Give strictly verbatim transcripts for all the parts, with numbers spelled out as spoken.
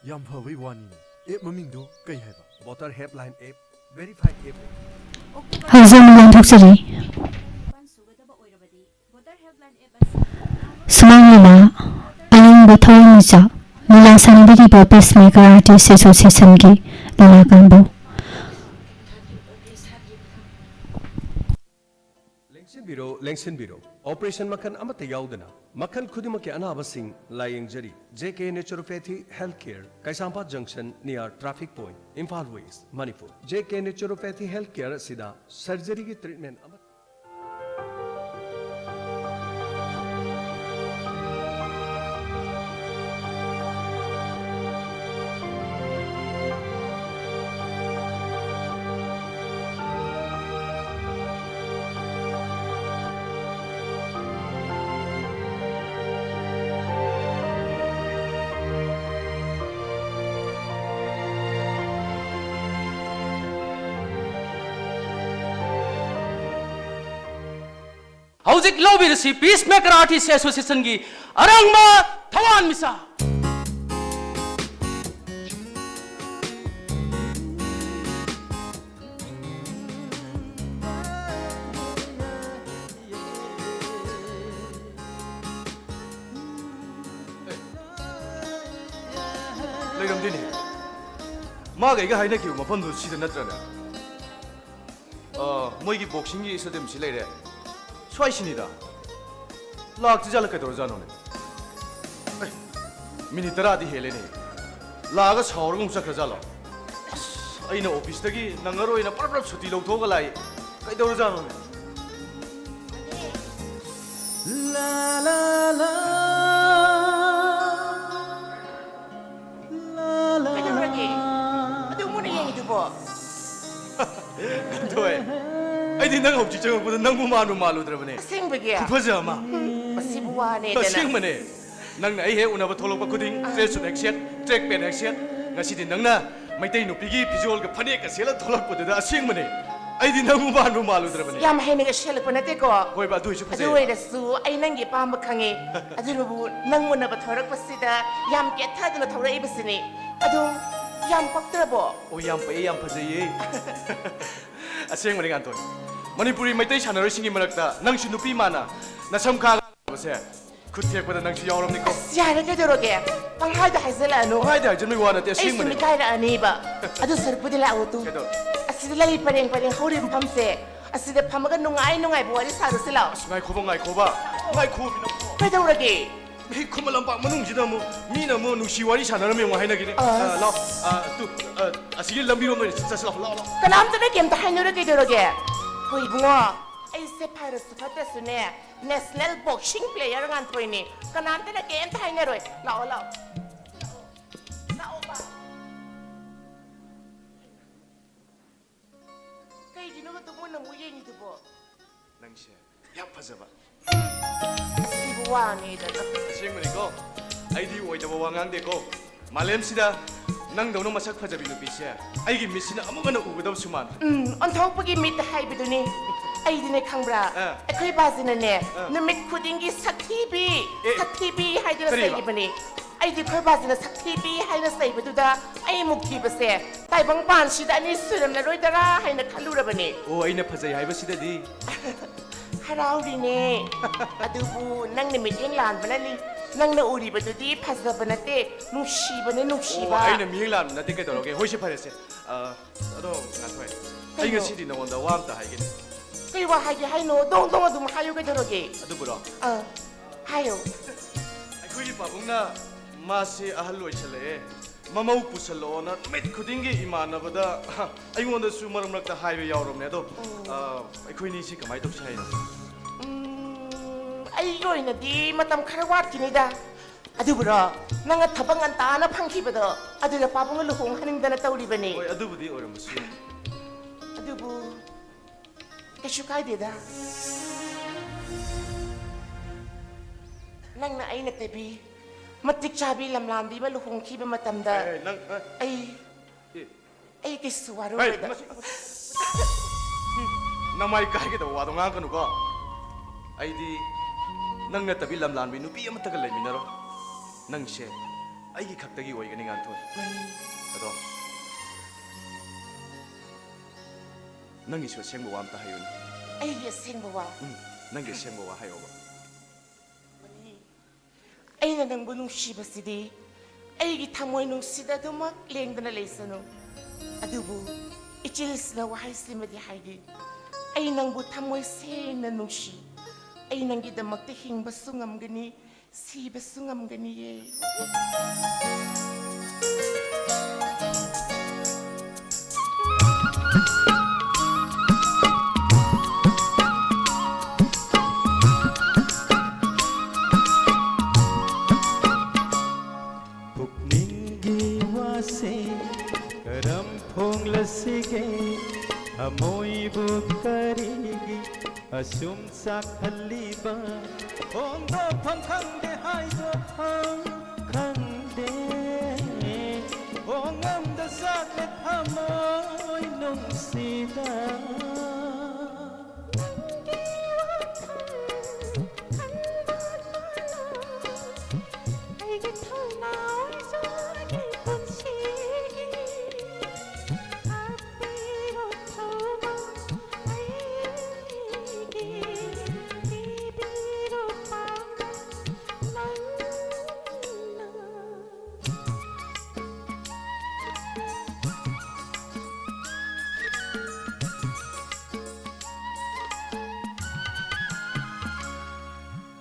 ꯌꯥꯝ ꯐꯕꯩ ꯋꯥꯅꯤꯅꯦ꯫ ꯑꯦꯞ ꯃꯃꯤꯡꯗꯣ ꯀꯩ ꯍꯥꯏꯕ? Voter Helpline app, verified app. ꯍꯧꯖꯤꯛ ꯑꯃꯨꯛ ꯑꯣꯟꯊꯣꯛꯆꯔꯤ꯫ ꯁꯨꯃꯥꯡ ꯂꯤꯂꯥ, ꯑꯌꯤꯡꯕ ꯊꯋꯥꯏꯃꯤꯆꯥꯛ, ꯂꯤꯂꯥ ꯁꯥꯟꯅꯕꯤꯔꯤꯕ Peacemaker Artist Associationꯒꯤ ꯂꯤꯂꯥ ꯀꯥꯡꯕꯨ꯫ ꯂꯦꯡꯁꯤꯟꯕꯤꯔꯣ, ꯂꯦꯡꯁꯤꯟꯕꯤꯔꯣ꯫ ꯑꯣꯄꯔꯦꯁꯟ ꯃꯈꯜ ꯑꯃꯠꯇ ꯌꯥꯎꯗꯅ ꯃꯈꯜ ꯈꯨꯗꯤꯡꯃꯛꯀꯤ ꯑꯅꯥꯕꯁꯤꯡ ꯂꯥꯌꯦꯡꯖꯔꯤ꯫ JK Naturopathy Healthcare, ꯀꯩꯁꯥꯝꯄꯥꯠ junction, near traffic point, Imphal West, Manipur. JK Naturopathy Healthcare ꯑꯁꯤꯗ ꯁꯔꯖꯔꯤꯒꯤ ꯇ꯭ꯔꯤꯠꯃꯦꯟ ꯑꯃꯠꯇ ꯍꯧꯖꯤꯛ ꯂꯧꯕꯤꯔꯁꯤ Peacemaker Artist Associationꯒꯤ ꯑꯔꯥꯡꯕ ꯊꯋꯥꯟ ꯃꯤꯆꯥꯛ꯫ ꯂꯩꯔꯝꯗꯦꯅꯦ꯫ ꯃꯥꯒ ꯑꯩꯒ ꯍꯥꯏꯅꯈꯤꯕ ꯃꯐꯝꯗꯨ ꯁꯤꯗ ꯅꯠꯇ꯭ꯔꯅꯦ? ꯑ, ꯃꯣꯏꯒꯤ ꯕꯣꯛꯁꯤꯡꯒꯤ ꯁ꯭ꯇꯦꯗꯤꯌꯝꯁꯤ ꯂꯩꯔꯦ꯫ ꯁ꯭ꯋꯥꯏꯁꯤꯅꯤꯗ꯫ ꯂꯥꯛꯇ꯭ꯔꯤꯖꯥꯠꯂ ꯀꯩꯗꯧꯔꯖꯥꯠꯅꯣꯅꯦ? ꯑꯦ, ꯃꯤꯅꯤꯠ ꯇꯔꯥꯗꯤ ꯍꯦꯜꯂꯦꯅꯦ꯫ ꯂꯥꯛꯑꯒ ꯁꯥꯎꯔꯒ ꯑꯃꯨꯛ ꯆꯠꯈ꯭ꯔꯖꯥꯠꯂꯣ? ꯑꯁ, ꯑꯩꯅ ꯑꯣꯐꯤꯁꯇꯒꯤ ꯅꯪꯉꯔꯣꯏꯅ ꯄ꯭ꯔꯞ ꯄ꯭ꯔꯞ ꯁꯨꯇꯤ ꯂꯧꯊꯣꯛꯑꯒ ꯂꯥꯛꯏ꯫ ꯀꯩꯗꯧꯔꯖꯥꯠꯅꯣꯅꯦ? ꯂꯥ, ꯂꯥ, ꯂꯥ꯫ ꯀꯩꯗꯧꯔꯒꯦ? ꯑꯗꯨ ꯃꯨꯟꯅ ꯌꯦꯡꯉꯤꯗꯨꯕꯣ? ꯀꯟꯊꯣꯏ, ꯑꯩꯗꯤ ꯅꯪ ꯍꯧꯖꯤꯛ ꯆꯪꯉꯛꯄꯗ ꯅꯪꯕꯨ ꯃꯥꯟꯕꯨ ꯃꯥꯜꯂꯨꯗ꯭ꯔꯕꯅꯦ꯫ ꯑꯁꯦꯡꯕꯒꯤ? ꯈꯨꯐꯖ ꯑꯃ꯫ ꯃꯁꯤꯕꯨ ꯋꯥꯅꯦꯗꯅ꯫ ꯑꯁꯦꯡꯕꯅꯦ꯫ ꯅꯪꯅ ꯑꯩ ꯍꯦꯛ ꯎꯅꯕ ꯊꯣꯛꯂꯛꯄ ꯈꯨꯗꯤꯡ tracksuit ꯍꯦꯛ ꯁꯦꯠ, track pant ꯍꯦꯛ ꯁꯦꯠ꯫ ꯉꯁꯤꯗꯤ ꯅꯪꯅ ꯃꯩꯇꯩ ꯅꯨꯄꯤꯒꯤ ꯐꯤꯖꯣꯜꯒ ꯐꯅꯦꯛꯀ ꯁꯦꯠꯂ ꯊꯣꯛꯂꯛꯄꯗꯨꯗ ꯑꯁꯦꯡꯕꯅꯦ꯫ ꯑꯩꯗꯤ ꯅꯪꯕꯨ ꯃꯥꯟꯕꯨ ꯃꯥꯜꯂꯨꯗ꯭ꯔꯕꯅꯦ꯫ ꯌꯥꯝ ꯍꯩꯅꯒ ꯁꯦꯠꯂꯛꯄ ꯅꯠꯇꯦꯀꯣ꯫ ꯍꯣꯏꯕ, ꯑꯗꯨ ꯑꯣꯏꯁꯨ ꯑꯗꯨ ꯐꯖꯩꯌꯦꯕ꯫ ꯑꯣꯏꯔꯁꯨ ꯑꯩ ꯅꯪꯒꯤ ꯑꯄꯥꯝꯕ ꯈꯪꯉꯤ꯫ ꯑꯗꯨꯅꯕꯨ ꯅꯪ ꯎꯅꯕ ꯊꯣꯔꯛꯄꯁꯤꯗ ꯌꯥꯝ ꯀꯦꯊꯗꯨꯅ ꯊꯧꯔꯛꯏꯕꯁꯤꯅꯤ꯫ ꯑꯗꯣ, ꯌꯥꯝ ꯄꯛꯇ꯭ꯔꯕꯣ? ꯑꯣ, ꯌꯥꯝ ꯄꯛꯑꯦ, ꯌꯥꯝ ꯐꯖꯩꯌꯦ꯫ ꯑꯁꯦꯡꯕꯅꯤ, ꯉꯥꯟꯊꯣꯏ꯫ ꯃꯅꯤꯄꯨꯔꯤ ꯃꯩꯇꯩ ꯁꯥꯟꯅꯔꯣꯏꯁꯤꯡꯒꯤ ꯃꯔꯛꯇ ꯅꯪꯁꯨ ꯅꯨꯄꯤ ꯃꯥꯟꯅ ꯅꯁꯝ ꯈꯥꯒ ꯁꯥꯟꯅꯕꯁꯦ ꯈꯨꯠ ꯊꯦꯛꯄꯗ ꯅꯪꯁꯨ ꯌꯥꯎꯔꯝꯅꯤꯀꯣ꯫ ꯑꯁ, ꯌꯥꯔꯦ, ꯀꯩꯗꯧꯔꯒꯦ? ꯄꯪꯍꯥꯏꯗ ꯍꯥꯏꯖꯜꯂꯛꯑꯅꯨ꯫ ꯄꯪꯍꯥꯏꯗ ꯍꯥꯏꯖꯟꯕꯒꯤ ꯋꯥ ꯅꯠꯇꯦ, ꯑꯩꯁꯨ ꯑꯁꯦꯡꯕꯅꯦ꯫ ꯃꯤꯀꯥꯏꯔꯛꯑꯅꯤꯕ꯫ ꯑꯗꯨ ꯁꯔꯨꯛꯄꯨꯗꯤ ꯂꯥꯛꯑꯣ ꯇꯨ꯫ ꯀꯩꯗꯧ? ꯑꯁꯤꯗ ꯂꯩ ꯄꯔꯦꯡ ꯄꯔꯦꯡ ꯍꯧꯔꯤꯕ ꯃꯐꯝꯁꯦ, ꯑꯁꯤꯗ ꯐꯝꯃꯒ ꯅꯨꯡꯉꯥꯏ ꯅꯨꯡꯉꯥꯏꯕ ꯋꯥꯔꯤ ꯁꯥꯔꯨꯁꯤ ꯂꯥꯛꯑꯣ꯫ ꯑꯁ, ꯉꯥꯏꯈꯣꯕ, ꯉꯥꯏꯈꯣꯕ꯫ ꯉꯥꯏꯈꯣ, ꯃꯤꯅ꯫ ꯀꯩꯗꯧꯔꯒꯦ? ꯃꯤ ꯈꯨꯃꯟ ꯂꯝꯄꯥꯛ ꯃꯅꯨꯡꯁꯤꯗ ꯑꯃꯨꯛ ꯃꯤꯅ ꯑꯃꯨꯛ ꯅꯨꯡꯁꯤ ꯋꯥꯔꯤ ꯁꯥꯟꯅꯔꯝꯃꯦ ꯑꯃꯨꯛ ꯍꯥꯏꯅꯈꯤꯅꯤ꯫ ꯑꯁ꯫ ꯑ, ꯂꯥꯛꯑꯣ꯫ ꯑ, ꯇꯨ, ꯑ, ꯑꯁꯤꯒꯤ ꯂꯝꯕꯤꯔꯣꯝꯗ ꯑꯣꯏꯅ ꯆꯠꯁꯤ ꯂꯥꯛꯑꯣ, ꯂꯥꯛꯑꯣ, ꯂꯥꯛꯑꯣ꯫ ꯀꯅꯥꯝꯇꯅ ꯀꯩꯝꯇ ꯍꯥꯏꯅꯔꯣꯏ, ꯀꯩꯗꯧꯔꯒꯦ? ꯍꯣꯏ ꯏꯕꯨꯡꯉꯣ, ꯑꯩꯁꯦ ꯐꯔꯁꯨ ꯐꯠꯇ꯭ꯔꯁꯨꯅꯦ, ꯅꯦꯁꯅꯦꯜ ꯕꯣꯛꯁꯤꯡ ꯄ꯭ꯂꯦꯌꯔ ꯉꯥꯟꯊꯣꯏꯅꯤ꯫ ꯀꯅꯥꯝꯇꯅ ꯀꯩꯝꯇ ꯍꯥꯏꯅꯔꯣꯏ꯫ ꯂꯥꯛꯑꯣ, ꯂꯥꯛꯑꯣ꯫ ꯂꯥꯛꯑꯣꯕ꯫ ꯀꯩꯒꯤꯅꯣ ꯑꯗꯨꯝ ꯃꯨꯟꯅ ꯑꯃꯨꯛ ꯌꯦꯡꯉꯤꯗꯨꯕꯣ? ꯅꯪꯁꯦ ꯌꯥꯝ ꯐꯖꯕ꯫ ꯁꯤꯕꯨ ꯋꯥꯅꯦꯗꯅ꯫ ꯑꯁꯦꯡꯕꯅꯤꯀꯣ, ꯑꯩꯗꯤ ꯑꯣꯏꯗꯕ ꯋꯥ ꯉꯥꯡꯗꯦꯀꯣ꯫ ꯃꯥꯂꯦꯝꯁꯤꯗ ꯅꯪꯗꯧꯅ ꯃꯁꯛ ꯐꯖꯕꯤ ꯅꯨꯄꯤꯁꯦ ꯑꯩꯒꯤ ꯃꯤꯠꯁꯤꯅ ꯑꯃꯨꯛ ꯍꯟꯅ ꯎꯒꯗꯕꯁꯨ ꯃꯥꯟꯗꯦ꯫ ꯎꯝ, ꯑꯣꯟꯊꯣꯛꯄꯒꯤ ꯃꯤꯠ ꯍꯥꯏꯕꯗꯨꯅꯤ꯫ ꯑꯩꯗꯤꯅꯦ, ꯈꯪꯕ꯭ꯔꯥ? ꯑꯥ꯫ ꯑꯩꯈꯣꯏ ꯕꯥꯁꯤꯅꯅꯦ, ꯑꯥ꯫ ꯅꯨꯃꯤꯠ ꯈꯨꯗꯤꯡꯒꯤ "ꯁꯛꯊꯤꯕꯤ, ꯑꯦ, ꯁꯛꯊꯤꯕꯤ" ꯍꯥꯏꯗꯅ ꯀꯔꯤꯕ? ꯆꯩꯔꯤꯕꯅꯤ꯫ ꯑꯩꯗꯤ ꯑꯩꯈꯣꯏ ꯕꯥꯁꯤꯅ "ꯁꯛꯊꯤꯕꯤ" ꯍꯥꯏꯅ ꯆꯩꯕꯗꯨꯗ ꯑꯩ ꯃꯨꯛ ꯊꯤꯕꯁꯦ ꯇꯥꯏꯕꯪ ꯄꯥꯟꯁꯤꯗ ꯑꯅꯤ ꯁꯨꯔꯝꯂꯔꯣꯏꯗꯔꯥ ꯍꯥꯏꯅ ꯈꯜꯂꯨꯔꯕꯅꯤ꯫ ꯑꯣ, ꯑꯩꯅ ꯐꯖꯩ ꯍꯥꯏꯕꯁꯤꯗꯗꯤ꯫ ꯍꯔꯥꯎꯔꯤꯅꯦ꯫ ꯑꯗꯨꯕꯨ ꯅꯪꯅ ꯃꯤꯠꯌꯦꯡ ꯂꯥꯟꯕꯅꯅꯤ꯫ ꯅꯪꯅ ꯎꯔꯤꯕꯗꯨꯗꯤ ꯐꯖꯕ ꯅꯠꯇꯦ, ꯅꯨꯡꯁꯤꯕꯅꯦ, ꯑꯣ, ꯅꯨꯡꯁꯤꯕ꯫ ꯑꯩꯅ ꯃꯤꯠꯌꯦꯡ ꯂꯥꯟꯕ ꯅꯠꯇꯦ, ꯀꯩꯗꯧꯔꯒꯦ? ꯍꯣꯏꯁꯦ, ꯐꯔꯦꯁꯦ꯫ ꯑ, ꯑꯗꯣ, ꯉꯥꯟꯊꯣꯏ, ꯑꯩ ꯀꯩꯅꯣ? ꯉꯁꯤꯗꯤ ꯅꯉꯣꯟꯗ ꯋꯥ ꯑꯝꯇ ꯍꯥꯏꯒꯦꯅꯦ꯫ ꯀꯩ ꯋꯥ ꯍꯥꯏꯒꯦ ꯍꯥꯏꯅꯣ? ꯗꯣꯡ ꯗꯣꯡ ꯑꯗꯨꯝ ꯍꯥꯏꯌꯨ, ꯀꯩꯗꯧꯔꯒꯦ? ꯑꯗꯨꯕꯨꯔꯣ? ꯑꯥ, ꯍꯥꯏꯌꯣ꯫ ꯑꯩꯈꯣꯏꯒꯤ ꯄꯥꯕꯨꯡꯅ ꯃꯥꯁꯦ ꯑꯍꯜ ꯑꯣꯏꯁꯜꯂꯛꯑꯦ, ꯃꯃꯧ ꯄꯨꯁꯜꯂꯛꯑꯣꯅ ꯅꯨꯃꯤꯠ ꯈꯨꯗꯤꯡꯒꯤ ꯏꯃꯥꯟꯅꯕꯗ, ꯑꯩꯉꯣꯟꯗꯁꯨ ꯃꯔꯛ ꯃꯔꯛꯇ ꯍꯥꯏꯕ ꯌꯥꯎꯔꯕꯅꯦ꯫ ꯑꯗꯣ, ꯑ, ꯑꯩꯈꯣꯏꯅꯤꯁꯤ ꯀꯃꯥꯏꯅ ꯇꯧꯁꯤ ꯍꯥꯏꯅꯣ? ꯎꯝ, ꯑꯩꯒꯤ ꯑꯣꯏꯅꯗꯤ ꯃꯇꯝ ꯈꯔ ꯋꯥꯠꯈꯤꯅꯤꯗ꯫ ꯑꯗꯨꯕꯨꯔꯣ, ꯅꯪꯅ ꯊꯕꯛ ꯉꯟꯇꯥꯅ ꯐꯪꯈꯤꯕꯗꯣ, ꯑꯗꯨꯗ ꯄꯥꯕꯨꯡꯒ ꯂꯨꯍꯣꯡꯍꯟꯅꯤꯡꯗꯅ ꯇꯧꯔꯤꯕꯅꯤ꯫ ꯍꯣꯏ, ꯑꯗꯨꯕꯨꯗꯤ ꯑꯣꯏꯔꯝꯕꯁꯨ ꯌꯥꯏ꯫ ꯑꯗꯨꯕꯨ ꯀꯩꯁꯨ ꯀꯥꯏꯗꯦꯗ꯫ ꯅꯪꯅ ꯑꯩ ꯅꯠꯇꯕꯤ, ꯃꯇꯤꯛ ꯆꯥꯕꯤ ꯂꯝꯂꯥꯟꯕꯤ ꯑꯃ ꯂꯨꯍꯣꯡꯈꯤꯕ ꯃꯇꯝꯗ ꯑꯦ, ꯅꯪ, ꯑ, ꯑꯩ, ꯑꯦ, ꯑꯩ ꯀꯩꯁꯨ ꯍꯦ, ꯋꯥꯔꯧꯔꯣꯏꯗ꯫ ꯃꯁꯤ-, ꯅꯃꯥꯏ ꯀꯥꯏꯒꯗꯕ ꯋꯥꯗꯣ ꯉꯥꯡꯒꯅꯨꯀꯣ꯫ ꯑꯩꯗꯤ ꯅꯪ ꯅꯠꯇꯕꯤ ꯂꯝꯂꯥꯟꯕꯤ ꯅꯨꯄꯤ ꯑꯃꯠꯇꯒ ꯂꯩꯃꯤꯟꯅꯔꯣꯏ꯫ ꯅꯪꯁꯦ ꯑꯩꯒꯤ ꯈꯛꯇꯒꯤ ꯑꯣꯏꯒꯅꯤ, ꯉꯥꯟꯊꯣꯏ꯫ ꯃꯅꯤ꯫ ꯑꯗꯣ ꯅꯪꯒꯤꯁꯨ ꯑꯁꯦꯡꯕ ꯋꯥ ꯑꯝꯇ ꯍꯥꯏꯌꯨꯅꯦ꯫ ꯑꯩꯒꯤ ꯑꯁꯦꯡꯕ ꯋꯥ? ꯎꯝ, ꯅꯪꯒꯤ ꯑꯁꯦꯡꯕ ꯋꯥ ꯍꯥꯏꯌꯣꯕ꯫ ꯃꯅꯤ꯫ ꯑꯩꯅ ꯅꯪꯕꯨ ꯅꯨꯡꯁꯤꯕꯁꯤꯗꯤ ꯑꯩꯒꯤ ꯊꯃꯣꯏ ꯅꯨꯡꯁꯤꯗ ꯑꯗꯨꯃꯛ ꯂꯦꯡꯗꯅ ꯂꯩꯁꯅꯨ꯫ ꯑꯗꯨꯕꯨ ꯏꯆꯤꯜꯁꯤꯅ ꯋꯥꯍꯩꯁꯤꯃꯗꯤ ꯍꯥꯏꯒꯦ꯫ ꯑꯩ ꯅꯪꯕꯨ ꯊꯃꯣꯏ ꯁꯦꯡꯅ ꯅꯨꯡꯁꯤ꯫ ꯑꯩ ꯅꯪꯒꯤꯗꯃꯛꯇ ꯍꯤꯡꯕꯁꯨ ꯉꯝꯒꯅꯤ, ꯁꯤꯕꯁꯨ ꯉꯝꯒꯅꯤꯌꯦ꯫ ꯄꯨꯛꯅꯤꯡꯒꯤ ꯋꯥꯁꯦ ꯀꯔꯝ ꯐꯣꯡꯂꯁꯤꯒꯦ? ꯊꯃꯣꯏꯕꯨ ꯀꯔꯤꯒꯤ ꯑꯁꯨꯝ ꯆꯥꯛꯍꯜꯂꯤꯕ? ꯐꯣꯡꯗꯣꯛꯐꯝ ꯈꯪꯗꯦ, ꯍꯥꯏꯗꯣꯛꯐꯝ ꯈꯪꯗꯦ꯫ ꯍꯣꯡꯉꯝꯗ ꯆꯥꯛꯂꯦ ꯊꯃꯣꯏ ꯅꯨꯡꯁꯤꯗ꯫ ꯅꯪꯒꯤ ꯋꯥꯈꯜ ꯈꯟꯕ ꯃꯥꯜꯂꯣ꯫ ꯑꯩꯒꯤ ꯊꯧꯅꯥ ꯑꯣꯏꯖꯒꯦ ꯄꯨꯟꯁꯤꯒꯤ꯫ ꯍꯥꯞꯄꯤꯔꯣ ꯊꯧꯅꯥ ꯑꯩꯒꯤ, ꯄꯤꯕꯤꯔꯣ ꯄꯥꯡꯒꯜ ꯅꯪꯅ꯫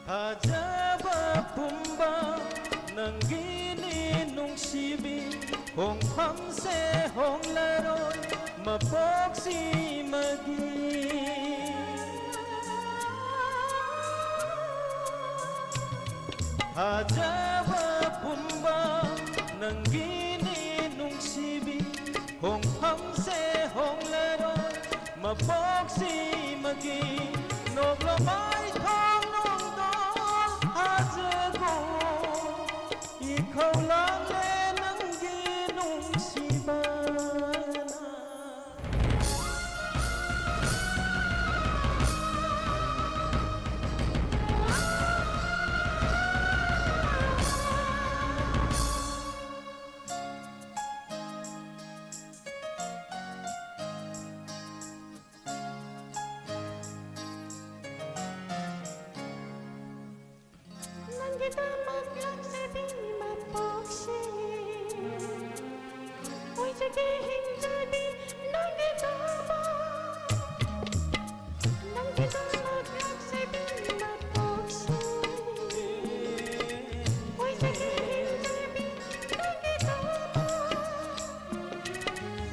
ꯊꯥꯖꯕ ꯄꯨꯝꯕ ꯅꯪꯒꯤꯅꯤ ꯅꯨꯡꯁꯤꯕꯤ, ꯍꯣꯡꯐꯝꯁꯦ ꯍꯣꯡꯂꯔꯣꯏ ꯃꯄꯣꯛꯁꯤꯃꯒꯤ꯫ ꯊꯥꯖꯕ ꯄꯨꯝꯕ ꯅꯪꯒꯤꯅꯤ ꯅꯨꯡꯁꯤꯕꯤ, ꯍꯣꯡꯐꯝꯁꯦ ꯍꯣꯡꯂꯔꯣꯏ ꯃꯄꯣꯛꯁꯤꯃꯒꯤ꯫ ꯅꯣꯛꯂꯣ ꯃꯥꯏꯊꯣꯡ ꯅꯣꯡꯗꯣꯜ ꯊꯥꯖꯒꯣ, ꯏꯈꯧ ꯂꯥꯡꯂꯦ ꯅꯪꯒꯤ ꯅꯨꯡꯁꯤꯕꯅ꯫ ꯅꯪꯒꯤꯗꯃꯛ ꯂꯥꯛꯆꯕꯤ ꯃꯄꯣꯛꯁꯦ, ꯑꯣꯏꯖꯒꯦ ꯍꯤꯡꯖꯕꯤ ꯅꯪꯒꯤꯗꯃꯛ꯫ ꯅꯪꯒꯤꯗꯃꯛ ꯂꯥꯛꯆꯕꯤ ꯃꯄꯣꯛꯁꯦ, ꯑꯣꯏꯖꯒꯦ ꯍꯤꯡꯖꯕꯤ ꯅꯪꯒꯤꯗꯃꯛ꯫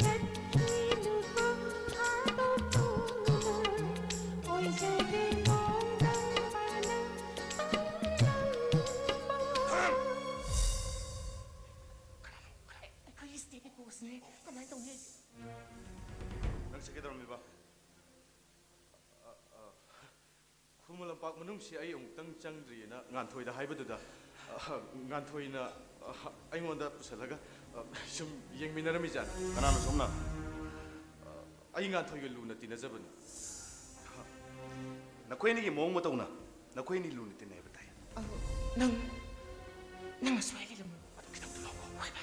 ꯆꯠꯈꯤꯅꯨꯀꯣ ꯊꯥꯗꯣꯛꯇꯨꯅ, ꯑꯣꯏꯖꯒꯦ ꯃꯣꯡꯗꯝꯕꯅ꯫ ꯑꯩꯈꯣꯏꯒꯤ ꯁ꯭ꯇꯦꯠꯀꯤ ꯕꯣꯁꯅꯦ꯫ ꯀꯃꯥꯏꯅ ꯇꯧꯅꯤ? ꯅꯪꯁꯦ ꯀꯩꯗꯧꯔꯝꯃꯤꯕ? ꯑ, ꯑ, ꯈꯨꯃꯟ ꯂꯝꯄꯥꯛ ꯃꯅꯨꯡꯁꯤ ꯑꯩ ꯑꯃꯨꯛꯇꯪ ꯆꯪꯗ꯭ꯔꯤꯑꯅ ꯉꯥꯟꯊꯣꯏꯗ ꯍꯥꯏꯕꯗꯨꯗ, ꯑ, ꯉꯥꯟꯊꯣꯏꯅ, ꯑ, ꯑꯩꯉꯣꯟꯗ ꯄꯨꯁꯜꯂꯒ, ꯑ, ꯁꯨꯝ ꯌꯦꯡꯃꯤꯟꯅꯔꯝꯃꯤꯖꯥꯠꯅꯤ꯫ ꯀꯅꯥꯅꯣ ꯁꯣꯝꯅ? ꯑ, ꯑꯩ ꯉꯥꯟꯊꯣꯏꯒ ꯂꯨꯅ ꯇꯤꯟꯅꯖꯕꯅꯤ꯫ ꯅꯈꯣꯏ ꯑꯅꯤꯒꯤ ꯃꯑꯣꯡ ꯃꯇꯧꯅ ꯅꯈꯣꯏ ꯑꯅꯤ ꯂꯨꯅ ꯇꯤꯟꯅꯩ ꯍꯥꯏꯕ ꯇꯥꯏ꯫ ꯑꯧ, ꯅꯪ, ꯅꯪ ꯑꯁ꯭ꯋꯥꯏ ꯂꯩꯔꯝꯃꯣ꯫ ꯑꯗꯨ ꯈꯤꯇꯪ ꯊꯣꯛꯂꯛꯑꯣ꯫ ꯍꯣꯏ, ꯕꯥ꯫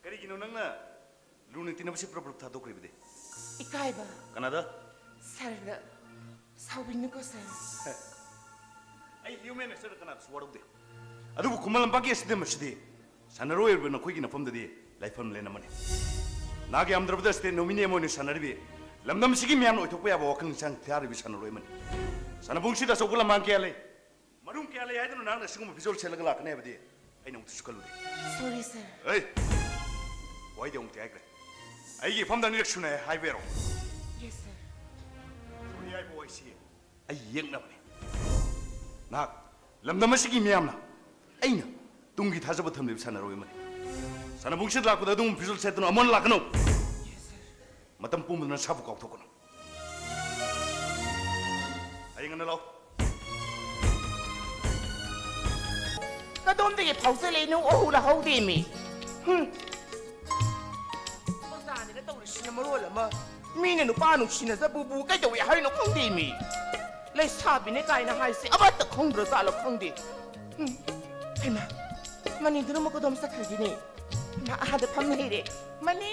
ꯀꯔꯤꯒꯤꯅꯣ ꯅꯪꯅ ꯂꯨꯅ ꯇꯤꯟꯅꯕꯁꯦ ꯄꯨꯂꯞ ꯄꯨꯂꯞ ꯊꯥꯗꯣꯛꯈ꯭ꯔꯤꯕꯗꯤ? ꯏꯀꯥꯏꯕ꯫ ꯀꯅꯥꯗ? ꯁꯥꯔꯗ꯫ ꯁꯥꯎꯕꯤꯅꯨꯀꯣ, ꯁꯥꯔ꯫ ꯑꯩ ꯍ꯭ꯌꯨꯃꯦꯟ ꯅꯦꯆꯔꯗ ꯀꯅꯥꯗꯁꯨ ꯋꯥꯔꯧꯗꯦ꯫ ꯑꯗꯨꯕꯨ ꯈꯨꯃꯟ ꯂꯝꯄꯥꯛꯀꯤ ꯁ꯭ꯇꯦꯗꯤꯌꯝ ꯑꯁꯤꯗꯤ ꯁꯥꯟꯅꯔꯣꯏ ꯑꯣꯏꯔꯤꯕ ꯅꯈꯣꯏꯒꯤ ꯅꯐꯝꯗꯗꯤ ꯂꯥꯏꯐꯝ ꯂꯦꯟ ꯑꯃꯅꯤ꯫ ꯅꯍꯥꯛ ꯌꯥꯝꯗ꯭ꯔꯕꯗ ꯁ꯭ꯇꯦꯠ ꯅꯣꯃꯤꯅꯤ ꯑꯃ ꯑꯣꯏꯅ ꯁꯥꯟꯅꯔꯤꯕꯤ, ꯂꯝꯗꯝꯁꯤꯒꯤ ꯃꯤꯌꯥꯝꯅ ꯑꯣꯏꯊꯣꯛꯄ ꯌꯥꯕ ꯋꯥꯈꯜ ꯂꯧꯁꯤꯡ ꯊꯥꯔꯤꯕꯤ ꯁꯥꯟꯅꯔꯣꯏ ꯑꯃꯅꯤ꯫ ꯁꯥꯟꯅꯕꯨꯡꯁꯤꯗ ꯑꯆꯧꯕ ꯂꯝꯍꯥꯡ ꯀꯌꯥ ꯂꯩ꯫ ꯃꯔꯨꯝ ꯀꯌꯥ ꯂꯩ ꯍꯥꯏꯗꯨꯅ ꯅꯍꯥꯛꯅ ꯑꯁꯤꯒꯨꯝꯕ ꯐꯤꯖꯣꯜ ꯁꯦꯠꯂꯒ ꯂꯥꯛꯀꯅꯤ ꯍꯥꯏꯕꯗꯤ ꯑꯩꯅ ꯑꯃꯨꯛꯇꯁꯨ ꯈꯜꯂꯨꯗꯦ꯫ ꯁꯣꯔꯤ, ꯁꯥꯔ꯫ ꯑꯩ ꯋꯥꯍꯩꯗꯤ ꯑꯃꯨꯛꯇꯤ ꯍꯥꯏꯈ꯭ꯔꯦ꯫ ꯑꯩꯒꯤ ꯏꯐꯝꯗ ꯑꯅꯤꯔꯛ ꯁꯨꯅ ꯍꯥꯏꯕ ꯌꯥꯔꯣꯏ꯫ ꯌꯦꯁ, ꯁꯥꯔ꯫ ꯁꯣꯔꯤ ꯍꯥꯏꯕ ꯋꯥꯍꯩꯁꯤ ꯑꯩ ꯌꯦꯛꯅꯕꯅꯤ꯫ ꯅꯍꯥꯛ ꯂꯝꯗꯝ ꯑꯁꯤꯒꯤ ꯃꯤꯌꯥꯝꯅ ꯑꯩꯅ ꯇꯨꯡꯒꯤ ꯊꯥꯖꯕ ꯊꯝꯂꯤꯕ ꯁꯥꯟꯅꯔꯣꯏ ꯑꯃꯅꯤ꯫ ꯁꯥꯟꯅꯕꯨꯡꯁꯤꯗ ꯂꯥꯛꯄꯗ ꯑꯗꯨꯒꯨꯝꯕ ꯐꯤꯖꯣꯜ ꯁꯦꯠꯇꯨꯅ ꯑꯃꯨꯛ ꯍꯟꯅ ꯂꯥꯛꯀꯅꯨ꯫ ꯌꯦꯁ, ꯁꯥꯔ꯫ ꯃꯇꯝ ꯄꯨꯝꯕꯗ ꯅꯁꯥꯕꯨ ꯀꯥꯎꯊꯣꯛꯀꯅꯨ꯫ ꯍꯌꯦꯡ ꯉꯟꯅ ꯂꯥꯛꯑꯣ꯫ ꯀꯗꯣꯝꯗꯒꯤ ꯐꯥꯎꯖꯜꯂꯛꯏꯅꯣ? ꯑꯣꯍꯨ ꯂꯥꯍꯧꯗꯦꯃꯤ꯫ ꯍꯨꯝ꯫ ꯑꯣꯖꯥꯅꯤꯅ ꯇꯧꯔꯤꯁꯤꯅ ꯃꯔꯣꯜ ꯑꯃ, ꯃꯤꯅ ꯅꯨꯄꯥ ꯅꯨꯡꯁꯤꯅꯖꯕꯕꯨ ꯀꯩꯗꯧꯋꯦ ꯍꯥꯏꯅꯣ ꯈꯪꯗꯦꯃꯤ꯫ ꯂꯩꯁꯥꯕꯤꯅꯦ ꯀꯥꯏꯅ ꯍꯥꯏꯁꯦ ꯑꯃꯠꯇ ꯈꯪꯗ꯭ꯔ ꯖꯥꯠꯂꯣ ꯈꯪꯗꯦ꯫ ꯍꯨꯝ꯫ ꯍꯩꯃꯥ, ꯃꯅꯤꯗꯨꯅ ꯑꯃꯨꯛ ꯀꯗꯣꯝ ꯆꯠꯈ꯭ꯔꯒꯦꯅꯦ? ꯃꯥ ꯑꯥꯗ ꯐꯝ ꯂꯩꯔꯦ꯫ ꯃꯅꯤ!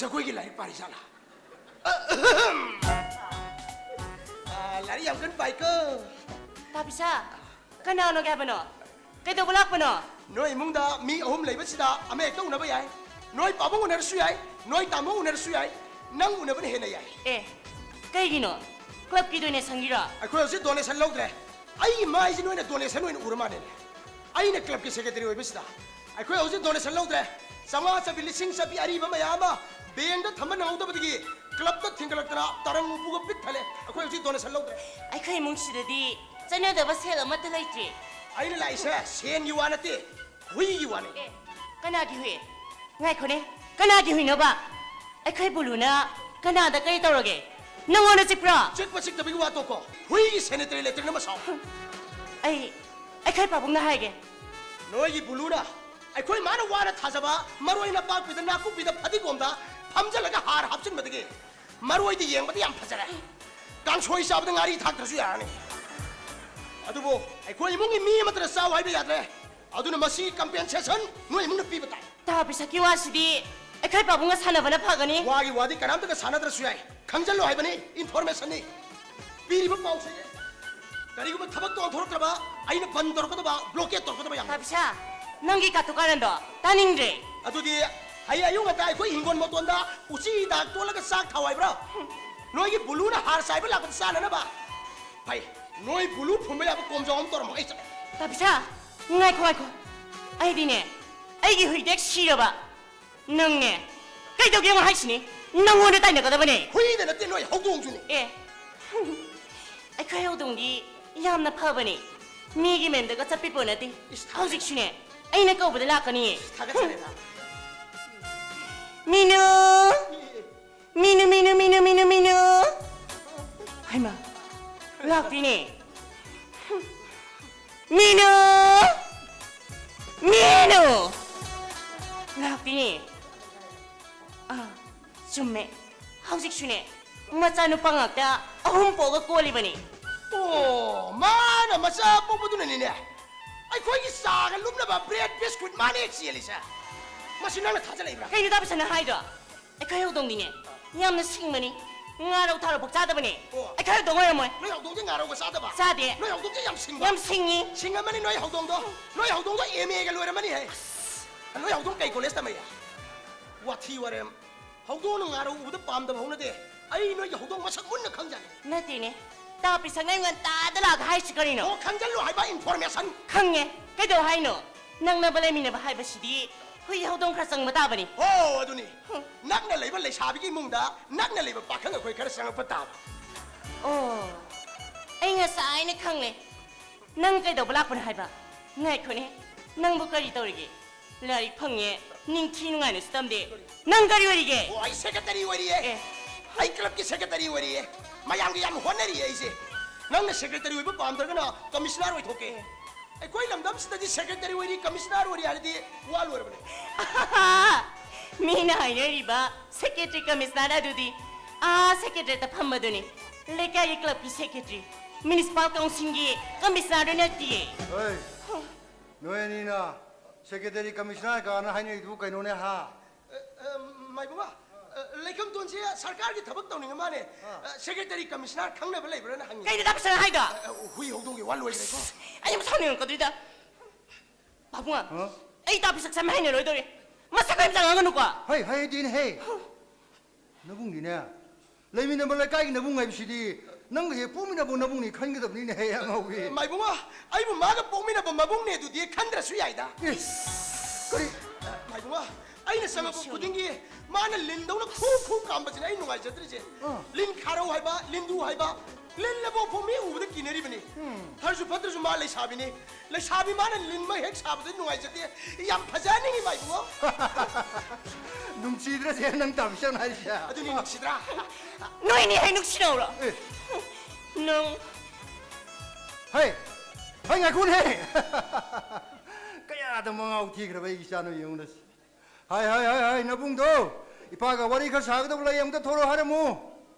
ꯖꯒꯣꯏꯒꯤ ꯂꯥꯏꯔꯤꯛ ꯄꯥꯔꯤ ꯖꯥꯠꯂꯥ? ꯑ, ꯂꯥꯏꯔꯤꯛ ꯌꯥꯝ ꯀꯟꯅ ꯄꯥꯏꯀꯣ꯫ ꯇꯥꯕꯤꯁꯥ, ꯀꯅꯥꯅꯣꯒꯦ ꯍꯥꯏꯕꯅꯣ? ꯀꯩꯗꯧꯕ ꯂꯥꯛꯄꯅꯣ? ꯅꯣꯏ ꯏꯃꯨꯡꯗ ꯃꯤ ꯑꯍꯨꯝ ꯂꯩꯕꯁꯤꯗ ꯑꯃ ꯍꯦꯛꯇ ꯎꯅꯕ ꯌꯥꯏ꯫ ꯅꯣꯏ ꯄꯥꯕꯨꯡ ꯎꯅꯔꯁꯨ ꯌꯥꯏ, ꯅꯣꯏ ꯇꯥꯃꯣ ꯎꯅꯔꯁꯨ ꯌꯥꯏ, ꯅꯪ ꯎꯅꯕꯅ ꯍꯦꯟꯅ ꯌꯥꯏ꯫ ꯑꯦ, ꯀꯩꯒꯤꯅꯣ? ꯀ꯭ꯂꯕꯀꯤ ꯗꯣꯅꯦꯁꯟꯒꯤꯔꯣ? ꯑꯩꯈꯣꯏ ꯍꯧꯖꯤꯛ ꯗꯣꯅꯦꯁꯟ ꯂꯧꯗ꯭ꯔꯦ꯫ ꯑꯩꯒꯤ ꯃꯥꯏꯁꯦ ꯅꯣꯏꯅ ꯗꯣꯅꯦꯁꯟ ꯑꯣꯏꯅ ꯎꯔ ꯃꯥꯜꯂꯦꯅꯦ꯫ ꯑꯩꯅ ꯀ꯭ꯂꯕꯀꯤ ꯁꯦꯀ꯭ꯔꯦꯇꯔꯤ ꯑꯣꯏꯕꯁꯤꯗ ꯑꯩꯈꯣꯏ ꯍꯧꯖꯤꯛ ꯗꯣꯅꯦꯁꯟ ꯂꯧꯗ꯭ꯔꯦ꯫ ꯆꯥꯝꯃꯉꯥ ꯆꯠꯄꯤ, ꯂꯤꯁꯤꯡ ꯆꯠꯄꯤ ꯑꯔꯤꯕ ꯃꯌꯥꯝ ꯑꯃ ꯕꯦꯡꯗ ꯊꯝꯕ ꯅꯪꯍꯧꯗꯕꯗꯒꯤ ꯀ꯭ꯂꯕꯇ ꯊꯤꯡꯒꯠꯂꯛꯇꯅ ꯇꯔꯪ ꯎꯄꯨꯒ ꯄꯤꯛ ꯊꯜꯂꯦ꯫ ꯑꯩꯈꯣꯏ ꯍꯧꯖꯤꯛ ꯗꯣꯅꯦꯁꯟ ꯂꯧꯗ꯭ꯔꯦ꯫ ꯑꯩꯈꯣꯏ ꯏꯃꯨꯡꯁꯤꯗꯗꯤ ꯆꯠꯅꯗꯕ ꯁꯦꯜ ꯑꯃꯠꯇ ꯂꯩꯇ꯭ꯔꯤ꯫ ꯑꯩꯅ ꯂꯥꯛꯏꯁꯦ ꯁꯦꯟꯒꯤ ꯋꯥ ꯅꯠꯇꯦ, ꯍꯨꯏꯒꯤ ꯋꯥꯅꯤ꯫ ꯑꯦ, ꯀꯅꯥꯒꯤ ꯍꯨꯏ? ꯉꯥꯏꯈꯣꯅꯦ, ꯀꯅꯥꯒꯤ ꯍꯨꯏꯅꯣꯕ? ꯑꯩꯈꯣꯏ ꯕꯨꯂꯨꯅ ꯀꯅꯥꯗ ꯀꯔꯤ ꯇꯧꯔꯒꯦ? ꯅꯪꯉꯣꯟꯗ ꯆꯤꯛꯄ꯭ꯔꯣ? ꯆꯤꯛꯄ ꯆꯤꯛꯇꯕꯒꯤ ꯋꯥ ꯇꯣꯛꯈꯣ꯫ ꯍꯨꯏꯒꯤ ꯁꯦꯅꯤꯇꯔꯤ ꯂꯦꯇ꯭ꯔꯤꯟ ꯑꯃ ꯁꯥꯎ꯫ ꯑꯩ, ꯑꯩꯈꯣꯏ ꯄꯥꯕꯨꯡꯅ ꯍꯥꯏꯒꯦ꯫ ꯅꯣꯏꯒꯤ ꯕꯨꯂꯨꯅ ꯑꯩꯈꯣꯏ ꯃꯥꯅ ꯋꯥꯅ ꯊꯥꯖꯕ ꯃꯔꯣꯏ ꯅꯄꯥꯛꯄꯤꯗ, ꯅꯥꯀꯨꯞꯄꯤꯗ, ꯐꯗꯤꯒꯣꯝꯗ ꯐꯝꯖꯜꯂꯒ ꯍꯥꯔ ꯍꯥꯞꯆꯤꯟꯕꯗꯒꯤ ꯃꯔꯣꯏꯗꯤ ꯌꯦꯡꯕꯗ ꯌꯥꯝ ꯐꯖꯔꯦ꯫ ꯀꯥꯡꯁꯣꯏ ꯆꯥꯕꯗ ꯉꯥꯔꯤ ꯊꯥꯛꯇ꯭ꯔꯁꯨ ꯌꯥꯔꯅꯤ꯫ ꯑꯗꯨꯕꯨ ꯑꯩꯈꯣꯏ ꯏꯃꯨꯡꯒꯤ ꯃꯤ ꯑꯃꯠꯇꯅ ꯆꯥꯎ ꯍꯥꯏꯕ ꯌꯥꯗ꯭ꯔꯦ꯫ ꯑꯗꯨꯅ ꯃꯁꯤ ꯀꯝꯄꯦꯟꯁꯦꯁꯟ ꯅꯣꯏ ꯏꯃꯨꯡꯅ ꯄꯤꯕ ꯇꯥꯏ꯫ ꯇꯥ ꯄꯤꯁꯛꯀꯤ ꯋꯥꯁꯤꯗꯤ ꯑꯩꯈꯣꯏ ꯄꯥꯕꯨꯡꯒ ꯁꯥꯟꯅꯕꯅ ꯐꯒꯅꯤ꯫ ꯋꯥꯒꯤ ꯋꯥꯗꯤ ꯀꯅꯥꯝꯇꯒ ꯁꯥꯟꯅꯗ꯭ꯔꯁꯨ ꯌꯥꯏ꯫ ꯈꯪꯖꯜꯂꯣ ꯍꯥꯏꯕꯅꯤ, ꯏꯟꯐꯣꯔꯃꯦꯁꯟꯅꯤ꯫ ꯄꯤꯔꯤꯕ ꯄꯥꯎꯁꯦ ꯀꯔꯤꯒꯨꯝꯕ ꯊꯕꯛꯇꯣ ꯑꯣꯟꯊꯣꯔꯛꯇ꯭ꯔꯕ, ꯑꯩꯅ ꯕꯟ ꯇꯧꯔꯛꯀꯗꯕ, ꯕ꯭ꯂꯣꯀꯦꯠ ꯇꯧꯔꯛꯀꯗꯕ ꯌꯥꯝ ꯇꯥ ꯄꯤꯁꯥ, ꯅꯪꯒꯤ ꯀꯥꯇꯨ ꯀꯥꯔꯟꯗꯣ ꯇꯥꯅꯤꯡꯗ꯭ꯔꯦ꯫ ꯑꯗꯨꯗꯤ ꯍꯌꯦꯡ ꯑꯌꯨꯛ ꯉꯟꯇꯥ ꯑꯩꯈꯣꯏ ꯍꯤꯡꯒꯣꯜ ꯃꯇꯣꯟꯗ ꯎꯆꯤ ꯍꯤꯗꯥꯛ ꯇꯣꯠꯂꯒ ꯆꯥꯛ ꯊꯥꯎ ꯍꯥꯏꯕ꯭ꯔꯣ? ꯅꯣꯏꯒꯤ ꯕꯨꯂꯨꯅ ꯍꯥꯔ ꯆꯥꯏꯕ ꯂꯥꯛꯄꯗ ꯆꯥꯅꯅꯕ꯫ ꯐꯩ, ꯅꯣꯏ ꯕꯨꯂꯨ ꯐꯨꯝꯕ ꯌꯥꯕ ꯀꯣꯝꯖꯥꯎ ꯑꯃ ꯇꯧꯔꯝꯃꯣ, ꯑꯩ ꯆꯠꯂꯦ꯫ ꯇꯥ ꯄꯤꯁꯥ, ꯉꯥꯏꯈꯣ, ꯉꯥꯏꯈꯣ꯫ ꯑꯩꯗꯤꯅꯦ, ꯑꯩꯒꯤ ꯍꯨꯏꯗꯤ ꯍꯦꯛ ꯁꯤꯔꯕ ꯅꯪꯅꯦ, ꯀꯩꯗꯧꯒꯦ ꯌꯦꯡꯉꯣ ꯍꯥꯏꯁꯤꯅꯤ? ꯅꯪꯉꯣꯟꯗ ꯇꯥꯏꯅꯒꯗꯕꯅꯦ꯫ ꯍꯨꯏꯗ ꯅꯠꯇꯦ, ꯅꯣꯏ ꯍꯧꯗꯣꯡꯁꯨꯅꯤ꯫ ꯑꯦ, ꯑꯩꯈꯣꯏ ꯍꯧꯗꯣꯡꯗꯤ ꯌꯥꯝꯅ ꯐꯕꯅꯦ, ꯃꯤꯒꯤ ꯃꯌꯨꯝꯗꯒ ꯆꯠꯄꯤ ꯄꯣꯠ ꯅꯠꯇꯦ꯫ ꯏꯁ, ꯊꯥꯒꯠꯆꯔꯤ꯫ ꯍꯧꯖꯤꯛꯁꯨꯅꯦ, ꯑꯩꯅ ꯀꯧꯕꯗ ꯂꯥꯛꯀꯅꯤꯌꯦ꯫ ꯊꯥꯒꯠꯆꯔꯤ, ꯊꯥꯒꯠꯆꯔꯤ꯫ ꯃꯤꯅꯨ! ꯃꯤꯅꯨ, ꯃꯤꯅꯨ, ꯃꯤꯅꯨ, ꯃꯤꯅꯨ, ꯃꯤꯅꯨ꯫ ꯍꯩꯃꯥ, ꯂꯥꯛꯇꯦꯅꯦ꯫ ꯃꯤꯅꯨ! ꯃꯤꯅꯨ! ꯂꯥꯛꯇꯦꯅꯦ꯫ ꯑꯥ, ꯆꯨꯝꯃꯦ꯫ ꯍꯧꯖꯤꯛꯁꯨꯅꯦ, ꯃꯆꯥꯅꯨꯄꯥ ꯉꯥꯛꯇ ꯑꯍꯨꯝ ꯄꯣꯛꯑꯒ ꯀꯣꯜꯂꯤꯕꯅꯤ꯫ ꯑꯣ, ꯃꯥꯅ ꯃꯆꯥ ꯄꯣꯛꯄꯗꯨꯅꯅꯤꯅꯦ ꯑꯩꯈꯣꯏꯒꯤ ꯆꯥꯒ ꯂꯨꯝꯅꯕ ꯕ꯭ꯔꯦꯗ ꯕꯤꯁꯀꯨꯠ ꯃꯥꯅ ꯍꯦꯛ ꯆꯦꯜꯂꯤꯁꯦ꯫ ꯃꯁꯤ ꯅꯪꯅ ꯊꯥꯖꯜꯂꯛꯏꯕ꯭ꯔꯥ? ꯀꯩꯅꯣ ꯇꯥ ꯄꯤꯁꯥꯅ ꯍꯥꯏꯗꯣ? ꯑꯩꯈꯣꯏ ꯍꯧꯗꯣꯡꯗꯤꯅꯦ, ꯌꯥꯝꯅ ꯁꯤꯡꯕꯅꯤ꯫ ꯉꯥꯔꯧ ꯊꯥꯔꯧ ꯄꯥꯛ ꯆꯥꯗꯕꯅꯦ꯫ ꯑꯣ꯫ ꯑꯩꯈꯣꯏ ꯍꯧꯗꯣꯡ ꯑꯣꯏꯔꯝꯃꯣꯏ꯫ ꯅꯣꯏ ꯍꯧꯗꯣꯡꯗꯤ ꯉꯥꯔꯧꯒ ꯆꯥꯗꯕ? ꯆꯥꯗꯦ꯫ ꯅꯣꯏ ꯍꯧꯗꯣꯡꯗꯤ ꯌꯥꯝ ꯁꯤꯡꯕ? ꯌꯥꯝ ꯁꯤꯡꯉꯤ꯫ ꯁꯤꯡꯉꯝꯃꯅꯤ ꯅꯣꯏ ꯍꯧꯗꯣꯡꯗꯣ꯫ ꯅꯣꯏ ꯍꯧꯗꯣꯡꯗꯣ ꯑꯦꯝ ꯑꯦꯒ ꯂꯣꯏꯔꯝꯃꯅꯤ ꯍꯦ꯫ ꯅꯣꯏ ꯍꯧꯗꯣꯡ ꯀꯩ ꯀꯣꯂꯦꯖ ꯇꯝꯃꯛꯏ? ꯋꯥꯊꯤ ꯋꯥꯔꯦꯝ꯫ ꯍꯧꯗꯣꯡꯅ ꯉꯥꯔꯧ ꯎꯕꯗ ꯄꯥꯝꯗꯕ ꯍꯧꯅꯗꯦ꯫ ꯑꯩ ꯅꯣꯏꯒꯤ ꯍꯧꯗꯣꯡ ꯃꯁꯛ ꯃꯨꯟꯅ ꯈꯪꯖꯥꯠꯅꯤ꯫ ꯅꯠꯇꯦꯅꯦ꯫ ꯇꯥ ꯄꯤꯁꯛꯅ ꯑꯩ ꯉꯟꯇꯥꯗ ꯂꯥꯛꯑꯒ ꯍꯥꯏꯁꯤ ꯀꯔꯤꯅꯣ? ꯑꯣ, ꯈꯪꯖꯜꯂꯨ ꯍꯥꯏꯕ ꯏꯟꯐꯣꯔꯃꯦꯁꯟ꯫ ꯈꯪꯉꯦ꯫ ꯀꯩꯗꯧ ꯍꯥꯏꯅꯣ? ꯅꯛꯅꯕ ꯂꯩꯃꯤꯟꯅꯕ ꯍꯥꯏꯕꯁꯤꯗꯤ ꯍꯨꯏ ꯍꯧꯗꯣꯡ ꯈꯔ ꯆꯪꯕ ꯇꯥꯕꯅꯤ꯫ ꯑꯣ, ꯑꯗꯨꯅꯤ꯫ ꯍꯨꯝ꯫ ꯅꯛꯅ ꯂꯩꯕ ꯂꯩꯁꯥꯕꯤꯒꯤ ꯏꯃꯨꯡꯗ ꯅꯛꯅ ꯂꯩꯕ ꯄꯥꯈꯪ ꯑꯩꯈꯣꯏ ꯈꯔ ꯆꯪꯉꯛꯄ ꯇꯥꯕ꯫ ꯑꯣ, ꯑꯩ ꯉꯁꯥꯏꯅ ꯈꯪꯂꯦ꯫ ꯅꯪ ꯀꯩꯗꯧꯕ ꯂꯥꯛꯄꯅꯣ ꯍꯥꯏꯕ? ꯉꯥꯏꯈꯣꯅꯦ, ꯅꯪꯕꯨ ꯀꯔꯤ ꯇꯧꯔꯤꯒꯦ? ꯂꯥꯏꯔꯤꯛ ꯐꯪꯉꯦ, ꯅꯤꯡꯊꯤ ꯅꯨꯡꯉꯥꯏꯅꯁꯨ ꯇꯝꯗꯦ꯫ ꯅꯪ ꯀꯔꯤ ꯑꯣꯏꯔꯤꯒꯦ? ꯑꯣ, ꯑꯩ ꯁꯦꯀ꯭ꯔꯦꯇꯔꯤ ꯑꯣꯏꯔꯤꯌꯦ꯫ ꯑꯦ꯫ ꯑꯩ ꯀ꯭ꯂꯕꯀꯤ ꯁꯦꯀ꯭ꯔꯦꯇꯔꯤ ꯑꯣꯏꯔꯤꯌꯦ꯫ ꯃꯌꯥꯝꯒꯤ ꯌꯥꯝ ꯍꯣꯠꯅꯔꯤꯌꯦ ꯑꯩꯁꯦ꯫ ꯅꯪꯅ ꯁꯦꯀ꯭ꯔꯦꯇꯔꯤ ꯑꯣꯏꯕ ꯄꯥꯝꯗ꯭ꯔꯒꯅ ꯀꯃꯤꯁꯅꯔ ꯑꯣꯏꯊꯣꯛꯀꯦ꯫ ꯑꯩꯈꯣꯏ ꯂꯝꯗꯝꯁꯤꯗꯗꯤ ꯁꯦꯀ꯭ꯔꯦꯇꯔꯤ ꯑꯣꯏꯔꯤ, ꯀꯃꯤꯁꯅꯔ ꯑꯣꯏꯔꯤ ꯍꯥꯏꯔꯗꯤ ꯋꯥ ꯂꯣꯏꯔꯕꯅꯦ꯫ ꯃꯤꯅ ꯍꯥꯏꯅꯔꯤꯕ ꯁꯦꯀ꯭ꯔꯦꯇꯔꯤ ꯀꯃꯤꯁꯅꯔ ꯑꯗꯨꯗꯤ ꯑꯥ ꯁꯦꯀ꯭ꯔꯦꯇꯔꯤꯗ ꯐꯝꯕꯗꯨꯅꯤ꯫ ꯂꯩꯀꯥꯏꯒꯤ ꯀ꯭ꯂꯕꯀꯤ ꯁꯦꯀ꯭ꯔꯦꯇꯔꯤ, ꯃ꯭ꯌꯨꯅꯤꯁꯤꯄꯥꯜ ꯀꯥꯎꯟꯁꯤꯜꯒꯤ ꯀꯃꯤꯁꯅꯔꯗꯨ ꯅꯠꯇꯤꯌꯦ꯫ ꯍꯣꯏ꯫ ꯅꯣꯏ ꯑꯅꯤꯅ ꯁꯦꯀ꯭ꯔꯦꯇꯔꯤ ꯀꯃꯤꯁꯅꯔ ꯀꯥꯅ ꯍꯥꯏꯅꯔꯤꯗꯨꯕꯨ ꯀꯩꯅꯣꯅꯦ ꯍꯥ? ꯑ, ꯑ, ꯃꯥꯏꯕꯨꯡꯉꯣ, ꯑ, ꯂꯩꯈꯝꯇꯣꯟꯁꯦ ꯁꯔꯀꯥꯔꯒꯤ ꯊꯕꯛ ꯇꯧꯅꯤꯡꯉ ꯃꯥꯅꯦ꯫ ꯑꯥ꯫ ꯑ, ꯁꯦꯀ꯭ꯔꯦꯇꯔꯤ ꯀꯃꯤꯁꯅꯔ ꯈꯪꯅꯕ ꯂꯩꯕ꯭ꯔꯥꯅ ꯍꯪꯉꯤ꯫ ꯀꯩꯅꯣ ꯇꯥ ꯄꯤꯁꯛꯅ ꯍꯥꯏꯗꯣ? ꯑ, ꯑ, ꯍꯨꯏ ꯍꯧꯗꯣꯡꯒꯤ ꯋꯥ ꯂꯣꯏꯈ꯭ꯔꯦꯀꯣ꯫ ꯑꯩ ꯌꯥꯝ ꯁꯥꯎꯅꯤꯡꯉꯛꯀꯗꯧꯔꯤꯗ꯫ ꯄꯥꯕꯨꯡꯉꯣ, ꯍꯥ? ꯑꯩ ꯇꯥ ꯄꯤꯁꯛ ꯁꯝ ꯍꯥꯏꯅ ꯂꯣꯏꯗꯧꯔꯦ꯫ ꯃꯁꯛ ꯀꯔꯤꯝꯇ ꯉꯥꯡꯒꯅꯨꯀꯣ꯫ ꯍꯩ, ꯍꯩ, ꯑꯗꯨꯅꯦ, ꯍꯦ꯫ ꯅꯕꯨꯡꯗꯤꯅꯦ, ꯂꯩꯃꯤꯟꯅꯕ ꯂꯩꯀꯥꯏꯒꯤ ꯅꯕꯨꯡ ꯍꯥꯏꯕꯁꯤꯗꯤ ꯅꯪꯒ ꯍꯦꯛ ꯄꯣꯛꯃꯤꯟꯅꯕ ꯅꯕꯨꯡꯅꯤ ꯈꯟꯒꯗꯕꯅꯤꯅꯦ, ꯍꯦ, ꯑꯉꯥꯎꯕꯤ꯫ ꯃꯥꯏꯕꯨꯡꯉꯣ, ꯑꯩꯕꯨ ꯃꯥꯒ ꯄꯣꯛꯃꯤꯟꯅꯕ ꯃꯕꯨꯡꯅꯦ ꯑꯗꯨꯗꯤ ꯈꯟꯗ꯭ꯔꯁꯨ ꯌꯥꯏꯗ꯫ ꯏꯁ, ꯀꯔꯤ? ꯃꯥꯏꯕꯨꯡꯉꯣ, ꯑꯩꯅ ꯆꯪꯉꯛꯄ ꯈꯨꯗꯤꯡꯒꯤ ꯃꯥꯅ ꯂꯤꯟꯗꯧꯅ ꯈꯨ ꯈꯨ ꯀꯥꯝꯕꯁꯤꯅꯦ ꯑꯩ ꯅꯨꯡꯉꯥꯏꯖꯗ꯭ꯔꯤꯁꯦ꯫ ꯑꯥ꯫ ꯂꯤꯟ ꯈꯥꯔꯧ ꯍꯥꯏꯕ, ꯂꯤꯟꯗꯨ ꯍꯥꯏꯕ, ꯂꯤꯟ ꯂꯕꯣꯛ ꯐꯥꯎ ꯃꯤ ꯎꯕꯗ ꯀꯤꯅꯔꯤꯕꯅꯤ꯫ ꯎꯝ꯫ ꯐꯔꯁꯨ ꯐꯠꯇ꯭ꯔꯁꯨ ꯃꯥ ꯂꯩꯁꯥꯕꯤꯅꯤ꯫ ꯂꯩꯁꯥꯕꯤ ꯃꯥꯅ ꯂꯤꯟ ꯃꯩ ꯍꯦꯛ ꯁꯥꯕꯗ ꯅꯨꯡꯉꯥꯏꯖꯗꯦ꯫ ꯌꯥꯝ ꯐꯖꯍꯟꯅꯤꯡꯉꯤ ꯃꯥꯏꯕꯨꯡꯉꯣ꯫ ꯅꯨꯡꯁꯤꯗ꯭ꯔꯁꯦ ꯅꯪ ꯇꯥꯕꯤꯁꯟ ꯍꯥꯏꯔꯤꯁꯦ꯫ ꯑꯗꯨꯅꯤ ꯅꯨꯡꯁꯤꯗ꯭ꯔꯥ? ꯅꯣꯏꯅꯤ ꯍꯦꯛ ꯅꯨꯡꯁꯤꯅꯧꯔꯣ? ꯑꯦ꯫ ꯅꯪ꯫ ꯍꯩ! ꯍꯩ, ꯉꯥꯏꯈꯣꯅꯦ! ꯀꯌꯥꯗ ꯃꯉꯥꯎ ꯊꯤꯈ꯭ꯔꯕ ꯑꯩꯒꯤ ꯏꯆꯥꯅꯣ ꯌꯦꯡꯉꯨꯅꯦ꯫ ꯍꯥꯏ, ꯍꯥꯏ, ꯍꯥꯏ, ꯍꯥꯏ, ꯅꯕꯨꯡꯗꯣ, ꯏꯄꯥꯒ ꯋꯥꯔꯤ ꯈꯔ ꯁꯥꯒꯗꯕ ꯂꯩ, ꯑꯝꯇ ꯊꯣꯔꯛꯑꯣ ꯍꯥꯏꯔꯝꯃꯨ꯫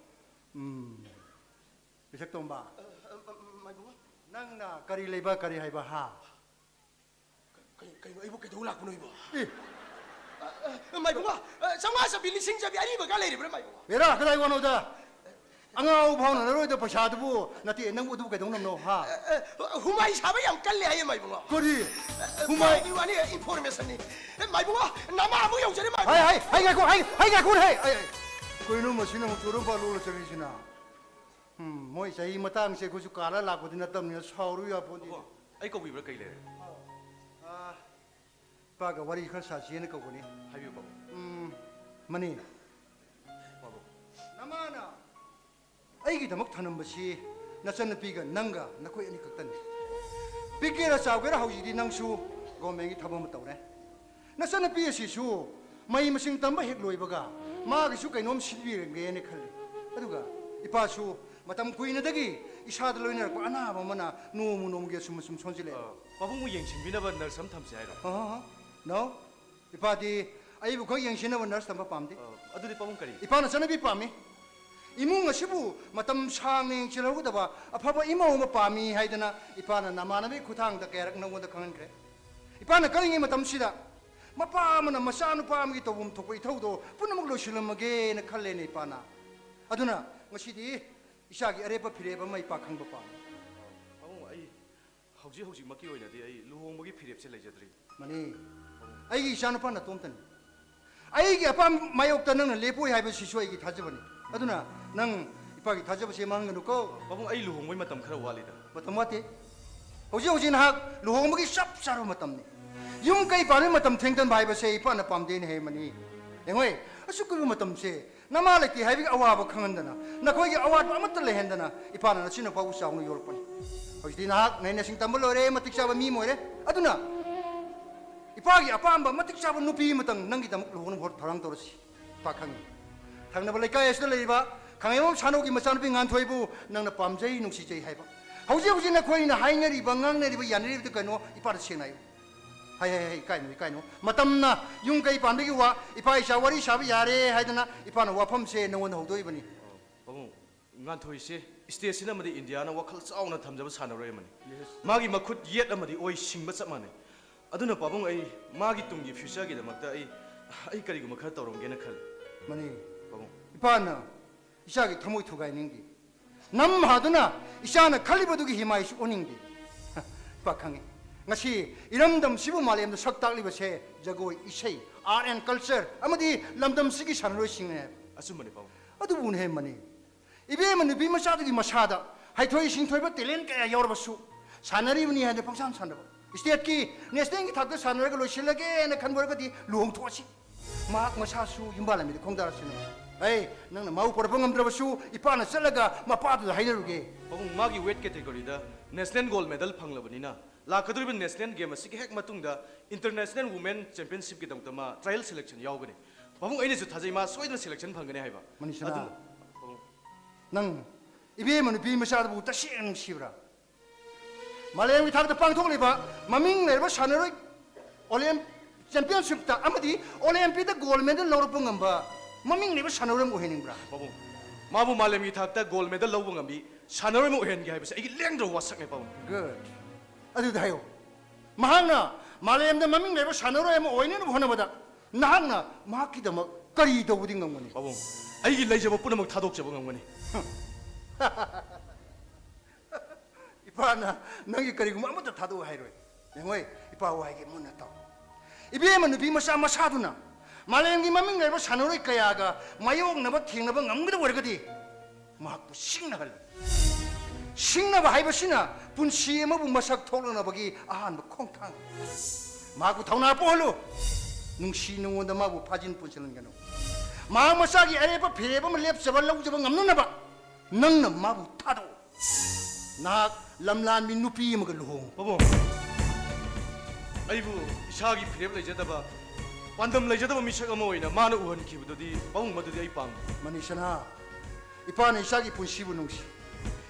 ꯎꯝ꯫ ꯄꯤꯁꯛꯇꯣꯝꯕ, ꯑ, ꯑ, ꯑ, ꯃꯥꯏꯕꯨꯡꯉꯣ꯫ ꯅꯪꯅ ꯀꯔꯤ ꯂꯩꯕ, ꯀꯔꯤ ꯍꯥꯏꯕ, ꯍꯥ? ꯀꯩ-, ꯀꯩꯅꯣ, ꯑꯩꯕꯨ ꯀꯩꯗꯧ ꯂꯥꯛꯄꯅꯣ ꯑꯩꯕꯣ? ꯑꯦ꯫ ꯑ, ꯑ, ꯃꯥꯏꯕꯨꯡꯉꯣ, ꯑ, ꯆꯥꯝꯃꯉꯥ ꯆꯞꯄꯤ, ꯂꯤꯁꯤꯡ ꯆꯞꯄꯤ ꯑꯔꯤꯕꯒ ꯂꯩꯔꯤꯕ꯭ꯔꯥ, ꯃꯥꯏꯕꯨꯡꯉꯣ? ꯍꯦꯔꯥ, ꯀꯗꯥꯏ ꯋꯥꯅꯣꯗ? ꯑꯉꯥꯎ ꯐꯥꯎꯅꯔꯔꯣꯏꯗ ꯄꯩꯁꯥꯗꯨꯕꯨ꯫ ꯅꯠꯇꯦ, ꯅꯪꯕꯨ ꯑꯗꯨꯕꯨ ꯀꯩꯗꯧꯅꯕꯅꯣ, ꯍꯥ? ꯑ, ꯑ, ꯍꯨꯃꯥꯏ ꯁꯥꯕ ꯌꯥꯝ ꯀꯜꯂꯦ ꯍꯥꯏꯌꯦ, ꯃꯥꯏꯕꯨꯡꯉꯣ꯫ ꯀꯔꯤ? ꯑ, ꯍꯨꯃꯥꯏ? ꯃꯥꯏꯕꯒꯤ ꯋꯥꯅꯤ, information ꯅꯤ꯫ ꯑꯦ, ꯃꯥꯏꯕꯨꯡꯉꯣ, ꯅꯃꯥ ꯑꯃꯨꯛ ꯌꯧꯖꯔꯦ, ꯃꯥꯏꯕꯨꯡꯉꯣ꯫ ꯍꯥꯏ, ꯍꯥꯏ, ꯍꯥꯏ, ꯉꯥꯏꯈꯣ, ꯍꯥꯏ, ꯍꯥꯏ, ꯉꯥꯏꯈꯣ, ꯍꯦ꯫ ꯑꯩ, ꯑꯩ, ꯀꯩꯅꯣ ꯃꯁꯤꯅ ꯑꯃꯨꯛ ꯆꯣꯔꯝꯄꯥ ꯂꯣꯜꯂ ꯆꯪꯉꯤꯁꯤꯅ? ꯎꯝ, ꯃꯣꯏ ꯆꯍꯤ ꯃꯇꯥꯡꯁꯦ ꯑꯩꯈꯣꯏꯁꯨ ꯀꯥꯜꯂ ꯂꯥꯛꯄꯗꯤ ꯅꯠꯇꯕꯅꯤꯅ ꯁꯥꯎꯔꯨ ꯌꯥꯄꯣꯟꯇꯦ꯫ ꯑꯕꯣ, ꯑꯩ ꯀꯧꯕꯤꯕ꯭ꯔꯥ? ꯀꯩ ꯂꯩꯔꯦ? ꯑꯥ, ꯏꯄꯥꯒ ꯋꯥꯔꯤ ꯈꯔ ꯁꯥꯁꯤꯅ ꯀꯧꯕꯅꯤ꯫ ꯍꯥꯏꯕꯤꯌꯨ, ꯄꯥꯕꯨꯡ꯫ ꯎꯝ, ꯃꯅꯤ꯫ ꯄꯥꯕꯨꯡ꯫ ꯅꯃꯥꯅ ꯑꯩꯒꯤꯗꯃꯛ ꯊꯅꯝꯕꯁꯤ ꯅꯆꯟꯅꯨꯄꯤꯒ ꯅꯪꯒ ꯅꯈꯣꯏ ꯑꯅꯤꯈꯛꯇꯅꯤ꯫ ꯄꯤꯛꯀꯦꯔꯥ ꯆꯥꯎꯒꯦꯔꯥ ꯍꯧꯖꯤꯛꯇꯤ ꯅꯪꯁꯨ ꯒꯣꯔꯃꯦꯟꯒꯤ ꯊꯕꯛ ꯑꯃ ꯇꯧꯔꯦ꯫ ꯅꯆꯟꯅꯨꯄꯤ ꯑꯁꯤꯁꯨ ꯃꯍꯩ ꯃꯁꯤꯡ ꯇꯝꯕ ꯍꯦꯛ ꯂꯣꯏꯕꯒ ꯃꯥꯒꯤꯁꯨ ꯀꯩꯅꯣꯝ ꯁꯤꯟꯕꯤꯔꯒꯦꯅ ꯈꯜꯂꯤ꯫ ꯑꯗꯨꯒ ꯏꯄꯥꯁꯨ ꯃꯇꯝ ꯀꯨꯏꯅꯗꯒꯤ ꯏꯁꯥꯗ ꯂꯣꯏꯅꯔꯛꯄ ꯑꯅꯥꯕ ꯑꯃꯅ ꯅꯣꯡꯃ ꯅꯣꯡꯃꯒꯤ ꯑꯁꯨꯝ ꯑꯁꯨꯝ ꯁꯣꯟꯖꯤꯜꯂꯛꯑꯦ꯫ ꯑ, ꯄꯥꯕꯨꯡꯕꯨ ꯌꯦꯡꯁꯤꯟꯕꯤꯅꯕ ꯅꯔꯁ ꯑꯃ ꯊꯝꯁꯦ ꯍꯥꯏꯔꯣ? ꯑ, ꯑ, ꯑ, no꯫ ꯏꯄꯥꯗꯤ ꯑꯩꯕꯨ ꯈꯛ ꯌꯦꯡꯁꯤꯟꯅꯕ ꯅꯔꯁ ꯊꯝꯕ ꯄꯥꯝꯗꯦ꯫ ꯑ, ꯑꯗꯨꯗꯤ ꯄꯥꯕꯨꯡ ꯀꯔꯤ? ꯏꯄꯥꯅ ꯆꯠꯅꯕꯤ ꯄꯥꯝꯃꯤ꯫ ꯏꯃꯨꯡ ꯑꯁꯤꯕꯨ ꯃꯇꯝ ꯁꯥꯡꯅ ꯌꯦꯡꯁꯤꯜꯍꯧꯒꯗꯕ ꯑꯐꯕ ꯏꯃꯧ ꯑꯃ ꯄꯥꯝꯃꯤ ꯍꯥꯏꯗꯅ ꯏꯄꯥꯅ ꯅꯃꯥꯟꯅꯕꯒꯤ ꯈꯨꯠꯊꯥꯡꯗ ꯀꯌꯥꯔꯛ ꯅꯉꯣꯟꯗ ꯈꯪꯍꯟꯈ꯭ꯔꯦ꯫ ꯏꯄꯥꯅ ꯀꯜꯂꯤꯉꯩ ꯃꯇꯝꯁꯤꯗ ꯃꯄꯥ ꯑꯃꯅ ꯃꯆꯥꯅꯨꯄꯥ ꯑꯃꯒꯤ ꯇꯧꯐꯝ ꯊꯣꯛꯄ ꯏꯊꯧꯗꯣ ꯄꯨꯝꯅꯃꯛ ꯂꯣꯏꯁꯤꯜꯂꯝꯃꯒꯦꯅ ꯈꯜꯂꯦꯅꯦ ꯏꯄꯥꯅ꯫ ꯑꯗꯨꯅ ꯉꯁꯤꯗꯤ ꯏꯆꯥꯒꯤ ꯑꯔꯦꯞꯄ ꯐꯤꯔꯦꯞ ꯑꯃ ꯏꯄꯥ ꯈꯪꯕ ꯄꯥꯝꯃꯤ꯫ ꯄꯥꯕꯨꯡ, ꯑꯩ ꯍꯧꯖꯤꯛ ꯍꯧꯖꯤꯛꯃꯛꯀꯤ ꯑꯣꯏꯅꯗꯤ ꯑꯩ ꯂꯨꯍꯣꯡꯕꯒꯤ ꯐꯤꯔꯦꯞꯁꯦ ꯂꯩꯖꯗ꯭ꯔꯤ꯫ ꯃꯅꯤ, ꯑꯩꯒꯤ ꯏꯆꯥꯅꯨꯄꯥ ꯅꯇꯣꯝꯇꯅꯤ꯫ ꯑꯩꯒꯤ ꯑꯄꯥꯝꯕ ꯃꯥꯌꯣꯛꯇ ꯅꯪꯅ ꯂꯦꯞꯄꯣꯏ ꯍꯥꯏꯕꯁꯤꯁꯨ ꯑꯩꯒꯤ ꯊꯥꯖꯕꯅꯤ꯫ ꯑꯗꯨꯅ ꯅꯪ ꯏꯄꯥꯒꯤ ꯊꯥꯖꯕꯁꯦ ꯃꯥꯡꯍꯟꯒꯅꯨꯀꯣ꯫ ꯄꯥꯕꯨꯡ, ꯑꯩ ꯂꯨꯍꯣꯡꯕꯩ ꯃꯇꯝ ꯈꯔ ꯋꯥꯠꯂꯤꯗ꯫ ꯃꯇꯝ ꯋꯥꯠꯇꯦ꯫ ꯍꯧꯖꯤꯛ ꯍꯧꯖꯤꯛ ꯅꯍꯥꯛ ꯂꯨꯍꯣꯡꯕꯒꯤ ꯆꯞ ꯆꯥꯔꯕ ꯃꯇꯝꯅꯤ꯫ ꯌꯨꯝ ꯀꯩ ꯄꯥꯟꯕꯒꯤ ꯃꯇꯝ ꯊꯦꯡꯊꯟꯕ ꯍꯥꯏꯕꯁꯦ ꯏꯄꯥꯅ ꯄꯥꯝꯗꯦꯅ ꯍꯥꯏꯃꯅꯤ꯫ ꯌꯦꯡꯉꯣꯏ, ꯑꯁꯨꯛ ꯀꯨꯏꯕ ꯃꯇꯝꯁꯦ ꯅꯃꯥ ꯂꯩꯇꯦ ꯍꯥꯏꯕꯒꯤ ꯑꯋꯥꯕ ꯈꯪꯍꯟꯗꯅ, ꯅꯈꯣꯏꯒꯤ ꯑꯋꯥꯠꯄ ꯑꯃꯠꯇ ꯂꯩꯍꯟꯗꯅ ꯏꯄꯥꯅ ꯅꯆꯤꯟꯅ ꯐꯥꯎꯕ ꯆꯥꯎꯅ ꯌꯣꯛꯂꯛꯄꯅꯤ꯫ ꯍꯧꯖꯤꯛꯇꯤ ꯅꯍꯥꯛ ꯃꯍꯩ ꯃꯁꯤꯡ ꯇꯝꯕ ꯂꯣꯏꯔꯦ, ꯃꯇꯤꯛ ꯆꯥꯕ ꯃꯤ ꯑꯃ ꯑꯣꯏꯔꯦ꯫ ꯑꯗꯨꯅ ꯏꯄꯥꯒꯤ ꯑꯄꯥꯝꯕ ꯃꯇꯤꯛ ꯆꯥꯕ ꯅꯨꯄꯤ ꯑꯃꯇꯪ ꯅꯪꯒꯤꯗꯃꯛ ꯂꯨꯍꯣꯡꯅꯕ ꯊꯧꯔꯥꯡ ꯇꯧꯔꯁꯤ꯫ ꯏꯄꯥ ꯈꯪꯉꯤ꯫ ꯊꯪꯅꯕ ꯂꯩꯀꯥꯏ ꯑꯁꯤꯗ ꯂꯩꯔꯤꯕ ꯈꯥꯉꯦꯝꯕꯝ ꯁꯥꯅꯧꯒꯤ ꯃꯆꯥꯅꯨꯄꯤ ꯉꯥꯟꯊꯣꯏꯕꯨ ꯅꯪꯅ ꯄꯥꯝꯖꯩ, ꯅꯨꯡꯁꯤꯖꯩ ꯍꯥꯏꯕ꯫ ꯍꯧꯖꯤꯛ ꯍꯧꯖꯤꯛ ꯅꯈꯣꯏꯅ ꯍꯥꯏꯅꯔꯤꯕ, ꯉꯥꯡꯅꯔꯤꯕ, ꯌꯥꯅꯔꯤꯕꯗꯨ ꯀꯩꯅꯣ? ꯏꯄꯥꯗ ꯁꯦꯡꯅ ꯍꯥꯏꯌꯨ꯫ ꯍꯥꯏ, ꯍꯥꯏ, ꯍꯥꯏ, ꯏꯀꯥꯏꯅꯨ, ꯏꯀꯥꯏꯅꯨ꯫ ꯃꯇꯝꯅ ꯌꯨꯝ ꯀꯩ ꯄꯥꯟꯕꯒꯤ ꯋꯥ, ꯏꯄꯥ ꯏꯆꯥ ꯋꯥꯔꯤ ꯁꯥꯕ ꯌꯥꯔꯦ ꯍꯥꯏꯗꯅ ꯏꯄꯥꯅ ꯋꯥꯐꯝꯁꯦ ꯅꯉꯣꯟꯗ ꯍꯧꯗꯣꯛꯏꯕꯅꯤ꯫ ꯄꯥꯕꯨꯡ, ꯉꯥꯟꯊꯣꯏꯁꯦ ꯁ꯭ꯇꯦꯠꯁꯤꯅ ꯑꯃꯗꯤ ꯏꯟꯗꯤꯌꯥꯅ ꯋꯥꯈꯜ ꯆꯥꯎꯅ ꯊꯝꯖꯕ ꯁꯥꯟꯅꯔꯣꯏ ꯑꯃꯅꯤ꯫ ꯃꯥꯒꯤ ꯃꯈꯨꯠ ꯌꯦꯠ ꯑꯃꯗꯤ ꯑꯣꯏ ꯁꯤꯡꯕ ꯆꯞ ꯃꯥꯟꯅꯩ꯫ ꯑꯗꯨꯅ ꯄꯥꯕꯨꯡ, ꯑꯩ ꯃꯥꯒꯤ ꯇꯨꯡꯒꯤ ꯐ꯭ꯌꯨꯆꯔꯒꯤꯗꯃꯛꯇ ꯑꯩ ꯑꯩ ꯀꯔꯤꯒꯨꯝꯕ ꯈꯔ ꯇꯧꯔꯝꯒꯦꯅ ꯈꯜꯂꯤ꯫ ꯃꯅꯤ꯫ ꯄꯥꯕꯨꯡ꯫ ꯏꯄꯥꯅ ꯏꯆꯥꯒꯤ ꯊꯃꯣꯏ ꯊꯨꯒꯥꯏꯅꯤꯡꯗꯦ꯫ ꯅꯝ ꯍꯥꯗꯨꯅ ꯏꯆꯥꯅ ꯈꯜꯂꯤꯕꯗꯨꯒꯤ ꯍꯤꯃꯥꯏꯁꯨ ꯑꯣꯟꯅꯤꯡꯗꯦ꯫ ꯏꯄꯥ ꯈꯪꯉꯤ꯫ ꯉꯁꯤ ꯏꯔꯝꯗꯝꯁꯤꯕꯨ ꯃꯥꯂꯦꯝꯗ ꯁꯛ ꯇꯥꯛꯂꯤꯕꯁꯦ ꯖꯒꯣꯏ, ꯏꯁꯩ, art and culture ꯑꯃꯗꯤ ꯂꯝꯗꯝꯁꯤꯒꯤ ꯁꯥꯟꯅꯔꯣꯏꯁꯤꯡꯅꯦ ꯍꯥꯏꯕ꯫ ꯑꯆꯨꯝꯕꯅꯤ ꯄꯥꯕꯨꯡ꯫ ꯑꯗꯨꯕꯨꯅꯦ ꯃꯅꯤ꯫ ꯏꯕꯦꯝꯃ ꯅꯨꯄꯤ ꯃꯆꯥꯗꯨꯒꯤ ꯃꯁꯥꯗ ꯍꯩꯊꯣꯏ ꯁꯤꯡꯊꯣꯏꯕ talent ꯀꯌꯥ ꯌꯥꯎꯔꯕꯁꯨ ꯁꯥꯟꯅꯔꯤꯕꯅꯤ ꯍꯥꯏꯅ ꯄꯪꯁꯥꯟ ꯁꯥꯟꯅꯕ꯫ Stateꯀꯤ, nationalꯒꯤ ꯊꯥꯛꯇ ꯁꯥꯟꯅꯔꯒ ꯂꯣꯏꯁꯤꯜꯂꯒꯦꯅ ꯈꯟꯕ ꯑꯣꯏꯔꯒꯗꯤ ꯂꯨꯍꯣꯡꯊꯣꯛꯑꯁꯤ꯫ ꯃꯍꯥꯛ ꯃꯁꯥꯁꯨ ꯌꯨꯝꯕꯥꯜꯂꯝꯃꯤꯗ ꯈꯣꯡꯗꯥꯔꯁꯅꯨ꯫ ꯑꯩ ꯅꯪꯅ ꯃꯥꯕꯨ ꯄꯨꯔꯛꯄ ꯉꯝꯗ꯭ꯔꯕꯁꯨ ꯏꯄꯥꯅ ꯆꯠꯂꯒ ꯃꯄꯥꯗꯨꯗ ꯍꯥꯏꯅꯔꯨꯒꯦ꯫ ꯄꯥꯕꯨꯡ, ꯃꯥꯒꯤ weight categoryꯗ national gold medal ꯐꯪꯂꯕꯅꯤꯅ ꯂꯥꯛꯀꯗꯧꯔꯤꯕ national game ꯑꯁꯤꯒꯤ ꯍꯦꯛ ꯃꯇꯨꯡꯗ international women championshipꯀꯤꯗꯃꯛꯇ ꯃꯥ trial selection ꯌꯥꯎꯒꯅꯤ꯫ ꯄꯥꯕꯨꯡ, ꯑꯩꯅꯁꯨ ꯊꯥꯖꯩ ꯃꯥ ꯁꯣꯏꯗꯅ selection ꯐꯪꯒꯅꯤ ꯍꯥꯏꯕ꯫ ꯃꯅꯤꯁꯅꯥ, ꯑꯗꯨꯅ, ꯄꯥꯕꯨꯡ꯫ ꯅꯪ ꯏꯕꯦꯝꯃ ꯅꯨꯄꯤ ꯃꯆꯥꯗꯨꯕꯨ ꯇꯁꯦꯡꯅ ꯅꯨꯡꯁꯤꯕ꯭ꯔꯥ? ꯃꯥꯂꯦꯝꯒꯤ ꯊꯥꯛꯇ ꯄꯥꯡꯊꯣꯛꯂꯤꯕ ꯃꯃꯤꯡ ꯂꯩꯔꯕ ꯁꯥꯟꯅꯔꯣꯏ Olymp championshipꯇ ꯑꯃꯗꯤ Olympicꯇ gold medal ꯂꯧꯔꯛꯄ ꯉꯝꯕ ꯃꯃꯤꯡ ꯂꯩꯕ ꯁꯥꯟꯅꯔꯣꯏ ꯑꯃ ꯑꯣꯏꯍꯟꯅꯤꯡꯕ꯭ꯔꯥ? ꯄꯥꯕꯨꯡ, ꯃꯥꯕꯨ ꯃꯥꯂꯦꯝꯒꯤ ꯊꯥꯛꯇ gold medal ꯂꯧꯕ ꯉꯝꯕꯤ ꯁꯥꯟꯅꯔꯣꯏ ꯑꯃ ꯑꯣꯏꯍꯟꯒꯦ ꯍꯥꯏꯕꯁꯦ ꯑꯩꯒꯤ ꯂꯦꯡꯗ꯭ꯔꯕ ꯋꯥꯁꯛꯅꯦ ꯄꯥꯕꯨꯡ꯫ Good. ꯑꯗꯨꯗꯤ ꯍꯥꯏꯌꯨ, ꯃꯍꯥꯛꯅ ꯃꯥꯂꯦꯝꯗ ꯃꯃꯤꯡ ꯂꯩꯕ ꯁꯥꯟꯅꯔꯣꯏ ꯑꯃ ꯑꯣꯏꯅꯅꯕ ꯍꯣꯠꯅꯕꯗ ꯅꯍꯥꯛꯅ ꯃꯍꯥꯛꯀꯤꯗꯃꯛ ꯀꯔꯤ ꯇꯧꯕꯗꯤ ꯉꯝꯒꯅꯤ? ꯄꯥꯕꯨꯡ, ꯑꯩꯒꯤ ꯂꯩꯖꯕ ꯄꯨꯝꯅꯃꯛ ꯊꯥꯗꯣꯛꯆꯕ ꯉꯝꯒꯅꯤ꯫ ꯏꯄꯥꯅ ꯅꯪꯒꯤ ꯀꯔꯤꯒꯨꯝꯕ ꯑꯃꯠꯇ ꯊꯥꯗꯣꯛꯎ ꯍꯥꯏꯔꯣꯏ꯫ ꯌꯦꯡꯉꯣꯏ, ꯏꯄꯥ ꯋꯥ ꯍꯥꯏꯒꯦ ꯃꯨꯟꯅ ꯇꯥꯎ꯫ ꯏꯕꯦꯝꯃ ꯅꯨꯄꯤ ꯃꯆꯥ ꯃꯁꯥꯗꯨꯅ ꯃꯥꯂꯦꯝꯒꯤ ꯃꯃꯤꯡ ꯂꯩꯔꯕ ꯁꯥꯟꯅꯔꯣꯏ ꯀꯌꯥꯒ ꯃꯥꯌꯣꯛꯅꯕ ꯊꯦꯡꯅꯕ ꯉꯝꯒꯗꯕ ꯑꯣꯏꯔꯒꯗꯤ ꯃꯍꯥꯛꯄꯨ ꯁꯤꯡꯅꯍꯜꯂꯨ꯫ ꯁꯤꯡꯅꯕ ꯍꯥꯏꯕꯁꯤꯅ ꯄꯨꯟꯁꯤ ꯑꯃꯕꯨ ꯃꯁꯛ ꯊꯣꯛꯂꯛꯅꯕꯒꯤ ꯑꯍꯥꯟꯕ ꯈꯣꯡꯊꯥꯡ꯫ ꯃꯍꯥꯛꯄꯨ ꯊꯧꯅꯥ ꯄꯣꯛꯍꯜꯂꯨ꯫ ꯅꯨꯡꯁꯤ ꯅꯉꯣꯟꯗ ꯃꯥꯕꯨ ꯐꯥꯖꯤꯟ ꯄꯨꯟꯁꯤꯜꯍꯟꯒꯅꯨ꯫ ꯃꯍꯥꯛ ꯃꯁꯥꯒꯤ ꯑꯔꯦꯞꯄ ꯐꯤꯔꯦꯞ ꯑꯃ ꯂꯦꯞꯆꯕ ꯂꯧꯖꯕ ꯉꯝꯅꯅꯕ ꯅꯪꯅ ꯃꯥꯕꯨ ꯊꯥꯗꯣꯛꯎ꯫ ꯅꯍꯥꯛ ꯂꯝꯂꯥꯟꯕꯤ ꯅꯨꯄꯤ ꯑꯃꯒ ꯂꯨꯍꯣꯡꯉꯨ꯫ ꯄꯥꯕꯨꯡ, ꯑꯩꯕꯨ ꯏꯁꯥꯒꯤ ꯐꯤꯔꯦꯞ ꯂꯩꯖꯗꯕ, ꯄꯥꯟꯗꯝ ꯂꯩꯖꯗꯕ ꯃꯤꯁꯛ ꯑꯃ ꯑꯣꯏꯅ ꯃꯥꯅ ꯎꯍꯟꯈꯤꯕꯗꯨꯗꯤ ꯄꯥꯕꯨꯡ ꯃꯗꯨꯗꯤ ꯑꯩ ꯄꯥꯝꯗꯦ꯫ ꯃꯅꯤꯁꯅꯥ, ꯏꯄꯥꯅ ꯏꯆꯥꯒꯤ ꯄꯨꯟꯁꯤꯕꯨ ꯅꯨꯡꯁꯤ꯫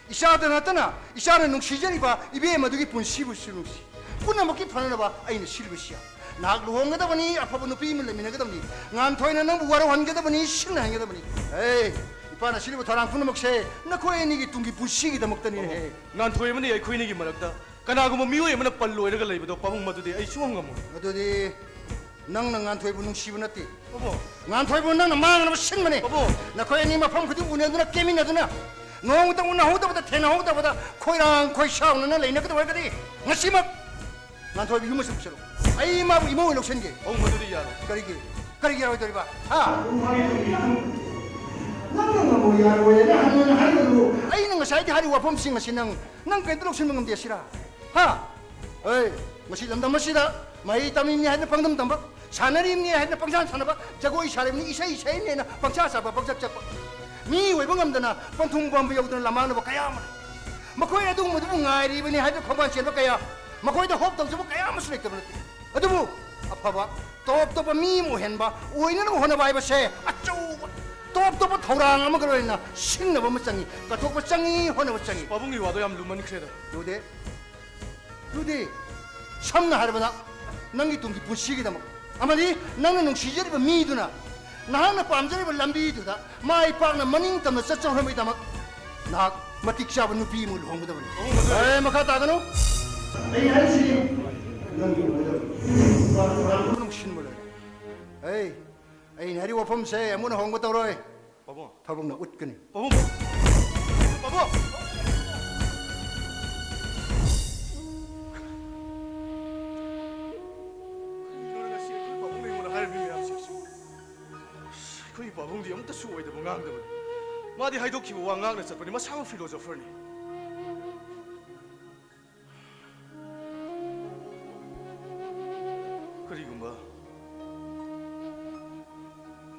ꯏꯆꯥꯗ ꯅꯠꯇꯅ ꯏꯆꯥꯅ ꯅꯨꯡꯁꯤꯖꯔꯤꯕ ꯏꯕꯦꯝ ꯑꯗꯨꯒꯤ ꯄꯨꯟꯁꯤꯕꯨꯁꯨ ꯅꯨꯡꯁꯤ꯫ ꯄꯨꯝꯅꯃꯛꯀꯤ ꯐꯅꯅꯕ ꯑꯩꯅ ꯁꯤꯜꯂꯤꯕꯁꯤ ꯌꯥ꯫ ꯅꯍꯥꯛ ꯂꯨꯍꯣꯡꯒꯗꯕꯅꯤ, ꯑꯐꯕ ꯅꯨꯄꯤ ꯑꯃ ꯂꯩꯃꯤꯟꯅꯒꯗꯕꯅꯤ꯫ ꯉꯥꯟꯊꯣꯏꯅ ꯅꯪꯕꯨ ꯋꯥꯔꯧꯍꯟꯒꯗꯕꯅꯤ, ꯁꯤꯡꯅꯍꯟꯒꯗꯕꯅꯤ꯫ ꯑꯦ, ꯏꯄꯥꯅ ꯁꯤꯜꯂꯤꯕ ꯊꯧꯔꯥꯡ ꯄꯨꯝꯅꯃꯛꯁꯦ ꯅꯈꯣꯏ ꯑꯅꯤꯒꯤ ꯇꯨꯡꯒꯤ ꯄꯨꯟꯁꯤꯒꯤꯗꯃꯛꯇꯅꯤꯅꯦꯍꯦ꯫ ꯉꯥꯟꯊꯣꯏ ꯑꯃꯗꯤ ꯑꯩꯈꯣꯏ ꯑꯅꯤꯒꯤ ꯃꯔꯛꯇ ꯀꯅꯥꯒꯨꯝꯕ ꯃꯤꯑꯣꯏ ꯑꯃꯅ ꯄꯜ ꯂꯣꯏꯔꯒ ꯂꯩꯕꯗꯣ ꯄꯥꯕꯨꯡ ꯃꯗꯨꯗꯤ ꯑꯩ ꯁꯨꯡꯉꯝ ꯉꯝꯃꯣꯏ꯫ ꯑꯗꯨꯗꯤ ꯅꯪꯅ ꯉꯥꯟꯊꯣꯏꯕꯨ ꯅꯨꯡꯁꯤꯕ ꯅꯠꯇꯦ꯫ ꯄꯥꯕꯨꯡ꯫ ꯉꯥꯟꯊꯣꯏꯕꯨ ꯅꯪꯅ ꯃꯥꯡꯅꯕ ꯁꯤꯟꯕꯅꯦ꯫ ꯄꯥꯕꯨꯡ꯫ ꯅꯈꯣꯏ ꯑꯅꯤ ꯃꯐꯝ ꯈꯨꯗꯤꯡ ꯎꯅꯗꯨꯅ, ꯀꯦꯃꯤꯟꯅꯗꯨꯅ, ꯅꯣꯡꯃꯇ ꯎꯅꯍꯧꯗꯕꯗ, ꯊꯦꯡꯅꯍꯧꯗꯕꯗ ꯈꯣꯏꯔꯥꯡ ꯈꯣꯏꯁꯥꯎꯅꯅ ꯂꯩꯅꯒꯗꯕ ꯑꯣꯏꯔꯒꯗꯤ ꯉꯁꯤꯃꯛ ꯉꯥꯟꯊꯣꯏꯕ ꯌꯨꯝ ꯑꯁꯤ ꯄꯨꯁꯜꯂꯨ꯫ ꯑꯩ ꯃꯥꯕꯨ ꯏꯃꯧ ꯑꯣꯏꯅ ꯂꯧꯁꯤꯟꯒꯦ꯫ ꯄꯥꯕꯨꯡ, ꯃꯗꯨꯗꯤ ꯌꯥꯔꯣꯏ꯫ ꯀꯔꯤꯒꯤ? ꯀꯔꯤꯒꯤ ꯌꯥꯔꯣꯏꯗꯣꯔꯤꯕ? ꯍꯥ? ꯅꯪꯅ ꯉꯝꯃꯣꯏ ꯌꯥꯔꯣꯏꯅ ꯍꯟꯅ ꯍꯟꯅ ꯍꯥꯏꯕꯗꯨ꯫ ꯑꯩꯅ ꯉꯁꯥꯏꯗꯤ ꯍꯥꯏꯔꯤꯕ ꯋꯥꯐꯝꯁꯤꯡ ꯑꯁꯤ ꯅꯪ, ꯅꯪ ꯀꯔꯤꯝꯇ ꯂꯧꯁꯤꯟꯕ ꯉꯝꯗꯦ ꯁꯤꯔꯥ? ꯍꯥ? ꯑꯦ, ꯃꯁꯤ ꯂꯝꯗꯝ ꯑꯁꯤꯗ ꯃꯍꯩ ꯇꯝꯂꯤꯕꯅꯤ ꯍꯥꯏꯗꯅ ꯄꯪꯗꯝ ꯇꯝꯕ, ꯁꯥꯟꯅꯔꯤꯕꯅꯤ ꯍꯥꯏꯗꯅ ꯄꯪꯁꯥꯟ ꯁꯥꯟꯅꯕ, ꯖꯒꯣꯏ ꯁꯥꯔꯤꯕꯅꯤ, ꯏꯁꯩ ꯏꯁꯩꯅꯦꯅ ꯄꯪꯁꯥ ꯆꯥꯕ, ꯄꯪꯆꯠ ꯆꯠꯄ, ꯃꯤ ꯑꯣꯏꯕ ꯉꯝꯗꯅ ꯄꯟꯊꯨꯡ ꯄꯥꯟꯕ ꯌꯧꯗꯅ ꯂꯝꯃꯥꯡꯅꯕ ꯀꯌꯥ ꯑꯃ ꯂꯩ꯫ ꯃꯈꯣꯏ ꯑꯗꯨꯒꯨꯝꯕꯗꯨꯕꯨ ꯉꯥꯏꯔꯤꯕꯅꯤ ꯍꯥꯏꯗꯅ ꯈꯣꯡꯕꯥꯟ ꯆꯦꯟꯕ ꯀꯌꯥ, ꯃꯈꯣꯏꯗ ꯍꯣꯞ ꯇꯧꯖꯕ ꯀꯌꯥ ꯑꯃꯁꯨ ꯂꯩꯇꯕ ꯅꯠꯇꯦ꯫ ꯑꯗꯨꯕꯨ ꯑꯐꯕ ꯇꯣꯞ ꯇꯣꯞꯄ ꯃꯤ ꯑꯃ ꯑꯣꯏꯍꯟꯕ, ꯑꯣꯏꯅꯅꯕ ꯍꯣꯠꯅꯕ ꯍꯥꯏꯕꯁꯦ ꯑꯆꯧꯕ ꯇꯣꯞ ꯇꯣꯞꯄ ꯊꯧꯔꯥꯡ ꯑꯃꯒ ꯂꯣꯏꯅꯅ ꯁꯤꯡꯅꯕ ꯑꯃ ꯆꯪꯏ, ꯀꯠꯊꯣꯛꯄ ꯆꯪꯏ, ꯍꯣꯠꯅꯕ ꯆꯪꯏ꯫ ꯄꯥꯕꯨꯡꯒꯤ ꯋꯥꯗꯣ ꯌꯥꯝ ꯂꯨꯃꯟꯈ꯭ꯔꯦꯗ꯫ ꯂꯨꯗꯦ꯫ ꯑꯗꯨꯗꯤ ꯁꯝꯅ ꯍꯥꯏꯔꯕꯗ ꯅꯪꯒꯤ ꯇꯨꯡꯒꯤ ꯄꯨꯟꯁꯤꯒꯤꯗꯃꯛ ꯑꯃꯗꯤ ꯅꯪꯅ ꯅꯨꯡꯁꯤꯖꯔꯤꯕ ꯃꯤꯗꯨꯅ ꯅꯍꯥꯛꯅ ꯄꯥꯝꯖꯔꯤꯕ ꯂꯝꯕꯤꯗꯨꯗ ꯃꯥꯏ ꯄꯥꯛꯅ ꯃꯅꯤꯡ ꯇꯝꯅ ꯆꯠꯆꯍꯧꯅꯕꯒꯤꯗꯃꯛ ꯅꯍꯥꯛ ꯃꯇꯤꯛ ꯆꯥꯕ ꯅꯨꯄꯤ ꯑꯃ ꯂꯨꯍꯣꯡꯒꯗꯕꯅꯤ꯫ ꯑꯍꯨꯝ ꯑꯗꯨ ꯑꯦ, ꯃꯈꯥ ꯇꯥꯒꯅꯨ꯫ ꯑꯩ ꯍꯥꯏꯔꯤꯁꯤꯗꯤ ꯅꯪꯒꯤ ꯑꯣꯏꯒꯗꯕꯅꯤ꯫ ꯅꯨꯡꯁꯤꯟꯕ ꯂꯣꯏꯔꯦ꯫ ꯑꯩ, ꯑꯩꯅ ꯍꯥꯏꯔꯤꯕ ꯋꯥꯐꯝꯁꯦ ꯑꯃꯨꯛ ꯍꯟꯅ ꯍꯣꯡꯕ ꯇꯧꯔꯣꯏ꯫ ꯄꯥꯕꯨꯡ꯫ ꯊꯕꯛꯅ ꯎꯠꯀꯅꯤ꯫ ꯄꯥꯕꯨꯡ! ꯄꯥꯕꯨꯡ! ꯀꯔꯤꯅꯣ ꯉꯁꯤ ꯑꯩꯈꯣꯏ ꯄꯥꯕꯨꯡꯅ ꯑꯩꯉꯣꯟꯗ ꯍꯥꯏꯔꯝꯃꯤ ꯃꯌꯥꯝꯁꯦ? ꯑꯩꯈꯣꯏꯒꯤ ꯄꯥꯕꯨꯡꯗꯤ ꯑꯃꯠꯇꯁꯨ ꯑꯣꯏꯗꯕ ꯉꯥꯡꯗꯕꯅꯤ꯫ ꯃꯥꯗꯤ ꯍꯥꯏꯗꯣꯛꯈꯤꯕ ꯋꯥ ꯉꯥꯛꯅ ꯆꯠꯄꯅꯤ, ꯃꯁꯥꯃꯛ ꯐꯤꯂꯣꯁꯣꯐꯔꯅꯤ꯫ ꯀꯔꯤꯒꯨꯝꯕ,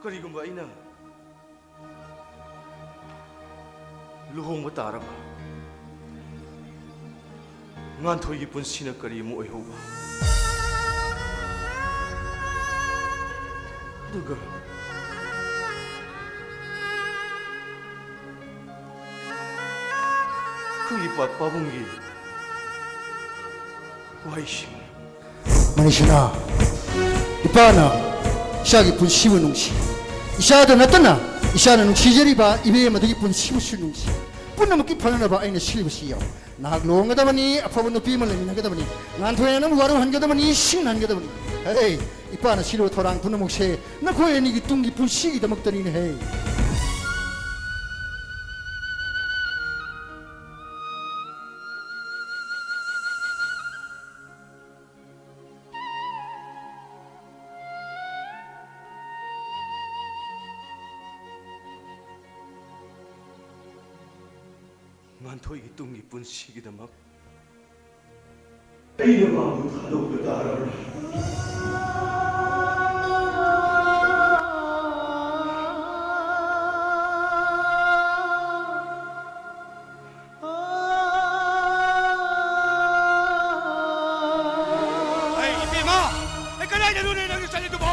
ꯀꯔꯤꯒꯨꯝꯕ ꯑꯩꯅ ꯂꯨꯍꯣꯡꯕ ꯇꯥꯔꯕ, ꯉꯥꯟꯊꯣꯏꯒꯤ ꯄꯨꯟꯁꯤꯅ ꯀꯔꯤ ꯑꯃꯨꯛ ꯑꯣꯏꯍꯧꯕ? ꯑꯗꯨꯒ ꯑꯩꯈꯣꯏꯒꯤ ꯄꯥ-, ꯄꯥꯕꯨꯡꯒꯤ ꯋꯥꯍꯩꯁꯤꯡ꯫ ꯃꯅꯤꯁꯅꯥ, ꯏꯄꯥꯅ ꯏꯆꯥꯒꯤ ꯄꯨꯟꯁꯤꯕꯨ ꯅꯨꯡꯁꯤ꯫ ꯏꯆꯥꯗ ꯅꯠꯇꯅ ꯏꯆꯥꯅ ꯅꯨꯡꯁꯤꯖꯔꯤꯕ ꯏꯕꯦꯝ ꯑꯗꯨꯒꯤ ꯄꯨꯟꯁꯤꯕꯨꯁꯨ ꯅꯨꯡꯁꯤ꯫ ꯄꯨꯝꯅꯃꯛꯀꯤ ꯐꯅꯅꯕ ꯑꯩꯅ ꯁꯤꯜꯂꯤꯕꯁꯤ ꯌꯥꯎ꯫ ꯅꯍꯥꯛ ꯂꯨꯍꯣꯡꯒꯗꯕꯅꯤ, ꯑꯐꯕ ꯅꯨꯄꯤ ꯑꯃ ꯂꯩꯃꯤꯟꯅꯒꯗꯕꯅꯤ꯫ ꯉꯥꯟꯊꯣꯏꯅ ꯅꯪꯕꯨ ꯋꯥꯔꯧꯍꯟꯒꯗꯕꯅꯤ, ꯁꯤꯡꯅꯍꯟꯒꯗꯕꯅꯤ꯫ ꯍꯦ, ꯏꯄꯥꯅ ꯁꯤꯜꯂꯤꯕ ꯊꯧꯔꯥꯡ ꯄꯨꯝꯅꯃꯛꯁꯦ ꯅꯈꯣꯏ ꯑꯅꯤꯒꯤ ꯇꯨꯡꯒꯤ ꯄꯨꯟꯁꯤꯒꯤꯗꯃꯛꯇꯅꯤꯅꯦ ꯍꯦ꯫ ꯉꯥꯟꯊꯣꯏꯒꯤ ꯇꯨꯡꯒꯤ ꯄꯨꯟꯁꯤꯒꯤꯗꯃꯛ ꯑꯩꯅ ꯃꯥꯕꯨ ꯊꯥꯗꯣꯛꯄ ꯇꯥꯔꯕ꯭ꯔꯥ? ꯑꯩ ꯏꯕꯦꯝꯃ! ꯑꯩ ꯀꯗꯥꯏꯗꯅꯣꯅꯦ ꯅꯪꯅ ꯆꯠꯂꯤꯗꯨꯕꯣ?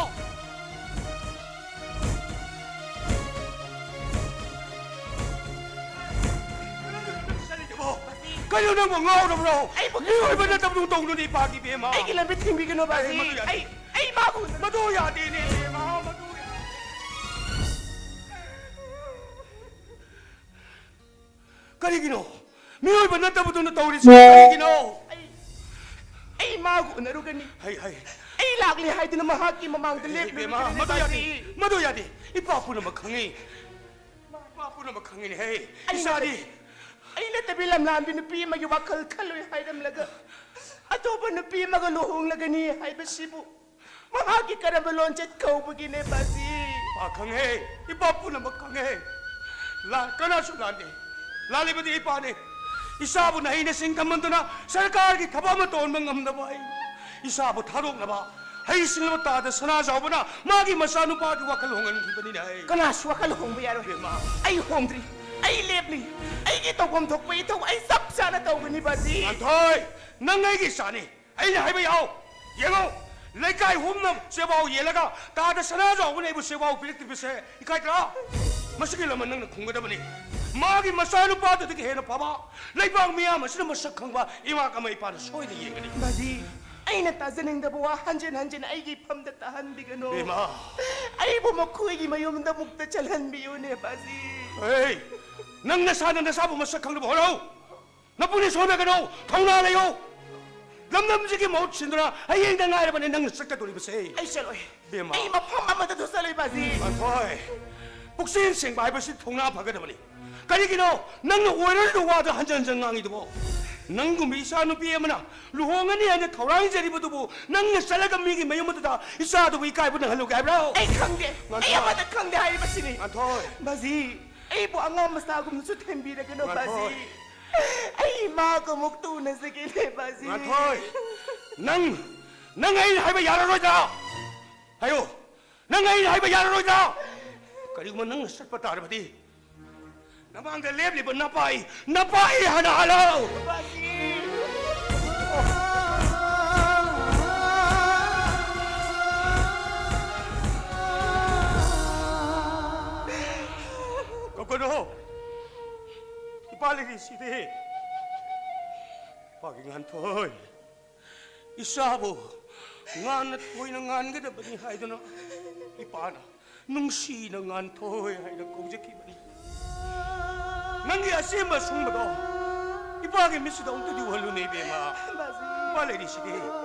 ꯀꯩꯅꯣ ꯅꯪꯕꯨ ꯉꯥꯎꯔꯕ꯭ꯔꯣ? ꯑꯩꯕꯨ ꯃꯤꯑꯣꯏꯕ ꯅꯠꯇꯕꯗꯧ ꯇꯧꯅꯨꯅꯦ ꯏꯄꯥꯒꯤ ꯏꯕꯦꯝꯃ꯫ ꯑꯩꯒꯤ ꯂꯝꯕꯤ ꯊꯤꯡꯕꯤꯒꯅꯨ ꯕꯥꯖꯤ꯫ ꯃꯗꯨ ꯌꯥꯗꯦ꯫ ꯑꯩ, ꯑꯩ ꯃꯥꯕꯨ ꯃꯗꯨ ꯌꯥꯗꯦꯅꯦ ꯏꯕꯦꯝꯃ, ꯃꯗꯨ ꯌꯥꯗꯦ꯫ ꯀꯔꯤꯒꯤꯅꯣ? ꯃꯤꯑꯣꯏꯕ ꯅꯠꯇꯕꯗꯨꯅ ꯇꯧꯔꯤꯁꯤ ꯀꯔꯤꯒꯤꯅꯣ? ꯑꯩ, ꯑꯩ ꯃꯥꯒ ꯎꯅꯔꯨꯒꯅꯤ꯫ ꯍꯩ, ꯍꯩ꯫ ꯑꯩ ꯂꯥꯛꯂꯦ ꯍꯥꯏꯗꯨꯅ ꯃꯍꯥꯛꯀꯤ ꯃꯃꯥꯡꯗ ꯂꯦꯞꯂꯨꯔꯒꯅꯤ ꯏꯕꯦꯝꯃ, ꯃꯗꯨ ꯌꯥꯗꯦ, ꯕꯥꯖꯤ꯫ ꯃꯗꯨ ꯌꯥꯗꯦ꯫ ꯏꯄꯥ ꯄꯨꯝꯅꯃꯛ ꯈꯪꯉꯤ꯫ ꯏꯄꯥ ꯄꯨꯝꯅꯃꯛ ꯈꯪꯉꯤꯅꯦ ꯍꯦ꯫ ꯑꯩꯅ ꯏꯆꯥꯗꯤ꯫ ꯑꯩ ꯅꯠꯇꯕꯤ ꯂꯝꯂꯥꯟꯕꯤ ꯅꯨꯄꯤ ꯑꯃꯒꯤ ꯋꯥꯈꯜ ꯈꯜꯂꯣꯏ ꯍꯥꯏꯔꯝꯂꯒ ꯑꯇꯣꯞꯄ ꯅꯨꯄꯤ ꯑꯃꯒ ꯂꯨꯍꯣꯡꯂꯒꯅꯤ ꯍꯥꯏꯕꯁꯤꯕꯨ ꯃꯍꯥꯛꯀꯤ ꯀꯔꯝꯕ ꯂꯣꯟꯆꯠ ꯀꯧꯕꯒꯤꯅꯦ ꯕꯥꯖꯤ? ꯏꯄꯥ ꯈꯪꯉꯦ, ꯏꯄꯥ ꯄꯨꯝꯅꯃꯛ ꯈꯪꯉꯦ꯫ ꯂꯥꯟ ꯀꯅꯥꯁꯨ ꯂꯥꯟꯗꯦ꯫ ꯂꯥꯜꯂꯤꯕꯗꯤ ꯏꯄꯥꯅꯦ꯫ ꯏꯆꯥꯕꯨ ꯅꯍꯩ ꯅꯁꯤꯡ ꯇꯝꯍꯟꯗꯨꯅ ꯁꯔꯀꯥꯔꯒꯤ ꯊꯕꯛ ꯑꯃ ꯇꯧꯍꯟꯕ ꯉꯝꯗꯕ ꯑꯩ꯫ ꯏꯆꯥꯕꯨ ꯊꯥꯗꯣꯛꯅꯕ ꯍꯩꯁꯤꯡꯂꯕ ꯇꯥꯗ ꯁꯅꯥꯖꯥꯎꯕꯅ ꯃꯥꯒꯤ ꯃꯆꯥꯅꯨꯄꯥꯒꯤ ꯋꯥꯈꯜ ꯍꯣꯡꯍꯟꯈꯤꯕꯅꯤꯅ ꯑꯩ꯫ ꯀꯅꯥꯁꯨ ꯋꯥꯈꯜ ꯍꯣꯡꯕ ꯌꯥꯔꯣꯏ꯫ ꯏꯕꯦꯝꯃ꯫ ꯑꯩ ꯍꯣꯡꯗ꯭ꯔꯤ꯫ ꯑꯩ ꯂꯦꯞꯂꯤ꯫ ꯑꯩꯒꯤ ꯇꯧꯐꯝ ꯊꯣꯛꯄ ꯏꯊꯧ ꯑꯩ ꯆꯞ ꯆꯥꯅ ꯇꯧꯒꯅꯤ ꯕꯥꯖꯤ꯫ ꯉꯥꯟꯊꯣꯏ, ꯅꯪ ꯑꯩꯒꯤ ꯏꯆꯥꯅꯤ꯫ ꯑꯩꯅ ꯍꯥꯏꯕ ꯌꯥꯎ꯫ ꯌꯦꯡꯉꯣ, ꯂꯩꯀꯥꯏ ꯍꯨꯝꯅ ꯆꯦꯕꯥꯎ ꯌꯦꯜꯂꯒ ꯇꯥꯗ ꯁꯅꯥꯖꯥꯎꯕꯅ ꯑꯩꯕꯨ ꯆꯦꯕꯥꯎ ꯄꯤꯔꯛꯇ꯭ꯔꯤꯕꯁꯦ ꯏꯀꯥꯏꯗ꯭ꯔꯥ? ꯃꯁꯤꯒꯤ ꯂꯃꯟ ꯅꯪꯅ ꯈꯨꯝꯒꯗꯕꯅꯤ꯫ ꯃꯥꯒꯤ ꯃꯆꯥꯅꯨꯄꯥꯗꯨꯗꯒꯤ ꯍꯦꯟꯅ ꯐꯕ ꯂꯩꯕꯥꯛ ꯃꯤꯌꯥꯝ ꯑꯁꯤꯅ ꯃꯁꯛ ꯈꯪꯕ ꯏꯃꯥ ꯀꯃ ꯏꯄꯥꯅ ꯁꯣꯏꯗꯅ ꯌꯦꯡꯒꯅꯤ꯫ ꯕꯥꯖꯤ, ꯑꯩꯅ ꯇꯥꯖꯅꯤꯡꯗꯕ ꯋꯥ ꯍꯟꯖꯤꯟ ꯍꯟꯖꯤꯟ ꯑꯩꯒꯤ ꯏꯐꯝꯗ ꯇꯥꯍꯟꯕꯤꯒꯅꯨ꯫ ꯏꯃꯥ! ꯑꯩꯕꯨ ꯃꯈꯣꯏꯒꯤ ꯃꯌꯨꯝꯗ ꯑꯃꯨꯛꯇ ꯆꯠꯍꯟꯕꯤꯌꯨꯅꯦ ꯕꯥꯖꯤ꯫ ꯑꯩ, ꯅꯪ ꯅꯁꯥꯅ ꯅꯁꯥꯕꯨ ꯃꯁꯛ ꯈꯪꯅꯕ ꯍꯣꯠꯅꯧ꯫ ꯅꯄꯨꯛꯅꯤꯡ ꯁꯣꯟꯊꯒꯅꯨ, ꯊꯧꯅꯥ ꯂꯩꯌꯨ꯫ ꯂꯝꯗꯝꯁꯤꯒꯤ ꯃꯍꯨꯠ ꯁꯤꯟꯗꯨꯅ ꯍꯌꯦꯡꯗ ꯉꯥꯏꯔꯕꯅꯤ ꯅꯪꯅ ꯆꯠꯀꯗꯧꯔꯤꯕꯁꯦ꯫ ꯑꯩ ꯆꯠꯂꯣꯏ꯫ ꯕꯦꯝꯃ꯫ ꯑꯩ ꯃꯐꯝ ꯑꯃꯗꯁꯨ ꯆꯠꯂꯣꯏ, ꯕꯥꯖꯤ꯫ ꯉꯥꯟꯊꯣꯏ, ꯄꯨꯛꯆꯦꯜ ꯁꯦꯡꯕ ꯍꯥꯏꯕꯁꯤ ꯊꯧꯅꯥ ꯐꯒꯗꯕꯅꯤ꯫ ꯀꯔꯤꯒꯤꯅꯣ ꯅꯪꯅ ꯑꯣꯏꯔꯔꯣꯏꯗꯕ ꯋꯥꯗ ꯍꯟꯖꯟ ꯍꯟꯖꯟ ꯉꯥꯡꯉꯤꯗꯨꯕꯣ? ꯅꯪꯒꯨꯝꯕ ꯏꯆꯥ ꯅꯨꯄꯤ ꯑꯃꯅ ꯂꯨꯍꯣꯡꯒꯅꯤ ꯍꯥꯏꯅ ꯈꯧꯔꯥꯡꯖꯔꯤꯕꯗꯨꯕꯨ ꯅꯪꯅ ꯆꯠꯂꯒ ꯃꯤꯒꯤ ꯃꯌꯨꯝ ꯑꯗꯨꯗ ꯏꯆꯥꯗꯨꯕꯨ ꯏꯀꯥꯏꯕ ꯅꯪꯍꯜꯂꯨꯒꯦ ꯍꯥꯏꯕ꯭ꯔꯣ? ꯑꯩ ꯈꯪꯗꯦ꯫ ꯑꯩ ꯉꯥꯟꯊꯣꯏ꯫ ꯑꯃꯠꯇ ꯈꯪꯗꯦ ꯍꯥꯏꯔꯤꯕꯁꯤꯅꯤ꯫ ꯉꯥꯟꯊꯣꯏ꯫ ꯕꯥꯖꯤ, ꯑꯩꯕꯨ ꯑꯉꯥꯡ ꯃꯆꯥꯒꯨꯝꯅꯁꯨ ꯊꯦꯝꯕꯤꯔꯒꯅꯨ, ꯕꯥꯖꯤ꯫ ꯉꯥꯟꯊꯣꯏ꯫ ꯑꯩ ꯏꯃꯥꯒ ꯑꯃꯨꯛ ꯇꯨꯅꯖꯒꯦꯅꯦ, ꯕꯥꯖꯤ꯫ ꯉꯥꯟꯊꯣꯏ, ꯅꯪ, ꯅꯪ ꯑꯩꯅ ꯍꯥꯏꯕ ꯌꯥꯔꯔꯣꯏꯗ꯭ꯔꯥ? ꯍꯥꯏꯌꯨ, ꯅꯪ ꯑꯩꯅ ꯍꯥꯏꯕ ꯌꯥꯔꯔꯣꯏꯗ꯭ꯔꯥ? ꯀꯔꯤꯒꯨꯝꯕ ꯅꯪꯅ ꯆꯠꯄ ꯇꯥꯔꯕꯗꯤ, ꯅꯃꯥꯡꯗ ꯂꯦꯞꯂꯤꯕ ꯅꯄꯥꯏ, ꯅꯄꯥꯏ ꯍꯥꯟꯅ ꯍꯥꯜꯂꯣ꯫ ꯕꯥꯖꯤ꯫ ꯀꯧꯀꯅꯨ꯫ ꯏꯄꯥ ꯂꯩꯔꯤꯁꯤꯗꯤ꯫ ꯏꯄꯥꯒꯤ ꯉꯥꯟꯊꯣꯏ꯫ ꯏꯆꯥꯕꯨ ꯉꯥꯟꯅ ꯊꯣꯏꯅ ꯉꯥꯟꯒꯗꯕꯅꯤ ꯍꯥꯏꯗꯨꯅ ꯏꯄꯥꯅ ꯅꯨꯡꯁꯤꯅ ꯉꯥꯟꯊꯣꯏ ꯍꯥꯏꯅ ꯀꯧꯖꯈꯤꯕꯅꯤ꯫ ꯅꯪꯒꯤ ꯑꯆꯦꯝꯕ ꯑꯁꯨꯡꯕꯗꯣ ꯏꯄꯥꯒꯤ ꯃꯤꯠꯁꯤꯗ ꯑꯃꯨꯛꯇꯗꯤ ꯎꯍꯜꯂꯨꯅꯦ, ꯏꯕꯦꯝꯃ꯫ ꯕꯥꯖꯤ꯫ ꯏꯄꯥ ꯂꯩꯔꯤꯁꯤꯗꯤ꯫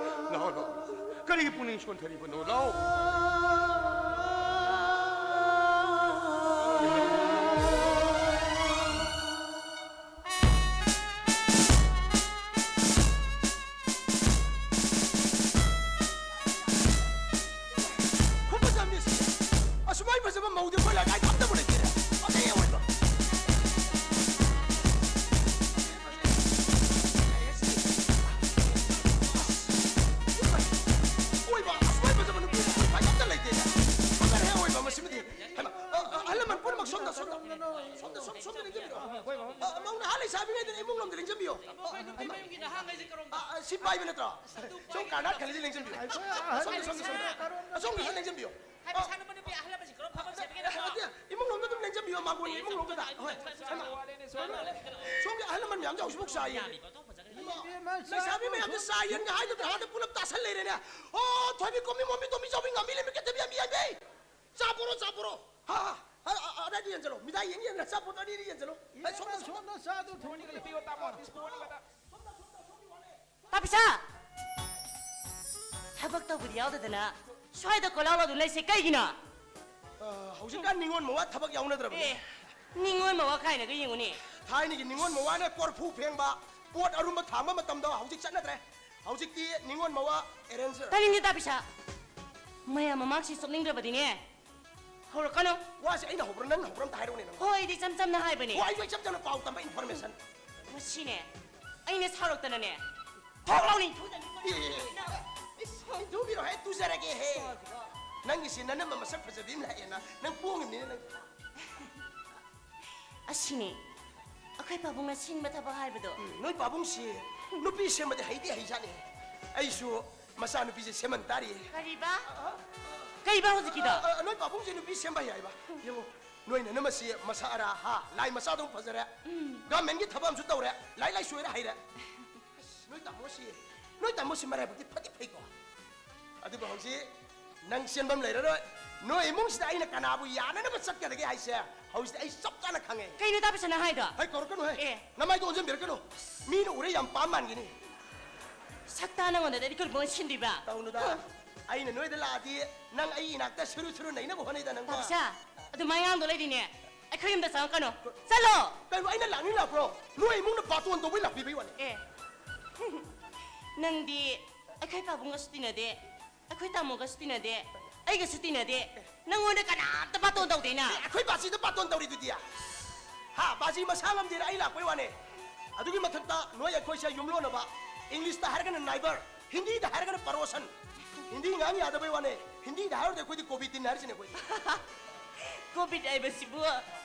ꯂꯥꯛꯑꯣ, ꯂꯥꯛꯑꯣ꯫ ꯀꯔꯤꯒꯤ ꯄꯨꯛꯅꯤꯡ ꯁꯣꯟꯊꯔꯤꯕꯅꯣ? ꯂꯥꯛꯑꯣ꯫ ꯈꯨꯐꯖ ꯑꯃꯅꯤ ꯁꯤꯗꯤ꯫ ꯑꯁꯨꯃꯥꯏ ꯐꯖꯕ ꯃꯧꯗꯤ ꯑꯩꯈꯣꯏ ꯂꯩꯀꯥꯏꯗ ꯑꯝꯇꯕꯨ ꯂꯩꯇꯦ꯫ ꯐꯖꯩ ꯑꯑꯣꯏꯕ꯫ ꯑꯑꯣꯏꯕ, ꯑꯁꯨꯃꯥꯏ ꯐꯖꯕ ꯅꯨꯄꯤ ꯑꯩꯈꯣꯏ ꯁ꯭ꯋꯥꯏꯗ ꯑꯝꯇ ꯂꯩꯇꯦ꯫ ꯐꯖꯔꯦ ꯑꯑꯣꯏꯕ ꯃꯁꯤꯃꯗꯤ꯫ ꯍꯩꯃꯥ, ꯑ, ꯑ, ꯑꯍꯜ ꯂꯃꯟ ꯄꯨꯝꯅꯃꯛ ꯁꯣꯝꯗ, ꯁꯣꯝꯗ꯫ ꯁꯣꯝꯗ, ꯁꯣꯝ-, ꯁꯣꯝꯗ ꯂꯦꯡꯖꯕꯤꯔꯣ꯫ ꯑ, ꯃꯧ ꯅꯍꯥ ꯂꯩꯁꯥꯕꯤꯉꯩꯗꯨꯅ ꯏꯃꯨꯡ ꯂꯣꯝꯗ ꯂꯦꯡꯖꯟꯕꯤꯌꯣ꯫ ꯑ, ꯍꯩꯃꯥ꯫ ꯑ, ꯑ, ꯁꯤ ꯄꯥꯏꯕ ꯅꯠꯇ꯭ꯔꯣ? ꯁꯣꯝ ꯀꯥꯔꯅꯥꯠ ꯈꯜꯂꯤꯁꯦ ꯂꯦꯡꯖꯟꯕꯤꯌꯣ꯫ ꯁꯣꯝꯗ, ꯁꯣꯝꯗ, ꯁꯣꯝꯗ꯫ ꯑꯁꯣꯝꯒꯤꯁꯨ ꯂꯦꯡꯖꯟꯕꯤꯌꯣ꯫ ꯍꯥꯏꯕ ꯁꯥꯟꯅꯕ ꯅꯨꯄꯤ ꯑꯍꯜ ꯂꯃꯟꯁꯤꯡ ꯀꯔꯝ ꯐꯝꯃ ꯁꯦꯝꯒꯦ ꯅꯠꯇ꯭ꯔꯣ? ꯅꯠꯇꯦ, ꯏꯃꯨꯡ ꯂꯣꯝꯗ ꯑꯗꯨꯝ ꯂꯦꯡꯖꯟꯕꯤꯌꯣ, ꯃꯥꯡꯒꯣꯟꯒꯤ ꯏꯃꯨꯡ ꯂꯣꯝꯗꯨꯗ꯫ ꯍꯣꯏ, ꯍꯣꯏ, ꯍꯣꯏ꯫ ꯁꯣꯝꯒꯤ ꯑꯍꯜ ꯂꯃꯟ ꯃꯌꯥꯝꯁꯦ ꯍꯧꯖꯤꯛꯐꯥꯎ ꯆꯥꯏꯌꯦ꯫ ꯂꯩꯁꯥꯕꯤ ꯃꯌꯥꯝꯁꯦ ꯆꯥ ꯌꯦꯟꯒ ꯍꯥꯏꯗꯕꯗ ꯍꯥꯟꯅ ꯄꯨꯂꯞ ꯇꯥꯁꯜ ꯂꯩꯔꯦꯅꯦ꯫ ꯑꯣ, ꯊꯣꯏꯕꯤ, ꯀꯣꯝꯕꯤ, ꯃꯣꯝꯕꯤ, ꯇꯣꯝꯕꯤ, ꯆꯥꯎꯕꯤ, ꯉꯥꯃꯤ, ꯂꯩꯃꯤ, ꯀꯦꯊꯕꯤ, ꯑꯃꯤ, ꯌꯥꯏꯃꯤ꯫ ꯆꯥ ꯄꯨꯔꯣ, ꯆꯥ ꯄꯨꯔꯣ꯫ ꯍꯥ, ꯍꯥ꯫ ꯑ, ꯑ, ꯑꯗꯥꯏꯗ ꯌꯦꯟꯁꯤꯜꯂꯣ꯫ ꯃꯤꯗꯥꯏ ꯌꯦꯡ ꯌꯦꯡꯗꯅ ꯑꯆꯥꯄꯣꯠ ꯑꯅꯤꯗꯤ ꯌꯦꯟꯁꯤꯜꯂꯣ꯫ ꯑꯩ ꯁꯣꯝꯗ, ꯁꯣꯝꯗ꯫ ꯁꯣꯝꯗ ꯆꯥꯗꯨ ꯊꯣꯡꯉꯤ ꯂꯩꯇꯦ꯫ ꯇꯥ ꯄꯤꯁꯥ! ꯊꯕꯛ ꯇꯧꯕꯗꯤ ꯌꯥꯎꯗꯗꯅ ꯁ꯭ꯋꯥꯏꯗ ꯀꯣꯏꯂꯥꯎ ꯂꯥꯎꯗꯨꯅ ꯂꯩꯁꯦ ꯀꯩꯒꯤꯅꯣ? ꯑ, ꯍꯧꯖꯤꯛꯀꯥꯟ ꯅꯤꯉꯣꯜ ꯃꯋꯥ ꯊꯕꯛ ꯌꯥꯎꯅꯗ꯭ꯔꯕꯅꯦ꯫ ꯑꯦ, ꯅꯤꯉꯣꯜ ꯃꯋꯥ ꯀꯥꯏꯅꯒ ꯌꯦꯡꯉꯨꯅꯦ꯫ ꯊꯥꯏꯅꯒꯤ ꯅꯤꯉꯣꯜ ꯃꯋꯥꯅ ꯀꯣꯔꯐꯨ ꯐꯦꯡꯕ, ꯄꯣꯠ ꯑꯔꯨꯝꯕ ꯊꯥꯡꯕ ꯃꯇꯝꯗꯣ ꯍꯧꯖꯤꯛ ꯆꯠꯅꯗ꯭ꯔꯦ꯫ ꯍꯧꯖꯤꯛꯇꯤ ꯅꯤꯉꯣꯜ ꯃꯋꯥ arranger꯫ ꯇꯥꯅꯤꯡꯗꯦ ꯇꯥ ꯄꯤꯁꯥ꯫ ꯃꯌꯥꯝ ꯃꯃꯥꯡꯁꯤ ꯆꯣꯞꯅꯤꯡꯗ꯭ꯔꯕꯗꯤꯅꯦ, ꯍꯧꯔꯛꯀꯅꯨ꯫ ꯋꯥꯁꯦ ꯑꯩꯅ ꯍꯧꯕ꯭ꯔꯥ, ꯅꯪꯅ ꯍꯧꯕ꯭ꯔꯥ ꯑꯝꯇ ꯍꯥꯏꯔꯛꯎꯅꯦ ꯅꯪ꯫ ꯍꯣꯏ, ꯑꯩꯗꯤ ꯏꯆꯝ ꯆꯝꯅ ꯍꯥꯏꯕꯅꯦ꯫ ꯍꯣ, ꯑꯩꯁꯨ ꯏꯆꯝ ꯆꯝꯅ ꯄꯥꯎ ꯇꯝꯕ, information꯫ ꯉꯁꯤꯅꯦ, ꯑꯩꯅ ꯁꯥꯎꯔꯛꯇꯅꯅꯦ, ꯊꯣꯛ ꯂꯥꯎꯅ ꯏꯟꯊꯨꯗꯅꯤ꯫ ꯑꯦ, ꯑꯦ, ꯑꯦ, ꯏꯁ, ꯏꯟꯊꯨꯕꯤꯔꯣꯍꯦ, ꯇꯨꯖꯔꯒꯦꯍꯦ꯫ ꯅꯪꯒꯤꯁꯤ ꯅꯅꯝꯃ ꯃꯁꯛ ꯐꯖꯕꯤ ꯑꯃ ꯂꯥꯛꯑꯦꯅ ꯅꯪ ꯄꯣꯡꯉꯤꯕꯅꯤꯅ ꯅꯪ꯫ ꯑꯁꯤꯅꯤ ꯑꯩꯈꯣꯏ ꯄꯥꯕꯨꯡꯅ ꯁꯤꯟꯕ ꯊꯕꯛ ꯍꯥꯏꯕꯗꯣ꯫ ꯎꯝ, ꯅꯣꯏ ꯄꯥꯕꯨꯡꯁꯤ ꯅꯨꯄꯤ ꯁꯦꯝꯕꯗꯤ ꯍꯩꯗꯤ ꯍꯩꯖꯥꯠꯅꯤ꯫ ꯑꯩꯁꯨ ꯃꯆꯥ ꯅꯨꯄꯤꯁꯦ ꯁꯦꯝꯍꯟ ꯇꯥꯔꯤꯌꯦ꯫ ꯀꯔꯤꯕ? ꯀꯩꯕ ꯍꯧꯖꯤꯛꯀꯤꯗꯣ? ꯑ, ꯑ, ꯅꯣꯏ ꯄꯥꯕꯨꯡꯁꯦ ꯅꯨꯄꯤ ꯁꯦꯝꯕ ꯍꯩ ꯍꯥꯏꯕ꯫ ꯌꯦꯡꯉꯣ, ꯅꯣꯏ ꯅꯅꯝꯃꯁꯤ ꯃꯁꯛ ꯑꯔꯥ, ꯍꯥ, ꯂꯥꯏ ꯃꯆꯥꯗꯧ ꯐꯖꯔꯦ꯫ ꯎꯝ꯫ Government ꯀꯤ ꯊꯕꯛ ꯑꯃꯁꯨ ꯇꯧꯔꯦ, ꯂꯥꯏꯔꯤꯛ ꯂꯥꯏꯁꯨ ꯍꯩꯔꯦ ꯍꯩꯔꯦ꯫ ꯑꯁ, ꯅꯣꯏ ꯇꯥꯃꯣꯁꯤ, ꯅꯣꯏ ꯇꯥꯃꯣꯁꯤ ꯃꯔꯥꯏꯕꯛꯇꯤ ꯐꯗꯤ ꯐꯩꯀꯣ꯫ ꯑꯗꯨꯕꯨ ꯍꯧꯖꯤꯛ ꯅꯪ ꯆꯦꯟꯐꯝ ꯂꯩꯔꯔꯣꯏ꯫ ꯅꯣꯏ ꯏꯃꯨꯡꯁꯤꯗ ꯑꯩꯅ ꯀꯅꯥꯕꯨ ꯌꯥꯅꯅꯕ ꯆꯠꯀꯗꯒꯦ ꯍꯥꯏꯁꯦ ꯍꯧꯖꯤꯛꯇꯤ ꯑꯩ ꯆꯞ ꯆꯥꯅ ꯈꯪꯉꯦ꯫ ꯀꯩꯅꯣ ꯇꯥ ꯄꯤꯁꯥꯅ ꯍꯥꯏꯗꯣ? ꯍꯩ, ꯀꯧꯔꯛꯀꯅꯨ ꯍꯦ꯫ ꯑꯦ꯫ ꯅꯃꯥꯏꯗꯣ ꯑꯣꯟꯁꯤꯟꯕꯤꯔꯛꯀꯅꯨ꯫ ꯃꯤꯅ ꯎꯔꯦ ꯌꯥꯝ ꯄꯥꯝ ꯃꯥꯟꯒꯤꯅꯤ꯫ ꯁꯛꯇꯥ ꯅꯪꯉꯣꯟꯗꯗꯤ ꯀꯔꯝꯕ ꯁꯤꯟꯗꯣꯏꯕ? ꯇꯧꯅꯨꯗ꯫ ꯍ꯫ ꯑꯩꯅ ꯅꯣꯏꯗ ꯂꯥꯛꯑꯗꯤ ꯅꯪ ꯑꯩ ꯏꯅꯥꯛꯇ ꯁꯨꯔꯨ ꯁꯨꯔꯨ ꯅꯩꯅꯕ ꯍꯣꯠꯅꯩꯗ ꯅꯪꯕꯣ꯫ ꯇꯥ ꯄꯤꯁꯥ, ꯑꯗꯨꯃꯥꯏ ꯉꯥꯡꯗꯣ ꯂꯩꯗꯤꯅꯦ, ꯑꯩꯈꯣꯏ ꯌꯨꯝꯗ ꯆꯪꯉꯛꯀꯅꯨ꯫ ꯆꯠꯂꯣ! ꯀꯩꯅꯣ ꯑꯩꯅ ꯂꯥꯛꯅꯤꯡ ꯂꯥꯛꯄ꯭ꯔꯣ? ꯅꯣꯏ ꯏꯃꯨꯡꯅ ꯕꯥꯇꯣꯟ ꯇꯧꯕꯩ ꯂꯥꯛꯄꯤꯕꯩ ꯋꯥꯅꯤ꯫ ꯑꯦ꯫ ꯅꯪꯗꯤ ꯑꯩꯈꯣꯏ ꯄꯥꯕꯨꯡꯒꯁꯨ ꯇꯤꯟꯅꯗꯦ, ꯑꯩꯈꯣꯏ ꯇꯥꯃꯣꯒꯁꯨ ꯇꯤꯟꯅꯗꯦ, ꯑꯩꯒꯁꯨ ꯇꯤꯟꯅꯗꯦ꯫ ꯅꯪꯉꯣꯟꯗ ꯀꯅꯥꯝꯇ ꯕꯥꯇꯣꯟ ꯇꯧꯗꯦꯅ꯫ ꯑꯦ, ꯑꯩꯈꯣꯏ ꯕꯥꯖꯤꯗ ꯕꯥꯇꯣꯟ ꯇꯧꯔꯤꯗꯨꯗꯤ? ꯍꯥ, ꯕꯥꯖꯤ ꯃꯁꯥ ꯉꯝꯗꯦꯅ ꯑꯩ ꯂꯥꯛꯄꯩ ꯋꯥꯅꯦ꯫ ꯑꯗꯨꯒꯤ ꯃꯊꯛꯇ ꯅꯣꯏ ꯑꯩꯈꯣꯏꯁꯦ ꯌꯨꯝꯂꯣꯟꯅꯕ, English ꯇ ꯍꯥꯏꯔꯒꯅ neighbor, ꯍꯤꯟꯗꯤꯗ ꯍꯥꯏꯔꯒꯅ ꯄꯔꯣꯁꯟ꯫ ꯍꯤꯟꯗꯤ ꯉꯥꯡ ꯌꯥꯗꯕꯩ ꯋꯥꯅꯦ꯫ ꯍꯤꯟꯗꯤꯗ ꯍꯥꯏꯔꯨꯔꯗꯤ ꯑꯩꯈꯣꯏꯗꯤ ꯀꯣꯕꯤꯗ ꯇꯤꯟ ꯍꯥꯏꯔꯤꯁꯤꯅꯦ ꯑꯩꯈꯣꯏꯗꯤ꯫ ꯀꯣꯕꯤꯗ ꯍꯥꯏꯕꯁꯤꯕꯨ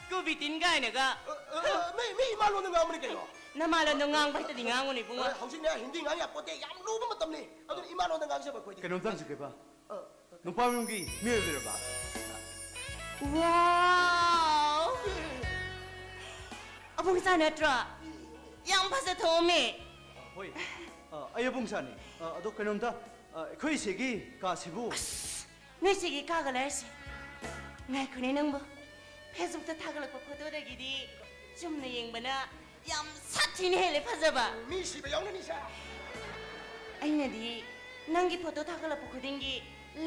ꯀꯣꯕꯤꯗ ꯇꯤꯟ ꯀꯥꯏꯅꯒ꯫ ꯑ, ꯑ, ꯑ, ꯃꯤ, ꯃꯤ ꯏꯃꯥ ꯂꯣꯟꯗ ꯉꯥꯡꯕꯅꯤ ꯀꯩꯅꯣ꯫ ꯅꯃꯥ ꯂꯣꯟꯗ ꯉꯥꯡꯕ ꯍꯩꯇꯗꯤ ꯉꯥꯡꯉꯨꯅꯦ ꯏꯕꯨꯡꯉꯣ꯫ ꯑ, ꯍꯧꯖꯤꯛꯅꯦ ꯍꯤꯟꯗꯤ ꯉꯥꯡ ꯌꯥꯄꯣꯠꯇꯦ, ꯌꯥꯝ ꯂꯨꯕ ꯃꯇꯝꯅꯤ꯫ ꯑꯗꯨꯅ ꯏꯃꯥ ꯂꯣꯟꯗ ꯉꯥꯡꯖꯕ ꯑꯩꯈꯣꯏꯗꯤ꯫ ꯀꯩꯅꯣꯝꯇ ꯍꯪꯖꯒꯦꯕ꯫ ꯑ, ꯅꯨꯄꯥ ꯃꯌꯨꯝꯒꯤ ꯃꯤ ꯑꯣꯏꯕꯤꯔꯕ? Wow! ꯑꯕꯨꯡ ꯏꯆꯥ ꯅꯠꯇ꯭ꯔꯣ? ꯌꯥꯝ ꯐꯖ ꯊꯣꯛꯑꯝꯃꯦ꯫ ꯍꯣꯏ, ꯑ, ꯑꯩ ꯑꯕꯨꯡ ꯏꯆꯥꯅꯤ꯫ ꯑ, ꯑꯗꯣ ꯀꯩꯅꯣꯝꯇ, ꯑ, ꯑꯩꯈꯣꯏ ꯏꯆꯦꯒꯤ ꯀꯥꯁꯤꯕꯨ? ꯑꯁ, ꯅꯣꯏ ꯏꯆꯦꯒꯤ ꯀꯥꯒ ꯂꯩꯔꯁꯦ꯫ ꯉꯥꯏꯈꯣꯅꯦ ꯅꯪꯕꯨ꯫ Facebookꯇ ꯊꯥꯒꯠꯂꯛꯄ ꯐꯣꯇꯣꯗꯒꯤꯗꯤ ꯆꯨꯝꯅ ꯌꯦꯡꯕꯅ ꯌꯥꯝ ꯁꯥꯊꯤꯅ ꯍꯦꯜꯂꯦ ꯐꯖꯕ꯫ ꯃꯤ ꯁꯤꯕ ꯌꯥꯎꯅꯅꯤ ꯁꯥ꯫ ꯑꯩꯅꯗꯤ ꯅꯪꯒꯤ ꯐꯣꯇꯣ ꯊꯥꯒꯠꯂꯛꯄ ꯈꯨꯗꯤꯡꯒꯤ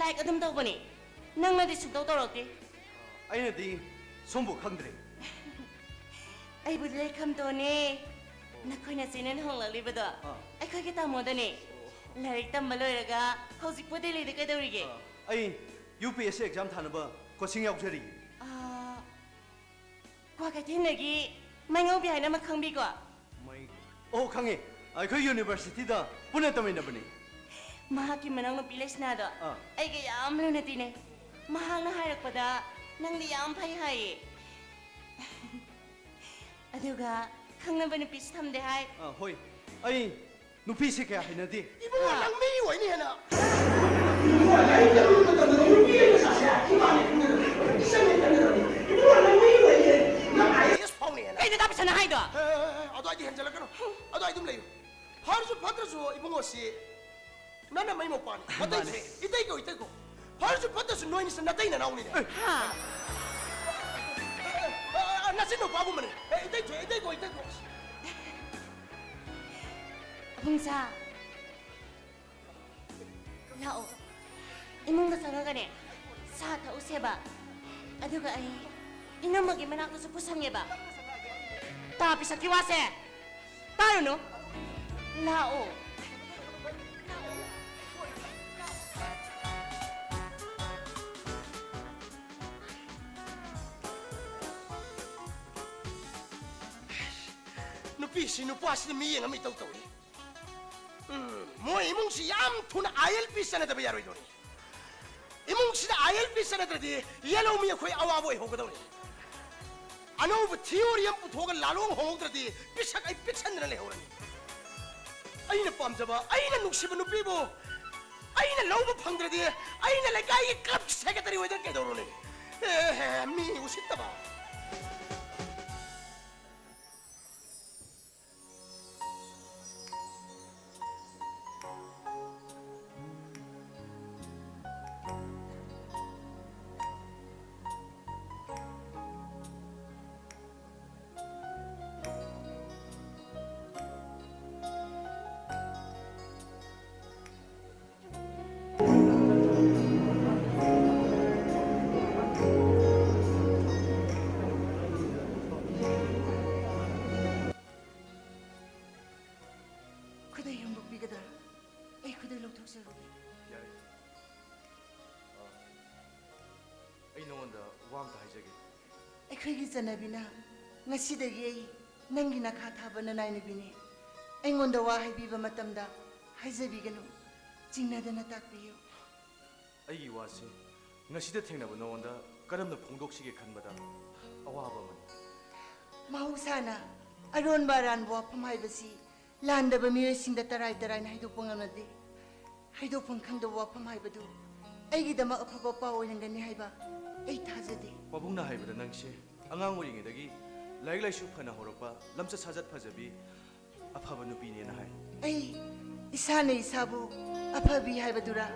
ꯂꯥꯏꯛ ꯑꯗꯨꯝ ꯇꯧꯕꯅꯦ, ꯅꯪꯅꯗꯤ ꯁꯨꯡꯇꯧ ꯇꯧꯔꯛꯇꯦ꯫ ꯑꯩꯅꯗꯤ ꯁꯣꯝꯕꯨ ꯈꯪꯗ꯭ꯔꯦ꯫ ꯑꯩꯕꯨꯗꯤ ꯂꯩꯈꯝꯗꯣꯅꯦ, ꯅꯈꯣꯏꯅ ꯆꯦꯅꯦꯜ ꯍꯣꯡꯂꯛꯂꯤꯕꯗꯣ꯫ ꯑꯥ꯫ ꯑꯩꯈꯣꯏꯒꯤ ꯇꯥꯃꯣꯗꯅꯦ꯫ ꯑꯣ꯫ ꯂꯥꯏꯔꯤꯛ ꯇꯝꯕ ꯂꯣꯏꯔꯒ ꯍꯧꯖꯤꯛꯄꯨ ꯗꯦꯜꯂꯤꯗ ꯀꯩꯗꯧꯔꯤꯒꯦ? ꯑꯥ, ꯑꯩ U P S C exam ꯊꯥꯅꯕ ꯀꯣꯆꯤꯡ ꯌꯥꯎꯖꯔꯤ꯫ ꯑꯥ, ꯀ꯭ꯋꯥꯀꯩꯊꯦꯜꯗꯒꯤ ꯃꯩꯉꯧꯕꯤ ꯍꯥꯏꯅ ꯑꯃ ꯈꯪꯕꯤꯀꯣ? ꯃꯩ-, ꯑꯣ, ꯈꯪꯉꯦ꯫ ꯑꯩꯈꯣꯏ ꯌꯨꯅꯤꯚꯔꯁꯤꯇꯤꯗ ꯄꯨꯟꯅ ꯇꯝꯃꯤꯟꯅꯕꯅꯤ꯫ ꯃꯍꯥꯛꯀꯤ ꯃꯅꯥꯎꯅꯨꯄꯤ ꯂꯩꯁꯅꯥꯗꯣ ꯑꯥ꯫ ꯑꯩꯒ ꯌꯥꯝ ꯂꯨꯅ ꯇꯤꯟꯅꯩ꯫ ꯃꯍꯥꯛꯅ ꯍꯥꯏꯔꯛꯄꯗ ꯅꯪꯗꯤ ꯌꯥꯝ ꯐꯩ ꯍꯥꯏꯌꯦ꯫ ꯑꯗꯨꯒ ꯈꯪꯅꯕ ꯅꯨꯄꯤꯁꯨ ꯊꯝꯗꯦ ꯍꯥꯏ꯫ ꯑꯥ, ꯍꯣꯏ꯫ ꯑꯩ ꯅꯨꯄꯤꯁꯦ ꯀꯌꯥ ꯍꯩꯅꯗꯦ꯫ ꯏꯕꯨꯡꯉꯣ, ꯍꯥ? ꯅꯪ ꯃꯤ ꯑꯣꯏꯅꯤ ꯍꯦꯟꯅ꯫ ꯏꯕꯨꯡꯉꯣ, ꯂꯥꯏꯔꯤꯛ ꯇꯝꯕ ꯃꯇꯝꯗ ꯅꯨꯄꯤ ꯑꯃ ꯁꯥꯁꯦ ꯏꯃꯥꯅ ꯈꯪꯒꯗꯕꯅꯤ, ꯏꯆꯟꯅ ꯈꯪꯒꯗꯕꯅꯤ꯫ ꯏꯕꯨꯡꯉꯣ, ꯅꯪ ꯃꯤ ꯑꯣꯏꯅꯤ ꯍꯦꯟꯅ꯫ ꯅꯪ ꯑꯥꯏ ꯑꯦ ꯑꯦꯁ ꯐꯥꯎꯅꯤ ꯍꯦꯟꯅ꯫ ꯀꯩꯅꯣ ꯗꯥ ꯕꯤꯁꯟꯅ ꯍꯥꯏꯗꯣ? ꯑꯦ, ꯑꯦ, ꯑꯦ, ꯑꯦ, ꯑꯗꯨꯋꯥꯏꯗꯤ ꯍꯦꯟꯖꯜꯂꯛꯀꯅꯨ꯫ ꯑꯗꯨꯋꯥꯏ ꯑꯗꯨꯝ ꯂꯩꯌꯨ꯫ ꯐꯔꯁꯨ ꯐꯠꯇ꯭ꯔꯁꯨ ꯏꯕꯨꯡꯉꯣꯁꯤ ꯅꯪꯅ ꯃꯩ ꯃꯧꯄꯥꯅꯤ꯫ ꯃꯇꯩ ꯃꯥꯅꯦ꯫ ꯊꯣꯛꯑꯦ꯫ ꯏꯇꯩ ꯀꯧ, ꯏꯇꯩ ꯀꯧ꯫ ꯐꯔꯁꯨ ꯐꯠꯇ꯭ꯔꯁꯨ ꯅꯣꯏꯅꯤꯁꯦ ꯅꯇꯩ ꯅꯅꯥꯎꯅꯤꯅꯦ꯫ ꯑꯦ꯫ ꯍꯥ? ꯑꯦ, ꯑꯦ, ꯑꯦ, ꯅꯆꯤꯟ ꯅꯨꯄꯥꯒꯨꯝꯕꯅꯦ꯫ ꯑꯦ, ꯏꯇꯩ ꯊꯣꯛꯑꯦ, ꯏꯇꯩ ꯀꯧ, ꯏꯇꯩ ꯀꯧ꯫ ꯑꯕꯨꯡꯁꯥ, ꯂꯥꯛꯑꯣ꯫ ꯏꯃꯨꯡꯗ ꯆꯪꯉꯒꯅꯦ, ꯁꯥ ꯊꯛꯎꯁꯦꯕ꯫ ꯑꯗꯨꯒ ꯑꯩ ꯏꯅꯝꯃꯒꯤ ꯃꯅꯥꯛꯇꯁꯨ ꯄꯨꯁꯟꯒꯦꯕ꯫ ꯇꯥ ꯄꯤꯁꯛꯀꯤ ꯋꯥꯁꯦ ꯇꯥꯔꯨꯅꯨ꯫ ꯂꯥꯛꯑꯣ꯫ ꯅꯨꯄꯤꯁꯤ ꯅꯨꯄꯥꯁꯤꯅ ꯃꯤꯠꯌꯦꯡ ꯑꯃ ꯏꯇꯧ ꯇꯧꯏ꯫ ꯎꯝ, ꯃꯣꯏ ꯏꯃꯨꯡꯁꯤ ꯌꯥꯝ ꯊꯨꯅ ꯑꯥꯏ ꯑꯦꯜ ꯄꯤ ꯆꯠꯅꯗꯕ ꯌꯥꯔꯣꯏꯗꯧꯔꯤ꯫ ꯏꯃꯨꯡꯁꯤꯗ ꯑꯥꯏ ꯑꯦꯜ ꯄꯤ ꯆꯠꯅꯗ꯭ꯔꯗꯤ ꯌꯦꯜꯍꯧꯃꯤ ꯑꯩꯈꯣꯏ ꯑꯋꯥꯕ ꯑꯣꯏꯍꯧꯒꯗꯧꯔꯤ꯫ ꯑꯅꯧꯕ ꯊꯤꯑꯣꯔꯤ ꯑꯃ ꯄꯨꯊꯣꯛꯑꯒ ꯂꯥꯂꯣꯡ ꯍꯣꯡꯍꯧꯗ꯭ꯔꯗꯤ ꯄꯤꯁꯛ ꯑꯩ ꯄꯤꯛꯁꯟꯗꯅ ꯂꯩꯍꯧꯔꯅꯤ꯫ ꯑꯩꯅ ꯄꯥꯝꯖꯕ, ꯑꯩꯅ ꯅꯨꯡꯁꯤꯕ ꯅꯨꯄꯤꯕꯨ ꯑꯩꯅ ꯂꯧꯕ ꯐꯪꯗ꯭ꯔꯗꯤ ꯑꯩꯅ ꯂꯩꯀꯥꯏꯒꯤ ꯀ꯭ꯂꯕꯀꯤ ꯁꯦꯀ꯭ꯔꯦꯇꯔꯤ ꯑꯣꯏꯗꯅ ꯀꯩꯗꯧꯔꯨꯅꯤ? ꯑꯦ, ꯃꯤ ꯎꯁꯤꯠꯇꯕ꯫ ꯋꯥ ꯑꯝꯇ ꯍꯥꯏꯖꯒꯦ꯫ ꯑꯩꯈꯣꯏꯒꯤ ꯆꯠꯅꯕꯤꯅ ꯉꯁꯤꯗꯒꯤ ꯑꯩ ꯅꯪꯒꯤ ꯅꯈꯥ ꯊꯥꯕ ꯅꯅꯥꯏ ꯅꯨꯄꯤꯅꯤ꯫ ꯑꯩꯉꯣꯟꯗ ꯋꯥ ꯍꯥꯏꯕꯤꯕ ꯃꯇꯝꯗ ꯍꯥꯏꯖꯕꯤꯒꯅꯨ, ꯆꯤꯡꯅꯗꯅ ꯇꯥꯛꯄꯤꯌꯨ꯫ ꯑꯩꯒꯤ ꯋꯥꯁꯤ ꯉꯁꯤꯗ ꯊꯦꯡꯅꯕ ꯅꯉꯣꯟꯗ ꯀꯔꯝꯅ ꯐꯣꯡꯗꯣꯛꯁꯤꯒꯦ ꯈꯟꯕꯗ ꯑꯋꯥꯕ ꯑꯃꯅꯤ꯫ ꯃꯍꯧꯁꯥꯅ ꯑꯔꯣꯟꯕ ꯑꯔꯥꯟꯕ ꯋꯥꯐꯝ ꯍꯥꯏꯕꯁꯤ ꯂꯥꯟꯗꯕ ꯃꯤꯑꯣꯏꯁꯤꯡꯗ ꯇꯔꯥꯏ ꯇꯔꯥꯏꯅ ꯍꯥꯏꯗꯣꯛꯄ ꯉꯝꯅꯗꯦ꯫ ꯍꯥꯏꯗꯣꯛꯐꯝ ꯈꯪꯗꯕ ꯋꯥꯐꯝ ꯍꯥꯏꯕꯗꯨ ꯑꯩꯒꯤꯗꯃꯛ ꯑꯐꯕ ꯄꯥꯎ ꯑꯣꯏꯔꯝꯒꯅꯤ ꯍꯥꯏꯕ ꯑꯩ ꯊꯥꯖꯗꯦ꯫ ꯄꯥꯕꯨꯡꯅ ꯍꯥꯏꯕꯗ ꯅꯪꯁꯦ ꯑꯉꯥꯡ ꯑꯣꯏꯔꯤꯉꯩꯗꯒꯤ ꯂꯥꯏꯔꯤꯛ ꯂꯥꯏꯁꯨ ꯐꯅ ꯍꯧꯔꯛꯄ, ꯂꯝꯆꯠ ꯁꯥꯖꯠ ꯐꯖꯕꯤ, ꯑꯐꯕ ꯅꯨꯄꯤꯅꯦꯅ ꯍꯥꯏ꯫ ꯑꯩ ꯏꯁꯥꯅ ꯏꯁꯥꯕꯨ ꯑꯐꯕꯤ ꯍꯥꯏꯕꯗꯨꯔ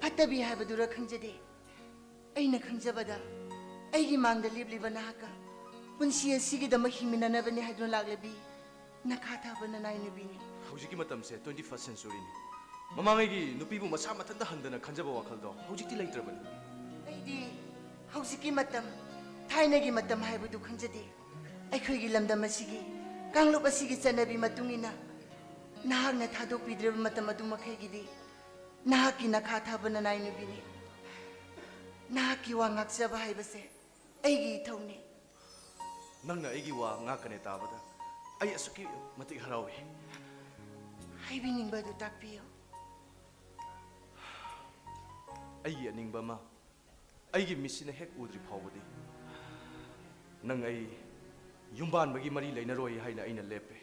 ꯐꯠꯇꯕꯤ ꯍꯥꯏꯕꯗꯨꯔ ꯈꯪꯖꯗꯦ꯫ ꯑꯩꯅ ꯈꯪꯖꯕꯗ ꯑꯩꯒꯤ ꯃꯥꯡꯗ ꯂꯦꯞꯂꯤꯕ ꯅꯍꯥꯛꯀ ꯄꯨꯟꯁꯤ ꯑꯁꯤꯒꯤꯗꯃꯛ ꯍꯤꯡꯃꯤꯟꯅꯅꯕꯅꯤ ꯍꯥꯏꯗꯨꯅ ꯂꯥꯛꯂꯕꯤ ꯅꯈꯥ ꯊꯥꯕ ꯅꯅꯥꯏ ꯅꯨꯄꯤꯅꯤ꯫ ꯍꯧꯖꯤꯛꯀꯤ ꯃꯇꯝꯁꯦ twenty first centuryꯅꯤ꯫ ꯃꯃꯥꯡꯉꯩꯒꯤ ꯅꯨꯄꯤꯕꯨ ꯃꯁꯥ ꯃꯊꯟꯇ ꯍꯟꯗꯅ ꯈꯟꯖꯕ ꯋꯥꯈꯜꯗꯣ ꯍꯧꯖꯤꯛꯇꯤ ꯂꯩꯇ꯭ꯔꯕꯅꯤ꯫ ꯑꯩꯗꯤ ꯍꯧꯖꯤꯛꯀꯤ ꯃꯇꯝ, ꯊꯥꯏꯅꯒꯤ ꯃꯇꯝ ꯍꯥꯏꯕꯗꯨ ꯈꯪꯖꯗꯦ꯫ ꯑꯩꯈꯣꯏꯒꯤ ꯂꯝꯗꯝ ꯑꯁꯤꯒꯤ ꯀꯥꯡꯂꯨꯞ ꯑꯁꯤꯒꯤ ꯆꯠꯅꯕꯤ ꯃꯇꯨꯡ ꯏꯟꯅ ꯅꯍꯥꯛꯅ ꯊꯥꯗꯣꯛꯄꯤꯗ꯭ꯔꯤꯕ ꯃꯇꯝ ꯑꯗꯨ ꯃꯈꯩꯒꯤꯗꯤ ꯅꯍꯥꯛꯀꯤ ꯅꯈꯥ ꯊꯥꯕ ꯅꯅꯥꯏ ꯅꯨꯄꯤꯅꯤ꯫ ꯅꯍꯥꯛꯀꯤ ꯋꯥ ꯉꯥꯛꯆꯕ ꯍꯥꯏꯕꯁꯦ ꯑꯩꯒꯤ ꯏꯊꯧꯅꯤ꯫ ꯅꯪꯅ ꯑꯩꯒꯤ ꯋꯥ ꯉꯥꯛꯀꯅꯦ ꯇꯥꯕꯗ ꯑꯩ ꯑꯁꯨꯛꯀꯤ ꯃꯇꯤꯛ ꯍꯔꯥꯎꯏ꯫ ꯍꯥꯏꯕꯤꯅꯤꯡꯕ ꯑꯗꯨ ꯇꯥꯛꯄꯤꯌꯨ꯫ ꯑꯩꯒꯤ ꯑꯅꯤꯡꯕ ꯑꯃ ꯑꯩꯒꯤ ꯃꯤꯠꯁꯤꯅ ꯍꯦꯛ ꯎꯗ꯭ꯔꯤ ꯐꯥꯎꯕꯗꯤ ꯅꯪ ꯑꯩ ꯌꯨꯝꯕꯥꯟꯕꯒꯤ ꯃꯔꯤ ꯂꯩꯅꯔꯣꯏ ꯍꯥꯏꯅ ꯑꯩꯅ ꯂꯦꯞꯄꯦ꯫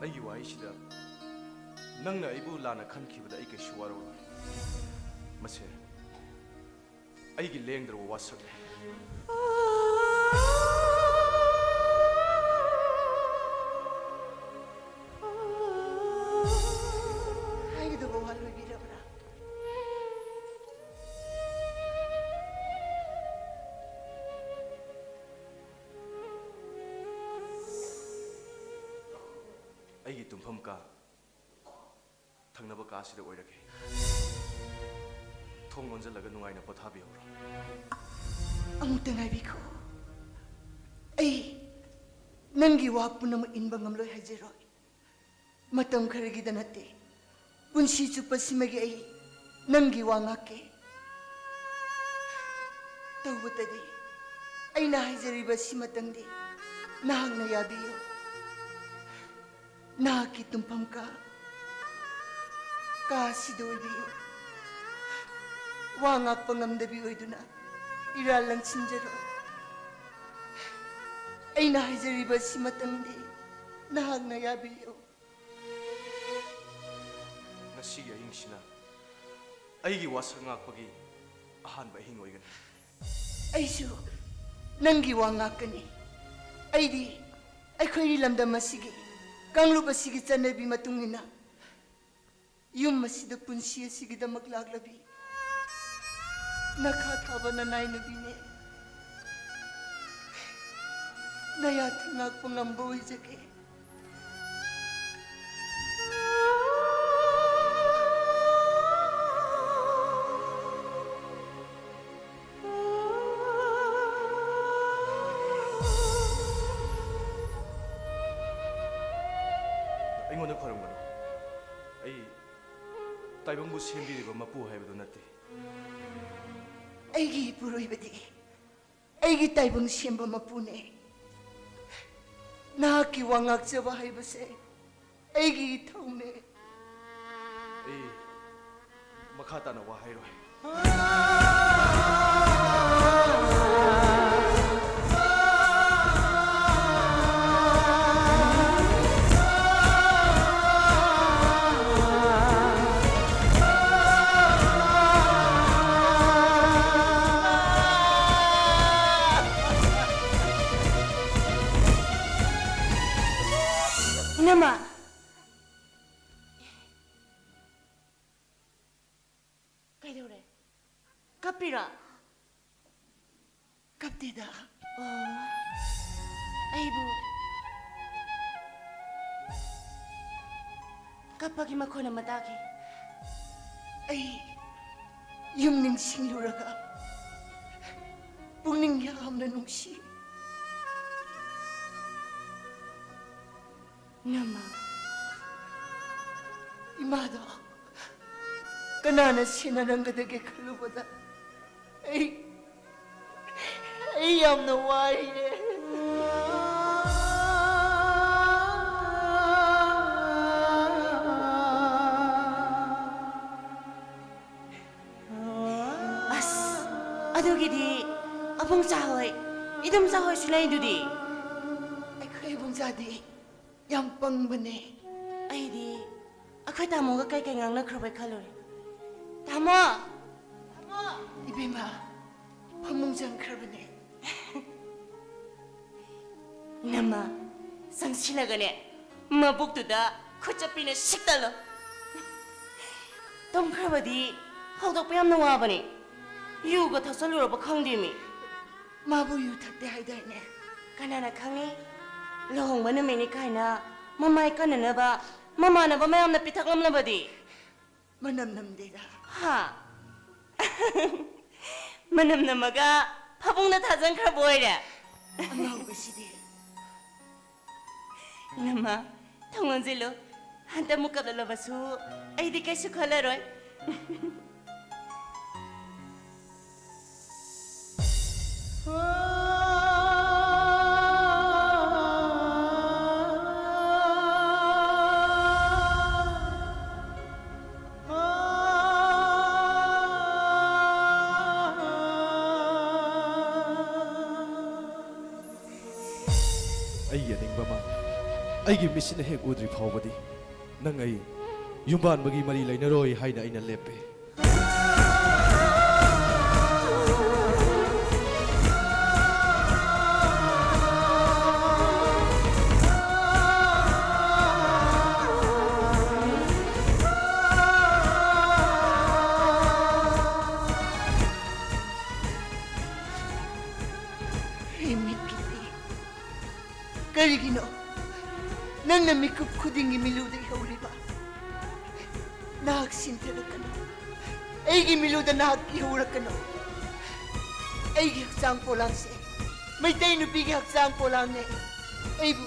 ꯑꯩꯒꯤ ꯋꯥꯍꯩꯁꯤꯗ ꯅꯪꯅ ꯑꯩꯕꯨ ꯂꯥꯟꯅ ꯈꯟꯈꯤꯕꯗ ꯑꯩ ꯀꯩꯁꯨ ꯋꯥꯔꯧꯔꯣꯏ꯫ ꯃꯁꯦ ꯑꯩꯒꯤ ꯂꯦꯡꯗ꯭ꯔꯕ ꯋꯥꯁꯛꯅꯤ꯫ ꯍꯥꯏꯒꯗꯕ ꯋꯥ ꯂꯣꯏꯕꯤꯔꯕ꯭ꯔꯥ? ꯑꯩꯒꯤ ꯇꯨꯝꯐꯝ ꯀꯥ ꯊꯪꯅꯕ ꯀꯥꯁꯤꯗ ꯑꯣꯏꯔꯒꯦ꯫ ꯊꯣꯡ ꯂꯣꯟꯖꯜꯂꯒ ꯅꯨꯡꯉꯥꯏꯅ ꯄꯣꯊꯥꯕꯤꯍꯧꯔꯣ꯫ ꯑꯃꯨꯛꯇ ꯉꯥꯏꯕꯤꯈꯣ꯫ ꯑꯩ ꯅꯪꯒꯤ ꯋꯥ ꯄꯨꯝꯅꯃꯛ ꯏꯟꯕ ꯉꯝꯂꯣꯏ ꯍꯥꯏꯖꯔꯣꯏ꯫ ꯃꯇꯝ ꯈꯔꯒꯤꯗ ꯅꯠꯇꯦ, ꯄꯨꯟꯁꯤ ꯆꯨꯞꯄꯁꯤꯃꯒꯤ ꯑꯩ ꯅꯪꯒꯤ ꯋꯥ ꯉꯥꯛꯀꯦ꯫ ꯇꯧꯕꯇꯗꯤ ꯑꯩꯅ ꯍꯥꯏꯖꯔꯤꯕ ꯁꯤꯃꯇꯪꯗꯤ ꯅꯍꯥꯛꯅ ꯌꯥꯕꯤꯌꯨ꯫ ꯅꯍꯥꯛꯀꯤ ꯇꯨꯝꯐꯝ ꯀꯥ, ꯀꯥ ꯑꯁꯤꯗ ꯑꯣꯏꯕꯤꯌꯨ꯫ ꯋꯥ ꯉꯥꯛꯄ ꯉꯝꯗꯕꯤ ꯑꯣꯏꯗꯨꯅ ꯏꯔꯥꯜ ꯂꯪꯁꯤꯟꯖꯔꯣꯏ꯫ ꯑꯩꯅ ꯍꯥꯏꯖꯔꯤꯕ ꯁꯤꯃꯇꯪꯗꯤ ꯅꯍꯥꯛꯅ ꯌꯥꯕꯤꯌꯨ꯫ ꯉꯁꯤꯒꯤ ꯑꯍꯤꯡꯁꯤꯅ ꯑꯩꯒꯤ ꯋꯥꯁꯛ ꯉꯥꯛꯄꯒꯤ ꯑꯍꯥꯟꯕ ꯑꯍꯤꯡ ꯑꯣꯏꯒꯅꯤ꯫ ꯑꯩꯁꯨ ꯅꯪꯒꯤ ꯋꯥ ꯉꯥꯛꯀꯅꯤ꯫ ꯑꯩꯗꯤ ꯑꯩꯈꯣꯏꯒꯤ ꯂꯝꯗꯝ ꯑꯁꯤꯒꯤ ꯀꯥꯡꯂꯨꯞ ꯑꯁꯤꯒꯤ ꯆꯠꯅꯕꯤ ꯃꯇꯨꯡ ꯏꯟꯅ ꯌꯨꯝ ꯑꯁꯤꯗ ꯄꯨꯟꯁꯤ ꯑꯁꯤꯒꯤꯗꯃꯛ ꯂꯥꯛꯂꯕꯤ ꯅꯈꯥ ꯊꯥꯕ ꯅꯅꯥꯏꯅꯕꯤꯅꯦ꯫ ꯅꯌꯥ ꯊꯪ ꯉꯥꯛꯄ ꯉꯝꯕ ꯑꯣꯏꯖꯒꯦ꯫ ꯑꯩꯉꯣꯟꯗ ꯈꯣꯏꯔꯝꯒꯅꯨ꯫ ꯑꯩ ꯇꯥꯏꯕꯪꯕꯨ ꯁꯦꯝꯕꯤꯔꯤꯕ ꯃꯄꯨ ꯍꯥꯏꯕꯗꯨ ꯅꯠꯇꯦ꯫ ꯑꯩꯒꯤ ꯏꯄꯨꯔꯣꯏꯕꯗꯤ ꯑꯩꯒꯤ ꯇꯥꯏꯕꯪ ꯁꯦꯝꯕ ꯃꯄꯨꯅꯦ꯫ ꯅꯍꯥꯛꯀꯤ ꯋꯥ ꯉꯥꯛꯆꯕ ꯍꯥꯏꯕꯁꯦ ꯑꯩꯒꯤ ꯏꯊꯧꯅꯦ꯫ ꯑꯩ ꯃꯈꯥ ꯇꯥꯅ ꯋꯥ ꯍꯥꯏꯔꯣꯏ꯫ ꯏꯅꯝꯃ! ꯀꯩꯗꯧꯔꯦ? ꯀꯞꯄꯤꯔꯣ? ꯀꯞꯇꯦꯗ꯫ ꯑꯣ, ꯑꯩꯕꯨ ꯀꯞꯄꯒꯤ ꯃꯈꯣꯟ ꯑꯃ ꯇꯥꯈꯤ꯫ ꯑꯩ ꯌꯨꯝ ꯅꯤꯡꯁꯤꯡꯂꯨꯔꯒ ꯄꯨꯛꯅꯤꯡ ꯌꯥꯝꯅ ꯅꯨꯡꯁꯤ꯫ ꯏꯅꯝꯃ, ꯏꯃꯥꯗꯣ ꯀꯅꯥꯅ ꯁꯦꯟꯅꯔꯝꯒꯗꯒꯦ ꯈꯜꯂꯨꯕꯗ ꯑꯩ, ꯑꯩ ꯌꯥꯝꯅ ꯋꯥꯏꯌꯦ꯫ ꯑꯁ, ꯑꯗꯨꯒꯤꯗꯤ ꯑꯕꯨꯡꯆꯥ ꯍꯣꯏ, ꯏꯗꯣꯝꯆꯥ ꯍꯣꯏꯁꯨ ꯂꯩꯗꯨꯗꯤ꯫ ꯑꯩꯈꯣꯏ ꯏꯕꯨꯡꯆꯥꯗꯤ ꯌꯥꯝ ꯄꯪꯕꯅꯦ꯫ ꯑꯩꯗꯤ ꯑꯩꯈꯣꯏ ꯇꯥꯃꯣꯒ ꯀꯩꯀꯩ ꯉꯥꯡꯅꯈ꯭ꯔꯕꯣꯏ ꯈꯜꯂꯨꯔꯦ꯫ ꯇꯥꯃꯣ! ꯇꯥꯃꯣ! ꯏꯕꯦꯝꯃ, ꯐꯃꯨꯡ ꯆꯪꯈ꯭ꯔꯕꯅꯦ꯫ ꯏꯅꯝꯃ, ꯆꯪꯁꯤꯜꯂꯒꯅꯦ, ꯃꯕꯨꯛꯇꯨꯗ ꯈꯨꯠꯆꯞꯄꯤꯅ ꯁꯤꯛꯇꯠꯂꯣ꯫ ꯇꯨꯝꯈ꯭ꯔꯕꯗꯤ ꯍꯧꯗꯣꯛꯄ ꯌꯥꯝꯅ ꯋꯥꯕꯅꯦ꯫ ꯌꯨꯒ ꯊꯛꯆꯜꯂꯨꯔꯕ ꯈꯪꯗꯦꯃꯤ꯫ ꯃꯥꯕꯨ ꯌꯨ ꯊꯛꯇꯦ ꯍꯥꯏꯗꯥꯏꯅꯦ? ꯀꯅꯥꯅ ꯈꯪꯉꯤ? ꯂꯨꯍꯣꯡꯕ ꯅꯨꯃꯤꯠꯅꯤ ꯀꯥꯏꯅ ꯃꯃꯥꯏ ꯀꯟꯅꯅꯕ ꯃꯃꯥꯟꯅꯕ ꯃꯌꯥꯝꯅ ꯄꯤꯊꯛꯂꯝꯂꯕꯗꯤ? ꯃꯅꯝ ꯅꯝꯗꯦꯗ꯫ ꯍꯥ? ꯃꯅꯝ ꯅꯝꯃꯒ ꯐꯃꯨꯡꯗ ꯊꯥꯖꯟꯈ꯭ꯔꯕ ꯑꯣꯏꯔꯦ? ꯑꯉꯥꯎꯕꯁꯤꯗꯤ꯫ ꯏꯅꯝꯃ, ꯊꯣꯡ ꯂꯣꯟꯁꯤꯜꯂꯨ꯫ ꯍꯟꯗꯛ ꯑꯃꯨꯛ ꯀꯞꯂꯛꯂꯕꯁꯨ ꯑꯩꯗꯤ ꯀꯩꯁꯨ ꯈꯜꯂꯔꯣꯏ꯫ ꯑꯩꯒꯤ ꯑꯅꯤꯡꯕ ꯑꯃ ꯑꯩꯒꯤ ꯃꯤꯠꯁꯤꯅ ꯍꯦꯛ ꯎꯗ꯭ꯔꯤ ꯐꯥꯎꯕꯗꯤ ꯅꯪ ꯑꯩ ꯌꯨꯝꯕꯥꯟꯕꯒꯤ ꯃꯔꯤ ꯂꯩꯅꯔꯣꯏ ꯍꯥꯏꯅ ꯑꯩꯅ ꯂꯦꯞꯄꯦ꯫ ꯍꯦ ꯃꯤꯠꯀꯤ ꯄꯤ, ꯀꯔꯤꯒꯤꯅꯣ ꯅꯪꯅ ꯃꯤꯀꯨꯞ ꯈꯨꯗꯤꯡꯒꯤ ꯃꯤꯂꯨꯗ ꯏꯍꯧꯔꯤꯕ? ꯅꯍꯥꯛ ꯁꯤꯟꯊꯔꯛꯀꯅꯨ꯫ ꯑꯩꯒꯤ ꯃꯤꯂꯨꯗ ꯅꯍꯥꯛ ꯏꯍꯧꯔꯛꯀꯅꯨ꯫ ꯑꯩꯒꯤ ꯍꯛꯆꯥꯡ ꯄꯣꯂꯥꯡꯁꯦ ꯃꯩꯇꯩ ꯅꯨꯄꯤꯒꯤ ꯍꯛꯆꯥꯡ ꯄꯣꯂꯥꯡꯅꯦ꯫ ꯑꯩꯕꯨ,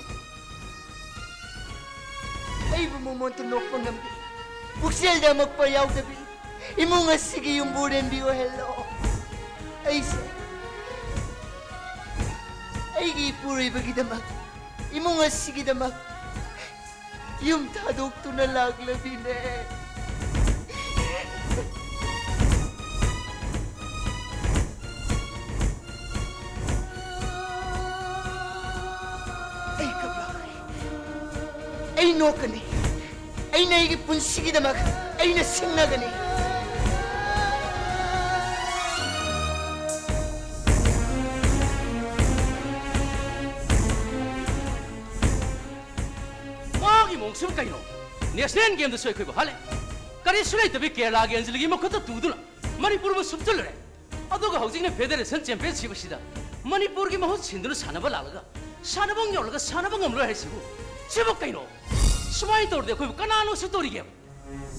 ꯑꯩꯕꯨ ꯃꯃꯣꯟꯇ ꯅꯣꯛꯄ ꯉꯝꯕꯤ, ꯄꯨꯛꯆꯦꯜꯗ ꯑꯃꯛꯄ ꯌꯥꯎꯗꯕꯤ, ꯏꯃꯨꯡ ꯑꯁꯤꯒꯤ ꯌꯨꯝꯕꯨꯔꯦꯝꯕꯤ ꯑꯣꯏꯍꯜꯂꯣ꯫ ꯑꯩꯁꯦ ꯑꯩꯒꯤ ꯏꯄꯨꯔꯣꯏꯕꯒꯤꯗꯃꯛ, ꯏꯃꯨꯡ ꯑꯁꯤꯒꯤꯗꯃꯛ ꯌꯨꯝ ꯊꯥꯗꯣꯛꯇꯨꯅ ꯂꯥꯛꯂꯕꯤꯅꯦ꯫ ꯑꯩ ꯀꯞꯂꯛꯀꯅꯤ꯫ ꯑꯩ ꯅꯣꯛꯀꯅꯤ꯫ ꯑꯩꯅ ꯑꯩꯒꯤ ꯄꯨꯟꯁꯤꯒꯤꯗꯃꯛ ꯑꯩꯅ ꯁꯤꯡꯅꯒꯅꯤ꯫ ꯃꯥꯒꯤ ꯃꯑꯣꯡꯁꯤꯕꯨ ꯀꯩꯅꯣ? ꯅꯦꯁꯅꯦꯜ ꯒꯦꯝꯗꯁꯨ ꯑꯩꯈꯣꯏꯕꯨ ꯍꯥꯠꯂꯦ꯫ ꯀꯔꯤꯁꯨ ꯂꯩꯇꯕꯤ ꯀꯦꯔꯂꯥꯒꯤ ꯑꯟꯖꯂꯤꯒꯤ ꯃꯈꯨꯠꯇ ꯇꯨꯗꯨꯅ ꯃꯅꯤꯄꯨꯔꯕꯨ ꯁꯨꯞꯆꯜꯂꯨꯔꯦ꯫ ꯑꯗꯨꯒ ꯍꯧꯖꯤꯛꯅ ꯐꯦꯗꯔꯦꯁꯟ ꯆꯦꯝꯄꯤꯌꯟꯁꯤꯞ ꯑꯁꯤꯗ ꯃꯅꯤꯄꯨꯔꯒꯤ ꯃꯍꯨꯠ ꯁꯤꯟꯗꯨꯅ ꯁꯥꯟꯅꯕ ꯂꯥꯛꯂꯒ ꯁꯥꯟꯅꯐꯝ ꯌꯧꯔꯒ ꯁꯥꯟꯅꯕ ꯉꯝꯂꯣꯏ ꯍꯥꯏꯁꯤꯕꯨ? ꯁꯤꯕꯨ ꯀꯩꯅꯣ? ꯁꯨꯃꯥꯏꯅ ꯇꯧꯔꯗꯤ ꯑꯩꯈꯣꯏꯕꯨ ꯀꯅꯥꯅꯣ ꯎꯁꯤꯠꯇꯣꯔꯤꯒꯦ?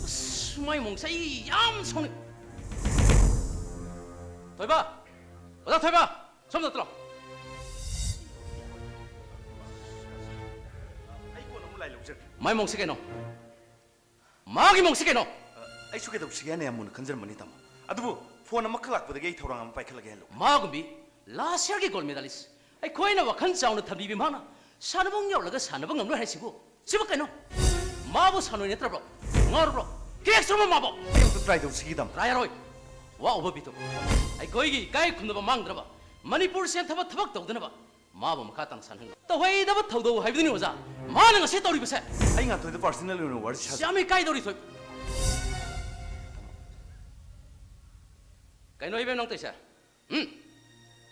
ꯑꯁ, ꯃꯥꯏ ꯃꯑꯣꯡꯁꯦ ꯑꯩ ꯌꯥꯝ ꯁꯥꯎꯅꯤꯡ꯫ ꯊꯣꯏꯕ! ꯑꯣꯖꯥ ꯊꯣꯏꯕ! ꯁꯣꯝꯗ ꯆꯠꯂꯣ꯫ ꯑꯩ ꯀꯣꯟꯅ ꯑꯃꯨꯛ ꯂꯥꯏ ꯂꯧꯖꯔꯒꯦ꯫ ꯃꯥꯏ ꯃꯑꯣꯡꯁꯦ ꯀꯩꯅꯣ? ꯃꯥꯒꯤ ꯃꯑꯣꯡꯁꯦ ꯀꯩꯅꯣ? ꯑ, ꯑꯩꯁꯨ ꯀꯩꯗꯧꯁꯤꯒꯦ ꯍꯥꯏꯅ ꯌꯥꯝ ꯃꯨꯟꯅ ꯈꯟꯖꯔꯝꯕꯅꯤ, ꯇꯥꯃꯣ꯫ ꯑꯗꯨꯕꯨ ꯐꯣꯟ ꯑꯃꯈꯛ ꯂꯥꯛꯄꯗꯒꯤ ꯑꯩ ꯊꯧꯔꯥꯡ ꯑꯃ ꯄꯥꯏꯈꯠꯂꯒꯦ ꯍꯥꯏꯅ ꯂꯧꯕ꯫ ꯃꯥꯒꯨꯝꯕꯤ ꯂꯥꯁ ꯌꯔꯒꯤ ꯒꯣꯜ ꯃꯦꯗꯥꯂꯤꯁ ꯑꯩꯈꯣꯏꯅ ꯋꯥꯈꯜ ꯆꯥꯎꯅ ꯊꯝꯕꯤꯕꯤ ꯃꯍꯥꯛꯅ ꯁꯥꯟꯅꯕꯨꯡ ꯌꯧꯔꯒ ꯁꯥꯟꯅꯕ ꯉꯝꯂꯣꯏ ꯍꯥꯏꯁꯤꯕꯨ? ꯁꯤꯕꯨ ꯀꯩꯅꯣ? ꯃꯥꯕꯨ ꯁꯥꯟꯅꯣꯏ ꯅꯠꯇ꯭ꯔꯕ꯭ꯔꯣ? ꯉꯥꯎꯔꯕ꯭ꯔꯣ? ꯀꯦꯛ ꯁꯨꯔꯕ ꯃꯥꯕꯣ? ꯑꯩ ꯑꯝꯇ ꯇ꯭ꯔꯥꯏ ꯇꯧꯁꯤꯒꯦ, ꯇꯥꯃꯣ꯫ ꯇ꯭ꯔꯥꯏ ꯌꯥꯔꯣꯏ꯫ ꯋꯥ ꯎꯕ ꯄꯤꯊꯣꯛ꯫ ꯑꯩꯈꯣꯏꯒꯤ ꯏꯀꯥꯏ ꯈꯨꯝꯅꯕ ꯃꯥꯡꯗꯅꯕ, ꯃꯅꯤꯄꯨꯔ ꯁꯦꯟꯊꯕ ꯊꯕꯛ ꯇꯧꯗꯅꯕ ꯃꯥꯕꯨ ꯃꯈꯥ ꯇꯥꯅ ꯁꯥꯟꯅꯍꯟꯒꯅꯨ꯫ ꯇꯧꯍꯩꯗꯕ ꯊꯧꯗꯧ ꯍꯥꯏꯕꯗꯨꯅꯤ, ꯑꯣꯖꯥ, ꯃꯥꯅ ꯉꯁꯤ ꯇꯧꯔꯤꯕꯁꯦ꯫ ꯑꯩ ꯉꯥꯟꯊꯣꯏꯗ ꯄꯥꯔꯁꯅꯦꯜ ꯑꯣꯏꯅ ꯋꯥꯔꯤ ꯁꯥꯖ- ꯌꯥꯝ ꯏꯀꯥꯏꯗꯧꯔꯤ, ꯊꯣꯏ꯫ ꯀꯩꯅꯣ ꯏꯕꯦꯝ ꯅꯪ ꯇꯧꯏꯁꯦ? ꯎꯝ?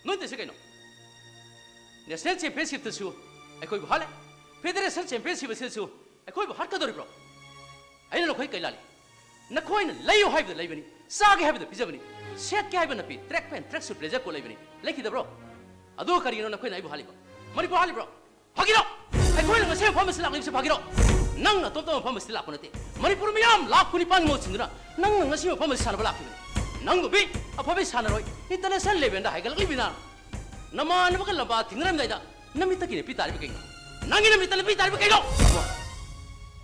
ꯅꯣꯏ ꯇꯧꯏꯁꯦ ꯀꯩꯅꯣ? ꯅꯦꯁꯅꯦꯜ ꯆꯦꯝꯄꯤꯌꯟꯁꯤꯞꯇꯁꯨ ꯑꯩꯈꯣꯏꯕꯨ ꯍꯥꯠꯂꯦ, ꯐꯦꯗꯔꯦꯁꯟ ꯆꯦꯝꯄꯤꯌꯟꯁꯤꯞ ꯑꯁꯤꯗꯁꯨ ꯑꯩꯈꯣꯏꯕꯨ ꯍꯥꯠꯀꯗꯧꯔꯤꯕ꯭ꯔꯣ? ꯑꯩꯅ ꯅꯈꯣꯏ ꯀꯩ ꯂꯥꯜꯂꯤ? ꯅꯈꯣꯏꯅ ꯂꯩꯌꯨ ꯍꯥꯏꯕꯗ ꯂꯩꯕꯅꯤ, ꯆꯥꯒꯦ ꯍꯥꯏꯕꯗ ꯄꯤꯖꯕꯅꯤ, ꯁꯦꯠꯀꯦ ꯍꯥꯏꯕ ꯅꯥꯄꯤ, ꯇ꯭ꯔꯦꯛ ꯄꯦꯟ, ꯇ꯭ꯔꯦꯛ ꯁꯨꯠ, ꯕ꯭ꯂꯦꯖꯔ ꯀꯣꯠ ꯂꯩꯕꯅꯤ, ꯂꯩꯈꯤꯗꯕ꯭ꯔꯣ? ꯑꯗꯨꯒ ꯀꯔꯤꯒꯤꯅꯣ ꯅꯈꯣꯏꯅ ꯑꯩꯕꯨ ꯍꯥꯠꯂꯤꯕ? ꯃꯅꯤꯄꯨꯔ ꯍꯥꯠꯂꯤꯕ꯭ꯔꯣ? ꯐꯥꯒꯤꯔꯣ? ꯑꯩꯈꯣꯏꯅ ꯉꯁꯤ ꯃꯐꯝ ꯑꯁꯤꯗ ꯂꯥꯛꯂꯤꯕꯁꯤ ꯐꯥꯒꯤꯔꯣ? ꯅꯪꯅ ꯑꯇꯣꯞꯄ ꯃꯐꯝ ꯑꯁꯤꯗ ꯂꯥꯛꯄ ꯅꯠꯇꯦ꯫ ꯃꯅꯤꯄꯨꯔ ꯃꯤꯌꯥꯝ ꯂꯥꯈ ꯀꯨꯟꯅꯤꯄꯥꯟꯒꯤ ꯃꯍꯨꯠ ꯁꯤꯟꯗꯨꯅ ꯅꯪꯅ ꯉꯁꯤ ꯃꯐꯝ ꯑꯁꯤꯗ ꯁꯥꯟꯅꯕ ꯂꯥꯛꯈꯤꯕꯅꯤ꯫ ꯅꯪꯒꯨꯝꯕꯤ ꯑꯐꯕ ꯁꯥꯟꯅꯔꯣꯏ ꯏꯟꯇꯔꯅꯦꯁꯅꯦꯜ ꯂꯦꯚꯦꯜꯗ ꯍꯥꯏꯒꯠꯂꯛꯂꯤꯕꯤ ꯅꯪ ꯅꯃꯥꯟꯅꯕꯒ ꯂꯝꯕꯥ ꯊꯦꯡꯅꯔꯝꯗꯥꯏꯗ ꯅꯃꯤꯠꯇꯒꯤ ꯅꯄꯤ ꯇꯥꯔꯤꯕ ꯀꯩꯅꯣ? ꯅꯪꯒꯤ ꯅꯃꯤꯠꯇ ꯅꯄꯤ ꯇꯥꯔꯤꯕ ꯀꯩꯅꯣ?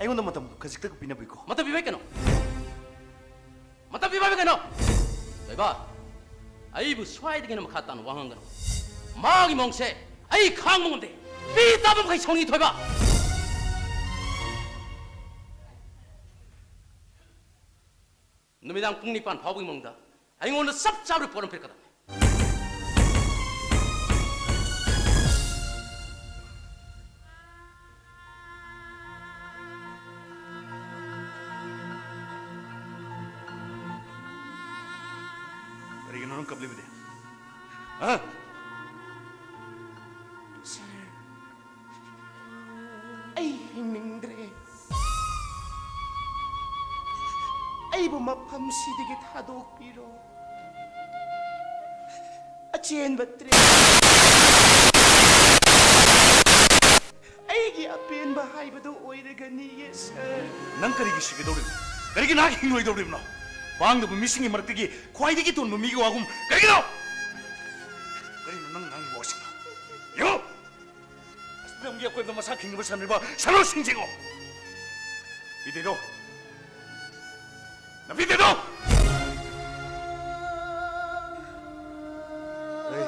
ꯑꯩꯉꯣꯟꯗ ꯃꯇꯝ ꯈꯖꯤꯛꯇ ꯄꯤꯅꯕꯤꯀꯣ꯫ ꯃꯇꯝ ꯄꯤꯕ ꯍꯥꯏ ꯀꯩꯅꯣ? ꯃꯇꯝ ꯄꯤꯕ ꯍꯥꯏꯕ ꯀꯩꯅꯣ? ꯊꯣꯏꯕ, ꯑꯩꯕꯨ ꯁ꯭ꯋꯥꯏꯗꯒꯤ ꯍꯦꯟꯅ ꯃꯈꯥ ꯇꯥꯅ ꯋꯥ ꯉꯥꯡꯒꯅꯨ꯫ ꯃꯥꯒꯤ ꯃꯑꯣꯡꯁꯦ ꯑꯩ ꯈꯥꯡꯕ ꯉꯝꯗꯦ꯫ ꯃꯤ ꯇꯥꯕ ꯃꯈꯩ ꯁꯥꯎꯅꯤꯡꯉꯤ, ꯊꯣꯏꯕ꯫ ꯅꯨꯃꯤꯗꯥꯡ ꯄꯨꯡ ꯅꯤꯄꯥꯟ ꯐꯥꯎꯕꯒꯤ ꯃꯅꯨꯡꯗ ꯑꯩꯉꯣꯟꯗ ꯆꯞ ꯆꯥꯕ ꯔꯤꯄꯣꯔꯠ ꯑꯃ ꯄꯤꯔꯛꯀꯗꯕꯅꯤ꯫ ꯀꯔꯤꯒꯤꯅꯣ ꯅꯪ ꯀꯞꯂꯤꯕꯗꯤ? ꯍꯥ? ꯁꯥꯔ, ꯑꯩ ꯍꯤꯡꯅꯤꯡꯗ꯭ꯔꯦ꯫ ꯑꯩꯕꯨ ꯃꯐꯝꯁꯤꯗꯒꯤ ꯊꯥꯗꯣꯛꯄꯤꯔꯣ꯫ ꯑꯆꯦꯟꯕ ꯇ꯭ꯔꯦꯟ ꯑꯩꯒꯤ ꯑꯄꯦꯟꯕ ꯍꯥꯏꯕꯗꯨ ꯑꯣꯏꯔꯒꯅꯤꯌꯦ, ꯁꯥꯔ꯫ ꯅꯪ ꯀꯔꯤꯒꯤ ꯁꯤꯒꯗꯧꯔꯤꯕꯅꯣ? ꯀꯔꯤꯒꯤ ꯅꯍꯥꯛ ꯍꯤꯡꯂꯣꯏꯗꯧꯔꯤꯕꯅꯣ? ꯄꯥꯡꯗꯕ ꯃꯤꯁꯤꯡꯒꯤ ꯃꯔꯛꯇꯒꯤ ꯈ꯭ꯋꯥꯏꯗꯒꯤ ꯇꯣꯟꯕ ꯃꯤꯒꯤ ꯋꯥꯒꯨꯝ ꯀꯔꯤꯒꯤꯅꯣ? ꯀꯔꯤꯅꯣ ꯅꯪ ꯉꯥꯡꯉꯤꯕ ꯋꯥꯁꯤꯡꯗꯣ? ꯌꯦꯡꯉꯨ! ꯑꯁꯤꯗ ꯅꯪꯒꯤ ꯑꯀꯣꯏꯕꯗ ꯃꯁꯥ ꯈꯤꯡꯅꯕ ꯁꯥꯟꯅꯔꯤꯕ ꯁꯥꯟꯅꯔꯣꯏꯁꯤꯡꯁꯤꯡꯉꯣ! ꯏꯗꯦꯗꯣ! ꯅꯄꯤꯗꯦꯗꯣ! ꯑꯦ,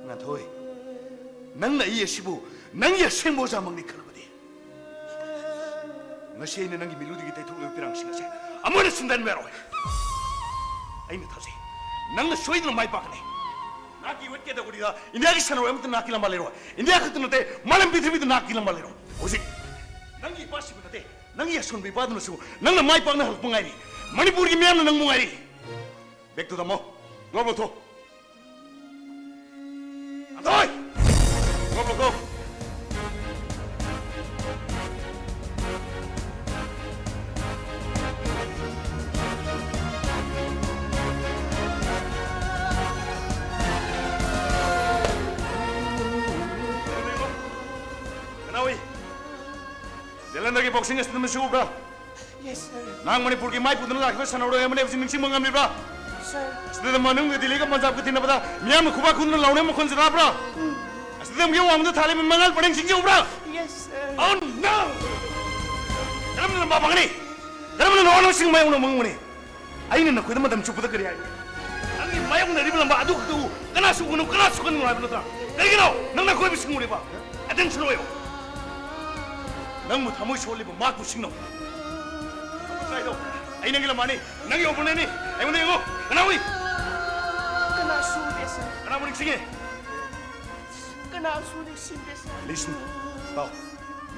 ꯉꯥꯟꯊꯣꯏ, ꯅꯪꯅ ꯑꯩ ꯑꯁꯤꯕꯨ ꯅꯪꯒꯤ ꯑꯁꯦꯡꯕ ꯑꯣꯖꯥꯃꯛꯅꯤ ꯈꯜꯂꯕꯗꯤ, ꯉꯁꯤ ꯑꯩꯅ ꯅꯪꯒꯤ ꯃꯤꯠꯂꯨꯗꯒꯤ ꯇꯩꯊꯣꯛꯂꯤꯕ ꯄꯤꯔꯥꯡꯁꯤꯡ ꯑꯁꯦ ꯑꯃꯨꯛ ꯍꯟꯅ ꯁꯤꯟꯗꯍꯟꯕ ꯌꯥꯔꯣꯏ꯫ ꯑꯩꯅ ꯊꯥꯖꯩ, ꯅꯪꯅ ꯁꯣꯏꯗꯅ ꯃꯥꯏ ꯄꯥꯛꯀꯅꯤ꯫ ꯅꯍꯥꯛꯀꯤ ꯋꯦꯠ ꯀꯦꯇꯥꯒꯣꯔꯤꯗ ꯏꯟꯗꯤꯌꯥꯒꯤ ꯁꯥꯟꯅꯔꯣꯏ ꯑꯃꯠꯇ ꯅꯍꯥꯛꯀꯤ ꯂꯝꯕꯥ ꯂꯩꯔꯣꯏ꯫ ꯏꯟꯗꯤꯌꯥ ꯈꯛꯇ ꯅꯠꯇꯦ, ꯃꯥꯂꯦꯝ ꯄ꯭ꯔꯤꯊꯤꯕꯤꯗ ꯅꯍꯥꯛꯀꯤ ꯂꯝꯕꯥ ꯂꯩꯔꯣꯏ꯫ ꯍꯧꯖꯤꯛ ꯅꯪꯒꯤ ꯏꯄꯥꯁꯤꯕꯨ ꯅꯠꯇꯦ, ꯅꯪꯒꯤ ꯑꯁꯣꯟꯕ ꯏꯄꯥꯗꯨꯅꯁꯨ ꯅꯪꯅ ꯃꯥꯏ ꯄꯥꯛꯅ ꯍꯜꯂꯛꯄ ꯉꯥꯏꯔꯤ꯫ ꯃꯅꯤꯄꯨꯔꯒꯤ ꯃꯤꯌꯥꯝꯅ ꯅꯪꯕꯨ ꯉꯥꯏꯔꯤ꯫ ꯕꯦꯛꯇꯨ ꯊꯝꯃꯣ꯫ ꯒ꯭ꯂꯣꯞ ꯂꯧꯊꯣꯛ꯫ ꯑꯊꯣꯏ! ꯒ꯭ꯂꯣꯞ ꯂꯧꯊꯣꯛ꯫ ꯀꯅꯥ ꯎꯏ? ꯖꯂꯟꯙꯔꯒꯤ boxing ꯑꯁꯤꯗ ꯃꯁꯤ ꯎꯕ꯭ꯔꯥ? Yes, sir. ꯅꯍꯥꯛ ꯃꯅꯤꯄꯨꯔꯒꯤ ꯃꯥꯏ ꯄꯨꯗꯨꯅ ꯂꯥꯛꯈꯤꯕ ꯁꯥꯟꯅꯔꯣꯏ ꯑꯃꯅꯤ ꯍꯥꯏꯕꯁꯤ ꯅꯤꯡꯁꯤꯡꯕ ꯉꯝꯂꯤꯕ꯭ꯔꯥ? Sir. ꯑꯁꯤꯗ ꯃꯅꯨꯡꯗ ꯗꯤꯜꯂꯤꯒ ꯄꯟꯖꯥꯕꯀ ꯊꯦꯡꯅꯕꯗ ꯃꯤꯌꯥꯝꯅ ꯈꯨꯕꯥꯛ ꯈꯨꯗꯨꯅ ꯂꯥꯎꯅꯕ ꯃꯈꯣꯟꯁꯤ ꯇꯥꯕ꯭ꯔꯥ? ꯎꯝ. ꯑꯁꯤꯗ ꯑꯃꯨꯛ ꯋꯥꯡꯃꯗ ꯊꯥꯜꯂꯤꯕ ꯃꯉꯥꯜ ꯄꯔꯦꯡꯁꯤꯡꯁꯤ ꯎꯕ꯭ꯔꯥ? Yes, sir. Oh, no! ꯂꯝꯕꯥ ꯐꯪꯒꯅꯤ? ꯀꯔꯝꯅ ꯅꯋꯥ ꯅꯁꯤꯡ ꯃꯥꯌꯣꯛꯅꯕ ꯉꯝꯒꯅꯤ? ꯑꯩꯅ ꯅꯈꯣꯏꯗ ꯃꯇꯝ ꯆꯨꯞꯄꯗ ꯀꯔꯤ ꯍꯥꯏꯕ? ꯅꯪꯒꯤ ꯃꯥꯌꯣꯛꯅꯔꯤꯕ ꯂꯝꯕꯥ ꯑꯗꯨ ꯈꯛꯇꯕꯨ ꯀꯅꯥ ꯁꯨꯒꯅꯨ, ꯀꯅꯥ ꯁꯨꯒꯅꯨ ꯍꯥꯏꯕ ꯅꯠꯇ꯭ꯔꯥ? ꯀꯔꯤꯒꯤꯅꯣ ꯅꯪꯅ ꯑꯀꯣꯏꯕ ꯁꯤꯡꯉꯨꯔꯤꯕ? Attention ꯑꯣꯏꯌꯣ꯫ ꯅꯪꯕꯨ ꯊꯃꯣꯏ ꯁꯣꯛꯂꯤꯕ ꯃꯍꯥꯛꯄꯨ ꯁꯤꯡꯅꯧ꯫ ꯑꯩ ꯅꯪꯒꯤ ꯂꯝꯕꯥꯅꯤ, ꯅꯪꯒꯤ opponentꯅꯤ꯫ ꯑꯩꯉꯣꯟꯗ ꯌꯦꯡꯉꯨ꯫ ꯀꯅꯥ ꯎꯏ? ꯀꯅꯥꯁꯨ ꯎꯗꯦ, sir꯫ ꯀꯅꯥꯕꯨ ꯅꯤꯡꯁꯤꯡꯉꯤ? ꯀꯅꯥꯁꯨ ꯅꯤꯡꯁꯤꯡꯗꯦ, sir꯫ Listen, ꯇꯥꯎ꯫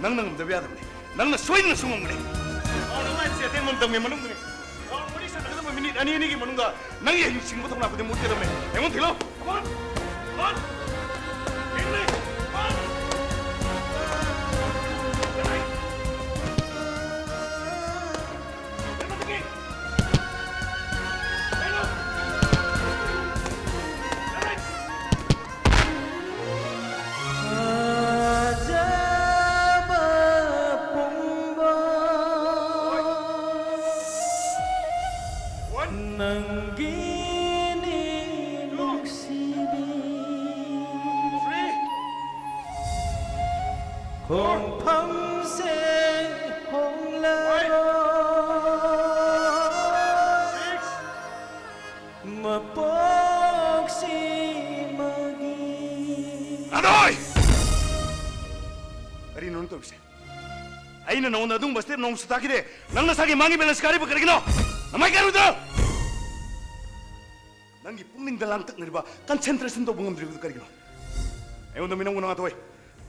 ꯅꯪꯅ ꯉꯝꯗꯕ ꯌꯥꯗꯕꯅꯤ꯫ ꯅꯪꯅ ꯁꯣꯏꯗꯅꯁꯨ ꯉꯝꯒꯅꯤ꯫ Round ꯑꯃ ꯍꯥꯏꯕꯁꯤ ꯑꯇꯦꯟꯕ ꯃꯇꯝꯒꯤ ꯃꯅꯨꯡꯗꯅꯤ꯫ Round ꯃꯔꯤ ꯁꯥꯟꯅꯒꯗꯕ minute ꯑꯅꯤ ꯑꯅꯤꯒꯤ ꯃꯅꯨꯡꯗ ꯅꯪꯒꯤ ꯍꯩꯁꯤꯡꯕ ꯊꯧꯅꯥ ꯈꯨꯗꯤꯡꯃꯛ ꯎꯠꯀꯗꯕꯅꯤ꯫ ꯑꯩꯉꯣꯟꯗ ꯊꯤꯜꯂꯣ꯫ Come on! Come on! ꯌꯦꯡꯂꯦ! Come on! Come on! ꯐꯖꯕ ꯄꯨꯝꯕ ꯅꯪꯒꯤꯅꯤ ꯅꯨꯡꯁꯤꯕꯤ꯫ ꯈꯣꯡꯐꯝꯁꯦ ꯍꯣꯡꯂꯔꯣꯏ꯫ ꯃꯄꯣꯛꯁꯤꯃꯒꯤ꯫ ꯔꯥꯙꯣꯏ! ꯀꯔꯤꯅꯣ ꯅꯪ ꯇꯧꯔꯤꯁꯦ? ꯑꯩꯅ ꯅꯉꯣꯟꯗ ꯑꯗꯨꯒꯨꯝꯕ step ꯅꯣꯡꯁꯨ ꯇꯥꯛꯈꯤꯗꯦ꯫ ꯅꯪ ꯅꯁꯥꯒꯤ ꯃꯥꯡꯒꯤ balance ꯀꯥꯔꯤꯕ ꯀꯔꯤꯒꯤꯅꯣ? ꯅꯃꯥꯏ ꯀꯥꯔꯨꯗ꯭ꯔꯣ? ꯅꯪꯒꯤ ꯄꯨꯛꯅꯤꯡꯗ ꯂꯥꯡꯇꯛꯅꯔꯤꯕ, concentration ꯇꯧꯕ ꯉꯝꯗ꯭ꯔꯤꯕꯗꯨ ꯀꯔꯤꯒꯤꯅꯣ? ꯑꯩꯉꯣꯟꯗ ꯃꯤꯅꯧ ꯃꯅꯧ ꯉꯥꯡꯊꯣꯛꯑꯣꯏ꯫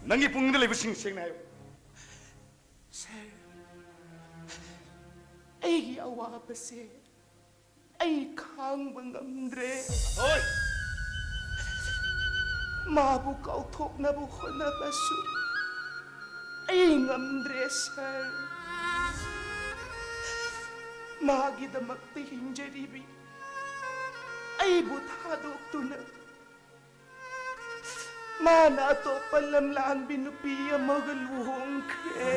ꯅꯪꯒꯤ ꯄꯨꯛꯅꯤꯡꯗ ꯂꯩꯕꯁꯤꯡ ꯁꯦꯡꯅ ꯍꯥꯏꯌꯨ꯫ Sir, ꯑꯩꯒꯤ ꯑꯋꯥꯕꯁꯦ ꯑꯩ ꯈꯥꯡꯕ ꯉꯝꯗ꯭ꯔꯦ꯫ ꯍꯣꯏ꯫ ꯃꯥꯕꯨ ꯀꯥꯎꯊꯣꯛꯅꯕ ꯍꯣꯠꯅꯕꯁꯨ ꯑꯩ ꯉꯝꯗ꯭ꯔꯦ, sir꯫ ꯃꯥꯒꯤꯗꯃꯛꯇ ꯍꯤꯡꯖꯔꯤꯕꯤ ꯑꯩꯕꯨ ꯊꯥꯗꯣꯛꯇꯨꯅ ꯃꯥꯅ ꯑꯇꯣꯞꯄ ꯂꯝꯂꯥꯟꯕꯤ ꯅꯨꯄꯤ ꯑꯃꯒ ꯂꯨꯍꯣꯡꯈ꯭ꯔꯦ꯫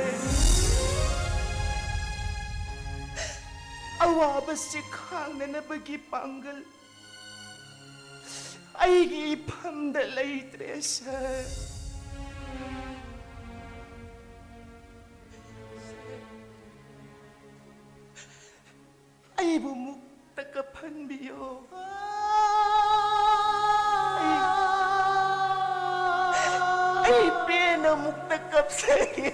ꯑꯋꯥꯕꯁꯤ ꯈꯥꯡꯅꯅꯕꯒꯤ ꯄꯥꯡꯒꯜ ꯑꯩꯒꯤ ꯏꯐꯝꯗ ꯂꯩꯇ꯭ꯔꯦ, sir꯫ ꯑꯩꯕꯨ ꯃꯨꯛꯇ ꯀꯞꯍꯟꯕꯤꯌꯣ꯫ ꯑꯩ, ꯑꯩ ꯄꯦꯟꯅ ꯃꯨꯛꯇ ꯀꯞꯆꯒꯦ꯫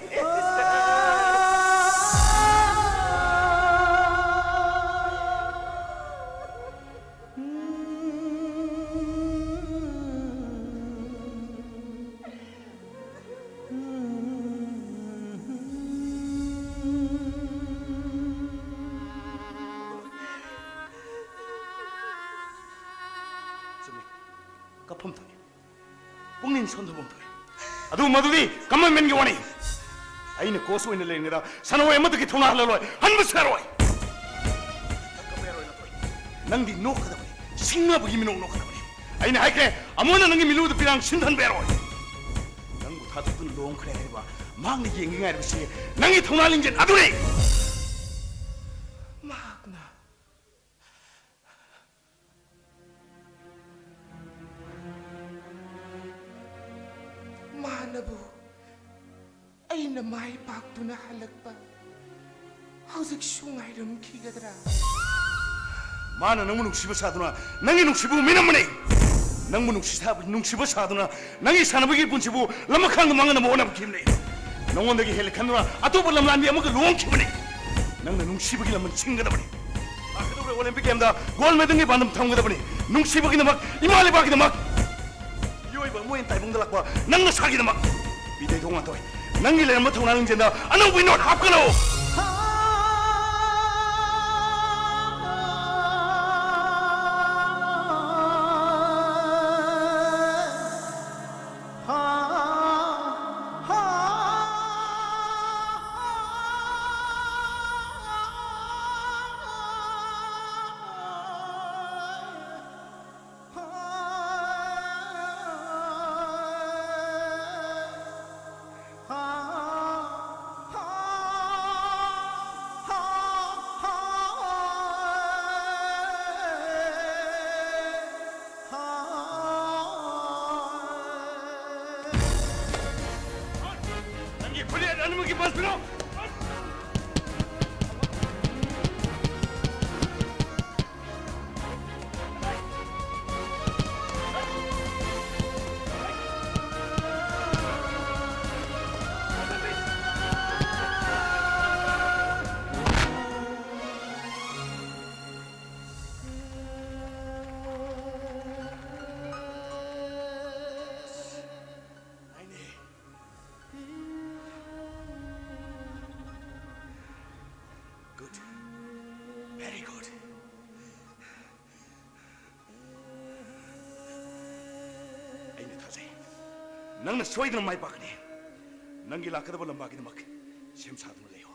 ꯆꯨꯝꯃꯤ꯫ ꯀꯞꯐꯝ ꯊꯣꯛꯏ꯫ ꯄꯨꯛꯅꯤꯡ ꯁꯣꯟꯊꯐꯝ ꯊꯣꯛꯏ꯫ ꯑꯗꯨ ꯃꯗꯨꯗꯤ ꯀꯃꯟꯃꯦꯟꯒꯤ ꯋꯥꯅꯤ꯫ ꯑꯩꯅ ꯀꯣꯆ ꯑꯣꯏꯅ ꯂꯩꯔꯤꯉꯩꯗ ꯁꯥꯟꯅꯔꯣꯏ ꯑꯃꯠꯇꯒꯤ ꯊꯧꯅꯥ ꯍꯜꯂꯔꯣꯏ, ꯍꯟꯕꯁꯨ ꯌꯥꯔꯣꯏ꯫ ꯅꯪꯗꯤ ꯅꯣꯛꯀꯗꯕꯅꯤ, ꯁꯤꯡꯅꯕꯒꯤ ꯃꯤꯅꯣꯛ ꯅꯣꯛꯀꯗꯕꯅꯤ꯫ ꯑꯩꯅ ꯍꯥꯏꯈ꯭ꯔꯦ, ꯑꯃꯨꯛ ꯍꯟꯅ ꯅꯪꯒꯤ ꯃꯤꯠꯂꯨꯗ ꯄꯤꯔꯥꯡ ꯁꯤꯟꯊꯍꯟꯕ ꯌꯥꯔꯣꯏ꯫ ꯅꯪꯕꯨ ꯊꯥꯗꯣꯛꯇꯨꯅ ꯂꯨꯍꯣꯡꯈ꯭ꯔꯦ ꯍꯥꯏꯔꯤꯕ ꯃꯍꯥꯛꯅ ꯌꯦꯡꯒꯦ ꯉꯥꯏꯔꯤꯕꯁꯤ ꯅꯪꯒꯤ ꯊꯧꯅꯥ ꯂꯤꯡꯖꯦꯜ ꯑꯗꯨꯅꯤ꯫ ꯃꯍꯥꯛꯅ ꯃꯥꯅꯕꯨ ꯑꯩꯅ ꯃꯥꯏ ꯄꯥꯛꯇꯨꯅ ꯍꯜꯂꯛꯄ ꯍꯧꯖꯤꯛꯁꯨ ꯉꯥꯏꯔꯝꯈꯤꯒꯗ꯭ꯔꯥ? ꯃꯥꯅ ꯅꯪꯕꯨ ꯅꯨꯡꯁꯤꯕ ꯁꯥꯗꯨꯅ ꯅꯪꯒꯤ ꯅꯨꯡꯁꯤꯕꯕꯨ ꯃꯤꯅꯝꯕꯅꯤ꯫ ꯅꯪꯕꯨ ꯅꯨꯡꯁꯤ ꯁꯥ-, ꯅꯨꯡꯁꯤꯕ ꯁꯥꯗꯨꯅ ꯅꯪꯒꯤ ꯁꯥꯟꯅꯕꯒꯤ ꯄꯨꯟꯁꯤꯕꯨ ꯂꯃꯈꯥꯡꯗ ꯃꯥꯡꯍꯟꯅꯕ ꯍꯣꯠꯅꯈꯤꯕꯅꯤ꯫ ꯅꯉꯣꯟꯗꯒꯤ ꯍꯦꯜꯂꯦ ꯈꯟꯗꯨꯅ ꯑꯇꯣꯞꯄ ꯂꯝꯂꯥꯟꯕꯤ ꯑꯃꯒ ꯂꯨꯍꯣꯡꯈꯤꯕꯅꯤ꯫ ꯅꯪꯅ ꯅꯨꯡꯁꯤꯕꯒꯤ ꯂꯃꯟ ꯁꯤꯟꯒꯗꯕꯅꯤ꯫ ꯂꯥꯛꯀꯗꯧꯔꯤꯕ ꯑꯣꯂꯦꯝꯄꯤꯛ ꯒꯦꯝꯗ ꯒꯣꯜ ꯃꯦꯗꯜꯒꯤ ꯄꯥꯟꯗꯝ ꯊꯝꯒꯗꯕꯅꯤ꯫ ꯅꯨꯡꯁꯤꯕꯒꯤꯗꯃꯛ, ꯏꯃꯥ ꯂꯩꯕꯥꯛꯀꯤꯗꯃꯛ꯫ ꯃꯤꯑꯣꯏꯕ ꯑꯃ ꯑꯣꯏꯅ ꯇꯥꯏꯕꯪꯗ ꯂꯥꯛꯄ ꯅꯪꯅ ꯁꯥꯈꯤꯗꯃꯛ꯫ ꯄꯤꯗꯩ ꯊꯣꯡ ꯉꯥꯟꯊꯣꯏ, ꯅꯪꯒꯤ ꯂꯩꯔꯝꯕ ꯊꯧꯅꯥ ꯂꯤꯡꯖꯦꯜꯗ ꯑꯅꯧꯕ ꯏꯅꯣꯠ ꯍꯥꯞꯀꯅꯨ꯫ ꯅꯪꯒꯤ ꯈꯨꯠꯌꯦꯛ ꯑꯅꯤꯃꯛꯀꯤ ꯄꯥꯁ ꯄꯤꯔꯣ꯫ ꯅꯪꯅ ꯁꯣꯏꯗꯅ ꯃꯥꯏ ꯄꯥꯛꯀꯅꯤ꯫ ꯅꯪꯒꯤ ꯂꯥꯛꯀꯗꯕ ꯂꯝꯕꯥꯒꯤꯗꯃꯛ ꯁꯦꯝ ꯁꯥꯗꯨꯅ ꯂꯩꯌꯨ꯫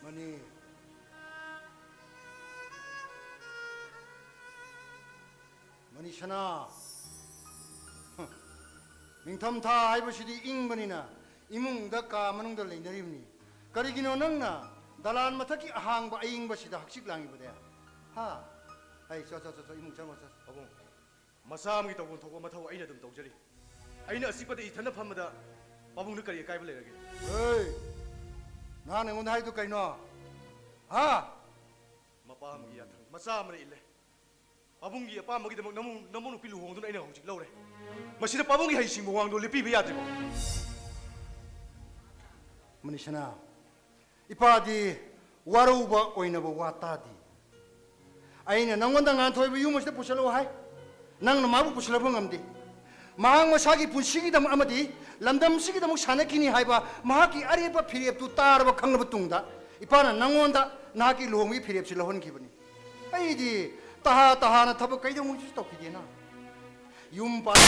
ꯃꯅꯤ꯫ ꯃꯅꯤꯁꯅꯥ, ꯍ, ꯅꯤꯡꯊꯝꯊꯥ ꯍꯥꯏꯕꯁꯤꯗꯤ ꯏꯪꯕꯅꯤꯅ ꯏꯃꯨꯡꯗ ꯀꯥ ꯃꯅꯨꯡꯗ ꯂꯩꯅꯔꯤꯕꯅꯤ꯫ ꯀꯔꯤꯒꯤꯅꯣ ꯅꯪꯅ ꯗꯂꯥꯟ ꯃꯊꯛꯀꯤ ꯑꯍꯥꯡꯕ ꯑꯏꯪꯕꯁꯤꯗ ꯍꯛꯆꯤꯛ ꯂꯥꯡꯉꯤꯕꯗꯤ? ꯍꯥ? ꯑꯩ, ꯆꯣ, ꯆꯣ, ꯆꯣ, ꯆꯣ, ꯏꯃꯨꯡ ꯆꯪꯉꯣ, ꯆꯣ꯫ ꯄꯥꯕꯨꯡ, ꯃꯆꯥ ꯑꯃꯒꯤ ꯇꯧꯐꯝ ꯊꯣꯛꯄ ꯃꯊꯧ ꯑꯩꯅ ꯑꯗꯨꯝ ꯇꯧꯖꯔꯤ꯫ ꯑꯩꯅ ꯑꯆꯤꯛꯄꯗ ꯏꯊꯟꯗ ꯐꯝꯕꯗ ꯄꯥꯕꯨꯡꯗ ꯀꯔꯤ ꯑꯀꯥꯏꯕ ꯂꯩꯔꯒꯦ? ꯍꯦ! ꯅꯍꯥꯟ ꯑꯩꯉꯣꯟꯗ ꯍꯥꯏꯗꯨ ꯀꯩꯅꯣ? ꯍꯥ? ꯃꯄꯥ ꯑꯃꯒꯤ ꯌꯥꯊꯪ ꯃꯆꯥ ꯑꯃꯅ ꯏꯜꯂꯦ꯫ ꯄꯥꯕꯨꯡꯒꯤ ꯑꯄꯥꯝꯕꯒꯤꯗꯃꯛ ꯅꯃꯧ, ꯅꯃꯧ ꯅꯨꯄꯤ ꯂꯨꯍꯣꯡꯗꯨꯅ ꯑꯩꯅ ꯍꯧꯖꯤꯛ ꯂꯧꯔꯦ꯫ ꯃꯁꯤꯗ ꯄꯥꯕꯨꯡꯒꯤ ꯍꯩꯁꯤꯡꯕ ꯋꯥꯡꯗꯣ ꯂꯦꯞꯄꯤꯕ ꯌꯥꯗ꯭ꯔꯤꯕꯣ? ꯃꯅꯤꯁꯅꯥ, ꯏꯄꯥꯗꯤ ꯋꯥꯔꯧꯕ ꯑꯣꯏꯅꯕ ꯋꯥ ꯇꯥꯗꯦ꯫ ꯑꯩꯅ ꯅꯪꯉꯣꯟꯗ ꯉꯥꯟꯊꯣꯏꯕ ꯌꯨꯝ ꯑꯁꯤꯗ ꯄꯨꯁꯤꯜꯂꯛꯎ ꯍꯥꯏ, ꯅꯪꯅ ꯃꯥꯕꯨ ꯄꯨꯁꯤꯜꯂꯛꯄ ꯉꯝꯗꯦ꯫ ꯃꯍꯥꯛ ꯃꯁꯥꯒꯤ ꯄꯨꯟꯁꯤꯒꯤꯗꯃꯛ ꯑꯃꯗꯤ ꯂꯝꯗꯝꯁꯤꯒꯤꯗꯃꯛ ꯁꯥꯟꯅꯈꯤꯅꯤ ꯍꯥꯏꯕ ꯃꯍꯥꯛꯀꯤ ꯑꯔꯦꯞꯄ ꯐꯤꯔꯦꯞꯇꯨ ꯇꯥꯔꯕ ꯈꯪꯂꯕ ꯇꯨꯡꯗ, ꯏꯄꯥꯅ ꯅꯉꯣꯟꯗ ꯅꯍꯥꯛꯀꯤ ꯂꯨꯍꯣꯡꯕꯒꯤ ꯐꯤꯔꯦꯞꯁꯤ ꯂꯧꯍꯟꯈꯤꯕꯅꯤ꯫ ꯑꯩꯗꯤ ꯇꯍꯥ ꯇꯍꯥꯅ ꯊꯕꯛ ꯀꯩꯗꯧꯉꯩꯁꯨ ꯇꯧꯈꯤꯗꯦꯅ꯫ ꯌꯨꯝ ꯄꯥꯟ-,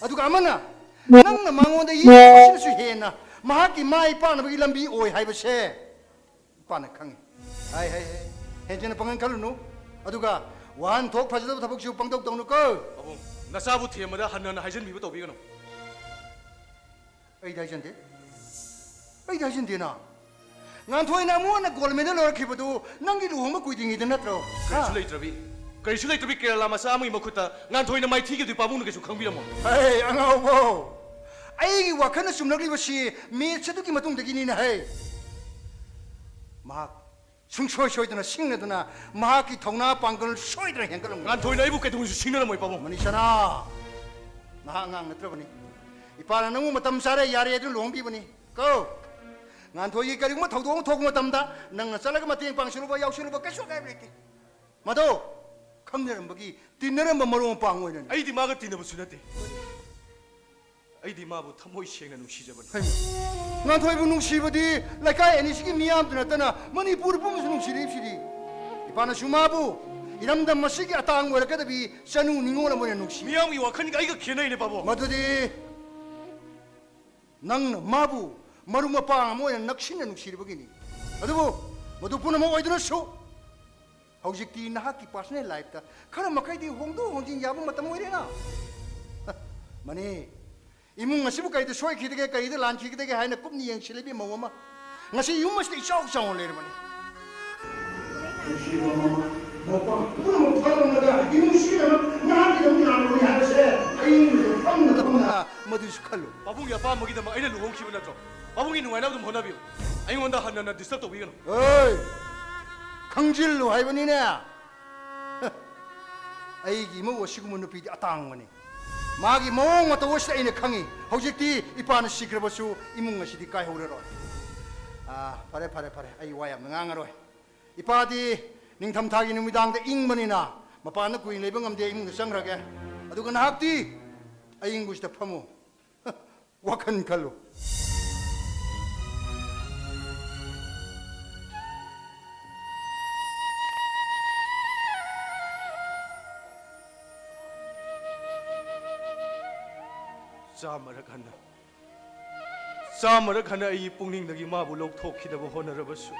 ꯑꯗꯨꯒ ꯑꯃꯅ, ꯅꯪꯅ ꯃꯉꯣꯟꯗ ꯌꯦꯡꯕꯁꯤꯅꯁꯨ ꯍꯦꯟꯅ ꯃꯍꯥꯛꯀꯤ ꯃꯥꯏ ꯄꯥꯛꯅꯕꯒꯤ ꯂꯝꯕꯤ ꯑꯣꯏ ꯍꯥꯏꯕꯁꯦ ꯏꯄꯥꯅ ꯈꯪꯉꯤ꯫ ꯍꯥꯏ, ꯍꯥꯏ, ꯍꯥꯏ꯫ ꯍꯦꯟꯖꯤꯟꯅ ꯄꯥꯡꯒꯜ ꯀꯜꯂꯨꯅꯨ꯫ ꯑꯗꯨꯒ ꯋꯥꯍꯟꯊꯣꯛ ꯐꯖꯗꯕ ꯊꯕꯛꯁꯨ ꯄꯪꯇꯧ ꯇꯧꯅꯨꯀꯣ꯫ ꯄꯥꯕꯨꯡ, ꯅꯆꯥꯕꯨ ꯊꯦꯝꯕꯗ ꯍꯟꯅ ꯍꯟꯅ ꯍꯥꯏꯖꯤꯟꯕꯤꯕ ꯇꯧꯕꯤꯒꯅꯨ꯫ ꯑꯩꯗꯤ ꯍꯥꯏꯖꯟꯗꯦ꯫ ꯑꯩꯗꯤ ꯍꯥꯏꯖꯟꯗꯦꯅ꯫ ꯉꯥꯟꯊꯣꯏꯅ ꯑꯃꯨꯛ ꯍꯟꯅ ꯒꯣꯜ ꯃꯦꯗꯜ ꯂꯧꯔꯛꯈꯤꯕꯗꯨ ꯅꯪꯒꯤ ꯂꯨꯍꯣꯡꯕ ꯀꯨꯏꯗ꯭ꯔꯤꯉꯩꯗ ꯅꯠꯇ꯭ꯔꯣ? ꯀꯔꯤꯁꯨ ꯍꯥ? ꯂꯩꯇ꯭ꯔꯕꯤ, ꯀꯔꯤꯁꯨ ꯂꯩꯇ꯭ꯔꯕꯤ ꯀꯦꯔꯂꯥ ꯃꯆꯥ ꯑꯃꯒꯤ ꯃꯈꯨꯠꯇ ꯉꯥꯟꯊꯣꯏꯅ ꯃꯥꯏꯊꯤꯈꯤꯕꯗꯨ ꯄꯥꯕꯨꯡꯅ ꯀꯩꯁꯨ ꯈꯪꯕꯤꯔꯝꯃꯣꯏ꯫ ꯍꯦ, ꯑꯉꯥꯎꯕꯧ! ꯑꯩꯒꯤ ꯋꯥꯈꯜꯅ ꯆꯨꯝꯂꯛꯂꯤꯕꯁꯤ ꯃꯦꯠꯁ ꯑꯗꯨꯒꯤ ꯃꯇꯨꯡꯗꯒꯤꯅꯤꯅꯦ ꯍꯦ꯫ ꯃꯍꯥꯛ ꯁꯨꯡꯁꯣꯏ ꯁꯣꯏꯗꯅ ꯁꯤꯡꯅꯗꯨꯅ ꯃꯍꯥꯛꯀꯤ ꯊꯧꯅꯥ ꯄꯥꯡꯒꯜ ꯁꯣꯏꯗꯅ ꯍꯦꯟꯒꯠꯂꯝꯒꯅꯤ꯫ ꯉꯥꯟꯊꯣꯏꯅ ꯑꯩꯕꯨ ꯀꯩꯗꯧꯉꯩꯁꯨ ꯁꯤꯡꯅꯔꯝꯃꯣꯏ, ꯄꯥꯕꯨꯡ꯫ ꯃꯅꯤꯁꯅꯥ, ꯅꯍꯥꯛ ꯑꯉꯥꯡ ꯅꯠꯇ꯭ꯔꯕꯅꯤ꯫ ꯏꯄꯥꯅ ꯅꯪꯕꯨ ꯃꯇꯝ ꯆꯥꯔꯦ, ꯌꯥꯔꯦ ꯑꯗꯨꯅ ꯂꯨꯍꯣꯡꯕꯤꯕꯅꯤ꯫ ꯀꯣ, ꯉꯥꯟꯊꯣꯏꯒꯤ ꯀꯔꯤꯒꯨꯝꯕ ꯊꯧꯗꯣꯛ ꯑꯃ ꯊꯣꯛꯄ ꯃꯇꯝꯗ ꯅꯪꯅ ꯆꯠꯂꯒ ꯃꯇꯦꯡ ꯄꯥꯡꯁꯤꯜꯂꯨꯕ, ꯌꯥꯎꯁꯤꯜꯂꯨꯕ ꯀꯩꯁꯨ ꯑꯀꯥꯏꯕ ꯂꯩꯇꯦ꯫ ꯃꯗꯣ ꯈꯪꯅꯔꯝꯕꯒꯤ, ꯇꯤꯟꯅꯔꯝꯕ ꯃꯔꯨꯞ ꯃꯄꯥꯡ ꯑꯣꯏꯅꯅꯤ꯫ ꯑꯩꯗꯤ ꯃꯥꯒ ꯇꯤꯟꯅꯕꯁꯨ ꯅꯠꯇꯦ꯫ ꯑꯩꯗꯤ ꯃꯥꯕꯨ ꯊꯃꯣꯏ ꯁꯦꯡꯅ ꯅꯨꯡꯁꯤꯖꯕꯅꯤ꯫ ꯍꯩꯃꯥ! ꯉꯥꯟꯊꯣꯏꯕꯨ ꯅꯨꯡꯁꯤꯕꯗꯤ ꯂꯩꯀꯥꯏ ꯑꯅꯤꯁꯤꯒꯤ ꯃꯤꯌꯥꯝꯗ ꯅꯠꯇꯅ ꯃꯅꯤꯄꯨꯔ ꯄꯨꯝꯕꯁꯨ ꯅꯨꯡꯁꯤꯔꯤꯕꯁꯤꯗꯤ꯫ ꯏꯄꯥꯅꯁꯨ ꯃꯥꯕꯨ ꯏꯔꯝꯗꯝ ꯑꯁꯤꯒꯤ ꯑꯇꯥꯡꯕ ꯑꯣꯏꯔꯛꯀꯗꯕꯤ ꯆꯅꯨ ꯅꯤꯉꯣꯜ ꯑꯃ ꯑꯣꯏꯅ ꯅꯨꯡꯁꯤ꯫ ꯃꯤꯌꯥꯝꯒꯤ ꯋꯥꯈꯜꯒ ꯑꯩꯒ ꯈꯦꯠꯅꯩꯅꯦ, ꯄꯥꯕꯨꯡ꯫ ꯃꯗꯨꯗꯤ ꯅꯪꯅ ꯃꯥꯕꯨ ꯃꯔꯨꯞ ꯃꯄꯥꯡ ꯑꯃ ꯑꯣꯏꯅ ꯅꯛꯁꯤꯟꯅ ꯅꯨꯡꯁꯤꯔꯤꯕꯒꯤꯅꯤ꯫ ꯑꯗꯨꯕꯨ ꯃꯗꯨ ꯄꯨꯝꯅꯃꯛ ꯑꯣꯏꯗꯨꯅꯁꯨ, ꯍꯧꯖꯤꯛꯇꯤ ꯅꯍꯥꯛꯀꯤ personal lifeꯇ ꯈꯔ ꯃꯈꯩꯗꯤ ꯍꯣꯡꯗꯣꯛ ꯍꯣꯡꯖꯤꯟ ꯌꯥꯕ ꯃꯇꯝ ꯑꯣꯏꯔꯦꯅ꯫ ꯃꯅꯤ, ꯏꯃꯨꯡ ꯑꯁꯤꯕꯨ ꯀꯔꯤꯗ ꯁꯣꯏꯈꯤꯗꯒꯦ, ꯀꯔꯤꯗ ꯂꯥꯟꯈꯤꯒꯗꯒꯦ ꯍꯥꯏꯅ ꯀꯨꯞꯅ ꯌꯦꯡꯁꯤꯜꯂꯤꯕꯤ ꯃꯧ ꯑꯃ ꯉꯁꯤ ꯌꯨꯝ ꯑꯁꯤꯗ ꯏꯆꯥꯎ ꯆꯥꯎꯅ ꯂꯩꯔꯕꯅꯤ꯫ ꯅꯨꯡꯁꯤꯕ ꯃꯃꯥ, ꯃꯄꯥ ꯄꯨꯝꯅꯃꯛ ꯊꯥꯗꯣꯛꯂꯒ ꯏꯃꯨꯡ ꯁꯤꯅꯃꯛ ꯅꯍꯥꯛꯀꯤꯗꯃꯛ ꯂꯥꯛꯂꯕꯅꯤ ꯍꯥꯏꯕꯁꯦ ꯑꯌꯤꯡꯕꯗ ꯐꯝꯅ ꯐꯝꯅ ꯃꯗꯨꯁꯨ ꯈꯜꯂꯨ꯫ ꯄꯥꯕꯨꯡꯒꯤ ꯑꯄꯥꯝꯕꯒꯤꯗꯃꯛ ꯑꯩꯅ ꯂꯨꯍꯣꯡꯈꯤꯕ ꯅꯠꯇ꯭ꯔꯣ? ꯄꯥꯕꯨꯡꯒꯤ ꯅꯨꯡꯉꯥꯏꯅꯕ ꯑꯗꯨꯝ ꯍꯣꯠꯅꯕꯤꯌꯨ꯫ ꯑꯩꯉꯣꯟꯗ ꯍꯟꯅ ꯍꯟꯅ disturb ꯇꯧꯕꯤꯒꯅꯨ꯫ ꯑꯦ! ꯈꯪꯖꯤꯜꯂꯨ ꯍꯥꯏꯕꯅꯤꯅꯦ꯫ ꯑꯩꯒꯤ ꯏꯃꯧ ꯑꯁꯤꯒꯨꯝꯕ ꯅꯨꯄꯤꯗꯤ ꯑꯇꯥꯡꯕꯅꯤ꯫ ꯃꯥꯒꯤ ꯃꯑꯣꯡ ꯃꯇꯧ ꯑꯁꯤꯗ ꯑꯩꯅ ꯈꯪꯉꯤ꯫ ꯍꯧꯖꯤꯛꯇꯤ ꯏꯄꯥꯅ ꯁꯤꯈ꯭ꯔꯕꯁꯨ ꯏꯃꯨꯡ ꯑꯁꯤꯗꯤ ꯀꯥꯏꯍꯧꯔꯔꯣꯏ꯫ ꯑꯥ, ꯐꯔꯦ, ꯐꯔꯦ, ꯐꯔꯦ꯫ ꯑꯩ ꯋꯥ ꯌꯥꯝꯅ ꯉꯥꯡꯉꯔꯣꯏ꯫ ꯏꯄꯥꯗꯤ ꯅꯤꯡꯊꯝꯊꯥꯒꯤ ꯅꯨꯃꯤꯗꯥꯡꯗ ꯏꯪꯕꯅꯤꯅ ꯃꯄꯥꯟꯗ ꯀꯨꯏꯅ ꯂꯩꯕ ꯉꯝꯗꯦ, ꯏꯃꯨꯡꯗ ꯆꯪꯈ꯭ꯔꯒꯦ꯫ ꯑꯗꯨꯒ ꯅꯍꯥꯛꯇꯤ ꯑꯏꯪꯕꯁꯤꯗ ꯐꯝꯃꯨ꯫ ꯋꯥꯈꯜ ꯈꯜꯂꯨ꯫ ꯆꯥꯝꯃꯔꯛ ꯍꯟꯅ, ꯆꯥꯝꯃꯔꯛ ꯍꯟꯅ ꯑꯩꯒꯤ ꯄꯨꯛꯅꯤꯡꯗꯒꯤ ꯃꯥꯕꯨ ꯂꯧꯊꯣꯛꯈꯤꯅꯕ ꯍꯣꯠꯅꯔꯕꯁꯨ,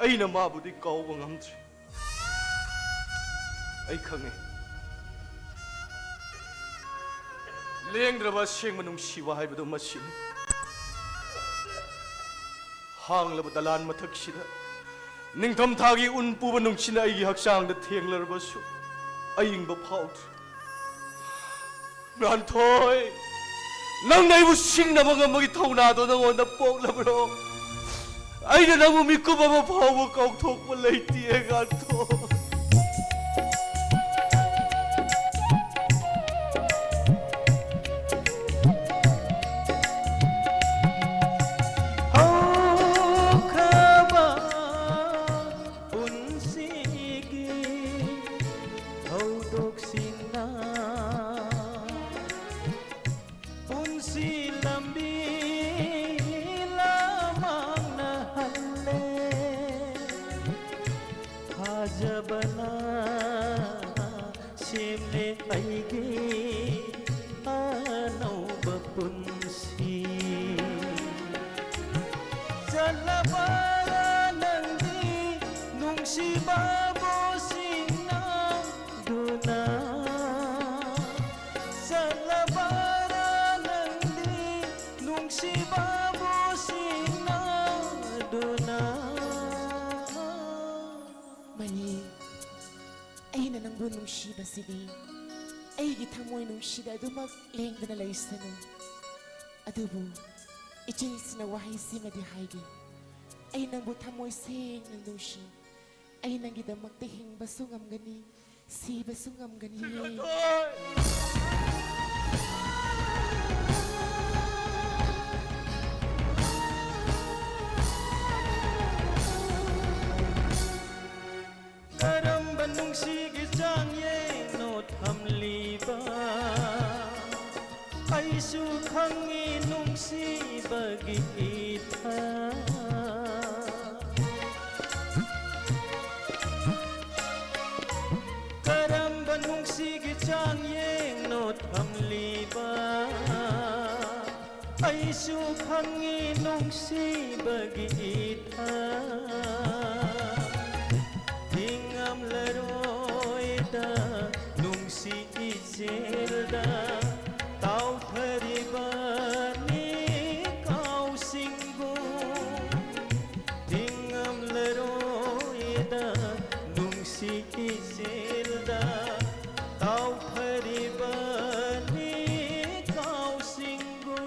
ꯑꯩꯅ ꯃꯥꯕꯨꯗꯤ ꯀꯥꯎꯕ ꯉꯝꯗ꯭ꯔꯦ꯫ ꯑꯩ ꯈꯪꯉꯦ, ꯂꯦꯡꯗ꯭ꯔꯕ ꯑꯁꯦꯡꯕ ꯅꯨꯡꯁꯤꯕ ꯍꯥꯏꯕꯗꯨ ꯃꯁꯤꯅꯤ꯫ ꯍꯥꯡꯂꯕ ꯗꯂꯥꯟ ꯃꯊꯛꯁꯤꯗ ꯅꯤꯡꯊꯝꯊꯥꯒꯤ ꯎꯟ ꯄꯨꯕ ꯅꯨꯡꯁꯤꯠꯅ ꯑꯩꯒꯤ ꯍꯛꯆꯥꯡꯗ ꯊꯦꯡꯂꯔꯕꯁꯨ, ꯑꯏꯪꯕ ꯐꯥꯎꯗ꯭ꯔꯦ꯫ ꯉꯥꯟꯊꯣꯏ, ꯅꯪꯅ ꯑꯩꯕꯨ ꯁꯤꯡꯅꯕ ꯉꯝꯕꯒꯤ ꯊꯧꯅꯥꯗꯣ ꯅꯉꯣꯟꯗ ꯄꯣꯛꯂꯕ꯭ꯔꯣ? ꯑꯩꯅ ꯅꯪꯕꯨ ꯃꯤꯀꯨꯞ ꯑꯃ ꯐꯥꯎꯕ ꯀꯥꯎꯊꯣꯛꯄ ꯂꯩꯇꯦ, ꯉꯥꯟꯊꯣꯏ꯫ ꯍꯧꯈ꯭ꯔꯕ ꯄꯨꯟꯁꯤꯒꯤ ꯊꯧꯗꯣꯛꯁꯤꯡꯅ ꯄꯨꯟꯁꯤ ꯂꯝꯕꯤ ꯂꯃꯥꯡꯅꯍꯜꯂꯦ꯫ ꯊꯥꯖꯕꯅ ꯁꯦꯝꯂꯦ ꯑꯩꯒꯤ ꯑꯅꯧꯕ ꯄꯨꯟꯁꯤ꯫ ꯆꯠꯂꯕꯔꯥ ꯅꯪꯗꯤ ꯅꯨꯡꯁꯤꯕꯕꯨ ꯁꯤꯡꯅꯗꯨꯅ? ꯆꯠꯂꯕꯔꯥ ꯅꯪꯗꯤ ꯅꯨꯡꯁꯤꯕꯕꯨ ꯁꯤꯡꯅꯗꯨꯅ? ꯃꯅꯤ, ꯑꯩꯅ ꯅꯪꯕꯨ ꯅꯨꯡꯁꯤꯕꯁꯤꯗꯤ ꯑꯩꯒꯤ ꯊꯃꯣꯏ ꯅꯨꯡꯁꯤꯗ ꯑꯗꯨꯃꯛ ꯂꯦꯡꯗꯅ ꯂꯩꯁꯅꯨ꯫ ꯑꯗꯨꯕꯨ ꯏꯆꯦꯜꯁꯤꯅ ꯋꯥꯍꯩꯁꯤꯃꯗꯤ ꯍꯥꯏꯒꯦ, "ꯑꯩ ꯅꯪꯕꯨ ꯊꯃꯣꯏ ꯁꯦꯡꯅ ꯅꯨꯡꯁꯤ꯫ ꯑꯩ ꯅꯪꯒꯤꯗꯃꯛꯇ ꯍꯤꯡꯕꯁꯨ ꯉꯝꯒꯅꯤ, ꯁꯤꯕꯁꯨ ꯉꯝꯒꯅꯤ꯫" ꯀꯔꯝꯕ ꯅꯨꯡꯁꯤꯒꯤ ꯆꯥꯡꯌꯦꯡꯅꯣ ꯊꯝꯂꯤꯕ? ꯑꯩꯁꯨ ꯈꯪꯉꯤ ꯅꯨꯡꯁꯤꯕꯒꯤ ꯏꯊ꯫ ꯀꯔꯝꯕ ꯅꯨꯡꯁꯤꯒꯤ ꯆꯥꯡꯌꯦꯡꯅꯣ ꯊꯝꯂꯤꯕ? ꯑꯩꯁꯨ ꯈꯪꯉꯤ ꯅꯨꯡꯁꯤꯕꯒꯤ ꯏꯊ꯫ ꯏꯆꯦꯜꯗ ꯀꯥꯎꯊꯔꯤꯕꯅꯤ ꯀꯥꯎꯁꯤꯡꯒꯨ꯫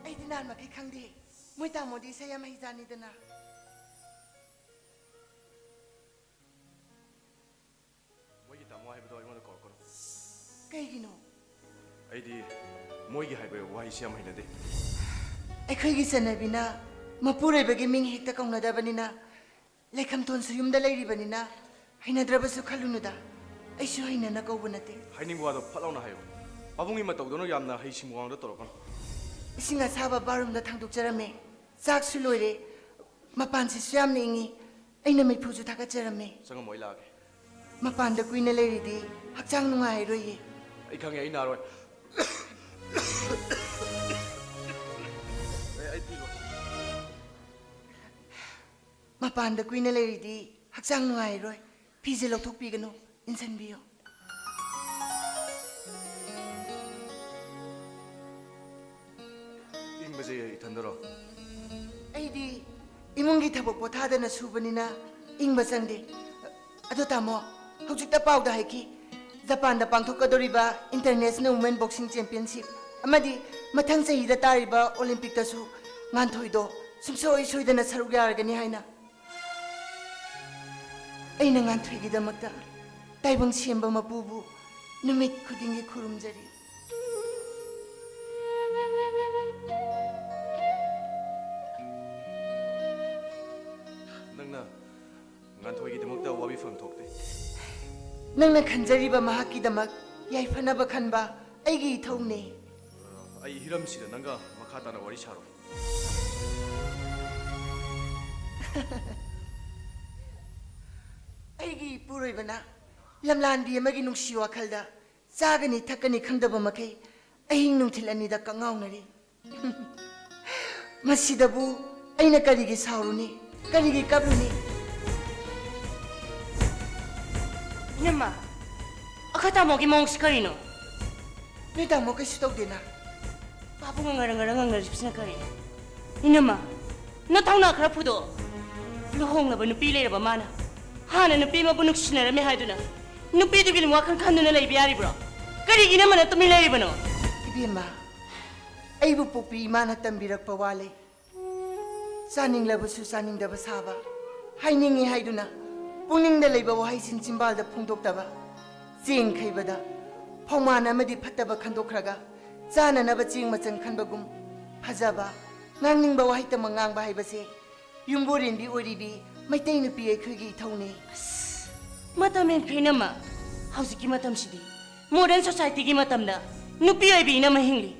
ꯑꯩꯗꯤ ꯅꯍꯥꯟ ꯃꯈꯩ ꯈꯪꯗꯦ꯫ ꯃꯣꯏ ꯇꯥꯃꯣꯗꯤ ꯏꯁꯩ ꯌꯥꯝ ꯍꯩꯖꯥꯅꯤꯗꯅ꯫ ꯃꯣꯏꯒꯤ ꯇꯥꯃꯣ ꯍꯥꯏꯕꯗꯣ ꯑꯩꯉꯣꯟꯗ ꯀꯧꯔꯛꯀꯅꯨ꯫ ꯀꯩꯒꯤꯅꯣ? ꯑꯩꯗꯤ ꯃꯣꯏꯒꯤ ꯍꯥꯏꯕ ꯋꯥꯍꯩꯁꯤ ꯌꯥꯝ ꯍꯩꯅꯗꯦ꯫ ꯑꯩꯈꯣꯏꯒꯤ ꯆꯠꯅꯕꯤꯅ ꯃꯄꯨꯔꯣꯏꯕꯒꯤ ꯃꯤꯡ ꯍꯦꯛꯇ ꯀꯧꯅꯗꯕꯅꯤꯅ, ꯂꯩꯈꯝꯊꯣꯟꯁꯨ ꯌꯨꯝꯗ ꯂꯩꯔꯤꯕꯅꯤꯅ ꯍꯩꯅꯗ꯭ꯔꯕꯁꯨ ꯈꯜꯂꯨꯅꯨꯗ꯫ ꯑꯩꯁꯨ ꯍꯩꯅꯅ ꯀꯧꯕ ꯅꯠꯇꯦ꯫ ꯍꯥꯏꯅꯤꯡꯕ ꯋꯥꯗꯣ ꯐꯠ ꯂꯥꯎꯅ ꯍꯥꯏꯌꯨ꯫ ꯄꯥꯕꯨꯡꯒꯤ ꯃꯇꯧꯗꯧꯅ ꯌꯥꯝꯅ ꯍꯩ ꯁꯤꯡꯕ ꯋꯥꯡꯗ ꯇꯧꯔꯛꯀꯅꯨ꯫ ꯏꯁꯤꯡ ꯑꯁꯥꯕ ꯕꯥꯔꯨꯝꯗ ꯊꯥꯡꯗꯣꯛꯆꯔꯝꯃꯦ꯫ ꯆꯥꯛꯁꯨ ꯂꯣꯏꯔꯦ꯫ ꯃꯄꯥꯟꯁꯤꯁꯨ ꯌꯥꯝꯅ ꯏꯪꯉꯤ꯫ ꯑꯩꯅ ꯃꯩꯐꯨꯁꯨ ꯊꯥꯒꯠꯆꯔꯝꯃꯦ꯫ ꯆꯪꯉꯝꯃꯣ, ꯑꯩ ꯂꯥꯛꯑꯒꯦ꯫ ꯃꯄꯥꯟꯗ ꯀꯨꯏꯅ ꯂꯩꯔꯤꯗꯤ ꯍꯛꯆꯥꯡ ꯅꯨꯡꯉꯥꯏꯔꯣꯏꯌꯦ꯫ ꯑꯩ ꯈꯪꯉꯦ, ꯑꯩ ꯅꯥꯔꯣꯏ꯫ ꯑꯩ, ꯑꯩ ꯐꯤ ꯂꯧ- ꯃꯄꯥꯟꯗ ꯀꯨꯏꯅ ꯂꯩꯔꯤꯗꯤ ꯍꯛꯆꯥꯡ ꯅꯨꯡꯉꯥꯏꯔꯣꯏ꯫ ꯐꯤꯁꯦ ꯂꯧꯊꯣꯛꯄꯤꯒꯅꯨ, ꯏꯟꯁꯤꯟꯕꯤꯌꯨ꯫ ꯏꯪꯕꯁꯦ ꯏꯊꯟꯗꯔꯣ? ꯑꯩꯗꯤ ꯏꯃꯨꯡꯒꯤ ꯊꯕꯛ ꯄꯣꯊꯥꯗꯅ ꯁꯨꯕꯅꯤꯅ ꯏꯪꯕ ꯆꯪꯗꯦ꯫ ꯑꯗꯣ ꯇꯥꯃꯣ, ꯍꯧꯖꯤꯛꯇ ꯄꯥꯎꯗ ꯍꯥꯏꯈꯤ, ꯖꯄꯥꯟꯗ ꯄꯥꯡꯊꯣꯛꯀꯗꯧꯔꯤꯕ International Women Boxing Championship ꯑꯃꯗꯤ ꯃꯊꯪ ꯆꯍꯤꯗ ꯇꯥꯔꯤꯕ Olympic ꯇꯁꯨ ꯉꯥꯟꯊꯣꯏꯗꯣ ꯁꯨꯡꯁꯣꯏ ꯁꯣꯏꯗꯅ ꯁꯔꯨꯛ ꯌꯥꯔꯒꯅꯤ ꯍꯥꯏꯅ꯫ ꯑꯩꯅ ꯉꯥꯟꯊꯣꯏꯒꯤꯗꯃꯛꯇ ꯇꯥꯏꯕꯪ ꯁꯦꯝꯕ ꯃꯄꯨꯕꯨ ꯅꯨꯃꯤꯠ ꯈꯨꯗꯤꯡꯒꯤ ꯈꯨꯔꯨꯝꯖꯔꯤ꯫ ꯅꯪꯅ ꯉꯥꯟꯊꯣꯏꯒꯤꯗꯃꯛꯇ ꯋꯥꯕꯤꯐꯝ ꯊꯣꯛꯇꯦ꯫ ꯅꯪꯅ ꯈꯟꯖꯔꯤꯕ ꯃꯍꯥꯛꯀꯤꯗꯃꯛ ꯌꯥꯏꯐꯅꯕ ꯈꯟꯕ ꯑꯩꯒꯤ ꯏꯊꯧꯅꯦ꯫ ꯑꯩ ꯍꯤꯔꯝꯁꯤꯗ ꯅꯪꯒ ꯃꯈꯥ ꯇꯥꯅ ꯋꯥꯔꯤ ꯁꯥꯔꯣꯏ꯫ ꯑꯩꯒꯤ ꯏꯄꯨꯔꯣꯏꯕꯅ ꯂꯝꯂꯥꯟꯕꯤ ꯑꯃꯒꯤ ꯅꯨꯡꯁꯤ ꯋꯥꯈꯜꯗ ꯆꯥꯒꯅꯤ ꯊꯛꯀꯅꯤ ꯈꯪꯗꯕ ꯃꯈꯩ ꯑꯍꯤꯡ ꯅꯨꯡꯊꯤꯜ ꯑꯅꯤꯗ ꯀꯛꯉꯥꯎꯅꯔꯤ꯫ ꯃꯁꯤꯗꯕꯨ ꯑꯩꯅ ꯀꯔꯤꯒꯤ ꯁꯥꯎꯔꯨꯅꯤ? ꯀꯔꯤꯒꯤ ꯀꯞꯂꯨꯅꯤ? ꯏꯅꯝꯃ, ꯑꯩꯈꯣꯏ ꯇꯥꯃꯣꯒꯤ ꯃꯑꯣꯡꯁꯤ ꯀꯔꯤꯅꯣ? ꯅꯣꯏ ꯇꯥꯃꯣ ꯀꯩꯁꯨ ꯇꯧꯗꯦꯅ꯫ ꯄꯥꯕꯨꯡꯒ ꯉꯔꯪ ꯉꯔꯪ ꯉꯪꯅꯔꯤꯕꯁꯤꯅ ꯀꯔꯤ? ꯏꯅꯝꯃ, ꯅꯊꯧꯅꯥ ꯈꯔ ꯐꯨꯗꯣꯛꯑꯣ꯫ ꯂꯨꯍꯣꯡꯂꯕ ꯅꯨꯄꯤ ꯂꯩꯔꯕ ꯃꯥꯅ ꯍꯥꯟꯅ ꯅꯨꯄꯤ ꯑꯃꯕꯨ ꯅꯨꯡꯁꯤꯅꯔꯝꯃꯦ ꯍꯥꯏꯗꯨꯅ ꯅꯨꯄꯤꯗꯨꯒꯤ ꯋꯥꯈꯜ ꯈꯟꯗꯨꯅ ꯂꯩꯕ ꯌꯥꯔꯤꯕ꯭ꯔꯣ? ꯀꯔꯤꯒꯤ ꯏꯅꯝꯃꯅ ꯇꯨꯃꯤꯟ ꯂꯩꯔꯤꯕꯅꯣ? ꯏꯕꯦꯝꯃ, ꯑꯩꯕꯨ ꯄꯣꯛꯄꯤ ꯏꯃꯥꯅ ꯇꯝꯕꯤꯔꯛꯄ ꯋꯥ ꯂꯩ꯫ ꯆꯥꯅꯤꯡꯂꯕꯁꯨ ꯆꯥꯅꯤꯡꯗꯕ ꯁꯥꯕ, ꯍꯥꯏꯅꯤꯡꯉꯤ ꯍꯥꯏꯗꯨꯅ ꯄꯨꯛꯅꯤꯡꯗ ꯂꯩꯕ ꯋꯥꯍꯩꯁꯤꯡ ꯆꯤꯝꯕꯥꯜꯗ ꯐꯣꯡꯗꯣꯛꯇꯕ, ꯆꯦꯡ ꯈꯩꯕꯗ ꯐꯧꯃꯥꯟ ꯑꯃꯗꯤ ꯐꯠꯇꯕ ꯈꯟꯗꯣꯛꯈ꯭ꯔꯒ ꯆꯥꯅꯅꯕ ꯆꯦꯡ ꯃꯆꯪ ꯈꯟꯕꯒꯨꯝ ꯐꯖꯕ, ꯉꯥꯡꯅꯤꯡꯕ ꯋꯥꯍꯩꯇꯃꯛ ꯉꯥꯡꯕ ꯍꯥꯏꯕꯁꯦ ꯌꯨꯝꯕꯨꯔꯦꯟꯕꯤ ꯑꯣꯏꯔꯤꯕꯤ ꯃꯩꯇꯩ ꯅꯨꯄꯤ ꯑꯩꯈꯣꯏꯒꯤ ꯏꯊꯧꯅꯤ꯫ ꯑꯁ, ꯃꯇꯝ ꯍꯦꯟꯈ꯭ꯔꯦ ꯏꯅꯝꯃ꯫ ꯍꯧꯖꯤꯛꯀꯤ ꯃꯇꯝꯁꯤꯗꯤ modern society ꯒꯤ ꯃꯇꯝꯗ ꯅꯨꯄꯤ ꯑꯣꯏꯕꯤ ꯏꯅꯝꯃ ꯍꯤꯡꯂꯤ꯫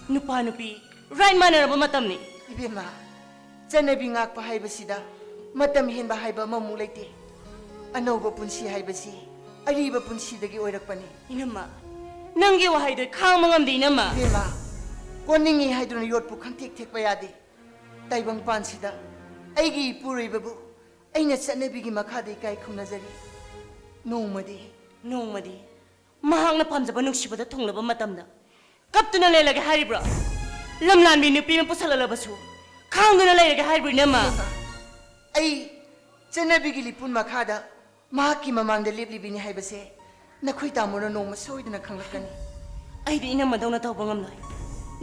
ꯅꯨꯄꯥ ꯅꯨꯄꯤ right ꯃꯥꯟꯅꯔꯕ ꯃꯇꯝꯅꯤ꯫ ꯏꯕꯦꯝꯃ, ꯆꯠꯅꯕꯤ ꯉꯥꯛꯄ ꯍꯥꯏꯕꯁꯤꯗ ꯃꯇꯝ ꯍꯦꯟꯕ ꯍꯥꯏꯕ ꯑꯃꯃꯨꯛ ꯂꯩꯇꯦ꯫ ꯑꯅꯧꯕ ꯄꯨꯟꯁꯤ ꯍꯥꯏꯕꯁꯤ ꯑꯔꯤꯕ ꯄꯨꯟꯁꯤꯗꯒꯤ ꯑꯣꯏꯔꯛꯄꯅꯤ꯫ ꯏꯅꯝꯃ, ꯅꯪꯒꯤ ꯋꯥꯍꯩꯗꯣ ꯈꯥꯡꯕ ꯉꯝꯗꯦ ꯏꯅꯝꯃ꯫ ꯏꯕꯦꯝꯃ, ꯀꯣꯟꯅꯤꯡꯉꯤ ꯍꯥꯏꯗꯨꯅ ꯌꯣꯠꯄꯨ ꯈꯪꯊꯦꯛ ꯊꯦꯛꯄ ꯌꯥꯗꯦ꯫ ꯇꯥꯏꯕꯪꯄꯥꯟꯁꯤꯗ ꯑꯩꯒꯤ ꯏꯄꯨꯔꯣꯏꯕꯕꯨ ꯑꯩꯅ ꯆꯠꯅꯕꯤꯒꯤ ꯃꯈꯥꯗ ꯏꯀꯥꯏ ꯈꯨꯝꯅꯖꯔꯤ꯫ ꯅꯣꯡꯃꯗꯤ, ꯅꯣꯡꯃꯗꯤ ꯃꯍꯥꯛꯅ ꯄꯥꯝꯖꯕ ꯅꯨꯡꯁꯤꯕꯗ ꯊꯨꯡꯂꯕ ꯃꯇꯝꯗ ꯀꯞꯇꯨꯅ ꯂꯦꯜꯂꯒꯦ ꯍꯥꯏꯔꯤꯕ꯭ꯔꯣ? ꯂꯝꯂꯥꯟꯕꯤ ꯅꯨꯄꯤ ꯑꯃ ꯄꯨꯁꯜꯂꯛꯂꯕꯁꯨ ꯈꯥꯡꯗꯨꯅ ꯂꯩꯔꯒꯦ ꯍꯥꯏꯔꯤꯕ꯭ꯔꯣ ꯏꯅꯝꯃ? ꯑꯩ ꯆꯠꯅꯕꯤꯒꯤ ꯂꯤꯄꯨꯟ ꯃꯈꯥꯗ ꯃꯍꯥꯛꯀꯤ ꯃꯃꯥꯡꯗ ꯂꯦꯞꯂꯤꯕꯤꯅꯤ ꯍꯥꯏꯕꯁꯦ ꯅꯈꯣꯏ ꯇꯥꯃꯣꯅ ꯅꯣꯡꯃ ꯁꯣꯏꯗꯅ ꯈꯪꯂꯛꯀꯅꯤ꯫ ꯑꯩꯗꯤ ꯏꯅꯝꯃꯗꯧꯅ ꯇꯧꯕ ꯉꯝꯂꯣꯏ꯫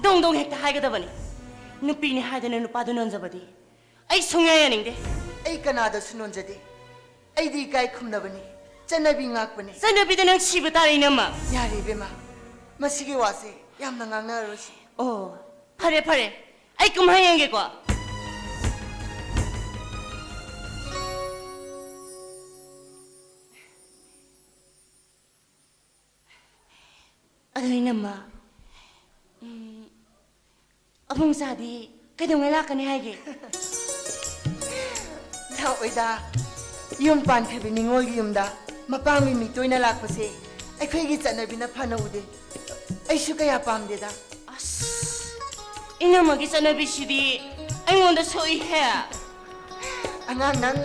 ꯗꯣꯡ ꯗꯣꯡ ꯍꯦꯛꯇ ꯍꯥꯏꯒꯗꯕꯅꯤ꯫ ꯅꯨꯄꯤꯅꯤ ꯍꯥꯏꯗꯅ ꯅꯨꯄꯥꯗꯨ ꯅꯣꯟꯖꯕꯗꯤ ꯑꯩ ꯁꯨꯡꯌꯥ ꯌꯥꯅꯤꯡꯗꯦ꯫ ꯑꯩ ꯀꯅꯥꯗꯁꯨ ꯅꯣꯟꯖꯗꯦ꯫ ꯑꯩꯗꯤ ꯏꯀꯥꯏ ꯈꯨꯝꯅꯕꯅꯤ, ꯆꯠꯅꯕꯤ ꯉꯥꯛꯄꯅꯤ꯫ ꯆꯠꯅꯕꯤꯗ ꯅꯪ ꯁꯤꯕ ꯇꯥꯔꯦ ꯏꯅꯝꯃ꯫ ꯌꯥꯔꯦ ꯏꯕꯦꯝꯃ, ꯃꯁꯤꯒꯤ ꯋꯥꯁꯦ ꯌꯥꯝꯅ ꯉꯥꯡꯅꯔꯔꯣꯏꯁꯤ꯫ ꯑꯣ, ꯐꯔꯦ ꯐꯔꯦ, ꯑꯩ ꯀꯨꯝꯍꯩ ꯌꯦꯡꯒꯦꯀꯣ꯫ ꯑꯗꯣ ꯏꯅꯝꯃ, ꯎꯝ, ꯑꯕꯨꯡꯆꯥꯗꯤ ꯀꯩꯗꯧꯉꯩ ꯂꯥꯛꯀꯅꯤ ꯍꯥꯏꯒꯦ? ꯂꯥꯛꯑꯣꯏꯗ꯫ ꯌꯨꯝ ꯄꯥꯟꯈ꯭ꯔꯕꯤ ꯅꯤꯉꯣꯜꯒꯤ ꯌꯨꯝꯗ ꯃꯄꯥꯝꯒꯤ ꯃꯤ ꯇꯣꯏꯅ ꯂꯥꯛꯄꯁꯦ ꯑꯩꯈꯣꯏꯒꯤ ꯆꯠꯅꯕꯤꯅ ꯐꯅ ꯎꯗꯦ꯫ ꯑꯩꯁꯨ ꯀꯌꯥ ꯄꯥꯝꯗꯦꯗ꯫ ꯑꯁ, ꯏꯅꯝꯃꯒꯤ ꯆꯠꯅꯕꯤꯁꯤꯗꯤ ꯑꯩꯉꯣꯟꯗ ꯁꯣꯛꯏꯍꯦ꯫ ꯑꯉꯥꯡ, ꯅꯪ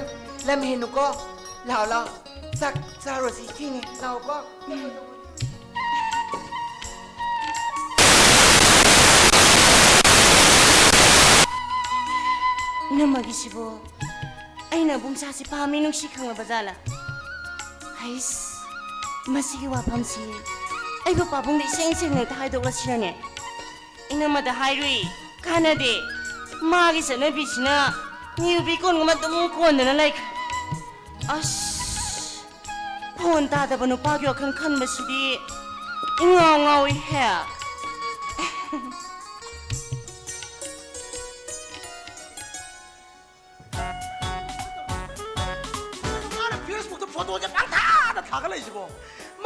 ꯂꯝ ꯍꯦꯟꯅꯨꯀꯣ꯫ ꯂꯥꯛꯑꯣ, ꯂꯥꯛꯑꯣ꯫ ꯆꯥꯛ ꯆꯥꯔꯨꯔꯁꯤ, ꯊꯦꯡꯉꯦ꯫ ꯂꯥꯛꯑꯣꯀꯣ꯫ ꯏꯅꯝꯃꯒꯤꯁꯤꯕꯨ ꯑꯩꯅ ꯕꯨꯡꯁꯥꯁꯤ ꯄꯥꯝꯃꯤ, ꯅꯨꯡꯁꯤ ꯈꯪꯂꯕ ꯖꯥꯠꯂ? ꯍꯩꯁ, ꯃꯁꯤꯒꯤ ꯋꯥꯐꯝꯁꯤ ꯑꯩꯕꯨ ꯄꯥꯕꯨꯡꯗ ꯏꯁꯦꯡ ꯁꯦꯡꯅ ꯍꯦꯛꯇ ꯍꯥꯏꯗꯣꯛꯂꯁꯤꯔꯅꯦ? ꯏꯅꯝꯃꯗ ꯍꯥꯏꯔꯨꯏ, ꯀꯥꯟꯅꯗꯦ꯫ ꯃꯥꯒꯤ ꯆꯠꯅꯕꯤꯁꯤꯅ ꯅꯤꯔꯨꯕꯤ ꯀꯣꯟꯒꯨꯝꯕ ꯑꯗꯨꯝ ꯀꯣꯟꯗꯅ ꯂꯩꯈ꯭ꯔꯦ꯫ ꯑꯁ, ꯐꯣꯟ ꯇꯥꯗꯕ ꯅꯨꯄꯥꯒꯤ ꯋꯥꯈꯜ ꯈꯟꯕꯁꯤꯗꯤ ꯏꯉꯥꯎ ꯉꯥꯎꯏꯍꯦ꯫ ꯃꯥꯅ Facebookꯇ ꯐꯣꯇꯣꯁꯦ ꯄꯪꯊꯥꯗ ꯊꯥꯒꯠꯂꯛꯏꯁꯤꯕꯣ꯫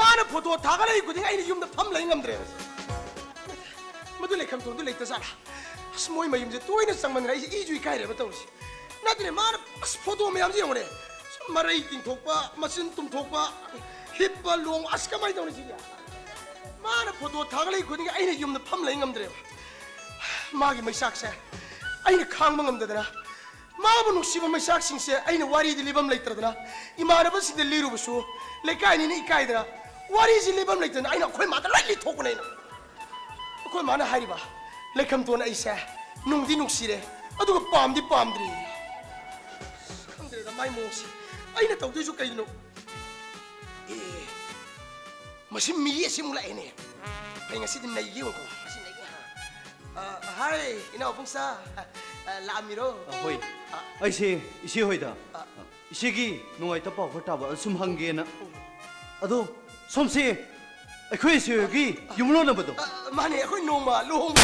ꯃꯥꯅ ꯐꯣꯇꯣ ꯊꯥꯒꯠꯂꯛꯏ ꯈꯨꯗꯤꯡ ꯑꯩꯅ ꯌꯨꯝꯗ ꯐꯝ ꯂꯩ ꯉꯝꯗ꯭ꯔꯦꯕ꯫ ꯃꯗꯨ ꯂꯩꯈꯝꯊꯣꯡꯗꯨ ꯂꯩꯇ ꯖꯥꯠꯂꯥ? ꯑꯁ, ꯃꯣꯏ ꯃꯌꯨꯝꯁꯦ ꯇꯣꯏꯅ ꯆꯪꯃꯟꯗꯅ ꯑꯩꯁꯦ ꯏꯁꯨ ꯏꯀꯥꯏꯔꯦꯕ ꯇꯧꯔꯤꯁꯦ꯫ ꯅꯠꯇ꯭ꯔꯦ, ꯃꯥꯅ ꯑꯁ ꯐꯣꯇꯣ ꯃꯌꯥꯝꯁꯦ ꯌꯦꯡꯉꯨꯅꯦ꯫ ꯁꯨꯝ ꯃꯔꯩ ꯇꯤꯡꯊꯣꯛꯄ, ꯃꯆꯤꯟ ꯇꯨꯝꯊꯣꯛꯄ, ꯍꯤꯞꯄ ꯂꯣꯡꯕ, ꯑꯁ ꯀꯃꯥꯏꯅ ꯇꯧꯅꯤ ꯁꯤꯗꯤ? ꯃꯥꯅ ꯐꯣꯇꯣ ꯊꯥꯒꯠꯂꯛꯏ ꯈꯨꯗꯤꯡꯒꯤ ꯑꯩꯅ ꯌꯨꯝꯗ ꯐꯝ ꯂꯩ ꯉꯝꯗ꯭ꯔꯦꯕ꯫ ꯃꯥꯒꯤ ꯃꯩꯆꯥꯛꯁꯦ ꯑꯩꯅ ꯈꯥꯡꯕ ꯉꯝꯗꯗꯅ, ꯃꯥꯕꯨ ꯅꯨꯡꯁꯤꯕ ꯃꯩꯆꯥꯛꯁꯤꯡꯁꯦ ꯑꯩꯅ ꯋꯥꯔꯤꯗꯤ ꯂꯤꯐꯝ ꯂꯩꯇ꯭ꯔꯗꯅ, ꯏꯃꯥꯟꯅꯕꯁꯤꯡꯗ ꯂꯤꯔꯨꯕꯁꯨ ꯂꯩꯀꯥꯏꯅꯤꯅ ꯏꯀꯥꯏꯗꯅ, ꯋꯥꯔꯤꯁꯤ ꯂꯤꯐꯝ ꯂꯩꯇꯗꯅ ꯑꯩꯅ ꯑꯩꯈꯣꯏ ꯃꯥꯗ ꯂꯣꯏ ꯂꯤꯊꯣꯛꯄꯅꯦ ꯑꯩꯅ꯫ ꯑꯩꯈꯣꯏ ꯃꯥꯅ ꯍꯥꯏꯔꯤꯕ, "ꯂꯩꯈꯝꯇꯣꯟ ꯑꯩꯁꯦ ꯅꯨꯡꯗꯤ ꯅꯨꯡꯁꯤꯔꯦ, ꯑꯗꯨꯒ ꯄꯥꯝꯗꯤ ꯄꯥꯝꯗ꯭ꯔꯤ"꯫ ꯈꯪꯗ꯭ꯔꯦꯗ ꯃꯥꯏ ꯃꯑꯣꯡꯁꯦ꯫ ꯑꯩꯅ ꯇꯧꯗꯣꯏꯁꯨ ꯀꯩꯅꯣ? ꯑꯦ, ꯃꯁꯤ ꯃꯤ ꯑꯁꯤꯃꯨꯛ ꯂꯥꯛꯑꯦꯅꯦ꯫ ꯑꯩ ꯉꯁꯤꯗꯤ ꯅꯩꯒꯦ ꯌꯦꯡꯉꯨꯀꯣ꯫ ꯉꯁꯤ ꯅꯩꯒꯦ꯫ ꯑ, ꯍꯥꯏ, ꯏꯅꯥꯎ ꯄꯨꯡꯁꯥ꯫ ꯑ, ꯂꯥꯛꯑꯝꯃꯤꯔꯣ? ꯑ, ꯍꯣꯏ꯫ ꯑ꯫ ꯑꯩꯁꯦ ꯏꯆꯦ ꯍꯣꯏꯗ, ꯑ꯫ ꯏꯆꯦꯒꯤ ꯅꯨꯡꯉꯥꯏꯇꯕ ꯄꯥꯎ ꯈꯔ ꯇꯥꯕ, ꯑꯗꯨ ꯁꯨꯝ ꯍꯪꯒꯦꯅ꯫ ꯑꯗꯣ ꯁꯣꯝꯁꯦ ꯑꯩꯈꯣꯏ ꯏꯆꯦ ꯍꯣꯏꯒꯤ ꯌꯨꯝꯂꯣꯟꯅꯕꯗꯣ? ꯑ, ꯃꯥꯅꯦ, ꯑꯩꯈꯣꯏ ꯅꯣꯡꯃ ꯂꯨꯍꯣꯡꯕ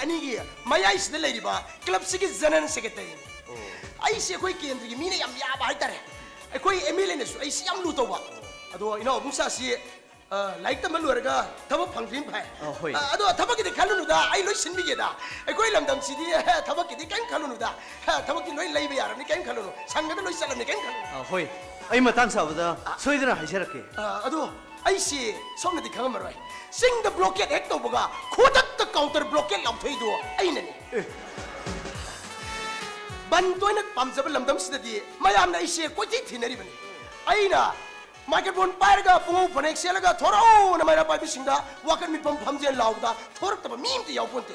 ꯑꯅꯤꯒꯤ ꯃꯌꯥꯏꯁꯤꯗ ꯂꯩꯔꯤꯕ clubꯁꯤꯒꯤ general secretaryꯅꯤ꯫ ꯑꯣ꯫ ꯑꯩꯁꯦ ꯑꯩꯈꯣꯏ ꯀꯦꯟꯗ꯭ꯔꯒꯤ ꯃꯤꯅ ꯌꯥꯝ ꯌꯥꯕ ꯍꯥꯏꯇꯥꯔꯦ꯫ ꯑꯩꯈꯣꯏ MLAꯅꯁꯨ ꯑꯩꯁꯤ ꯌꯥꯝ ꯂꯨ ꯇꯧꯕ꯫ ꯑꯗꯣ ꯏꯅꯥꯎ ꯏꯕꯨꯡꯁꯥꯁꯤ, ꯑ, ꯂꯥꯏꯔꯤꯛ ꯇꯝꯕ ꯂꯣꯏꯔꯒ ꯊꯕꯛ ꯐꯪꯗ꯭ꯔꯤꯅ ꯐꯩ꯫ ꯑ, ꯍꯣꯏ꯫ ꯑ, ꯑꯗꯣ ꯊꯕꯛꯀꯤꯗꯤ ꯈꯜꯂꯨꯅꯨꯗ, ꯑꯩ ꯂꯣꯏ ꯁꯤꯟꯕꯤꯒꯦꯗ꯫ ꯑꯩꯈꯣꯏ ꯂꯝꯗꯝꯁꯤꯗꯤ, ꯑ, ꯊꯕꯛꯀꯤꯗꯤ ꯀꯔꯤꯝ ꯈꯜꯂꯨꯅꯨꯗ꯫ ꯑ, ꯊꯕꯛꯀꯤ ꯂꯣꯏ ꯂꯩꯕ ꯌꯥꯔꯕꯅꯤ, ꯀꯔꯤꯝ ꯈꯜꯂꯨꯅꯨ꯫ ꯁꯪꯒꯗ ꯂꯣꯏ ꯆꯠꯂꯕꯅꯤ, ꯀꯔꯤꯝ ꯈꯜꯂꯨꯅꯨ꯫ ꯑ, ꯍꯣꯏ꯫ ꯑꯩ ꯃꯇꯥꯡ ꯆꯥꯕꯗ ꯑ꯫ ꯁꯣꯏꯗꯅ ꯍꯥꯏꯖꯔꯛꯀꯦ꯫ ꯑ, ꯑꯗꯣ ꯑꯩꯁꯤ ꯁꯣꯝꯅꯗꯤ ꯈꯪꯉꯝꯃꯔꯣꯏ꯫ ꯆꯤꯡꯗ blockade ꯍꯦꯛ ꯇꯧꯕꯒ ꯈꯨꯗꯛꯇ counter blockade ꯂꯥꯎꯊꯣꯛꯏꯗꯣ ꯑꯩꯅꯅꯤ꯫ ꯑꯦ꯫ ꯕꯟ ꯇꯣꯏꯅ ꯄꯥꯝꯖꯕ ꯂꯝꯗꯝꯁꯤꯗꯗꯤ ꯃꯌꯥꯝꯅ ꯑꯩꯁꯦ ꯀꯣꯏꯊꯤ ꯊꯤꯅꯔꯤꯕꯅꯤ꯫ ꯑꯩꯅ microphone ꯄꯥꯏꯔꯒ ꯄꯨꯡꯉꯧ ꯐꯅꯦꯛ ꯁꯦꯠꯂꯒ "ꯊꯣꯔꯛꯑꯣꯅ ꯃꯩꯔꯥ ꯄꯥꯏꯕꯤꯁꯤꯡꯗ ꯋꯥꯀꯠ ꯃꯤꯐꯝ ꯐꯝꯖꯦꯜ" ꯂꯥꯎꯕꯗ ꯊꯣꯔꯛꯇꯕ ꯃꯤ ꯑꯃꯇ ꯌꯥꯎꯄꯣꯟꯇꯦ꯫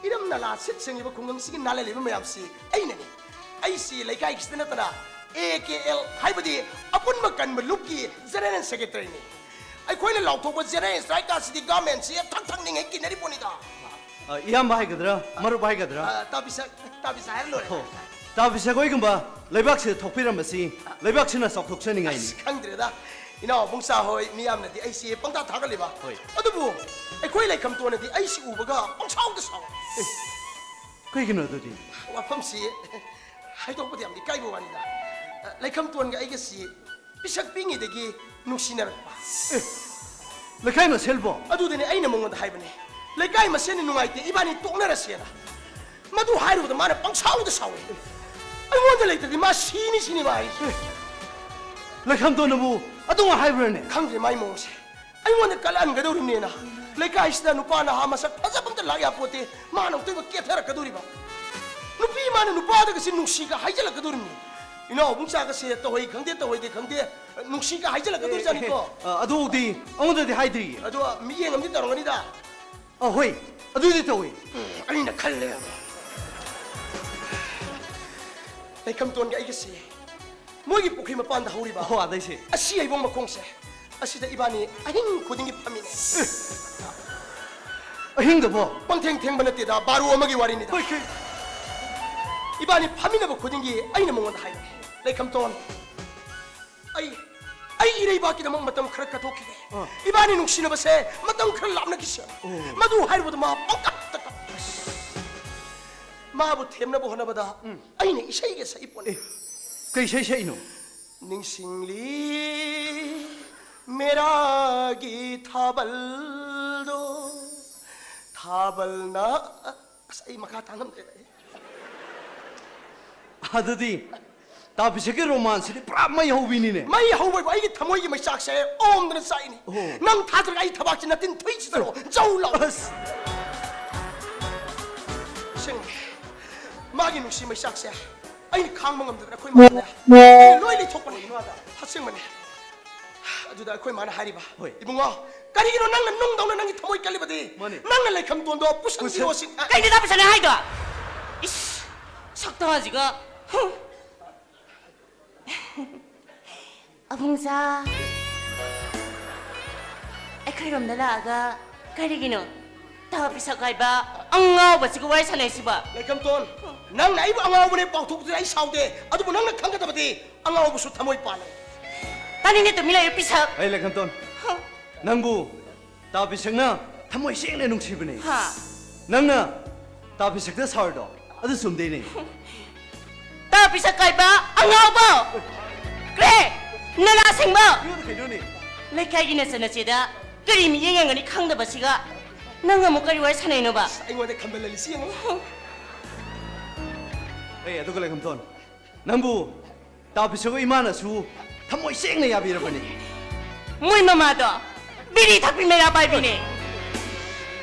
ꯏꯔꯝ ꯅꯂꯥ ꯁꯤꯠ ꯁꯦꯡꯉꯤꯕ ꯈꯨꯡꯒꯪꯁꯤꯒꯤ ꯅꯥꯜꯍꯜꯂꯤꯕ ꯃꯌꯥꯝꯁꯤ ꯑꯩꯅꯅꯤ꯫ ꯑꯩꯁꯤ ꯂꯩꯀꯥꯏꯒꯤꯁꯤꯗ ꯅꯠꯇꯅ ꯑꯦ ꯀꯦ ꯑꯦꯜ ꯍꯥꯏꯕꯗꯤ ꯑꯄꯨꯟꯕ ꯀꯟꯕ ꯂꯨꯞꯀꯤ ꯖꯦꯅꯔꯦꯜ ꯁꯦꯀ꯭ꯔꯦꯇꯔꯤꯅꯤ꯫ ꯑꯩꯈꯣꯏꯅ ꯂꯥꯎꯊꯣꯛꯄ ꯖꯦꯅꯔꯦꯜ ꯁ꯭ꯇ꯭ꯔꯥꯏꯛ ꯑꯁꯤꯗꯤ ꯒꯚꯔꯟꯃꯦꯟꯁꯤ ꯊꯛ ꯊꯛꯅꯤꯡꯉꯩ ꯀꯤꯅꯔꯤ ꯄꯣꯠꯅꯤꯗ꯫ ꯑ, ꯏꯌꯥꯝꯕ ꯍꯥꯏꯒꯗ꯭ꯔꯥ, ꯃꯔꯨꯞ ꯍꯥꯏꯒꯗ꯭ꯔꯥ? ꯑ, ꯇꯥꯕꯤꯁꯛ, ꯇꯥꯕꯤꯁꯛ ꯍꯥꯏꯔ ꯂꯣꯏꯔꯦ꯫ ꯍꯣ, ꯇꯥꯕꯤꯁꯛ ꯍꯣꯏꯒꯨꯝꯕ ꯂꯩꯕꯥꯛꯁꯤꯗ ꯊꯣꯛꯄꯤꯔꯝꯕꯁꯤ ꯂꯩꯕꯥꯛꯁꯤꯅ ꯆꯥꯎꯊꯣꯛꯆꯅꯤꯡꯉꯥꯏꯅꯤ꯫ ꯑꯁ, ꯈꯪꯗ꯭ꯔꯦꯗ꯫ ꯏꯅꯥꯎ ꯏꯕꯨꯡꯆꯥ ꯍꯣꯏ ꯃꯤꯌꯥꯝꯅꯗꯤ ꯑꯩꯁꯤ ꯄꯪꯇꯥ ꯊꯥꯒꯠꯂꯤꯕ꯫ ꯍꯣꯏ꯫ ꯑꯗꯨꯕꯨ ꯑꯩꯈꯣꯏ ꯂꯩꯈꯝꯇꯣꯟꯅꯗꯤ ꯑꯩꯁꯤ ꯎꯕꯒ ꯄꯪꯁꯥꯎꯗ ꯁꯥꯎꯏ꯫ ꯑꯦ, ꯀꯩꯒꯤꯅꯣ ꯑꯗꯨꯗꯤ? ꯋꯥꯐꯝꯁꯤ ꯍꯥꯏꯗꯣꯛꯄꯗꯤ ꯌꯥꯝ ꯏꯀꯥꯏꯕ ꯋꯥꯅꯤꯗ꯫ ꯂꯩꯈꯝꯇꯣꯟꯒ ꯑꯩꯒꯁꯤ ꯄꯤꯁꯛ ꯄꯤꯛꯉꯩꯗꯒꯤ ꯅꯨꯡꯁꯤꯅꯔꯛꯄ꯫ ꯑꯦ, ꯂꯩꯀꯥꯏ ꯃꯁꯦꯜꯕꯣ? ꯑꯗꯨꯗꯅꯦ ꯑꯩꯅ ꯃꯉꯣꯟꯗ ꯍꯥꯏꯕꯅꯦ, "ꯂꯩꯀꯥꯏ ꯃꯁꯦꯜꯅꯤ, ꯅꯨꯡꯉꯥꯏꯇꯦ, ꯏꯕꯥꯅꯤ ꯇꯣꯛꯅꯔꯁꯦꯅ"꯫ ꯃꯗꯨ ꯍꯥꯏꯔꯨꯕꯗ ꯃꯥꯅ ꯄꯪꯁꯥꯎꯗ ꯁꯥꯎꯏ꯫ ꯑꯩꯉꯣꯟꯗ ꯂꯩꯇ꯭ꯔꯗꯤ ꯃꯥ ꯁꯤꯅꯤ ꯁꯤꯅꯤ ꯃꯥ ꯍꯥꯏꯔꯤꯁꯦ꯫ ꯂꯩꯈꯝꯇꯣꯟꯅꯕꯨ ꯑꯗꯨꯃꯥꯏ ꯍꯥꯏꯕ꯭ꯔꯅꯦ? ꯈꯪꯗ꯭ꯔꯦ ꯃꯥꯏ ꯃꯑꯣꯡꯁꯦ꯫ ꯑꯩꯉꯣꯟꯗ ꯀꯜꯂꯛꯍꯟꯒꯗꯧꯔꯤꯕꯅꯦꯅ꯫ ꯂꯩꯀꯥꯏꯁꯤꯗ ꯅꯨꯄꯥ ꯅꯍꯥ ꯃꯁꯛ ꯐꯖꯕ ꯑꯝꯇ ꯂꯥꯛ ꯌꯥꯄꯣꯠꯇꯦ꯫ ꯃꯥꯅ ꯑꯃꯨꯛꯇꯣꯏꯕ ꯀꯦꯊꯔꯛꯀꯗꯧꯔꯤꯕ꯫ ꯅꯨꯄꯤ ꯃꯥꯅ ꯅꯨꯄꯥꯗꯒꯁꯤ ꯅꯨꯡꯁꯤꯒ ꯍꯥꯏꯖꯜꯂꯛꯀꯗꯧꯔꯤꯕꯅꯤ꯫ ꯏꯅꯥꯎ ꯏꯕꯨꯡꯆꯥꯒꯁꯦ ꯇꯧꯍꯩ ꯈꯪꯗꯦ, ꯇꯧꯍꯩꯗꯦ ꯈꯪꯗꯦ, ꯅꯨꯡꯁꯤꯒ ꯍꯥꯏꯖꯜꯂꯛꯀꯗꯧꯔꯤꯖꯥꯠꯅꯤꯀꯣ꯫ ꯑ, ꯑꯗꯨꯗꯤ ꯑꯩꯉꯣꯟꯗꯗꯤ ꯍꯥꯏꯗ꯭ꯔꯤꯌꯦ꯫ ꯑꯗꯣ ꯃꯤꯠꯌꯦꯡ ꯑꯃꯗꯤ ꯇꯧꯔꯝꯒꯅꯤꯗ꯫ ꯑ, ꯍꯣꯏ, ꯑꯗꯨꯗꯤ ꯇꯧꯏ꯫ ꯎꯝ, ꯑꯩꯅ ꯈꯜꯂꯦ꯫ ꯂꯩꯈꯝꯇꯣꯟꯒ ꯑꯩꯒꯁꯦ ꯃꯣꯏꯒꯤ ꯄꯨꯈ꯭ꯔꯤ ꯃꯄꯥꯟꯗ ꯍꯧꯔꯤꯕ ꯑꯣ, ꯑꯗꯩꯁꯦ꯫ ꯑꯁꯤ ꯍꯩꯕꯣꯡ ꯃꯈꯣꯡꯁꯦ, ꯑꯁꯤꯗ ꯏꯕꯥꯅꯤ ꯑꯍꯤꯡ ꯈꯨꯗꯤꯡꯒꯤ ꯐꯝꯃꯤꯟꯅꯩ꯫ ꯑꯍꯤꯡꯗꯕꯣ? ꯄꯪꯊꯦꯡ ꯊꯦꯡꯕ ꯅꯠꯇꯦꯗ, ꯕꯥꯔꯣ ꯑꯃꯒꯤ ꯋꯥꯔꯤꯅꯤꯗ꯫ ꯍꯣꯏ, ꯀꯩ? ꯏꯕꯥꯅꯤ ꯐꯝꯃꯤꯟꯅꯕ ꯈꯨꯗꯤꯡꯒꯤ ꯑꯩꯅ ꯃꯉꯣꯟꯗ ꯍꯥꯏꯕꯅꯦ, "ꯂꯩꯈꯝꯇꯣꯟ, ꯑꯩ, ꯑꯩ ꯏꯔꯩꯕꯥꯛꯀꯤꯗꯃꯛ ꯃꯇꯝ ꯈꯔ ꯀꯠꯊꯣꯛꯈꯤꯒꯦ꯫ ꯑꯥ꯫ ꯏꯕꯥꯅꯤ ꯅꯨꯡꯁꯤꯅꯕꯁꯦ ꯃꯇꯝ ꯈꯔ ꯂꯥꯞꯅꯈꯤꯁꯦ"꯫ ꯑꯣ꯫ ꯃꯗꯨ ꯍꯥꯏꯔꯨꯕꯗ ꯃꯥ ꯄꯪꯀꯞꯇ ꯀꯞꯄꯦ꯫ ꯃꯥꯕꯨ ꯊꯦꯝꯅꯕ ꯍꯣꯠꯅꯕꯗ ꯎꯝ꯫ ꯑꯩꯅ ꯏꯁꯩꯒ ꯁꯛꯏ ꯄꯣꯠꯅꯤ꯫ ꯑꯦ, ꯀꯩ ꯏꯁꯩ ꯁꯛꯏꯅꯣ? ꯅꯤꯡꯁꯤꯡꯂꯤ ꯃꯦꯔꯥꯒꯤ ꯊꯥꯕꯜꯗꯣ, ꯊꯥꯕꯜꯅ, ꯑꯁ, ꯑꯩ ꯃꯈꯥ ꯇꯥ ꯉꯝꯗ꯭ꯔꯦꯗ ꯑꯩ꯫ ꯑꯗꯨꯗꯤ ꯇꯥ ꯕꯤꯁꯦꯛꯀꯤ ꯔꯣꯃꯥꯟꯁꯤꯗꯤ ꯄꯨꯔꯥ ꯃꯩ ꯍꯧꯕꯤꯅꯤꯅꯦ꯫ ꯃꯩ ꯍꯧꯕꯕꯨ ꯑꯩꯒꯤ ꯊꯃꯣꯏꯒꯤ ꯃꯩꯆꯥꯛꯁꯦ ꯑꯣꯝꯗꯅ ꯆꯥꯛꯏꯅꯤ꯫ ꯑꯣ꯫ ꯅꯪ ꯊꯥꯖꯔꯒ ꯑꯩ ꯊꯕꯥꯛꯁꯦ ꯅꯇꯤꯟ ꯊꯨꯏꯁꯤꯗꯔꯣ ꯖꯧ ꯂꯥꯎ꯫ ꯑꯁ꯫ ꯑꯁꯦꯡꯕ꯫ ꯃꯥꯒꯤ ꯅꯨꯡꯁꯤ ꯃꯩꯆꯥꯛꯁꯦ ꯑꯩꯅ ꯈꯥꯡꯕ ꯉꯝꯗꯗꯅ ꯑꯩꯈꯣꯏ ꯃꯥꯅꯦ꯫ ꯑꯩꯅ ꯂꯣꯏ ꯂꯩꯊꯣꯛꯄꯅꯦ꯫ ꯑꯁꯦꯡꯕꯅꯦ꯫ ꯑꯗꯨꯗ ꯑꯩꯈꯣꯏ ꯃꯥꯅ ꯍꯥꯏꯔꯤꯕ, ꯍꯣꯏ꯫ "ꯏꯕꯨꯡꯉꯣ, ꯀꯔꯤꯒꯤꯅꯣ ꯅꯪꯅ ꯅꯨꯡꯗꯧꯅ ꯅꯪꯒꯤ ꯊꯃꯣꯏ ꯀꯜꯂꯤꯕꯗꯤ? ꯃꯥꯅꯦ꯫ ꯅꯪꯅ ꯂꯩꯈꯝꯇꯣꯟꯗꯣ ꯄꯨꯁꯟꯕꯤꯌꯣ ꯄꯨꯁꯟ- ꯁꯤ-" ꯑ, ꯀꯩꯅꯣ ꯇꯥ ꯄꯨꯁꯟꯅꯤ ꯍꯥꯏꯗꯣ? ꯏꯁ, ꯁꯛꯇꯥꯁꯤꯒ꯫ ꯍꯨꯝ꯫ ꯑꯕꯨꯡꯖꯥ, ꯑꯩꯈꯣꯏꯔꯣꯝꯗ ꯂꯥꯛꯑꯒ ꯀꯔꯤꯒꯤꯅꯣ ꯇꯥ ꯄꯤꯁꯛ ꯍꯥꯏꯕ ꯑꯉꯥꯎꯕꯁꯤꯒ ꯋꯥꯔꯤ ꯁꯥꯟꯅꯩꯁꯤꯕꯣ? ꯂꯩꯈꯝꯇꯣꯟ, ꯅꯪꯅ ꯑꯩꯕꯨ ꯑꯉꯥꯎꯕꯅꯦ ꯄꯥꯎꯊꯣꯛꯇꯨꯗ ꯑꯩ ꯁꯥꯎꯗꯦ꯫ ꯑꯗꯨꯕꯨ ꯅꯪꯅ ꯈꯪꯒꯗꯕꯗꯤ ꯑꯉꯥꯎꯕꯁꯨ ꯊꯃꯣꯏ ꯄꯥꯜꯂꯦ꯫ ꯇꯥꯅꯤꯡꯗꯦ, ꯇꯨꯃꯤꯟ ꯂꯩꯌꯨ, ꯄꯤꯁꯛ꯫ ꯑꯩ ꯂꯩꯈꯝꯇꯣꯟ, ꯍ꯫ ꯅꯪꯕꯨ ꯇꯥ ꯄꯤꯁꯛꯅ ꯊꯃꯣꯏ ꯁꯦꯡꯅ ꯅꯨꯡꯁꯤꯕꯅꯦ꯫ ꯍꯥ? ꯅꯪꯅ ꯇꯥ ꯄꯤꯁꯛꯇ ꯁꯥꯎꯔꯤꯗꯣ ꯑꯗꯨ ꯆꯨꯝꯗꯦꯅꯦ꯫ ꯇꯥ ꯄꯤꯁꯛ ꯀꯥꯏꯕ ꯑꯉꯥꯎꯕ! ꯀ꯭ꯔꯦ! ꯅꯂꯥ ꯁꯦꯡꯕ! ꯏꯌꯣꯗ ꯀꯩꯅꯣꯅꯦ? ꯂꯩꯀꯥꯏꯒꯤ ꯅꯆꯟ ꯅꯆꯦꯗ ꯀꯔꯤ ꯃꯤꯠꯌꯦꯡ ꯌꯦꯡꯒꯅꯤ ꯈꯪꯗꯕꯁꯤꯒ ꯅꯪ ꯑꯃꯨꯛ ꯀꯔꯤ ꯋꯥꯔꯤ ꯁꯥꯟꯅꯩꯅꯣꯕ? ꯑꯩꯉꯣꯟꯗ ꯈꯝꯕꯜꯍꯜꯂꯤꯁꯤ ꯌꯦꯡꯉꯨ꯫ ꯑꯦ, ꯑꯗꯨꯒ ꯂꯩꯈꯝꯇꯣꯟ, ꯅꯪꯕꯨ ꯇꯥ ꯄꯤꯁꯛ ꯏꯃꯥꯅꯁꯨ ꯊꯃꯣꯏ ꯁꯦꯡꯅ ꯌꯥꯕꯤꯔꯕꯅꯤ꯫ ꯃꯣꯏ ꯃꯃꯥꯗꯣ ꯕꯤꯔꯤ ꯊꯛꯄꯤ ꯃꯩꯔꯥ ꯄꯥꯏꯕꯤꯅꯦ꯫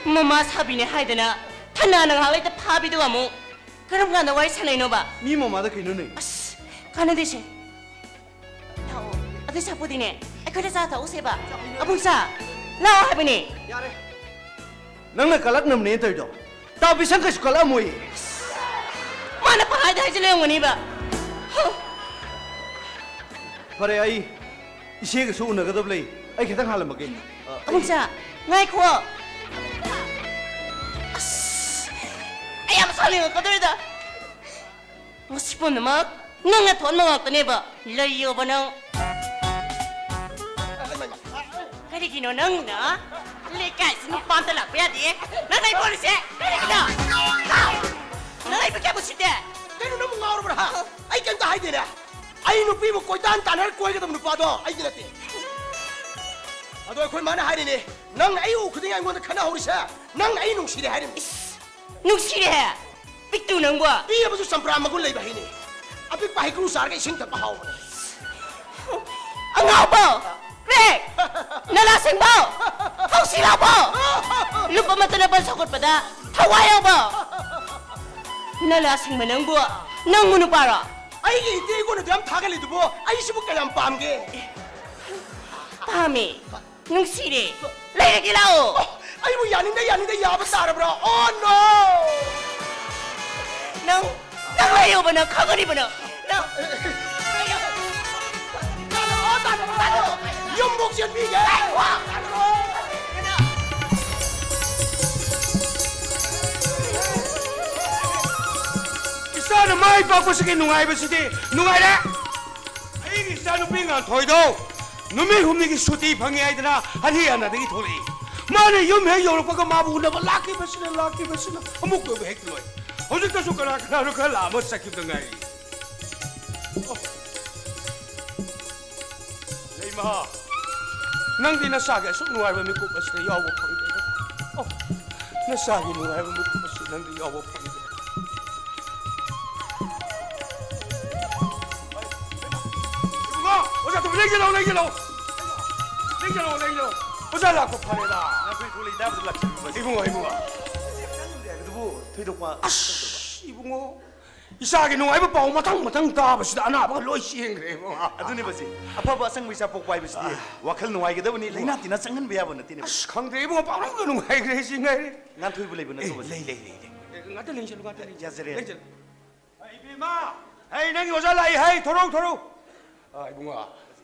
ꯃꯃꯥ ꯁꯥꯕꯤꯅꯦ ꯍꯥꯏꯗꯅ ꯊꯅꯥꯅ ꯉꯥꯏꯍꯥꯛ ꯂꯩꯇ ꯐꯥꯕꯤꯗꯨꯒ ꯑꯃꯨꯛ ꯀꯔꯝ ꯀꯥꯟꯗ ꯋꯥꯔꯤ ꯁꯥꯟꯅꯩꯅꯣꯕ? ꯃꯤ ꯃꯃꯥꯗ ꯀꯩꯅꯣꯅꯦ? ꯑꯁ, ꯀꯥꯟꯅꯗꯦꯁꯦ꯫ ꯊꯥꯛꯑꯣ꯫ ꯑꯗꯨꯏ ꯁꯔꯨꯛꯄꯨꯗꯤꯅꯦ, ꯑꯩꯈꯣꯏꯗ ꯆꯥ ꯊꯛꯎꯁꯦꯕ꯫ ꯑꯕꯨꯡ ꯆꯥ, ꯂꯥꯛꯑꯣ ꯍꯥꯏꯕꯅꯦ꯫ ꯌꯥꯔꯦ꯫ ꯅꯪꯅ ꯀꯜꯂꯛꯅꯕꯅꯦ ꯇꯧꯔꯤꯗꯣ꯫ ꯇꯥ ꯄꯤꯁꯛ ꯀꯩꯁꯨ ꯀꯜꯂꯛꯑꯝꯃꯣꯏꯌꯦ꯫ ꯃꯥꯅ ꯄꯪꯍꯥꯏꯗ ꯍꯥꯏꯖꯤꯜꯂꯦ ꯑꯣꯏꯔꯝꯒꯅꯤꯕ꯫ ꯍ꯫ ꯐꯔꯦ, ꯑꯩ ꯏꯆꯦꯒꯁꯨ ꯎꯅꯒꯗꯕ ꯂꯩ꯫ ꯑꯩ ꯈꯤꯇꯪ ꯍꯥꯜꯂꯝꯃꯒꯦ꯫ ꯑ, ꯑꯩ ꯑꯕꯨꯡ ꯆꯥ, ꯉꯥꯏꯈꯣ꯫ ꯑꯁ, ꯑꯩ ꯌꯥꯝ ꯁꯥꯎꯅꯤꯡꯉꯛꯀꯗꯧꯔꯤꯗ꯫ ꯃꯁꯤ ꯄꯨꯝꯅꯃꯛ ꯅꯪꯅ ꯊꯣꯛꯍꯟꯕ ꯉꯥꯛꯇꯅꯦꯕ, ꯂꯩꯌꯣꯕ ꯅꯪ꯫ ꯀꯔꯤꯒꯤꯅꯣ ꯅꯪꯅ ꯂꯩꯀꯥꯏꯁꯤ ꯅꯨꯄꯥ ꯑꯝꯇ ꯂꯥꯛꯄ ꯌꯥꯗꯦ? ꯅꯪ ꯑꯩ ꯄꯣꯂꯤꯁꯦ ꯀꯔꯤꯒꯤꯅꯣ? ꯅꯪ ꯑꯩꯕꯨ ꯀꯌꯥꯝ ꯎꯁꯤꯠꯇꯦ? ꯀꯩꯅꯣ ꯅꯪꯕꯨ ꯉꯥꯎꯔꯕ꯭ꯔꯥ, ꯍꯥ? ꯑꯩ ꯀꯩꯝꯇ ꯍꯥꯏꯗꯦꯅꯦ꯫ ꯑꯩ ꯅꯨꯄꯤꯕꯨ ꯀꯣꯏꯇꯥꯟ ꯇꯥꯟꯅꯔ ꯀꯣꯏꯒꯗꯕ ꯅꯨꯄꯥꯗꯣ ꯑꯩꯗꯤ ꯅꯠꯇꯦ꯫ ꯑꯗꯣ ꯑꯩꯈꯣꯏ ꯃꯥꯅ ꯍꯥꯏꯔꯤꯅꯦ, ꯅꯪ ꯑꯩ ꯎ ꯈꯨꯗꯤꯡ ꯑꯩꯉꯣꯟꯗ ꯈꯠꯅꯍꯧꯔꯤꯁꯦ, ꯅꯪ ꯑꯩ ꯅꯨꯡꯁꯤꯔꯦ ꯍꯥꯏꯔꯤꯕꯅꯤ꯫ ꯏꯁ! ꯅꯨꯡꯁꯤꯔꯦ ꯍꯦ? ꯄꯤꯛꯇꯨ ꯅꯪꯕꯣ! ꯄꯤꯛꯑꯕꯁꯨ ꯆꯝꯄ꯭ꯔꯥ ꯃꯒꯨꯟ ꯂꯩꯕ ꯍꯩꯅꯦ꯫ ꯑꯄꯤꯛꯄ ꯍꯩꯀ꯭ꯔꯨ ꯆꯥꯔꯒ ꯏꯁꯤꯡ ꯊꯛꯄ ꯍꯥꯎꯕꯅꯦ꯫ ꯑꯉꯥꯎꯕ! ꯀ꯭ꯔꯦꯛ! ꯅꯂꯥ ꯁꯦꯡꯕ! ꯍꯧꯁꯤ ꯂꯥꯎꯕ! ꯂꯨꯞ ꯑꯃꯠꯇꯅ ꯕꯟ ꯁꯧꯒꯠꯄꯗ ꯊꯋꯥꯏ ꯌꯥꯎꯕ! ꯅꯂꯥ ꯁꯦꯡꯕ ꯅꯪꯕꯨ, ꯅꯪꯕꯨ ꯅꯨꯄꯥꯔꯣ? ꯑꯩꯒꯤ ꯏꯇꯦ ꯏꯒꯣꯟ ꯑꯗꯨ ꯌꯥꯝ ꯊꯥꯒꯠꯂꯤꯗꯨꯕꯨ ꯑꯩꯁꯤꯕꯨ ꯀꯌꯥꯝ ꯄꯥꯝꯒꯦ? ꯄꯥꯝꯃꯦ, ꯅꯨꯡꯁꯤꯔꯦ, ꯂꯩꯔꯒꯦ ꯂꯥꯛꯑꯣ꯫ ꯑꯩꯕꯨ ꯌꯥꯅꯤꯡꯗ ꯌꯥꯅꯤꯡꯗ ꯌꯥꯕ ꯇꯥꯔꯕ꯭ꯔꯥ? ꯑꯣ ꯅꯣ! ꯅꯪ, ꯅꯪ ꯂꯩꯌꯣꯕ, ꯅꯪ ꯈꯪꯒꯅꯤꯕ ꯅꯪ꯫ ꯅꯪ ꯌꯨꯝꯕꯨꯛ ꯆꯦꯟꯕꯤꯒꯦ꯫ ꯏꯆꯥꯅ ꯃꯥꯏ ꯄꯥꯛꯄꯁꯤꯒꯤ ꯅꯨꯡꯉꯥꯏꯕꯁꯤꯗꯤ ꯅꯨꯡꯉꯥꯏꯔꯦ꯫ ꯑꯩꯒꯤ ꯏꯆꯥꯅꯨꯄꯤ ꯉꯥꯟꯊꯣꯏꯗꯣ ꯅꯨꯃꯤꯠ ꯍꯨꯝꯅꯤꯒꯤ ꯁꯨꯇꯤ ꯐꯪꯉꯦ ꯍꯥꯏꯗꯅ ꯍꯔꯤꯌꯥꯅꯥꯗꯒꯤ ꯊꯣꯛꯂꯛꯏ꯫ ꯃꯥꯅ ꯌꯨꯝ ꯍꯦꯛ ꯌꯧꯔꯛꯄꯒ ꯃꯥꯕꯨ ꯎꯅꯕ ꯂꯥꯛꯈꯤꯕꯁꯤꯅ, ꯂꯥꯛꯈꯤꯕꯁꯤꯅ ꯑꯃꯨꯛ ꯀꯣꯏꯕ ꯍꯦꯛ ꯂꯣꯏ꯫ ꯍꯧꯖꯤꯛꯇꯁꯨ ꯀꯅꯥ ꯀꯅꯥꯅꯣ ꯈꯔ ꯂꯥꯛꯑꯝꯃ ꯆꯠꯈꯤꯕꯗ ꯉꯥꯏꯔꯤ꯫ ꯑꯣ꯫ ꯂꯩꯃ, ꯅꯪꯗꯤ ꯅꯆꯥꯒꯤ ꯑꯁꯨꯛ ꯅꯨꯡꯉꯥꯏꯕ ꯃꯤꯀꯨꯞ ꯑꯁꯤꯗ ꯌꯥꯎꯕ ꯐꯪꯗꯦꯗ꯫ ꯑꯣ, ꯅꯆꯥꯒꯤ ꯅꯨꯡꯉꯥꯏꯕ ꯃꯤꯀꯨꯞ ꯑꯁꯤ ꯅꯪꯗꯤ ꯌꯥꯎꯕ ꯐꯪꯗꯦ꯫ ꯏꯕꯨꯡꯉꯣ, ꯑꯣꯖꯥ ꯊꯣꯏꯕꯤ, ꯂꯦꯡꯁꯤꯜꯂꯛꯑꯣ, ꯂꯦꯡꯁꯤꯜꯂꯛꯑꯣ꯫ ꯂꯦꯡꯁꯤꯜꯂꯛꯑꯣ, ꯂꯦꯡꯁꯤꯜꯂꯛꯑꯣ꯫ ꯑꯣꯖꯥ ꯂꯥꯛꯄ ꯐꯔꯦꯗ꯫ ꯉꯥꯏꯈꯣ, ꯊꯣꯛꯂꯛꯏ ꯇꯥꯕꯗ ꯂꯥꯛꯁꯤꯟꯕ꯫ ꯏꯕꯨꯡꯉꯣ, ꯏꯕꯨꯡꯉꯣ꯫ ꯆꯪꯗꯦ ꯍꯥꯏꯕꯗꯨꯕꯨ ꯊꯣꯏꯗꯣꯛꯄ ꯑꯁ, ꯏꯕꯨꯡꯉꯣ꯫ ꯏꯆꯥꯒꯤ ꯅꯨꯡꯉꯥꯏꯕ ꯄꯥꯎ ꯃꯊꯪ ꯃꯊꯪ ꯇꯥꯕꯁꯤꯗ ꯑꯅꯥꯕꯒ ꯂꯣꯏ ꯆꯦꯟꯈ꯭ꯔꯦ ꯏꯕꯨꯡꯉꯣ꯫ ꯑꯗꯨꯅꯦ ꯕꯥꯖꯤ, ꯑꯐꯕ ꯑꯆꯪꯕ ꯏꯆꯥ ꯄꯣꯛꯄ ꯍꯥꯏꯕꯁꯤꯗꯤ ꯋꯥꯈꯜ ꯅꯨꯡꯉꯥꯏꯒꯗꯕꯅꯤ, ꯂꯥꯏꯅꯥ ꯇꯤꯟꯅꯥ ꯆꯪꯍꯟꯕ ꯌꯥꯕ ꯅꯠꯇꯦꯅꯦ ꯕꯥꯖꯤ꯫ ꯑꯁ, ꯈꯪꯗ꯭ꯔꯦ ꯏꯕꯨꯡꯉꯣ, ꯄꯥꯎꯅꯝꯒ ꯅꯨꯡꯉꯥꯏꯈ꯭ꯔꯦ ꯁꯤ ꯉꯥꯏꯔꯦ꯫ ꯉꯥꯟꯊꯣꯏꯕꯨ ꯂꯩꯕ ꯅꯠꯇ꯭ꯔꯣ ꯑꯦ, ꯕꯥꯖꯤ? ꯂꯩ, ꯂꯩ, ꯂꯩ, ꯂꯩ꯫ ꯑꯦ, ꯉꯥꯛꯇ ꯂꯦꯡꯁꯤꯜꯂꯨ, ꯉꯥꯛꯇ ꯂꯦꯡꯁꯤꯜꯂꯨ꯫ ꯌꯥꯖꯔꯦ꯫ ꯂꯦꯡꯁꯤꯜꯂꯨ꯫ ꯑ, ꯏꯕꯦꯝꯃ! ꯑꯩ ꯅꯪꯒꯤ ꯑꯣꯖꯥ ꯂꯥꯛꯏ ꯍꯥꯏ, ꯊꯣꯔꯧ, ꯊꯣꯔꯧ꯫ ꯑ, ꯏꯕꯨꯡꯉꯣ,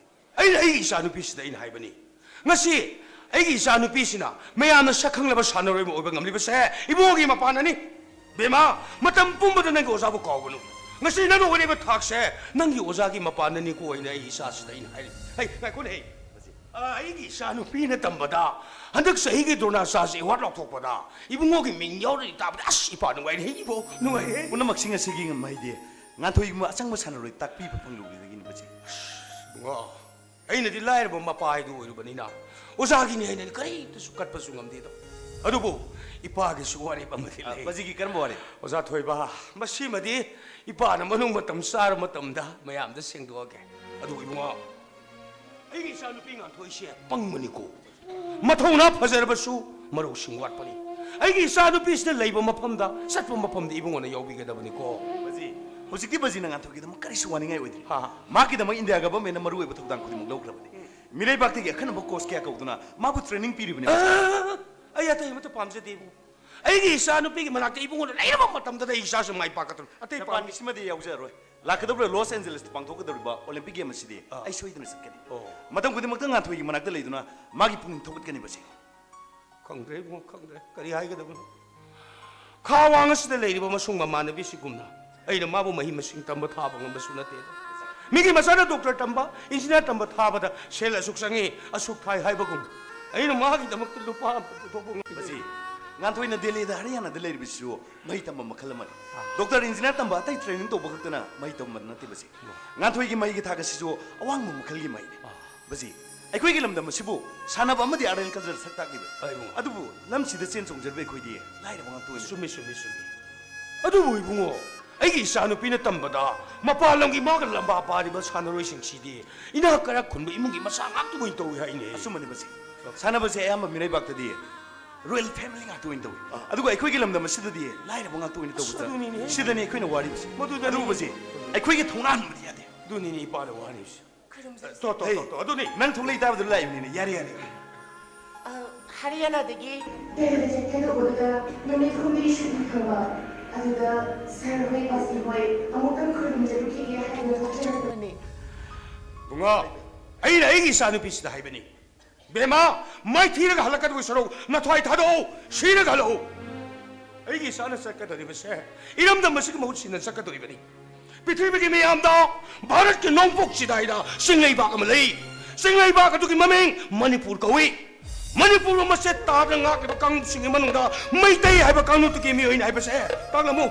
ꯑꯩꯅ ꯑꯩꯒꯤ ꯏꯆꯥꯅꯨꯄꯤꯁꯤꯗ ꯑꯩꯅ ꯍꯥꯏꯕꯅꯤ, ꯉꯁꯤ ꯑꯩꯒꯤ ꯏꯆꯥꯅꯨꯄꯤꯁꯤꯅ ꯃꯌꯥꯝꯅ ꯁꯛ ꯈꯪꯂꯕ ꯁꯥꯟꯅꯔꯣꯏ ꯑꯃ ꯑꯣꯏꯕ ꯉꯝꯂꯤꯕꯁꯦ ꯏꯕꯨꯡꯉꯣꯒꯤ ꯃꯄꯥꯟꯅꯅꯤ꯫ ꯕꯦꯝꯃ, ꯃꯇꯝ ꯄꯨꯝꯕꯗ ꯅꯪꯒꯤ ꯑꯣꯖꯥꯕꯨ ꯀꯥꯎꯒꯅꯨ꯫ ꯉꯁꯤ ꯅꯪꯅ ꯑꯣꯏꯔꯤꯕ ꯊꯥꯛꯁꯦ ꯅꯪꯒꯤ ꯑꯣꯖꯥꯒꯤ ꯃꯄꯥꯟꯅꯅꯤꯀꯣ ꯍꯥꯏꯅ ꯑꯩ ꯏꯆꯥꯁꯤꯗꯗ ꯑꯩꯅ ꯍꯥꯏꯔꯤ꯫ ꯍꯩ, ꯉꯥꯏꯈꯣꯅꯦ, ꯍꯩ꯫ ꯑ, ꯑꯩꯒꯤ ꯏꯆꯥꯅꯨꯄꯤꯅ ꯇꯝꯕꯗ ꯍꯟꯗꯛ ꯆꯍꯤꯒꯤ ꯗ꯭ꯔꯣꯅꯥꯆꯥꯔꯖ ꯑꯦꯋꯥꯔꯗ ꯂꯥꯎꯊꯣꯛꯄꯗ ꯏꯕꯨꯡꯉꯣꯒꯤ ꯃꯤꯡ ꯌꯥꯎꯔꯗꯤ ꯇꯥꯕꯗ ꯑꯁ ꯏꯄꯥ ꯅꯨꯡꯉꯥꯏꯔꯦ, ꯏꯕꯣ ꯅꯨꯡꯉꯥꯏꯔꯦ꯫ ꯄꯨꯝꯅꯃꯛꯁꯤꯡ ꯑꯁꯤꯒꯤ ꯉꯝꯍꯩꯗꯦ ꯉꯥꯟꯊꯣꯏꯒꯨꯝꯕ ꯑꯆꯪꯕ ꯁꯥꯟꯅꯔꯣꯏ ꯇꯥꯛꯄꯤꯕ ꯐꯪꯂꯨꯕꯗꯒꯤꯅꯤ ꯕꯥꯖꯤ꯫ ꯏꯕꯨꯡꯉꯣ, ꯑꯩꯅꯗꯤ ꯂꯥꯏꯔꯕ ꯃꯄꯥ ꯍꯥꯏꯗꯨ ꯑꯣꯏꯔꯨꯕꯅꯤꯅ ꯑꯣꯖꯥꯒꯤꯅꯤ ꯍꯥꯏꯅꯗꯤ ꯀꯔꯤꯝꯇꯁꯨ ꯀꯠꯄꯁꯨ ꯉꯝꯗꯦꯗꯣ꯫ ꯑꯗꯨꯕꯨ ꯏꯄꯥꯒꯤꯁꯨ ꯋꯥꯔꯦꯞ ꯑꯃꯗꯤ ꯑ, ꯂꯩ꯫ ꯕꯥꯖꯤꯒꯤ ꯀꯔꯝꯕ ꯋꯥꯔꯦꯞ? ꯑꯣꯖꯥ ꯊꯣꯏꯕ, ꯃꯁꯤꯃꯗꯤ ꯏꯄꯥꯅ ꯃꯅꯨꯡ ꯃꯇꯝ ꯆꯥꯔ ꯃꯇꯝꯗ ꯃꯌꯥꯝꯗ ꯁꯦꯡꯗꯣꯛꯑꯒꯦ꯫ ꯑꯗꯨꯕꯨ ꯏꯕꯨꯡꯉꯣ, ꯑꯩꯒꯤ ꯏꯆꯥꯅꯨꯄꯤ ꯉꯥꯟꯊꯣꯏꯁꯦ ꯄꯪꯕꯅꯤꯀꯣ꯫ ꯃꯊꯧꯅꯥ ꯐꯖꯔꯕꯁꯨ ꯃꯔꯧꯁꯤꯡ ꯋꯥꯠꯄꯅꯤ꯫ ꯑꯩꯒꯤ ꯏꯆꯥꯅꯨꯄꯤꯁꯤꯅ ꯂꯩꯕ ꯃꯐꯝꯗ, ꯆꯠꯄ ꯃꯐꯝꯗ ꯏꯕꯨꯡꯉꯣꯅ ꯌꯥꯎꯕꯤꯒꯗꯕꯅꯤꯀꯣ꯫ ꯕꯥꯖꯤ, ꯍꯧꯖꯤꯛꯇꯤ ꯕꯥꯖꯤꯅ ꯉꯥꯟꯊꯣꯏꯒꯤꯗꯃꯛ ꯀꯔꯤꯁꯨ ꯋꯥꯅꯤꯡꯉꯥꯏ ꯑꯣꯏꯗ꯭ꯔꯤ꯫ ꯍꯥ, ꯍꯥ꯫ ꯃꯍꯥꯛꯀꯤꯗꯃꯛ ꯏꯟꯗꯤꯌꯥ ꯒꯚꯔꯟꯃꯦꯟꯠꯅ ꯃꯔꯨꯑꯣꯏꯕ ꯊꯧꯗꯥꯡ ꯈꯨꯗꯤꯡꯃꯛ ꯂꯧꯈ꯭ꯔꯕꯅꯤ꯫ ꯎꯝ꯫ ꯃꯤꯔꯩꯕꯥꯛꯇꯒꯤ ꯑꯈꯟꯅꯕ ꯀꯣꯆ ꯀꯌꯥ ꯀꯧꯗꯨꯅ ꯃꯥꯕꯨ ꯇ꯭ꯔꯦꯅꯤꯡ ꯄꯤꯔꯤꯕꯅꯤ꯫ ꯑ, ꯑꯩ ꯑꯇꯩ ꯑꯃꯠꯇ ꯄꯥꯝꯖꯗꯦ ꯏꯕꯨꯡ꯫ ꯑꯩꯒꯤ ꯏꯆꯥ ꯅꯨꯄꯤꯒꯤ ꯃꯅꯥꯛꯇ ꯏꯕꯨꯡꯉꯣꯅ ꯂꯩꯔꯕ ꯃꯇꯝꯗꯗ ꯑꯩ ꯏꯆꯥꯁꯨ ꯃꯥꯏ ꯄꯥꯛꯀꯗꯧꯅꯤ꯫ ꯑꯇꯩ ꯄꯥꯝ- ꯅꯄꯥꯝꯃꯤꯁꯤꯃꯗꯤ ꯌꯥꯎꯖꯔꯣꯏ꯫ ꯂꯥꯛꯀꯗꯧꯔꯤꯕ ꯂꯣꯁ ꯑꯦꯟꯖꯦꯂꯤꯁꯇ ꯄꯥꯡꯊꯣꯛꯀꯗꯧꯔꯤꯕ ꯑꯣꯂꯤꯝꯄꯤꯛ ꯒꯦꯝ ꯑꯁꯤꯗꯤ ꯑꯥ꯫ ꯑꯩ ꯁꯣꯏꯗꯅ ꯆꯠꯀꯅꯤ꯫ ꯑꯣ꯫ ꯃꯇꯝ ꯈꯨꯗꯤꯡꯃꯛꯇ ꯉꯥꯟꯊꯣꯏꯒꯤ ꯃꯅꯥꯛꯇ ꯂꯩꯗꯨꯅ ꯃꯥꯒꯤ ꯄꯨꯛꯅꯤꯡ ꯊꯧꯒꯠꯀꯅꯤꯕꯁꯦ꯫ ꯈꯪꯗ꯭ꯔꯦ ꯏꯕꯨꯡꯉꯣ, ꯈꯪꯗ꯭ꯔꯦ꯫ ꯀꯔꯤ ꯍꯥꯏꯒꯗꯕꯅꯣ? ꯈꯥ ꯋꯥꯡ ꯑꯁꯤꯗ ꯂꯩꯔꯤꯕ ꯃꯁꯨꯡ ꯃꯃꯥꯟꯅꯕꯤꯁꯤꯒꯨꯝꯅ ꯑꯩꯅ ꯃꯥꯕꯨ ꯃꯍꯩ ꯃꯁꯤꯡ ꯇꯝꯕ ꯊꯥꯕ ꯉꯝꯕꯁꯨ ꯅꯠꯇꯦ꯫ ꯃꯤꯒꯤ ꯃꯆꯥꯅ ꯗꯣꯛꯇꯔ ꯇꯝꯕ, ꯏꯟꯖꯤꯅꯤꯌꯥꯔ ꯇꯝꯕ ꯊꯥꯕꯗ ꯁꯦꯜ ꯑꯁꯨꯛ ꯆꯪꯉꯤ, ꯑꯁꯨꯛ ꯊꯥꯏ ꯍꯥꯏꯕꯒꯨꯝ, ꯑꯩꯅ ꯃꯥꯒꯤꯗꯃꯛꯇ ꯂꯨꯄꯥ ꯑꯃ ꯄꯨꯊꯣꯛꯄ ꯉꯝꯗꯦ꯫ ꯃꯁꯤ ꯉꯥꯟꯊꯣꯏꯅ ꯗꯦꯜꯂꯤꯗ ꯍꯔꯤꯌꯥꯅꯥꯗ ꯂꯩꯔꯤꯕꯁꯤꯁꯨ ꯃꯍꯩ ꯇꯝꯕ ꯃꯈꯜ ꯑꯃꯅꯤ꯫ ꯑꯥ꯫ ꯗꯣꯛꯇꯔ, ꯏꯟꯖꯤꯅꯤꯌꯥꯔ ꯇꯝꯕ ꯑꯇꯩ ꯇ꯭ꯔꯦꯅꯤꯡ ꯇꯧꯕ ꯈꯛꯇꯅ ꯃꯍꯩ ꯇꯝꯕ ꯅꯠꯇꯦ ꯃꯁꯤ꯫ ꯑꯥ꯫ ꯉꯥꯟꯊꯣꯏꯒꯤ ꯃꯍꯩꯒꯤ ꯊꯥꯛ ꯑꯁꯤꯁꯨ ꯑꯋꯥꯡꯕ ꯃꯈꯜꯒꯤ ꯃꯍꯩꯅꯤ꯫ ꯑꯥ꯫ ꯕꯖꯤ, ꯑꯩꯈꯣꯏꯒꯤ ꯂꯝꯗꯝ ꯑꯁꯤꯕꯨ ꯁꯥꯟꯅꯕ ꯑꯃꯗꯤ ꯑꯥꯔꯠ ꯑꯦꯟ ꯀꯜꯆꯔ ꯁꯛ ꯇꯥꯛꯂꯤꯕꯅꯤ꯫ ꯑꯩꯕꯨ꯫ ꯑꯗꯨꯕꯨ ꯂꯝꯁꯤꯗ ꯆꯦꯟ ꯆꯣꯡꯖꯔꯤꯕ ꯑꯩꯈꯣꯏꯗꯤ ꯂꯥꯏꯔꯕ ꯉꯥꯛꯇ ꯑꯣꯏꯅ ꯆꯨꯝꯃꯤ, ꯆꯨꯝꯃꯤ, ꯆꯨꯝꯃꯤ꯫ ꯑꯗꯨꯕꯨ ꯏꯕꯨꯡꯉꯣ, ꯑꯩꯒꯤ ꯏꯆꯥꯅꯨꯄꯤꯅ ꯇꯝꯕꯗ ꯃꯄꯥꯟ ꯂꯝꯒꯤ ꯃꯥꯒ ꯂꯝꯕꯥ ꯄꯥꯔꯤꯕ ꯁꯥꯟꯅꯔꯣꯏꯁꯤꯡꯁꯤꯗꯤ ꯏꯅꯥꯛ ꯀꯥꯏꯔꯥ ꯈꯨꯟꯕ ꯏꯃꯨꯡꯒꯤ ꯃꯆꯥ ꯉꯥꯛꯇ ꯑꯣꯏꯅ ꯇꯧꯏ ꯍꯥꯏꯅꯦ꯫ ꯑꯆꯨꯝꯕꯅꯤ ꯕꯖꯤ꯫ ꯁꯥꯟꯅꯕꯁꯦ ꯑꯌꯥꯝꯕ ꯃꯤꯔꯩꯕꯥꯛꯇꯗꯤ ꯔꯣꯌꯦꯜ ꯐꯦꯃꯤꯂꯤ ꯉꯥꯛꯇ ꯑꯣꯏꯅ ꯇꯧꯏ꯫ ꯑꯥ꯫ ꯑꯗꯨꯒ ꯑꯩꯈꯣꯏꯒꯤ ꯂꯝꯗꯝ ꯑꯁꯤꯗꯗꯤ ꯂꯥꯏꯔꯕ ꯉꯥꯛꯇ ꯑꯣꯏꯅ ꯑꯁ, ꯇꯧꯕꯗ ꯑꯗꯨꯅꯤꯅꯦ꯫ ꯁꯤꯗꯅꯤ ꯑꯩꯈꯣꯏꯅ ꯋꯥꯔꯤꯕꯁꯤ꯫ ꯃꯗꯨꯗꯅꯤ꯫ ꯑꯗꯨꯕꯨ ꯕꯖꯤ, ꯑꯩꯈꯣꯏꯒꯤ ꯊꯧꯅꯥ ꯍꯟꯕꯗꯤ ꯌꯥꯗꯦ꯫ ꯑꯗꯨꯅꯤꯅꯦ ꯏꯄꯥꯅ ꯋꯥꯔꯤꯕꯁꯦ꯫ ꯈꯨꯔꯨꯝꯖꯔꯤ꯫ ꯇꯣ, ꯇꯣ, ꯍꯦ, ꯇꯣ, ꯇꯣ, ꯑꯗꯨꯅꯤ꯫ ꯅꯪ ꯊꯣꯛꯂꯛꯏ ꯇꯥꯕꯗꯨꯗ ꯂꯥꯛꯏꯕꯅꯤꯅꯦ꯫ ꯌꯥꯔꯦ, ꯌꯥꯔꯦ꯫ ꯑ, ꯍꯔꯤꯌꯥꯅꯥꯗꯒꯤ꯫ ꯗꯦꯜꯂꯤꯗ ꯆꯠꯀꯦ ꯇꯧꯕꯗꯨꯗ ꯅꯨꯃꯤꯠ ꯍꯨꯝꯅꯤ ꯁꯨꯇꯤ ꯐꯪꯕ꯫ ꯑꯗꯨꯗ ꯁꯥꯔ ꯍꯣꯏ, ꯕꯥꯁꯤ ꯍꯣꯏ ꯑꯃꯨꯛꯇꯪ ꯈꯨꯔꯨꯝꯖꯔꯨꯈꯤꯒꯦ ꯍꯥꯏꯗꯅ ꯊꯣꯛꯆꯔꯛꯄꯅꯤ꯫ ꯕꯨꯡꯉꯣ, ꯑꯩꯅ ꯑꯩꯒꯤ ꯏꯆꯥꯅꯨꯄꯤꯁꯤꯗ ꯍꯥꯏꯕꯅꯤ, "ꯕꯦꯝꯃ, ꯃꯥꯏꯊꯤꯔꯒ ꯍꯜꯂꯛꯀꯗꯧꯕ ꯁꯔꯨꯛ ꯅꯊ꯭ꯋꯥꯏ ꯊꯥꯗꯣꯛꯎ, ꯁꯤꯔꯒ ꯍꯜꯂꯛꯎ"꯫ ꯑꯩꯒꯤ ꯏꯆꯥꯅ ꯆꯠꯀꯗꯧꯔꯤꯕꯁꯦ ꯏꯔꯝꯗꯝ ꯑꯁꯤꯒꯤ ꯃꯍꯨꯠ ꯁꯤꯟꯅ ꯆꯠꯀꯗꯧꯔꯤꯕꯅꯤ꯫ ꯄ꯭ꯔꯤꯊꯤꯕꯤꯒꯤ ꯃꯤꯌꯥꯝꯗ ꯚꯥꯔꯠꯀꯤ ꯅꯣꯡꯄꯣꯛ ꯆꯤꯗꯥꯏꯗ ꯆꯤꯡꯂꯩꯕꯥꯛ ꯑꯃ ꯂꯩ꯫ ꯆꯤꯡꯂꯩꯕꯥꯛ ꯑꯗꯨꯒꯤ ꯃꯃꯤꯡ ꯃꯅꯤꯄꯨꯔ ꯀꯧꯏ꯫ ꯃꯅꯤꯄꯨꯔꯕꯨ ꯃꯆꯦꯠ ꯇꯥꯗꯅ ꯉꯥꯛꯂꯤꯕ ꯀꯥꯡꯂꯨꯞꯁꯤꯡꯒꯤ ꯃꯅꯨꯡꯗ ꯃꯩꯇꯩ ꯍꯥꯏꯕ ꯀꯥꯡꯂꯨꯞꯇꯨꯒꯤ ꯃꯤꯑꯣꯏꯅꯤ ꯍꯥꯏꯕꯁꯦ ꯇꯥꯛꯂꯝꯃꯨ꯫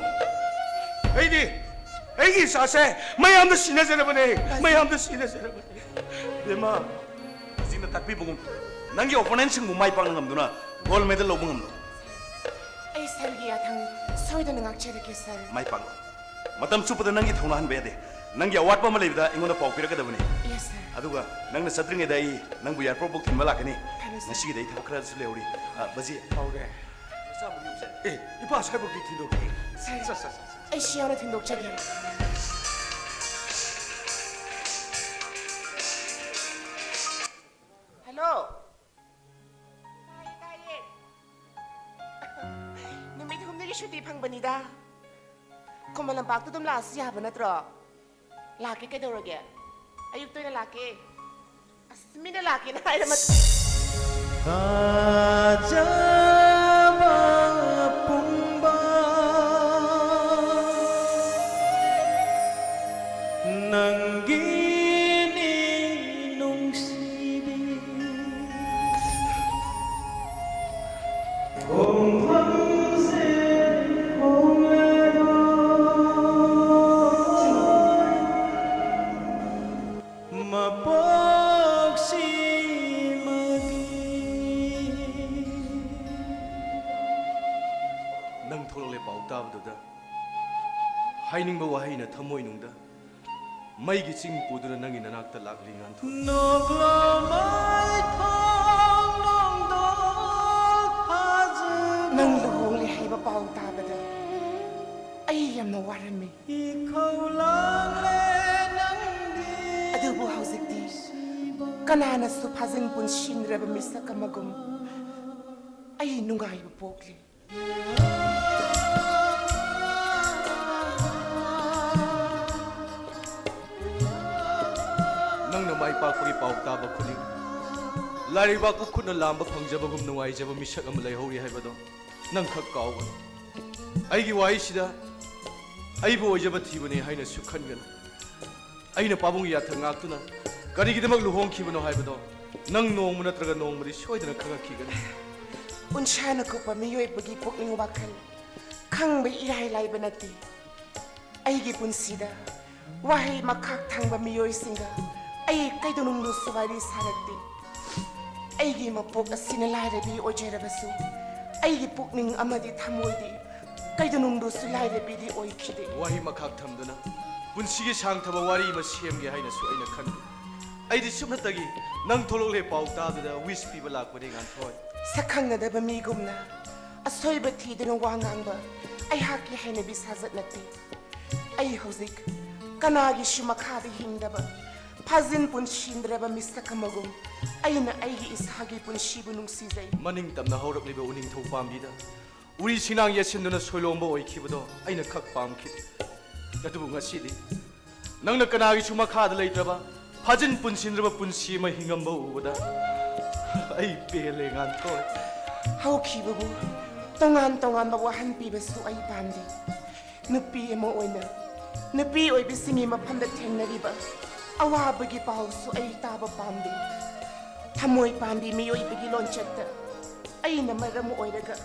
ꯑꯩꯗꯤ ꯑꯩꯒꯤ ꯏꯆꯥꯁꯦ ꯃꯌꯥꯝꯗ ꯁꯤꯟꯅꯖꯔꯕꯅꯦ, ꯃꯌꯥꯝꯗ ꯁꯤꯟꯅꯖꯔꯕꯅꯦ꯫ ꯏꯕꯦꯝꯃ, ꯍꯧꯖꯤꯛꯅ ꯇꯥꯛꯄꯤꯕꯒꯨꯝ ꯅꯪꯒꯤ ꯑꯣꯄꯣꯅꯦꯟꯠꯁꯤꯡꯕꯨ ꯃꯥꯏ ꯄꯥꯛꯅ ꯉꯝꯗꯨꯅ ꯒꯣꯜ ꯃꯦꯗꯜ ꯂꯧꯕ ꯉꯝꯂꯣ꯫ ꯑꯩ ꯁꯥꯔꯒꯤ ꯌꯥꯊꯪ ꯁꯣꯏꯗꯅ ꯉꯥꯛꯆꯔꯒꯦ, ꯁꯥꯔ꯫ ꯃꯥꯏ ꯄꯥꯛꯂꯣ꯫ ꯃꯇꯝ ꯆꯨꯞꯄꯗ ꯅꯪꯒꯤ ꯊꯧꯅꯥ ꯍꯟꯕ ꯌꯥꯗꯦ꯫ ꯅꯪꯒꯤ ꯑꯋꯥꯠꯄ ꯑꯃ ꯂꯩꯕꯗ ꯑꯩꯉꯣꯟꯗ ꯄꯥꯎ ꯄꯤꯔꯛꯀꯗꯕꯅꯤ꯫ ꯌꯦꯁ, ꯁꯥꯔ꯫ ꯑꯗꯨꯒ ꯅꯪꯅ ꯆꯠꯇ꯭ꯔꯤꯉꯩꯗ ꯑꯩ ꯅꯪꯕꯨ ꯑꯦꯌꯥꯔꯄꯣꯔꯠ ꯐꯥꯎ ꯊꯤꯟꯕ ꯂꯥꯛꯀꯅꯤ꯫ ꯐꯔꯦ, ꯁꯥꯔ꯫ ꯉꯁꯤꯒꯤꯗꯤ ꯑꯩ ꯊꯕꯛ ꯈꯔꯁꯨ ꯂꯩꯍꯧꯔꯤ꯫ ꯑ, ꯕꯖꯤ꯫ ꯍꯧꯔꯦ꯫ ꯃꯆꯥ ꯑꯃ ꯌꯣꯛꯆꯔꯦ꯫ ꯑꯦ, ꯏꯄꯥ ꯁ꯭ꯋꯥꯏꯐꯥꯎꯗꯤ ꯊꯤꯟꯗꯣꯛꯀꯦ꯫ ꯁꯥꯔ, ꯁꯥꯔ, ꯁꯥꯔ, ꯁꯥꯔ꯫ ꯑꯩ ꯁꯤ ꯌꯥꯎꯅ ꯊꯤꯟꯗꯣꯛꯆꯒꯦ꯫ ꯁꯨꯇꯤ ꯐꯪꯕꯅꯤꯗ꯫ ꯈꯨꯃꯟ ꯂꯝꯄꯥꯛꯇ ꯑꯗꯨꯝ ꯂꯥꯛꯑꯁꯨ ꯌꯥꯕ ꯅꯠꯇ꯭ꯔꯣ? ꯂꯥꯛꯀꯦ, ꯀꯩꯗꯧꯔꯒꯦ? ꯑꯌꯨꯛꯇ ꯑꯣꯏꯅ ꯂꯥꯛꯀꯦ꯫ ꯑꯁ, ꯃꯤꯅ ꯂꯥꯛꯀꯦꯅ ꯍꯥꯏꯔꯝꯃ ꯊꯥꯖꯕ ꯄꯨꯝꯕ ꯅꯪꯒꯤꯅꯤ ꯅꯨꯡꯁꯤꯕꯤ꯫ ꯈꯣꯡꯐꯝꯁꯦ ꯍꯣꯡꯂꯔꯣꯏ꯫ ꯃꯄꯣꯛꯁꯤꯃꯗꯤ꯫ ꯅꯪ ꯊꯣꯛꯂꯛꯂꯦ ꯄꯥꯎ ꯇꯥꯕꯗꯨꯗ, ꯍꯥꯏꯅꯤꯡꯕ ꯋꯥꯍꯩꯅ ꯊꯃꯣꯏꯅꯨꯡꯗ ꯃꯩꯒꯤ ꯆꯤꯡ ꯄꯨꯗꯨꯅ ꯅꯪꯒꯤ ꯅꯅꯥꯛꯇ ꯂꯥꯛꯂꯤ, ꯉꯥꯟꯊꯣꯏ꯫ ꯅꯣꯛꯂꯝꯃꯣꯏ ꯊꯣꯡ ꯅꯣꯡꯗꯣꯛ ꯐꯥꯖꯕ꯫ ꯅꯪ ꯂꯨꯍꯣꯡꯂꯦ ꯍꯥꯏꯕ ꯄꯥꯎ ꯇꯥꯕꯗ ꯑꯩ ꯌꯥꯝꯅ ꯋꯥꯔꯝꯃꯤ꯫ ꯏꯈꯧ ꯂꯥꯡꯂꯦ ꯅꯪꯗꯤ꯫ ꯑꯗꯨꯕꯨ ꯍꯧꯖꯤꯛꯇꯤ ꯀꯅꯥꯅꯁꯨ ꯐꯥꯖꯤꯟ ꯄꯨꯟꯁꯤꯟꯗ꯭ꯔꯕ ꯃꯤꯁꯛ ꯑꯃꯒꯨꯝ ꯑꯩ ꯅꯨꯡꯉꯥꯏꯕ ꯄꯣꯛꯂꯤ꯫ ꯅꯪꯅ ꯃꯥꯏ ꯄꯥꯛꯄꯒꯤ ꯄꯥꯎ ꯇꯥꯕ ꯈꯨꯗꯤꯡ, ꯂꯥꯏꯔꯩꯕꯥꯛꯄꯨ ꯈꯨꯠꯅ ꯂꯥꯝꯕ ꯐꯪꯖꯕꯒꯨꯝ ꯅꯨꯡꯉꯥꯏꯖꯕ ꯃꯤꯁꯛ ꯑꯃ ꯂꯩꯍꯧꯔꯤ ꯍꯥꯏꯕꯗꯣ ꯅꯪ ꯈꯛ ꯀꯥꯎꯒꯅꯨ꯫ ꯑꯩꯒꯤ ꯋꯥꯍꯩꯁꯤꯗ ꯑꯩꯕꯨ ꯑꯣꯏꯖꯕ ꯊꯤꯕꯅꯤ ꯍꯥꯏꯅꯁꯨ ꯈꯟꯒꯅꯨ꯫ ꯑꯩꯅ ꯄꯥꯕꯨꯡꯒꯤ ꯌꯥꯊꯪ ꯉꯥꯛꯇꯨꯅ ꯀꯔꯤꯒꯤꯗꯃꯛ ꯂꯨꯍꯣꯡꯈꯤꯕꯅꯣ ꯍꯥꯏꯕꯗꯣ ꯅꯪ ꯅꯣꯡꯃ ꯅꯠꯇ꯭ꯔꯒ ꯅꯣꯡꯃꯗꯤ ꯁꯣꯏꯗꯅ ꯈꯪꯉꯛꯈꯤꯒꯅꯤ꯫ ꯎꯟꯁꯥꯅ ꯀꯨꯞꯄ ꯃꯤꯑꯣꯏꯕꯒꯤ ꯄꯨꯛꯅꯤꯡ ꯋꯥꯈꯜ ꯈꯪꯕ ꯏꯔꯥꯏ ꯂꯥꯏꯕ ꯅꯠꯇꯦ꯫ ꯑꯩꯒꯤ ꯄꯨꯟꯁꯤꯗ ꯋꯥꯍꯩ ꯃꯈꯥ ꯊꯪꯕ ꯃꯤꯑꯣꯏꯁꯤꯡꯒ ꯑꯩ ꯀꯩꯗꯧꯅꯨꯡꯗꯁꯨ ꯋꯥꯔꯤ ꯁꯥꯔꯛꯇꯦ꯫ ꯑꯩꯒꯤ ꯃꯄꯣꯛ ꯑꯁꯤꯅ ꯂꯥꯏꯔꯕꯤ ꯑꯣꯏꯖꯔꯕꯁꯨ, ꯑꯩꯒꯤ ꯄꯨꯛꯅꯤꯡ ꯑꯃꯗꯤ ꯊꯃꯣꯏꯗꯤ ꯀꯩꯗꯧꯅꯨꯡꯗꯁꯨ ꯂꯥꯏꯔꯕꯤꯗꯤ ꯑꯣꯏꯈꯤꯗꯦ꯫ ꯋꯥꯍꯩ ꯃꯈꯥ ꯊꯝꯗꯨꯅ ꯄꯨꯟꯁꯤꯒꯤ ꯁꯥꯡꯊꯕ ꯋꯥꯔꯤ ꯑꯃ ꯁꯦꯝꯒꯦ ꯍꯥꯏꯅꯁꯨ ꯑꯩꯅ ꯈꯟꯂꯤ꯫ ꯑꯩꯗꯤ ꯁꯨꯞꯅꯇꯒꯤ ꯅꯪ ꯊꯣꯛꯂꯛꯂꯦ ꯄꯥꯎ ꯇꯥꯗꯨꯅ wish ꯄꯤꯕ ꯂꯥꯛꯄꯅꯦ, ꯉꯥꯟꯊꯣꯏ꯫ ꯁꯛꯈꯪꯅꯗꯕ ꯃꯤꯒꯨꯝꯅ ꯑꯁꯣꯏꯕ ꯊꯤꯗꯨꯅ ꯋꯥ ꯉꯥꯡꯕ ꯑꯩꯍꯥꯛꯀꯤ ꯍꯩꯅꯕꯤ ꯁꯥꯖꯠ ꯅꯠꯇꯦ꯫ ꯑꯩ ꯍꯧꯖꯤꯛ ꯀꯅꯥꯒꯤꯁꯨ ꯃꯈꯥꯗ ꯍꯤꯡꯗꯕ, ꯐꯥꯖꯤꯟ ꯄꯨꯟꯁꯤꯟꯗ꯭ꯔꯕ ꯃꯤꯁꯛ ꯑꯃꯒꯨꯝ ꯑꯩꯅ ꯑꯩꯒꯤ ꯏꯁꯥꯒꯤ ꯄꯨꯟꯁꯤꯕꯨ ꯅꯨꯡꯁꯤꯖꯩ꯫ ꯃꯅꯤꯡ ꯇꯝꯅ ꯍꯧꯔꯛꯂꯤꯕ ꯎꯅꯤꯡꯊꯧ ꯄꯥꯝꯕꯤꯗ ꯎꯔꯤ ꯁꯤꯅꯥꯡ ꯌꯦꯠꯁꯤꯟꯗꯨꯅ ꯁꯣꯏꯂꯣꯝꯕ ꯑꯣꯏꯈꯤꯕꯗꯣ ꯑꯩꯅ ꯈꯛ ꯄꯥꯝꯈꯤꯗꯦ꯫ ꯑꯗꯨꯕꯨ ꯉꯁꯤꯗꯤ ꯅꯪꯅ ꯀꯅꯥꯒꯤꯁꯨ ꯃꯈꯥꯗ ꯂꯩꯇ꯭ꯔꯕ, ꯐꯥꯖꯤꯟ ꯄꯨꯟꯁꯤꯟꯗ꯭ꯔꯕ ꯄꯨꯟꯁꯤ ꯑꯃ ꯍꯤꯡꯉꯝꯕ ꯎꯕꯗ ꯑꯩ ꯄꯦꯜꯂꯦ, ꯉꯥꯟꯊꯣꯏ꯫ ꯍꯧꯈꯤꯕꯕꯨ ꯇꯣꯉꯥꯟ ꯇꯣꯉꯥꯟꯕ ꯋꯥꯍꯟ ꯄꯤꯕꯁꯨ ꯑꯩ ꯄꯥꯝꯗꯦ꯫ ꯅꯨꯄꯤ ꯑꯃ ꯑꯣꯏꯅ ꯅꯨꯄꯤ ꯑꯣꯏꯕꯁꯤꯡꯒꯤ ꯃꯐꯝꯗ ꯊꯦꯡꯅꯔꯤꯕ ꯑꯋꯥꯕꯒꯤ ꯄꯥꯎꯁꯨ ꯑꯩ ꯇꯥꯕ ꯄꯥꯝꯗꯦ꯫ ꯊꯃꯣꯏ ꯄꯥꯟꯕꯤ ꯃꯤꯑꯣꯏꯕꯒꯤ ꯂꯣꯟꯆꯠꯇ ꯑꯩꯅ ꯃꯔꯝ ꯑꯣꯏꯔꯒ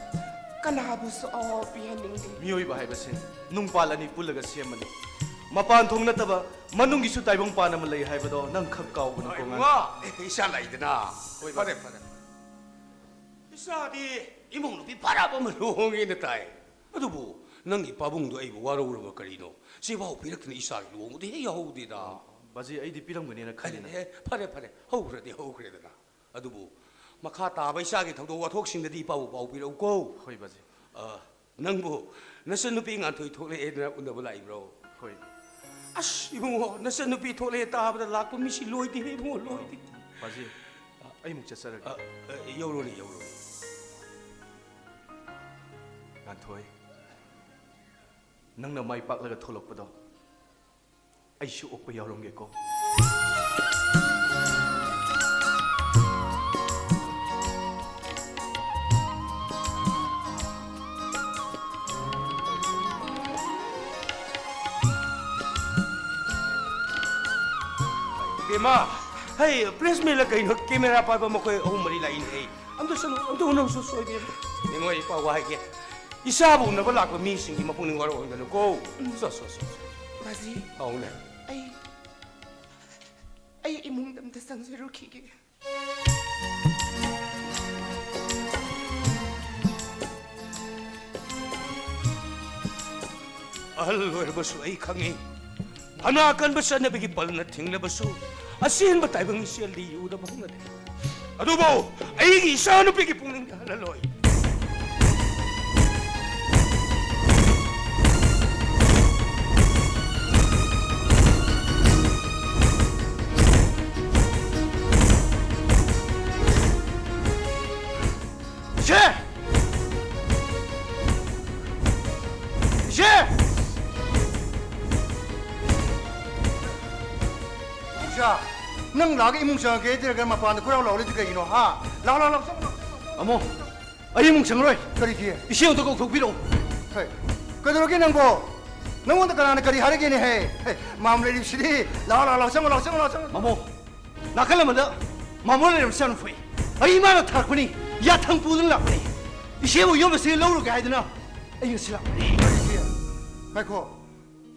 ꯀꯅꯥꯕꯨꯁꯨ ꯑꯋꯥꯕ ꯄꯤꯍꯟꯅꯤꯡꯗꯦ꯫ ꯃꯤꯑꯣꯏꯕ ꯍꯥꯏꯕꯁꯦ ꯅꯨꯡꯄꯥꯜ ꯑꯅꯤ ꯄꯨꯜꯂꯒ ꯁꯦꯝꯕꯅꯤ꯫ ꯃꯄꯥꯟ ꯊꯣꯡ ꯅꯠꯇꯕ ꯃꯅꯨꯡꯒꯤꯁꯨ ꯇꯥꯏꯕꯪꯄꯥꯟ ꯑꯃ ꯂꯩ ꯍꯥꯏꯕꯗꯣ ꯅꯪ ꯈꯛ ꯀꯥꯎꯒꯅꯨꯀꯣ, ꯉꯥꯟ- ꯏꯕꯨꯡꯉꯣ, ꯏꯆꯥ ꯂꯩꯗꯅ꯫ ꯍꯣꯏ, ꯐꯔꯦ, ꯕꯥ꯫ ꯐꯔꯦ꯫ ꯏꯆꯥꯗꯤ ꯏꯃꯧ ꯅꯨꯄꯤ ꯐꯔꯕ ꯑꯃ ꯂꯨꯍꯣꯡꯉꯦꯅ ꯇꯥꯏ꯫ ꯑꯗꯨꯕꯨ ꯅꯪꯒꯤ ꯄꯥꯕꯨꯡꯗꯣ ꯑꯩꯕꯨ ꯋꯥꯔꯧꯔꯕ ꯀꯔꯤꯅꯣ? ꯁꯤꯐꯥꯎ ꯄꯤꯔꯛꯇꯅ ꯏꯆꯥꯒꯤ ꯂꯨꯍꯣꯡꯕꯗ ꯍꯦꯛ ꯌꯥꯎꯍꯧꯗꯦꯗ꯫ ꯕꯥꯖꯤ, ꯑꯩꯗꯤ ꯄꯤꯔꯝꯒꯅꯦꯅ ꯈꯜꯂꯤꯅ꯫ ꯑꯦ, ꯐꯔꯦ, ꯐꯔꯦ, ꯍꯧꯈ꯭ꯔꯗꯤ ꯍꯧꯈ꯭ꯔꯦꯗꯅ꯫ ꯑꯗꯨꯕꯨ ꯃꯈꯥ ꯇꯥꯕ ꯏꯆꯥꯒꯤ ꯊꯧꯗꯣꯛ ꯋꯥꯊꯣꯛꯁꯤꯡꯗꯗꯤ ꯏꯄꯥꯕꯨ ꯄꯥꯎ ꯄꯤꯔꯛꯎꯀꯣ꯫ ꯍꯣꯏ, ꯕꯥꯖꯤ꯫ ꯑ, ꯅꯪꯕꯨ ꯅꯆꯟꯅꯨꯄꯤ ꯉꯥꯟꯊꯣꯏ ꯊꯣꯛꯂꯛꯑꯦꯗꯅ ꯎꯅꯕ ꯂꯥꯛꯏꯕ꯭ꯔꯣ? ꯍꯣꯏ꯫ ꯑꯁ, ꯏꯕꯨꯡꯉꯣ, ꯅꯆꯟꯅꯨꯄꯤ ꯊꯣꯛꯂꯛꯑꯦ ꯇꯥꯕꯗ ꯂꯥꯛꯄ ꯃꯤꯁꯤ ꯂꯣꯏꯗꯦꯍꯦ ꯏꯕꯨꯡꯉꯣ, ꯂꯣꯏꯗꯦ꯫ ꯕꯥꯖꯤ, ꯑꯩ ꯑꯃꯨꯛ ꯆꯠꯆꯔꯒꯦ꯫ ꯑ, ꯑ, ꯌꯧꯔꯨꯅꯦ, ꯌꯧꯔꯨꯅꯦ꯫ ꯉꯥꯟꯊꯣꯏ, ꯅꯪꯅ ꯃꯥꯏ ꯄꯥꯛꯂꯒ ꯊꯣꯛꯂꯛꯄꯗꯣ ꯑꯩꯁꯨ ꯑꯣꯛꯄ ꯌꯥꯎꯔꯝꯒꯦꯀꯣ꯫ ꯕꯦꯝꯃ, ꯍꯩ, press meet ꯂ ꯀꯩꯅꯣ, camera ꯄꯥꯏꯕ ꯃꯈꯣꯏ ꯑꯍꯨꯝ ꯃꯔꯤ ꯂꯥꯛꯏꯅꯦ꯫ ꯑꯩ ꯑꯝꯇ ꯆꯠꯂꯨ, ꯑꯝꯇ ꯎꯅꯧꯁꯨ ꯁꯣꯏꯗꯦ꯫ ꯅꯤꯉꯣ, ꯑꯩ ꯄꯥꯎ ꯍꯥꯏꯒꯦ꯫ ꯏꯆꯥꯕꯨ ꯎꯅꯕ ꯂꯥꯛꯄ ꯃꯤꯁꯤꯡꯒꯤ ꯃꯄꯨꯛꯅꯤꯡ ꯋꯥꯔꯧꯍꯟꯒꯅꯨꯀꯣ꯫ ꯎꯝ꯫ ꯁꯣ, ꯁꯣ, ꯁꯣ, ꯁꯣ꯫ ꯕꯥꯖꯤ, ꯑꯧꯅꯦ꯫ ꯑꯩ, ꯑꯩ ꯏꯃꯨꯡꯗ ꯑꯝꯇ ꯆꯪꯖꯔꯨꯈꯤꯒꯦ꯫ ꯑꯍꯜ ꯑꯣꯏꯔꯕꯁꯨ ꯑꯩ ꯈꯪꯏ꯫ ꯐꯅ ꯀꯟꯕ ꯆꯠꯅꯕꯤꯒꯤ ꯄꯜꯅ ꯊꯤꯡꯂꯕꯁꯨ, ꯑꯆꯦꯟꯕ ꯇꯥꯏꯕꯪ ꯏꯆꯦꯜꯗꯤ ꯌꯨꯗ ꯐꯪꯅꯗꯦ꯫ ꯑꯗꯨꯕꯨ ꯑꯩꯒꯤ ꯏꯆꯥꯅꯨꯄꯤꯒꯤ ꯄꯨꯛꯅꯤꯡꯗ ꯍꯜꯍꯜꯂꯣꯏ꯫ ꯁꯦ! ꯅꯪ ꯂꯥꯛꯑꯒ ꯏꯃꯨꯡ ꯆꯪꯉꯒꯦ ꯍꯥꯏꯗ꯭ꯔꯒ ꯃꯄꯥꯟꯗ ꯀꯣꯏꯔꯥꯎ ꯂꯥꯎꯔꯤꯗꯨ ꯀꯩꯒꯤꯅꯣ, ꯍꯥ? ꯂꯥꯎ, ꯂꯥꯎ, ꯂꯥꯎ, ꯆꯪꯉꯣ, ꯂꯥꯎ, ꯆꯪꯉꯣ, ꯂꯥꯎ, ꯆꯪꯉꯣ꯫ ꯑꯃꯣ, ꯑꯩ ꯏꯃꯨꯡ ꯆꯪꯉꯔꯣꯏ꯫ ꯀꯔꯤꯒꯤ? ꯏꯆꯦ ꯑꯝꯇ ꯀꯧꯊꯣꯛꯄꯤꯔꯛꯑꯣ꯫ ꯍꯦ, ꯀꯩꯗꯧꯔꯒꯦ ꯅꯪꯕꯣ? ꯅꯪꯉꯣꯟꯗ ꯀꯅꯥꯅ ꯀꯔꯤ ꯍꯥꯏꯔꯒꯦꯅꯦ, ꯍꯦ? ꯍꯦ, ꯃꯥꯝ ꯂꯩꯔꯤꯕꯁꯤꯗꯤ, ꯂꯥꯎ, ꯂꯥꯎ, ꯂꯥꯎ, ꯆꯪꯉꯣ, ꯂꯥꯎ, ꯆꯪꯉꯣ, ꯂꯥꯎ, ꯆꯪꯉꯣ꯫ ꯃꯃꯣ, ꯅꯥꯀꯜ ꯑꯃꯗ ꯃꯃꯣ ꯂꯩꯔꯝꯕꯁꯦ ꯌꯥꯝꯅ ꯐꯩ꯫ ꯑꯩ ꯏꯃꯥꯅ ꯊꯥꯔꯛꯄꯅꯤ, ꯌꯥꯊꯪ ꯄꯨꯗꯨꯅ ꯂꯥꯛꯄꯅꯤ꯫ ꯏꯆꯦꯕꯨ ꯌꯨꯝ ꯑꯁꯤꯗ ꯂꯧꯔꯨꯒꯦ ꯍꯥꯏꯗꯅ ꯑꯩ ꯉꯁꯤ ꯂꯥꯛꯄꯅꯤ꯫ ꯀꯔꯤꯒꯤ? ꯉꯥꯏꯈꯣ,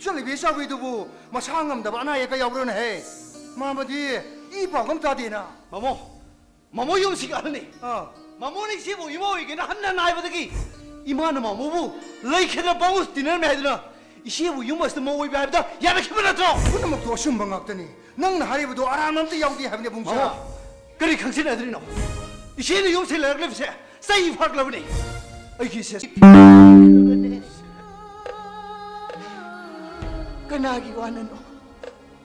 ꯆꯠꯂꯤꯕꯤ ꯆꯥꯎꯕꯤꯗꯨꯕꯨ ꯃꯁꯥ ꯉꯝꯗꯕ ꯑꯅꯥ ꯑꯌꯦꯛꯀ ꯌꯥꯎꯕ꯭ꯔꯣꯅꯦ, ꯍꯦ? ꯃꯥꯃꯗꯤ ꯏ ꯄꯥꯎꯒ ꯑꯝ ꯇꯥꯗꯦꯅ꯫ ꯃꯃꯣ, ꯃꯃꯣ ꯌꯨꯝꯁꯤꯒꯤ ꯑꯍꯜꯅꯤ꯫ ꯑꯥ꯫ ꯃꯃꯣꯅ ꯏꯆꯦꯕꯨ ꯏꯃꯥ ꯑꯣꯏꯒꯦꯅ ꯍꯟꯅ ꯍꯟꯅ ꯍꯥꯏꯕꯗꯒꯤ ꯏꯃꯥꯅ ꯃꯃꯣꯕꯨ ꯂꯩꯈꯤꯗ꯭ꯔ ꯄꯥꯎ ꯇꯤꯟꯅꯔꯝꯃꯦ ꯍꯥꯏꯗꯨꯅ ꯏꯆꯦꯕꯨ ꯌꯨꯝ ꯑꯁꯤꯗ ꯃꯧ ꯑꯣꯏꯕ ꯍꯥꯏꯕꯗ ꯌꯥꯔꯛꯈꯤꯕ ꯅꯠꯇ꯭ꯔꯣ? ꯄꯨꯝꯅꯃꯛꯇꯣ ꯑꯆꯨꯝꯕ ꯉꯥꯛꯇꯅꯤ꯫ ꯅꯪꯅ ꯍꯥꯏꯔꯤꯕꯗꯣ ꯑꯔꯥꯟꯕ ꯑꯝꯇ ꯌꯥꯎꯗꯦ ꯍꯥꯏꯕꯅꯦ, ꯕꯨꯡꯆꯥ꯫ ꯃꯃꯣ, ꯀꯔꯤ ꯈꯪꯖꯤꯟꯅꯗ꯭ꯔꯤꯅꯣ? ꯏꯆꯦꯅ ꯌꯨꯝ ꯁꯤꯜꯂꯛꯂꯤꯕꯁꯦ ꯆꯍꯤ ꯐꯥꯔꯛꯂꯕꯅꯤ꯫ ꯑꯩꯒꯤ ꯏꯆꯦ ꯀꯅꯥꯒꯤ ꯋꯥꯅꯅꯣ?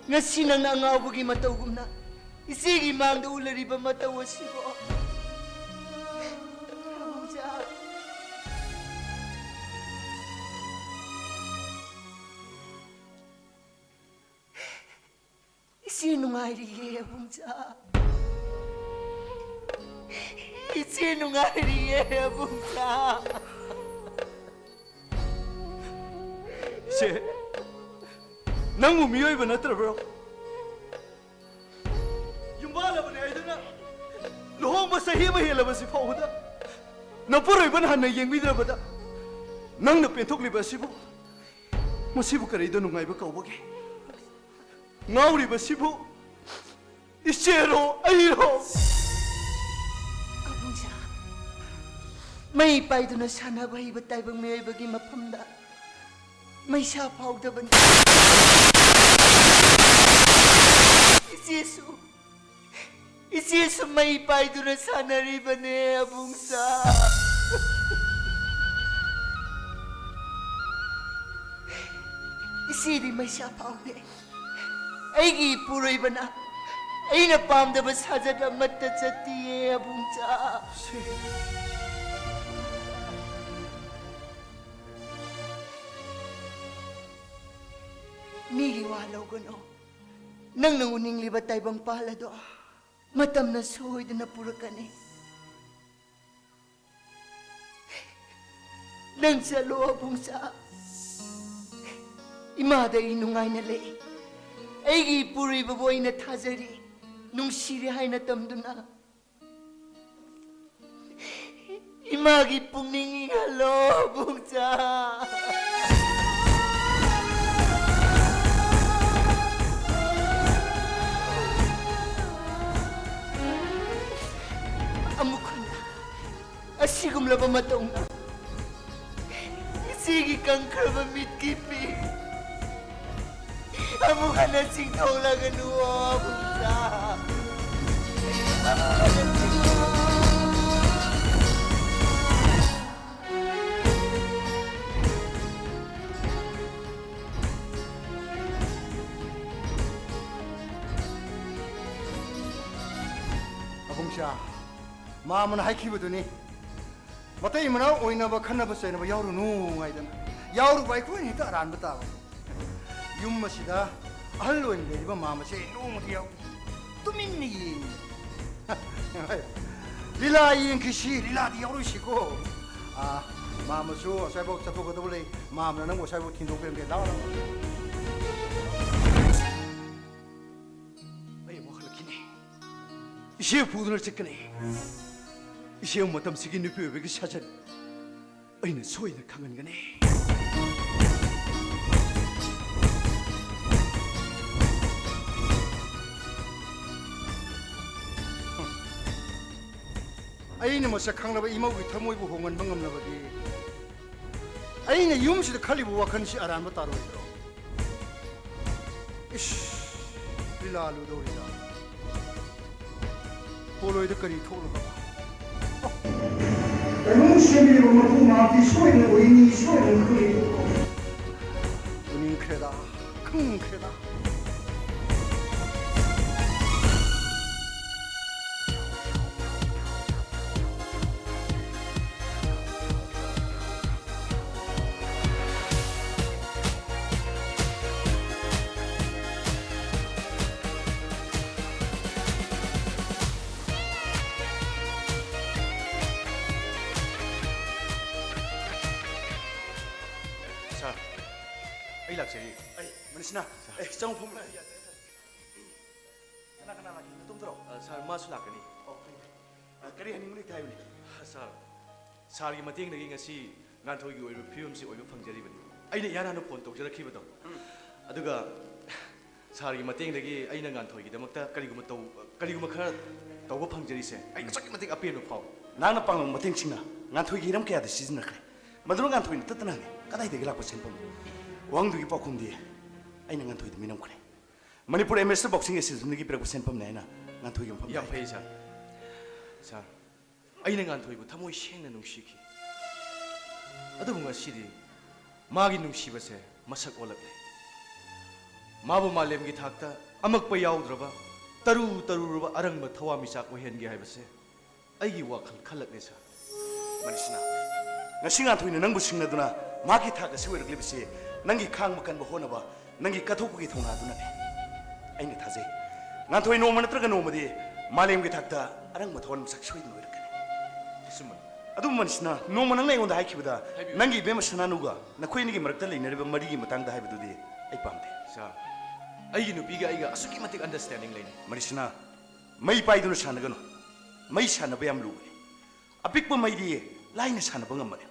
ꯉꯁꯤ ꯅꯪꯅ ꯑꯉꯥꯎꯕꯒꯤ ꯃꯇꯧꯒꯨꯝꯅ ꯏꯆꯦꯒꯤ ꯃꯥꯡꯗ ꯎꯠꯂꯔꯤꯕ ꯃꯇꯧ ꯑꯁꯤꯕꯣ? ꯏꯕꯨꯡꯖꯥ, ꯏꯆꯦ ꯅꯨꯡꯉꯥꯏꯔꯤꯌꯦ, ꯏꯕꯨꯡꯖꯥ꯫ ꯏꯆꯦ ꯅꯨꯡꯉꯥꯏꯔꯤꯌꯦ, ꯏꯕꯨꯡꯖꯥ꯫ ꯏꯆꯦ, ꯅꯪꯕꯨ ꯃꯤꯑꯣꯏꯕ ꯅꯠꯇ꯭ꯔꯕ꯭ꯔꯣ? ꯌꯨꯝꯕꯥꯜꯂꯕꯅꯦ ꯍꯥꯏꯗꯨꯅ ꯂꯨꯍꯣꯡꯕ ꯆꯍꯤ ꯑꯃ ꯍꯦꯜꯂꯕꯁꯤ ꯐꯥꯎꯕꯗ ꯅꯄꯨꯔꯣꯏꯕꯅ ꯍꯟꯅ ꯌꯦꯡꯕꯤꯗ꯭ꯔꯕꯗ ꯅꯪꯅ ꯄꯦꯟꯊꯣꯛꯂꯤꯕ ꯑꯁꯤꯕꯨ, ꯃꯁꯤꯕꯨ ꯀꯔꯤꯗ ꯅꯨꯡꯉꯥꯏꯕ ꯀꯧꯕꯒꯦ? ꯉꯥꯎꯔꯤꯕꯁꯤꯕꯨ ꯏꯆꯦꯔꯣ, ꯑꯩꯔꯣ? ꯑꯕꯨꯡꯁꯥ, ꯃꯩ ꯄꯥꯏꯗꯨꯅ ꯁꯥꯟꯅꯕ ꯍꯩꯕ ꯇꯥꯏꯕꯪ ꯃꯤꯑꯣꯏꯕꯒꯤ ꯃꯐꯝꯗ ꯃꯩꯁꯥ ꯐꯥꯎꯗꯕꯅꯤ꯫ ꯏꯆꯦꯁꯨ, ꯏꯆꯦꯁꯨ ꯃꯩ ꯄꯥꯏꯗꯨꯅ ꯁꯥꯟꯅꯔꯤꯕꯅꯦ, ꯑꯕꯨꯡꯁꯥ꯫ ꯏꯆꯦꯗꯤ ꯃꯩꯁꯥ ꯐꯥꯎꯗꯦ꯫ ꯑꯩꯒꯤ ꯏꯄꯨꯔꯣꯏꯕꯅ ꯑꯩꯅ ꯄꯥꯝꯗꯕ ꯁꯥꯖꯠ ꯑꯃꯠꯇ ꯆꯠꯇꯤꯌꯦ, ꯑꯕꯨꯡꯆꯥ꯫ ꯃꯤꯒꯤ ꯋꯥ ꯂꯧꯒꯅꯨ꯫ ꯅꯪꯅ ꯎꯅꯤꯡꯂꯤꯕ ꯇꯥꯏꯕꯪꯄꯥꯜ ꯑꯗꯣ ꯃꯇꯝꯅ ꯁꯣꯏꯗꯅ ꯄꯨꯔꯛꯀꯅꯤ꯫ ꯅꯪ ꯆꯠꯂꯣ ꯑꯕꯨꯡꯆꯥ꯫ ꯏꯃꯥꯗ ꯑꯩ ꯅꯨꯡꯉꯥꯏꯅ ꯂꯩ꯫ ꯑꯩꯒꯤ ꯏꯄꯨꯔꯣꯏꯕꯕꯨ ꯑꯩꯅ ꯊꯥꯖꯔꯤ, ꯅꯨꯡꯁꯤꯔꯦ ꯍꯥꯏꯅ ꯇꯝꯗꯨꯅ꯫ ꯏꯃꯥꯒꯤ ꯄꯨꯛꯅꯤꯡ ꯏꯪꯍꯜꯂꯣ, ꯑꯕꯨꯡꯆꯥ꯫ ꯑꯃꯨꯛ ꯍꯟꯅ ꯑꯁꯤꯒꯨꯝꯂꯕ ꯃꯇꯧꯅ ꯏꯆꯦꯒꯤ ꯀꯪꯈ꯭ꯔꯕ ꯃꯤꯠꯀꯤ ꯄꯤ ꯑꯃꯨꯛ ꯍꯟꯅ ꯆꯤꯡꯊꯣꯛꯂꯒꯅꯨ, ꯑꯕꯨꯡꯆꯥ꯫ ꯑꯃꯨꯛ ꯍꯟꯅ ꯆꯤꯡꯊꯣꯛ- ꯑꯕꯨꯡꯆꯥ, ꯃꯥꯃꯅ ꯍꯥꯏꯈꯤꯕꯗꯨꯅꯤ, ꯃꯇꯩ ꯃꯅꯥꯎ ꯑꯣꯏꯅꯕ ꯈꯟꯅꯕ ꯆꯩꯅꯕ ꯌꯥꯎꯔꯨꯅꯨ ꯍꯥꯏꯗꯅ꯫ ꯌꯥꯎꯔꯨꯕ ꯑꯩꯈꯣꯏꯅ ꯍꯦꯛꯇ ꯑꯔꯥꯟꯕ ꯇꯥꯕ꯫ ꯌꯨꯝ ꯑꯁꯤꯗ ꯑꯍꯜ ꯑꯣꯏꯅ ꯂꯩꯔꯤꯕ ꯃꯥꯃꯁꯦ ꯅꯣꯡꯃꯗꯤ ꯌꯥꯎꯗꯦ꯫ ꯇꯨꯃꯤꯟꯅ ꯌꯦꯡꯉꯤ꯫ ꯂꯤꯂꯥ ꯌꯦꯡꯈꯤꯁꯤ, ꯂꯤꯂꯥꯗꯤ ꯌꯥꯎꯔꯣꯏꯁꯤꯀꯣ꯫ ꯑꯥ, ꯃꯥꯃꯁꯨ ꯑꯁ꯭ꯋꯥꯏꯐꯥꯎ ꯆꯠꯊꯣꯛꯀꯗꯕ ꯂꯩ꯫ ꯃꯥꯃꯅ ꯅꯪꯕꯨ ꯑꯁ꯭ꯋꯥꯏꯐꯥꯎ ꯊꯤꯟꯗꯣꯛꯄꯤꯔꯝꯒꯦ꯫ ꯂꯥꯛꯑꯣ, ꯂꯥꯛꯑꯣ꯫ ꯑꯩ ꯑꯃꯨꯛ ꯍꯜꯂꯛꯈꯤꯅꯤ꯫ ꯏꯆꯦ ꯄꯨꯗꯨꯅ ꯆꯠꯀꯅꯤ꯫ ꯏꯆꯦ ꯃꯇꯝꯁꯤꯒꯤ ꯅꯨꯄꯤ ꯑꯣꯏꯕꯒꯤ ꯁꯥꯖꯠ ꯑꯩꯅ ꯁꯣꯏꯗꯅ ꯈꯪꯍꯟꯒꯅꯤ꯫ ꯑꯩꯅ ꯃꯁꯛ ꯈꯪꯂꯕ ꯏꯃꯧꯒꯤ ꯊꯃꯣꯏꯕꯨ ꯍꯣꯡꯍꯟꯕ ꯉꯝꯂꯕꯗꯤ ꯑꯩꯅ ꯌꯨꯝꯁꯤꯗ ꯈꯜꯂꯤꯕ ꯋꯥꯈꯜꯁꯤ ꯑꯔꯥꯟꯕ ꯇꯥꯔꯣꯏꯗ꯭ꯔꯣ? ꯏꯁ, ꯂꯤꯂꯥ ꯂꯨꯗꯧꯔꯤꯗ꯫ ꯄꯣꯂꯣꯏꯗ ꯀꯔꯤ ꯊꯣꯛꯂꯨꯕ? ꯀꯩꯅꯣꯝ ꯁꯦꯝꯕꯤꯔꯕ ꯃꯇꯨꯡ ꯃꯍꯥꯛꯇꯤ ꯁꯣꯏꯗꯅ ꯑꯣꯏꯅꯤ, ꯁꯣꯏꯗꯅ ꯈꯪꯒꯅꯤ꯫ ꯎꯅꯤꯡꯈ꯭ꯔꯦꯗ, ꯈꯪꯈ꯭ꯔꯦꯗ꯫ ꯂꯥꯛꯆꯔꯤ꯫ ꯑꯩ, ꯃꯅꯤꯁꯅꯥ, ꯑꯦ, ꯆꯪꯉꯨ, ꯐꯝꯃꯨ꯫ ꯀꯅꯥ ꯀꯅꯥ ꯂꯥꯛꯈꯤ? ꯅꯇꯣꯝꯇꯔꯣ? ꯑ, ꯁꯥꯔ, ꯃꯥꯁꯨ ꯂꯥꯛꯀꯅꯤ꯫ ꯑꯣ, ꯐꯩ, ꯐꯩ꯫ ꯑ, ꯀꯔꯤ ꯍꯥꯏꯅꯤꯡꯕ ꯂꯩꯇꯦ ꯍꯥꯏꯌꯨꯅꯦ꯫ ꯑ, ꯁꯥꯔ, ꯁꯥꯔꯒꯤ ꯃꯇꯦꯡꯗꯒꯤ ꯉꯁꯤ ꯉꯥꯟꯊꯣꯏꯒꯤ ꯑꯣꯏꯕ ꯐꯤꯕꯝꯁꯤ ꯑꯣꯏꯕ ꯐꯪꯖꯔꯤꯕꯅꯤ꯫ ꯑꯩꯅ ꯏꯍꯥꯟ ꯍꯥꯟꯅ ꯐꯣꯟ ꯇꯧꯖꯔꯛꯈꯤꯕꯗꯣ꯫ ꯎꯝ꯫ ꯑꯗꯨꯒ ꯁꯥꯔꯒꯤ ꯃꯇꯦꯡꯗꯒꯤ ꯑꯩꯅ ꯉꯥꯟꯊꯣꯏꯒꯤꯗꯃꯛꯇ ꯀꯔꯤꯒꯨꯝꯕ ꯇꯧ-, ꯀꯔꯤꯒꯨꯝꯕ ꯈꯔ ꯇꯧꯕ ꯐꯪꯖꯔꯤꯁꯦ ꯑꯩ ꯑꯁꯨꯛꯀꯤ ꯃꯇꯤꯛ ꯑꯄꯦꯟꯕ ꯐꯥꯎꯏ꯫ ꯅꯍꯥꯛꯅ ꯄꯥꯡꯕ ꯃꯇꯦꯡꯁꯤꯡꯅ ꯉꯥꯟꯊꯣꯏꯒꯤ ꯍꯤꯔꯝ ꯀꯌꯥꯗ ꯁꯤꯖꯤꯟꯅꯈ꯭ꯔꯦ꯫ ꯃꯗꯨꯅ ꯉꯥꯟꯊꯣꯏꯅ ꯇꯠꯇꯅ ꯍꯪꯉꯤ, "ꯀꯗꯥꯏꯗꯒꯤ ꯂꯥꯛꯄ ꯁꯦꯟꯐꯝꯅꯣ?" ꯋꯥꯍꯪꯗꯨꯒꯤ ꯄꯥꯎꯈꯨꯝꯗꯤ ꯑꯩꯅ ꯉꯥꯟꯊꯣꯏꯗ ꯃꯤꯅꯝꯈ꯭ꯔꯦ꯫ ꯃꯅꯤꯄꯨꯔ ꯑꯦꯃꯦꯆꯔ ꯕꯣꯛꯁꯤꯡ ꯑꯦꯁꯣꯁꯤꯌꯦꯁꯟꯗꯒꯤ ꯄꯤꯔꯛꯄ ꯁꯦꯟꯐꯝꯅꯦ ꯍꯥꯏꯅ ꯉꯥꯟꯊꯣꯏꯒꯤ ꯃꯐꯝꯗ ꯌꯥꯝ ꯍꯥꯏꯈꯤ꯫ ꯐꯩ, ꯁꯥꯔ꯫ ꯁꯥꯔ, ꯑꯩꯅ ꯉꯥꯟꯊꯣꯏꯕꯨ ꯊꯃꯣꯏ ꯁꯦꯡꯅ ꯅꯨꯡꯁꯤꯈꯤ꯫ ꯑꯗꯨꯕꯨ ꯉꯁꯤꯗꯤ ꯃꯥꯒꯤ ꯅꯨꯡꯁꯤꯕꯁꯦ ꯃꯁꯛ ꯑꯣꯜꯂꯛꯂꯦ꯫ ꯃꯥꯕꯨ ꯃꯥꯂꯦꯝꯒꯤ ꯊꯥꯛꯇ ꯑꯃꯛꯄ ꯌꯥꯎꯗ꯭ꯔꯕ, ꯇꯔꯨ ꯇꯔꯨꯔꯕ ꯑꯔꯪꯕ ꯊꯋꯥꯟꯃꯤꯆꯥꯛ ꯑꯣꯏꯍꯟꯒꯦ ꯍꯥꯏꯕꯁꯦ ꯑꯩꯒꯤ ꯋꯥꯈꯜ ꯈꯜꯂꯛꯂꯦ, ꯁꯥꯔ꯫ ꯃꯅꯤꯁꯅꯥ, ꯉꯁꯤ ꯉꯥꯟꯊꯣꯏꯅ ꯅꯪꯕꯨ ꯁꯤꯡꯅꯗꯨꯅ ꯃꯍꯥꯛꯀꯤ ꯊꯥꯛ ꯑꯁꯤ ꯑꯣꯏꯔꯛꯂꯤꯕꯁꯤ ꯅꯪꯒꯤ ꯈꯥꯡꯕ ꯀꯟꯕ ꯍꯣꯠꯅꯕ, ꯅꯪꯒꯤ ꯀꯠꯊꯣꯛꯄꯒꯤ ꯊꯧꯅꯥ ꯑꯗꯨꯅꯅꯤ꯫ ꯑꯩꯅ ꯊꯥꯖꯩ, ꯉꯥꯟꯊꯣꯏ ꯅꯣꯡꯃ ꯅꯠꯇ꯭ꯔꯒ ꯅꯣꯡꯃꯗꯤ ꯃꯥꯂꯦꯝꯒꯤ ꯊꯥꯛꯇ ꯑꯔꯪꯕ ꯊꯋꯥꯟꯃꯤꯆꯥꯛ ꯁꯣꯏꯗꯅ ꯑꯣꯏꯔꯛꯀꯅꯤ꯫ ꯑꯆꯨꯝꯕꯅꯤ꯫ ꯑꯗꯨꯕꯨ ꯃꯅꯤꯁꯅꯥ, ꯅꯣꯡꯃ ꯅꯪꯅ ꯑꯩꯉꯣꯟꯗ ꯍꯥꯏꯈꯤꯕꯗ ꯍꯥꯏꯕꯤꯌꯨ꯫ ꯅꯪꯒꯤ ꯏꯕꯦꯝꯃ ꯁꯅꯥꯅꯨꯒ ꯅꯈꯣꯏ ꯑꯅꯤꯒꯤ ꯃꯔꯛꯇ ꯂꯩꯅꯔꯤꯕ ꯃꯔꯤꯒꯤ ꯃꯇꯥꯡꯗ ꯍꯥꯏꯕꯗꯨꯗꯤ ꯑꯩ ꯄꯥꯝꯗꯦ꯫ ꯁꯥꯔ, ꯑꯩꯒꯤ ꯅꯨꯄꯤꯒ ꯑꯩꯒ ꯑꯁꯨꯛꯀꯤ ꯃꯇꯤꯛ ꯑꯟꯗꯔꯁꯇꯦꯟꯗꯤꯡ ꯂꯩꯅꯩ꯫ ꯃꯅꯤꯁꯅꯥ, ꯃꯩ ꯄꯥꯏꯗꯨꯅ ꯁꯥꯟꯅꯒꯅꯨ꯫ ꯃꯩ ꯁꯥꯟꯅꯕ ꯌꯥꯝ ꯂꯨꯕꯅꯤ꯫ ꯑꯄꯤꯛꯄ ꯃꯩꯗꯤ ꯂꯥꯏꯅ ꯁꯥꯟꯅꯕ ꯉꯝꯕꯅꯤ꯫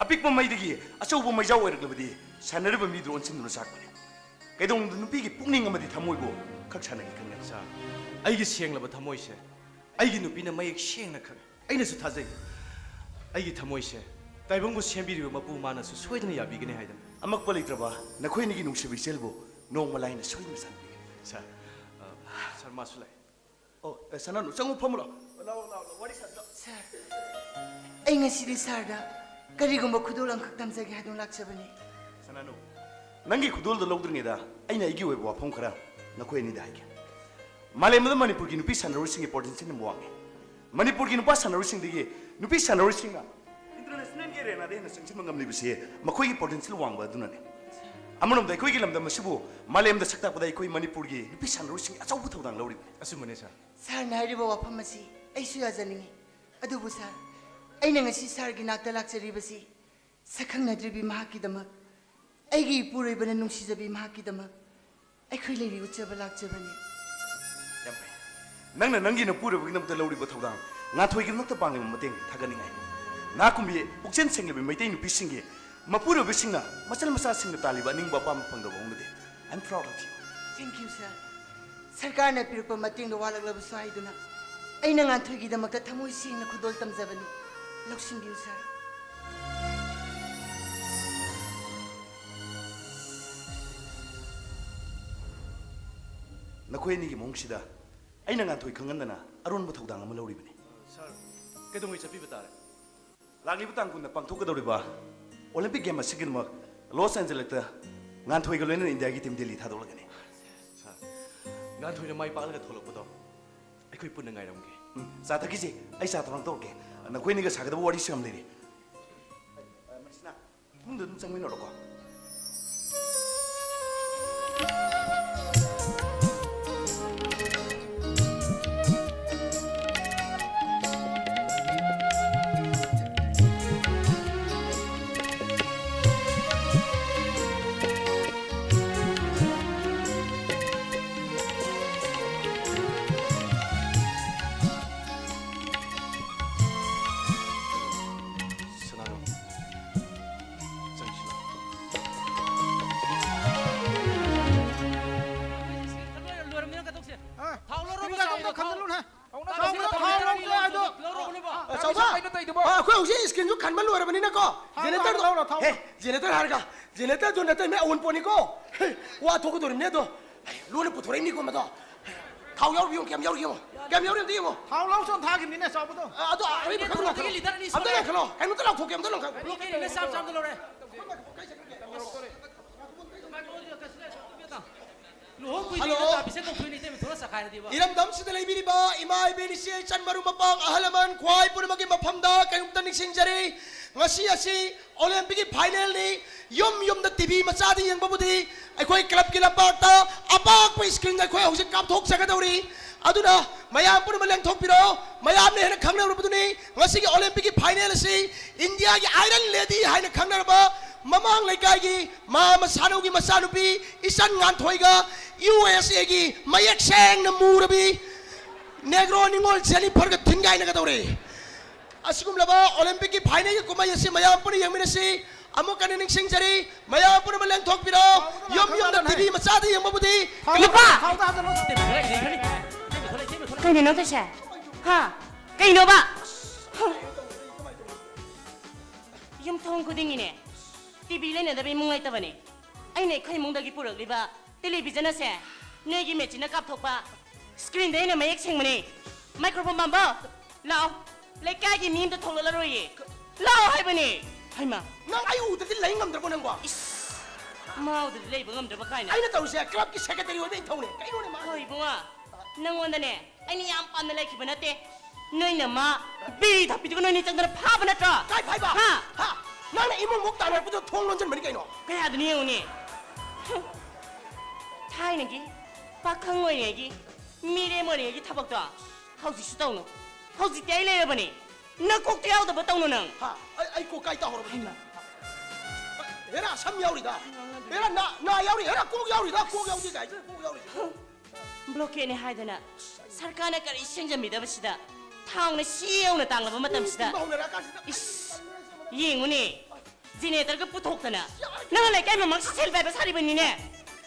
ꯑꯄꯤꯛꯄ ꯃꯩꯗꯒꯤ ꯑꯆꯧꯕ ꯃꯩꯖꯥꯎ ꯑꯣꯏꯔꯛꯂꯕꯗꯤ ꯁꯥꯟꯅꯔꯤꯕ ꯃꯤꯗꯨ ꯑꯣꯟꯁꯤꯟꯗꯨꯅ ꯆꯥꯛꯄꯅꯤ꯫ ꯀꯩꯗꯧꯅꯨꯡꯗ ꯅꯨꯄꯤꯒꯤ ꯄꯨꯛꯅꯤꯡ ꯑꯃꯗꯤ ꯊꯃꯣꯏꯕꯨ ꯈꯛ ꯁꯥꯟꯅꯒꯦ ꯈꯟꯒꯅꯨ꯫ ꯁꯥꯔ, ꯑꯩꯒꯤ ꯁꯦꯡꯂꯕ ꯊꯃꯣꯏꯁꯦ ꯑꯩꯒꯤ ꯅꯨꯄꯤꯅ ꯃꯌꯦꯛ ꯁꯦꯡꯅ ꯈꯪꯉꯤ꯫ ꯑꯩꯅꯁꯨ ꯊꯥꯖꯩ꯫ ꯑꯩꯒꯤ ꯊꯃꯣꯏꯁꯦ ꯇꯥꯏꯕꯪꯕꯨ ꯁꯦꯝꯕꯤꯔꯤꯕ ꯃꯄꯨ ꯃꯥꯅꯁꯨ ꯁꯣꯏꯗꯅ ꯌꯥꯕꯤꯒꯅꯤ ꯍꯥꯏꯗꯅ꯫ ꯑꯃꯛꯄ ꯂꯩꯇ꯭ꯔꯕ ꯅꯈꯣꯏ ꯑꯅꯤꯒꯤ ꯅꯨꯡꯁꯤꯕ ꯏꯆꯦꯜꯕꯨ ꯅꯣꯡꯃ ꯂꯥꯏꯅ ꯁꯣꯏꯗꯅ ꯁꯥꯟꯕꯤꯒꯅꯤ꯫ ꯁꯥꯔ, ꯑ, ꯁꯥꯔ, ꯃꯥꯁꯨ ꯂꯥꯛꯑꯦ꯫ ꯑꯣ, ꯑꯦ, ꯁꯅꯥꯅꯨ, ꯆꯪꯉꯨ, ꯐꯝꯃꯨ ꯂꯥꯎ꯫ ꯂꯥꯎ, ꯂꯥꯎ, ꯂꯥꯎ, ꯋꯥꯔꯤ ꯁꯥꯁꯤ ꯂꯥꯎ꯫ ꯁꯥꯔ, ꯑꯩ ꯉꯁꯤꯗꯤ ꯁꯥꯔꯗ ꯀꯔꯤꯒꯨꯝꯕ ꯈꯨꯗꯣꯜ ꯑꯃꯈꯛ ꯇꯝꯖꯒꯦ ꯍꯥꯏꯗꯨꯅ ꯂꯥꯛꯆꯕꯅꯤ꯫ ꯁꯅꯥꯅꯨ, ꯅꯪꯒꯤ ꯈꯨꯗꯣꯜꯗꯣ ꯂꯧꯗ꯭ꯔꯤꯉꯩꯗ ꯑꯩꯅ ꯑꯩꯒꯤ ꯑꯣꯏꯕ ꯋꯥꯐꯝ ꯈꯔ ꯅꯈꯣꯏ ꯑꯅꯤꯗ ꯍꯥꯏꯒꯦ꯫ ꯃꯥꯂꯦꯝꯗ ꯃꯅꯤꯄꯨꯔꯒꯤ ꯅꯨꯄꯤ ꯁꯥꯟꯅꯔꯣꯏꯁꯤꯡꯒꯤ ꯄꯣꯇꯦꯟꯁꯤꯌꯦꯜ ꯌꯥꯝ ꯋꯥꯡꯉꯤ꯫ ꯃꯅꯤꯄꯨꯔꯒꯤ ꯅꯨꯄꯥ ꯁꯥꯟꯅꯔꯣꯏꯁꯤꯡꯗꯒꯤ ꯅꯨꯄꯤ ꯁꯥꯟꯅꯔꯣꯏꯁꯤꯡꯅ ꯏꯟꯇꯔꯅꯦꯁꯅꯦꯜꯒꯤ ꯑꯦꯔꯦꯅꯥꯗ ꯍꯦꯟꯅ ꯆꯪꯁꯤꯟꯕ ꯉꯝꯂꯤꯕꯁꯤ ꯃꯈꯣꯏꯒꯤ ꯄꯣꯇꯦꯟꯁꯤꯌꯦꯜ ꯋꯥꯡꯕ ꯑꯗꯨꯅꯅꯤ꯫ ꯑꯃꯔꯣꯝꯗ ꯑꯩꯈꯣꯏꯒꯤ ꯂꯝꯗꯝ ꯑꯁꯤꯕꯨ ꯃꯥꯂꯦꯝꯗ ꯁꯛ ꯇꯥꯛꯄꯗ ꯑꯩꯈꯣꯏ ꯃꯅꯤꯄꯨꯔꯒꯤ ꯅꯨꯄꯤ ꯁꯥꯟꯅꯔꯣꯏꯁꯤꯡꯒꯤ ꯑꯆꯧꯕ ꯊꯧꯗꯥꯡ ꯂꯧꯔꯤꯕꯅꯤ꯫ ꯑꯆꯨꯝꯕꯅꯦ, ꯁꯥꯔ꯫ ꯁꯥꯔꯅ ꯍꯥꯏꯔꯤꯕ ꯋꯥꯐꯝ ꯑꯁꯤ ꯑꯩꯁꯨ ꯌꯥꯖꯅꯤꯡꯏ꯫ ꯑꯗꯨꯕꯨ ꯁꯥꯔ, ꯑꯩꯅ ꯉꯁꯤ ꯁꯥꯔꯒꯤ ꯅꯥꯛꯇ ꯂꯥꯛꯆꯔꯤꯕꯁꯤ ꯁꯛꯈꯪꯅꯗ꯭ꯔꯤꯕꯤ ꯃꯍꯥꯛꯀꯤꯗꯃꯛ ꯑꯩꯒꯤ ꯏꯄꯨꯔꯣꯏꯕꯅ ꯅꯨꯡꯁꯤꯖꯕꯤ ꯃꯍꯥꯛꯀꯤꯗꯃꯛ ꯑꯩꯈꯣꯏ ꯂꯩꯔꯤ ꯎꯠꯆꯕ ꯂꯥꯛꯆꯕꯅꯤ꯫ ꯌꯥꯝ ꯐꯩ꯫ ꯅꯪꯅ ꯅꯪꯒꯤ ꯅꯄꯨꯔꯣꯏꯕꯒꯤꯗꯃꯛꯇ ꯂꯧꯔꯤꯕ ꯊꯧꯗꯥꯡ, ꯉꯥꯟꯊꯣꯏꯒꯤꯗꯃꯛꯇ ꯄꯥꯡꯂꯤꯕ ꯃꯇꯦꯡ ꯊꯥꯒꯠꯅꯤꯡꯉꯥꯏ꯫ ꯅꯥꯀꯨꯝꯕꯤ ꯄꯨꯛꯆꯦꯜ ꯁꯦꯡꯂꯕꯤ ꯃꯩꯇꯩ ꯅꯨꯄꯤꯁꯤꯡꯒꯤ ꯃꯄꯨꯔꯣꯏꯕꯁꯤꯡꯅ ꯃꯆꯜ ꯃꯆꯥꯁꯤꯡꯅ ꯇꯥꯜꯂꯤꯕ ꯑꯅꯤꯡꯕ ꯑꯄꯥꯝꯕ ꯐꯪꯗꯕ ꯍꯧꯅꯗꯦ꯫ I am proud of you꯫ Thank you, sir꯫ ꯁꯔꯀꯥꯔꯅ ꯄꯤꯔꯛꯄ ꯃꯇꯦꯡꯗ ꯋꯥꯠꯂꯛꯂꯕꯁꯨ ꯍꯥꯏꯗꯨꯅ ꯑꯩꯅ ꯉꯥꯟꯊꯣꯏꯒꯤꯗꯃꯛꯇ ꯊꯃꯣꯏ ꯁꯦꯡꯅ ꯈꯨꯗꯣꯜ ꯇꯝꯖꯕꯅꯤ꯫ ꯂꯧꯁꯤꯟꯕꯤꯌꯨ, ꯁꯥꯔ꯫ ꯅꯈꯣꯏ ꯑꯅꯤꯒꯤ ꯃꯑꯣꯡꯁꯤꯗ ꯑꯩꯅ ꯉꯥꯟꯊꯣꯏ ꯈꯪꯍꯟꯗꯅ ꯑꯔꯣꯟꯕ ꯊꯧꯗꯥꯡ ꯑꯃ ꯂꯧꯔꯤꯕꯅꯤ꯫ ꯁꯥꯔ, ꯀꯩꯗꯧꯉꯩ ꯆꯠꯄꯤꯕ ꯇꯥꯔꯦ? ꯂꯥꯛꯂꯤꯕ ꯇꯥꯡ ꯀꯨꯟꯗ ꯄꯥꯡꯊꯣꯛꯀꯗꯧꯔꯤꯕ ꯑꯣꯂꯤꯝꯄꯤꯛ ꯒꯦꯝ ꯑꯁꯤꯒꯤꯗꯃꯛ ꯂꯣꯁ ꯑꯦꯟꯖꯦꯂꯁꯇ ꯉꯥꯟꯊꯣꯏꯒ ꯂꯣꯏꯅꯅ ꯏꯟꯗꯤꯌꯥꯒꯤ ꯇꯤꯝ ꯗꯦꯜꯂꯤ ꯊꯥꯗꯣꯛꯂꯒꯅꯤ꯫ ꯁꯥꯔ, ꯉꯥꯟꯊꯣꯏꯅ ꯃꯥꯏ ꯄꯥꯛꯂꯒ ꯊꯣꯛꯂꯛꯄꯗꯣ ꯑꯩꯈꯣꯏ ꯄꯨꯟꯅ ꯉꯥꯏꯔꯝꯒꯦ꯫ ꯎꯝ, ꯆꯥ ꯊꯛꯈꯤꯁꯦ꯫ ꯑꯩ ꯆꯥ ꯊꯧꯔꯥꯡ ꯇꯧꯔꯛꯀꯦ꯫ ꯅꯈꯣꯏ ꯑꯅꯤꯒ ꯁꯥꯒꯗꯕ ꯋꯥꯔꯤꯁꯨ ꯌꯥꯝ ꯂꯩꯔꯤ꯫ ꯃꯔꯤꯁꯅꯥ, ꯏꯃꯨꯡꯗ ꯑꯗꯨꯝ ꯆꯪꯃꯤꯟꯅꯔꯣꯀꯣ꯫ ꯁꯅꯥꯔꯣ, ꯆꯪꯁꯤꯜꯂꯣ꯫ ꯂꯣꯏꯔꯕꯅꯤꯅ ꯀꯠꯊꯣꯛꯁꯦ꯫ ꯑ, ꯊꯥꯎ ꯂꯧꯔꯣ, ꯁ꯭ꯀꯔꯤꯟ ꯒꯥꯔꯗꯦꯟꯗꯣ ꯆꯥꯎꯕꯗꯣ, ꯊꯥꯎ꯫ ꯈꯟꯖꯜꯂꯨꯅꯦ꯫ ꯊꯥꯎ ꯆꯥꯎꯕꯗꯣ ꯂꯧꯔꯣ, ꯊꯥꯎ ꯂꯧꯔꯣ, ꯂꯧꯔꯣ, ꯑꯗꯣ꯫ ꯂꯧꯔꯣ, ꯂꯧꯔꯣ꯫ ꯑ, ꯆꯥꯎꯕ꯫ ꯀꯩꯅꯣ ꯇꯧꯔꯤꯗꯨꯕꯣ? ꯑ, ꯑꯩꯈꯣꯏ ꯍꯧꯖꯤꯛ ꯁ꯭ꯀꯔꯤꯟꯁꯨ ꯈꯟꯕ ꯂꯣꯏꯔꯕꯅꯤꯅꯀꯣ꯫ ꯊꯥꯎ ꯖꯦꯅꯦꯔꯦꯇꯔꯗꯣ ꯂꯧꯔꯣ, ꯊꯥꯎ꯫ ꯍꯦ, ꯖꯦꯅꯦꯔꯦꯇꯔ ꯍꯥꯏꯔꯒ, ꯖꯦꯅꯦꯔꯦꯇꯔꯗꯣ ꯅꯠꯇꯦ, ꯃꯤ ꯑꯑꯣꯟꯄꯣꯠꯅꯤꯀꯣ꯫ ꯍꯦ, ꯋꯥ ꯊꯣꯛꯀꯗꯧꯔꯤꯕꯅꯤ ꯑꯗꯣ꯫ ꯂꯣꯟꯅ ꯄꯨꯊꯣꯔꯛꯏꯅꯤꯀꯣ ꯃꯗꯣ꯫ ꯊꯥꯎ ꯌꯥꯎꯔꯤꯕ ꯌꯦꯡꯉꯨ, ꯀꯌꯥꯝ ꯌꯥꯎꯔꯤꯒꯦ ꯌꯦꯡꯉꯨ꯫ ꯀꯌꯥꯝ ꯌꯥꯎꯔꯤ ꯑꯝꯇ ꯌꯦꯡꯉꯨ꯫ ꯊꯥꯎ ꯂꯧ ꯆꯣꯟ ꯊꯥꯈꯤꯕꯅꯤꯅꯦ, ꯆꯥꯎꯕꯗꯣ꯫ ꯑ, ꯑꯗꯣ ꯑꯔꯩꯕ ꯈꯔ ꯂꯤꯇꯔ ꯑꯃꯗꯒꯤ ꯉꯥꯏꯈꯠꯂꯣ꯫ ꯂꯤꯇꯔ ꯑꯅꯤ ꯑꯝꯇ ꯁꯨꯔꯦ꯫ ꯉꯥꯏꯈꯠꯂꯣ꯫ ꯀꯩꯅꯣꯝꯇ ꯂꯥꯎꯊꯣꯛꯀꯦ, ꯑꯝꯇ ꯂꯥꯎꯊꯣꯛꯀꯦ꯫ ꯑꯩ ꯂꯤꯇꯔ ꯑꯅꯤ ꯂꯤꯇꯔ ꯆꯥꯝꯃ ꯆꯥꯝꯃꯗ ꯂꯧꯔꯦ꯫ ꯂꯨꯍꯣꯡ ꯀꯨꯏꯗ꯭ꯔꯤꯉꯩꯗ ꯍꯜꯂꯣ꯫ ꯇꯥꯕꯤꯁꯦ ꯇꯧꯊꯣꯛꯏꯅꯦ, ꯏꯇꯩꯃ, ꯊꯣꯛꯂ ꯆꯈꯥꯏꯔꯗꯤꯕ꯫ ꯏꯔꯝꯗꯝꯁꯤꯗ ꯂꯩꯕꯤꯔꯤꯕ ꯏꯃꯥ, ꯏꯕꯦꯟ, ꯏꯆꯦ, ꯏꯆꯟ, ꯃꯔꯨꯞ ꯃꯄꯥꯡ, ꯑꯍꯜ ꯂꯃꯟ, ꯈ꯭ꯋꯥꯏ ꯄꯨꯝꯅꯃꯛꯀꯤ ꯃꯐꯝꯗ ꯀꯩꯅꯣꯝꯇ ꯅꯤꯡꯁꯤꯡꯖꯔꯤ꯫ ꯉꯁꯤ ꯑꯁꯤ ꯑꯣꯂꯦꯝꯄꯤꯛꯀꯤ ꯐꯥꯏꯅꯦꯜꯅꯤ꯫ ꯌꯨꯝ ꯌꯨꯝꯗ ꯇꯤ ꯚꯤ ꯃꯆꯥꯗ ꯌꯦꯡꯕꯕꯨꯗꯤ ꯑꯩꯈꯣꯏ ꯀ꯭ꯂꯕꯀꯤ ꯂꯝꯄꯥꯛꯇ ꯑꯄꯥꯛꯄ ꯁ꯭ꯀ꯭ꯔꯤꯟꯗ ꯑꯩꯈꯣꯏ ꯍꯧꯖꯤꯛ ꯀꯥꯞꯊꯣꯛꯆꯒꯗꯧꯔꯤ꯫ ꯑꯗꯨꯅ ꯃꯌꯥꯝ ꯄꯨꯝꯅꯃꯛ ꯂꯦꯡꯊꯣꯛꯄꯤꯔꯣ꯫ ꯃꯌꯥꯝꯅ ꯍꯦꯟꯅ ꯈꯪꯅꯔꯕꯗꯨꯅꯤ ꯉꯁꯤꯒꯤ ꯑꯣꯂꯦꯝꯄꯤꯛꯀꯤ ꯐꯥꯏꯅꯦꯜ ꯑꯁꯤ ꯏꯟꯗꯤꯌꯥꯒꯤ ꯑꯥꯏꯔꯟ ꯂꯦꯗꯤ ꯍꯥꯏꯅ ꯈꯪꯅꯔꯕ ꯃꯃꯥꯡ ꯂꯩꯀꯥꯏꯒꯤ ꯃꯥ ꯃꯁꯥꯅꯧꯒꯤ ꯃꯆꯥꯅꯨꯄꯤ ꯏꯆꯟ ꯉꯥꯟꯊꯣꯏꯒ ꯌꯨ ꯑꯦꯁ ꯑꯦꯒꯤ ꯃꯌꯦꯛ ꯁꯦꯡꯅ ꯃꯨꯔꯕꯤ ꯅꯦꯒ꯭ꯔꯣ ꯅꯤꯉꯣꯜ ꯖꯦꯅꯤꯐꯔꯒ ꯊꯤꯟꯒꯥꯏꯅꯒꯗꯧꯔꯦ꯫ ꯑꯁꯤꯒꯨꯝꯂꯕ ꯑꯣꯂꯦꯝꯄꯤꯛꯀꯤ ꯐꯥꯏꯅꯦꯜꯒꯤ ꯀꯨꯝꯍꯩ ꯑꯁꯤ ꯃꯌꯥꯝ ꯄꯨꯟꯅ ꯌꯦꯡꯃꯤꯟꯅꯁꯤ꯫ ꯑꯃꯨꯛ ꯍꯟꯅ ꯅꯤꯡꯁꯤꯡꯖꯔꯤ, ꯃꯌꯥꯝ ꯄꯨꯝꯅꯃꯛ ꯂꯦꯡꯊꯣꯛꯄꯤꯔꯣ꯫ ꯌꯨꯝ ꯌꯨꯝꯗ ꯇꯤ ꯚꯤ ꯃꯆꯥꯗ ꯌꯦꯡꯕꯕꯨꯗꯤ ꯅꯨꯄꯥ! ꯀꯩꯅꯣ ꯇꯧꯁꯦ? ꯍꯥ? ꯀꯩꯅꯣꯕ? ꯌꯨꯝꯊꯣꯡ ꯈꯨꯗꯤꯡꯒꯤꯅꯦ ꯇꯤ ꯚꯤ ꯂꯩꯅꯗꯕ ꯏꯃꯨꯡ ꯂꯩꯇꯕꯅꯦ꯫ ꯑꯩꯅ ꯑꯩꯈꯣꯏ ꯏꯃꯨꯡꯗꯒꯤ ꯄꯨꯔꯛꯂꯤꯕ ꯇꯦꯂꯤꯚꯤꯖꯟ ꯑꯁꯦ ꯅꯣꯏꯒꯤ ꯃꯦꯆꯤꯟꯅ ꯀꯥꯞꯊꯣꯛꯄ ꯁ꯭ꯀ꯭ꯔꯤꯟꯗ ꯑꯩꯅ ꯃꯌꯦꯛ ꯁꯦꯡꯕꯅꯦ꯫ ꯃꯥꯏꯀ꯭ꯔꯣꯐꯣꯟ ꯄꯥꯝꯕꯣ, ꯂꯥꯛꯑꯣ꯫ ꯂꯩꯀꯥꯏꯒꯤ ꯃꯤ ꯑꯝꯇ ꯊꯣꯛꯂꯛꯂꯔꯣꯏꯌꯦ꯫ ꯂꯥꯛꯑꯣ ꯍꯥꯏꯕꯅꯦ꯫ ꯍꯩꯃꯥ꯫ ꯅꯪ ꯑꯩ ꯎꯗ꯭ꯔꯗꯤ ꯂꯩ ꯉꯝꯗ꯭ꯔꯕꯣ ꯅꯪꯕꯣ? ꯏꯁ, ꯃꯥ ꯎꯗ꯭ꯔꯗꯤ ꯂꯩꯕ ꯉꯝꯗ꯭ꯔꯕ ꯀꯥꯏꯅ꯫ ꯑꯩꯅ ꯇꯧꯔꯤꯁꯦ ꯀ꯭ꯂꯕꯀꯤ ꯁꯦꯀ꯭ꯔꯦꯇꯔꯤ ꯑꯣꯏꯕ ꯑꯩꯅ ꯊꯧꯅꯦ꯫ ꯀꯩꯅꯣꯅꯦ ꯃꯥ? ꯍꯣꯏ ꯏꯕꯨꯡꯉꯣ, ꯅꯪꯉꯣꯟꯗꯅꯦ ꯑꯩꯅ ꯌꯥꯝ ꯄꯥꯝꯅ ꯂꯩꯈꯤꯕ ꯅꯠꯇꯦ꯫ ꯅꯣꯏꯅ ꯃꯥ ꯕꯤꯔꯤ ꯊꯛꯄꯤꯗꯨꯒ ꯅꯣꯏꯅꯤ ꯆꯪꯗꯅ ꯐꯥꯕ ꯅꯠꯇ꯭ꯔꯣ? ꯀꯥꯏ ꯐꯥꯏꯕ? ꯍꯥ? ꯍꯥ? ꯅꯪꯅ ꯏꯃꯨꯡꯃꯨꯛ ꯇꯥꯟꯅꯔꯛꯄꯗꯣ ꯊꯣꯡ ꯂꯣꯟꯁꯤꯟꯕꯅꯤ ꯀꯩꯅꯣ? ꯀꯌꯥꯗꯅꯣ ꯌꯦꯡꯉꯨꯅꯦ꯫ ꯍꯨꯝ꯫ ꯊꯥꯏꯅꯒꯤ ꯄꯥꯈꯪ ꯑꯣꯏꯔꯤꯉꯩꯒꯤ ꯃꯤꯔꯦꯝ ꯑꯣꯏꯔꯤꯉꯩꯒꯤ ꯊꯕꯛꯇꯣ ꯍꯧꯖꯤꯛꯁꯨ ꯇꯧꯅꯨ꯫ ꯍꯧꯖꯤꯛꯇꯤ ꯑꯩ ꯂꯩꯔꯕꯅꯤ꯫ ꯅꯀꯣꯛꯇ ꯌꯥꯎꯗꯕ ꯇꯧꯅꯨ ꯅꯪ꯫ ꯍꯥ? ꯑꯩ, ꯑꯩ ꯀꯣꯛ ꯀꯥꯏ ꯇꯥꯍꯧꯔꯕ? ꯍꯩꯃꯥ꯫ ꯍꯦꯔꯥ, ꯁꯝ ꯌꯥꯎꯔꯤꯗ꯫ ꯍꯦꯔꯥ, ꯅꯥ, ꯅꯥ ꯌꯥꯎꯔꯤ꯫ ꯍꯦꯔꯥ, ꯀꯣꯛ ꯌꯥꯎꯔꯤꯗ꯫ ꯀꯣꯛ ꯌꯥꯎꯗꯦ ꯀꯥꯏ꯫ ꯀꯣꯛ ꯌꯥꯎꯔꯤꯁꯦ꯫ ꯕ꯭ꯂꯣꯀꯦꯠꯅꯦ ꯍꯥꯏꯗꯅ ꯁꯔꯀꯥꯔꯅ ꯀꯔꯤ ꯁꯦꯡꯖꯟꯕꯤꯗꯕꯁꯤꯗ ꯊꯥꯎꯅ ꯁꯤ ꯌꯧꯅ ꯇꯥꯡꯂꯕ ꯃꯇꯝꯁꯤꯗ꯫ ꯃꯤ ꯍꯧꯅꯔꯛꯑꯀꯥꯟꯁꯤꯗ꯫ ꯏꯁ, ꯌꯦꯡꯉꯨꯅꯦ, ꯖꯦꯅꯦꯔꯦꯇꯔꯒ ꯄꯨꯊꯣꯛꯇꯅ ꯅꯪꯅ ꯂꯩꯀꯥꯏ ꯃꯃꯥꯡꯁꯤ ꯁꯦꯜ ꯄꯥꯏꯕ ꯁꯥꯔꯤꯕꯅꯤꯅꯦ꯫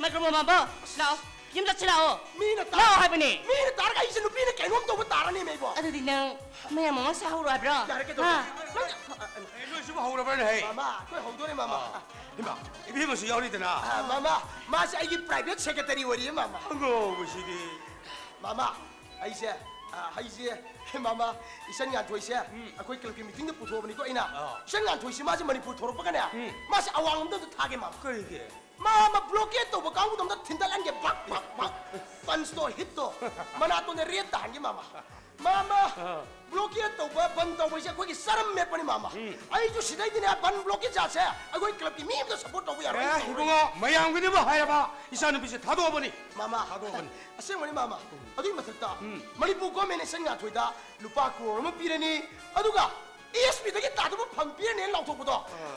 ꯃꯥꯏꯀ꯭ꯔꯣꯐꯣꯟ ꯄꯥꯝꯕꯣ, ꯂꯥꯛꯑꯣ, ꯌꯨꯝ ꯆꯠꯁꯤ ꯂꯥꯛꯑꯣ꯫ ꯃꯤꯅ ꯇꯥ-, ꯂꯥꯛꯑꯣ ꯍꯥꯏꯕꯅꯦ꯫ ꯃꯤꯅ ꯇꯥꯔꯒ ꯑꯩꯁꯦ ꯅꯨꯄꯤꯅ ꯀꯩꯅꯣꯝ ꯇꯧꯕ ꯇꯥꯔꯅꯦꯃꯦ ꯑꯩꯕꯣ꯫ ꯑꯗꯨꯗꯤ ꯅꯪ ꯃꯌꯥꯝ ꯃꯃꯥꯡ ꯁꯥꯍꯧꯔꯣ ꯍꯥꯏꯕ꯭ꯔꯣ? ꯌꯥꯔꯦ, ꯀꯩꯗꯧꯔꯦ? ꯍꯥ? ꯑꯦ, ꯅꯣꯏꯁꯤꯕꯨ ꯍꯧꯔꯕ꯭ꯔꯅꯦ ꯍꯦ? ꯃꯥꯃꯥ, ꯑꯩꯈꯣꯏ ꯍꯧꯗꯣꯔꯦ, ꯃꯥꯃꯥ꯫ ꯑꯥ, ꯏꯃꯥ, ꯏꯕꯦꯝꯃꯁꯨ ꯌꯥꯎꯔꯤꯗꯅ꯫ ꯑꯥ, ꯃꯥꯃꯥ, ꯃꯥꯁꯦ ꯑꯩꯒꯤ ꯄ꯭ꯔꯥꯏꯚꯦꯠ ꯁꯦꯀ꯭ꯔꯦꯇꯔꯤ ꯑꯣꯏꯔꯤꯌꯦ, ꯃꯥꯃꯥ꯫ ꯑꯉꯥꯎꯕꯁꯤꯗꯤ꯫ ꯃꯥꯃꯥ, ꯑꯩꯁꯦ, ꯑꯥ, ꯑꯩꯁꯦ, ꯃꯥꯃꯥ, ꯏꯆꯟ ꯉꯥꯟꯊꯣꯏꯁꯦ ꯎꯝ꯫ ꯑꯩꯈꯣꯏ ꯀ꯭ꯂꯕꯀꯤ ꯃꯤꯇꯤꯡꯗ ꯄꯨꯊꯣꯛꯑꯕꯅꯤꯀꯣ ꯑꯩꯅ꯫ ꯑꯥ꯫ ꯏꯆꯟ ꯉꯥꯟꯊꯣꯏꯁꯦ ꯃꯥꯁꯦ ꯃꯅꯤꯄꯨꯔ ꯊꯣꯔꯛꯄꯒꯅꯦ, ꯎꯝ꯫ ꯃꯥꯁꯦ ꯑꯋꯥꯡꯂꯣꯝꯗ ꯑꯝꯇ ꯊꯥꯒꯦ, ꯃꯥꯃꯥ꯫ ꯀꯔꯤꯒꯤ? ꯃꯥ ꯑꯃ ꯕ꯭ꯂꯣꯀꯦꯠ ꯇꯧꯕ ꯀꯥꯡꯕꯨꯗꯣ ꯑꯝꯇ ꯊꯤꯟꯗꯠꯍꯟꯒꯦ, ꯕꯛ, ꯕꯛ, ꯕꯛ꯫ ꯄꯟꯁꯇꯣ, ꯍꯤꯠꯇꯣ, ꯃꯅꯥꯇꯣꯟꯗ ꯔꯦꯠ ꯇꯥꯍꯟꯒꯦ, ꯃꯥꯃꯥ꯫ ꯃꯥꯃꯥ, ꯑꯥ꯫ ꯕ꯭ꯂꯣꯀꯦꯠ ꯇꯧꯕ, ꯕꯟ ꯇꯧꯕꯁꯦ ꯑꯩꯈꯣꯏꯒꯤ ꯆꯔꯝ ꯃꯦꯠꯄꯅꯤ, ꯃꯥꯃꯥ꯫ ꯎꯝ꯫ ꯑꯩꯁꯨ ꯁꯤꯗꯩꯗꯤꯅꯦ, ꯕꯟ ꯕ꯭ꯂꯣꯀꯦꯠ ꯖꯥꯠꯁꯦ ꯑꯩꯈꯣꯏ ꯀ꯭ꯂꯕꯀꯤ ꯃꯤ ꯑꯝꯇ ꯁꯞꯄꯣꯔꯠ ꯇꯧꯕ ꯌꯥꯔꯣꯏ, ꯑꯦ, ꯑꯩ ꯇꯧꯔꯣꯏ꯫ ꯏꯕꯨꯡꯉꯣ, ꯃꯌꯥꯝꯒꯤꯅꯦꯕꯨ ꯍꯥꯏꯔꯕ, ꯏꯆꯥꯅꯨꯄꯤꯁꯦ ꯊꯥꯗꯣꯛꯑꯕꯅꯤ꯫ ꯃꯥꯃꯥ, ꯊꯥꯗꯣꯛꯑꯕꯅꯤ꯫ ꯑꯁꯦꯡꯕꯅꯤ, ꯃꯥꯃꯥ꯫ ꯎꯝ꯫ ꯑꯗꯨꯒꯤ ꯃꯊꯛꯇ ꯎꯝ꯫ ꯃꯅꯤꯄꯨꯔ ꯒꯣꯔꯃꯦꯟꯅ ꯏꯆꯟ ꯉꯥꯟꯊꯣꯏꯗ ꯂꯨꯄꯥ ꯀ꯭ꯔꯣꯔ ꯑꯃ ꯄꯤꯔꯅꯤ, ꯑꯗꯨꯒ ꯑꯦꯁ ꯄꯤꯗꯒꯤ ꯇꯥꯗꯕ ꯐꯝ ꯄꯤꯔꯅꯦꯅ ꯂꯥꯎꯊꯣꯛꯄꯗꯣ,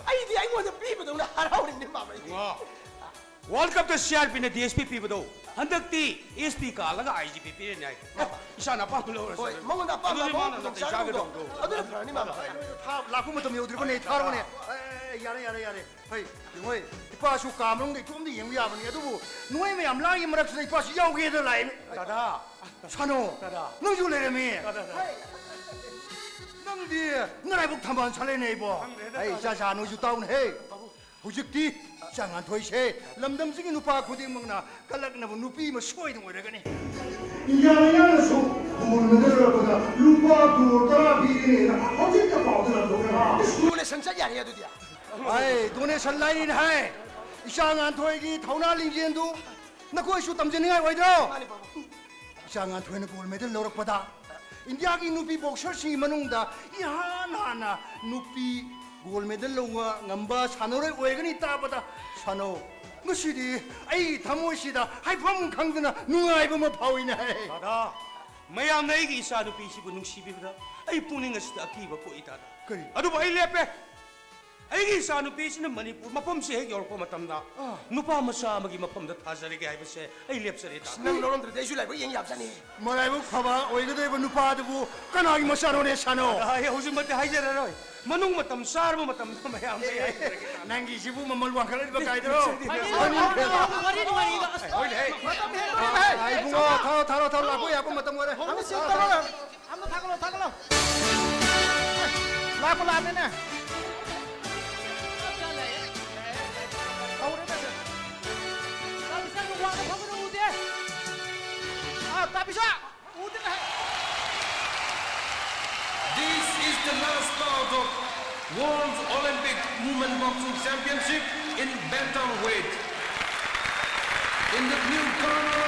ꯑꯩꯗꯤ ꯑꯩꯉꯣꯟꯗ ꯄꯤꯕꯗꯧꯅ ꯍꯔꯥꯎꯔꯤꯅꯦ, ꯃꯥꯃ, ꯑꯩꯗꯤ꯫ ꯏꯕꯨꯡꯉꯣ, ꯋꯥꯔꯜ ꯀꯞꯇ ꯁꯤ ꯑꯥꯔ ꯄꯤꯅ ꯗꯤ ꯑꯦꯁ ꯄꯤ ꯄꯤꯕꯗꯣ, ꯍꯟꯗꯛꯇꯤ ꯑꯦꯁ ꯄꯤ ꯀꯥꯜꯂꯒ ꯑꯥꯏ ꯖꯤ ꯄꯤ ꯄꯤꯔꯅꯤ ꯍꯥꯏ꯫ ꯃꯥꯃ꯫ ꯏꯁꯥꯅ ꯑꯄꯥꯝꯕ ꯂꯧꯔꯁꯨ꯫ ꯍꯣꯏ, ꯃꯉꯣꯟꯗ ꯑꯄꯥꯝꯕ ꯑꯗꯨꯗꯤ ꯑꯃ ꯃꯥꯅ ꯈꯨꯗꯣꯡ ꯅꯥꯇꯩ ꯆꯥꯒꯗꯧꯕꯗꯣ꯫ ꯆꯥꯒꯗꯧꯕꯗꯣ꯫ ꯑꯗꯨꯅ ꯐꯔꯅꯤ, ꯃꯥꯃ꯫ ꯊꯥ ꯂꯥꯛꯄ ꯃꯇꯝ ꯌꯧꯗ꯭ꯔꯤꯕꯅꯦ, ꯊꯥꯔꯣꯅꯦ꯫ ꯑꯦ, ꯌꯥꯔꯦ, ꯌꯥꯔꯦ, ꯌꯥꯔꯦ꯫ ꯍꯩ, ꯌꯦꯡꯉꯣꯏ, ꯏꯄꯥꯁꯨ ꯀꯥ ꯃꯅꯨꯡꯗ ꯏꯇꯣꯝꯗ ꯌꯦꯡꯕ ꯌꯥꯕꯅꯤ, ꯑꯗꯨꯕꯨ ꯅꯣꯏ ꯃꯌꯥꯝ ꯂꯥꯡꯉꯤ ꯃꯔꯛꯁꯤꯗ ꯏꯄꯥꯁꯨ ꯌꯥꯎꯒꯦꯗ ꯂꯥꯛꯏ꯫ ꯗꯥꯗꯥ꯫ ꯁꯥꯅꯣ, ꯗꯥꯗꯥ꯫ ꯅꯪꯁꯨ ꯂꯩꯔꯝꯃꯤ꯫ ꯗꯥꯗꯥ, ꯗꯥꯗꯥ꯫ ꯍꯩ, ꯅꯪꯗꯤ ꯅꯔꯥꯏꯕꯛ ꯊꯝꯕꯥꯜ ꯁꯥꯠꯂꯦꯅꯦ, ꯏꯕꯣ꯫ ꯈꯪꯗ꯭ꯔꯦꯗ, ꯍꯩ, ꯗꯥꯗꯥ꯫ ꯏꯆꯥ ꯁꯥ, ꯅꯣꯏꯁꯨ ꯇꯥꯎꯅꯦ, ꯍꯦ꯫ ꯕꯥꯕꯨ꯫ ꯍꯧꯖꯤꯛꯇꯤ ꯏꯆꯥ ꯉꯥꯟꯊꯣꯏꯁꯦ ꯂꯝꯗꯝꯁꯤꯒꯤ ꯅꯨꯄꯥ ꯈꯨꯗꯤꯡꯃꯛꯅ ꯀꯜꯂꯛꯅꯕ ꯅꯨꯄꯤ ꯑꯃ ꯁꯣꯏꯗꯅ ꯑꯣꯏꯔꯒꯅꯤ꯫ ꯏꯟꯗꯤꯌꯥ ꯂꯩꯉꯥꯛꯅꯁꯨ ꯈꯨꯡꯒꯪꯗ ꯂꯩꯔꯛꯄꯗ ꯂꯨꯄꯥ ꯀ꯭ꯔꯣꯔ ꯇꯔꯥ ꯄꯤꯒꯅꯤꯅ ꯍꯧꯖꯤꯛꯇ ꯄꯥꯎꯗ ꯂꯥꯎꯊꯣꯛꯈ꯭ꯔꯦ꯫ ꯗꯣꯅꯦꯁꯟ ꯆꯠ ꯌꯥꯔꯦ ꯑꯗꯨꯗꯤ꯫ ꯍꯥꯏ, ꯗꯣꯅꯦꯁꯟ ꯂꯥꯏꯔꯤꯅ ꯍꯥꯏ꯫ ꯏꯆꯥ ꯉꯥꯟꯊꯣꯏꯒꯤ ꯊꯧꯅꯥ ꯂꯤꯡꯖꯦꯜꯗꯨ ꯅꯈꯣꯏꯁꯨ ꯇꯝꯖꯅꯤꯡꯉꯥꯏ ꯑꯣꯏꯗ꯭ꯔꯣ? ꯃꯥꯅꯤ, ꯕꯥꯕꯨ꯫ ꯏꯆꯥ ꯉꯥꯟꯊꯣꯏꯅ ꯒꯣꯜ ꯃꯦꯗꯜ ꯂꯧꯔꯛꯄꯗ ꯏꯟꯗꯤꯌꯥꯒꯤ ꯅꯨꯄꯤ ꯕꯣꯛꯁꯔꯁꯤꯡꯒꯤ ꯃꯅꯨꯡꯗ ꯏꯍꯥꯟ ꯍꯥꯟꯅ ꯅꯨꯄꯤ ꯒꯣꯜ ꯃꯦꯗꯜ ꯂꯧꯕ ꯉꯝꯕ ꯁꯥꯟꯅꯔꯣꯏ ꯑꯣꯏꯒꯅꯤ ꯇꯥꯕꯗ, ꯁꯥꯟꯅꯧ, ꯉꯁꯤꯗꯤ ꯑꯩꯒꯤ ꯊꯃꯣꯏꯁꯤꯗ ꯍꯥꯏꯐꯝ ꯈꯪꯗꯅ ꯅꯨꯡꯉꯥꯏꯕ ꯑꯃ ꯐꯥꯎꯏꯅꯦ꯫ ꯗꯥꯗꯥ, ꯃꯌꯥꯝꯅ ꯑꯩꯒꯤ ꯏꯆꯥ ꯅꯨꯄꯤꯁꯤꯕꯨ ꯅꯨꯡꯁꯤꯕꯤꯕꯗ ꯑꯩ ꯄꯨꯛꯅꯤꯡ ꯑꯁꯤꯗ ꯑꯀꯤꯕ ꯄꯣꯛꯏ, ꯗꯥꯗꯥ꯫ ꯀꯔꯤ? ꯑꯗꯨꯕꯨ ꯑꯩ ꯂꯦꯞꯄꯦ꯫ ꯑꯩꯒꯤ ꯏꯆꯥ ꯅꯨꯄꯤꯁꯤꯅ ꯃꯅꯤꯄꯨꯔ ꯃꯐꯝꯁꯤ ꯍꯦꯛ ꯌꯧꯔꯛꯄ ꯃꯇꯝꯗ, ꯑꯥ꯫ ꯅꯨꯄꯥ ꯃꯆꯥ ꯑꯃꯒꯤ ꯃꯐꯝꯗ ꯊꯥꯖꯔꯒꯦ ꯍꯥꯏꯕꯁꯦ ꯑꯩ ꯂꯦꯞꯆꯔꯦ, ꯗꯥꯗꯥ꯫ ꯅꯪ ꯂꯧꯔꯝꯗ꯭ꯔꯗꯤ ꯑꯩꯁꯨ ꯂꯥꯏꯕꯛ ꯌꯦꯡ ꯌꯥꯕꯖꯥꯠꯅꯤ꯫ ꯃꯔꯥꯏꯕꯛ ꯐꯕ ꯑꯣꯏꯒꯗꯧꯔꯤꯕ ꯅꯨꯄꯥꯗꯨꯕꯨ ꯀꯅꯥꯒꯤ ꯃꯆꯥꯅꯣꯅꯦ, ꯁꯥꯅꯣ? ꯑꯥ, ꯑꯩ ꯍꯧꯖꯤꯛꯃꯛꯇꯤ ꯍꯥꯏꯖꯔꯔꯣꯏ꯫ ꯃꯅꯨꯡ ꯃꯇꯝ ꯆꯥꯔꯕ ꯃꯇꯝꯗ ꯃꯌꯥꯝꯗ ꯑꯩ ꯍꯥꯏꯖꯔꯒꯦ, ꯗꯥꯗꯥ꯫ ꯅꯪꯒꯤꯁꯤꯕꯨ ꯃꯃꯜ ꯋꯥꯡꯈꯠꯂꯛꯂꯤꯕ ꯀꯥꯏꯗ꯭ꯔꯣ? ꯐꯅꯤ, ꯐꯅꯤ, ꯐꯅꯤ, ꯐꯅꯤ꯫ ꯋꯥꯔꯤ ꯅꯨꯡꯉꯥꯏꯔꯤꯕ꯫ ꯑꯁ, ꯍꯣꯏꯅꯦ, ꯍꯦ꯫ ꯃꯇꯝ ꯍꯦꯟꯗꯣꯔꯦ, ꯚꯥꯏ꯫ ꯑꯥ, ꯏꯕꯨꯡꯉꯣ, ꯊꯥꯔꯣ, ꯊꯥꯔꯣ, ꯊꯥꯔꯣ, ꯂꯥꯛꯄ ꯌꯥꯕ ꯃꯇꯝ ꯑꯣꯏꯔꯦ꯫ ꯍꯧꯖꯤꯛ ꯊꯥꯔꯣ, ꯊꯥꯔꯣ꯫ ꯊꯥꯔꯣ꯫ ꯑꯝꯇ ꯊꯥꯒꯠꯂꯣ, ꯊꯥꯒꯠꯂꯣ꯫ ꯂꯥꯛꯄ ꯂꯥꯛꯑꯃꯦꯅꯦ꯫ ꯍꯧꯔꯦꯅꯦ꯫ ꯇꯥꯕꯤꯁꯥ, ꯋꯥꯡꯅ ꯐꯝꯒꯅꯨ, ꯎꯗꯦ꯫ ꯑꯥ, ꯇꯥꯕꯤꯁꯥ, ꯎꯗꯦꯅꯦ꯫ This is the last bout of World Olympic Women Boxing Championship in bantamweight. In the blue corner,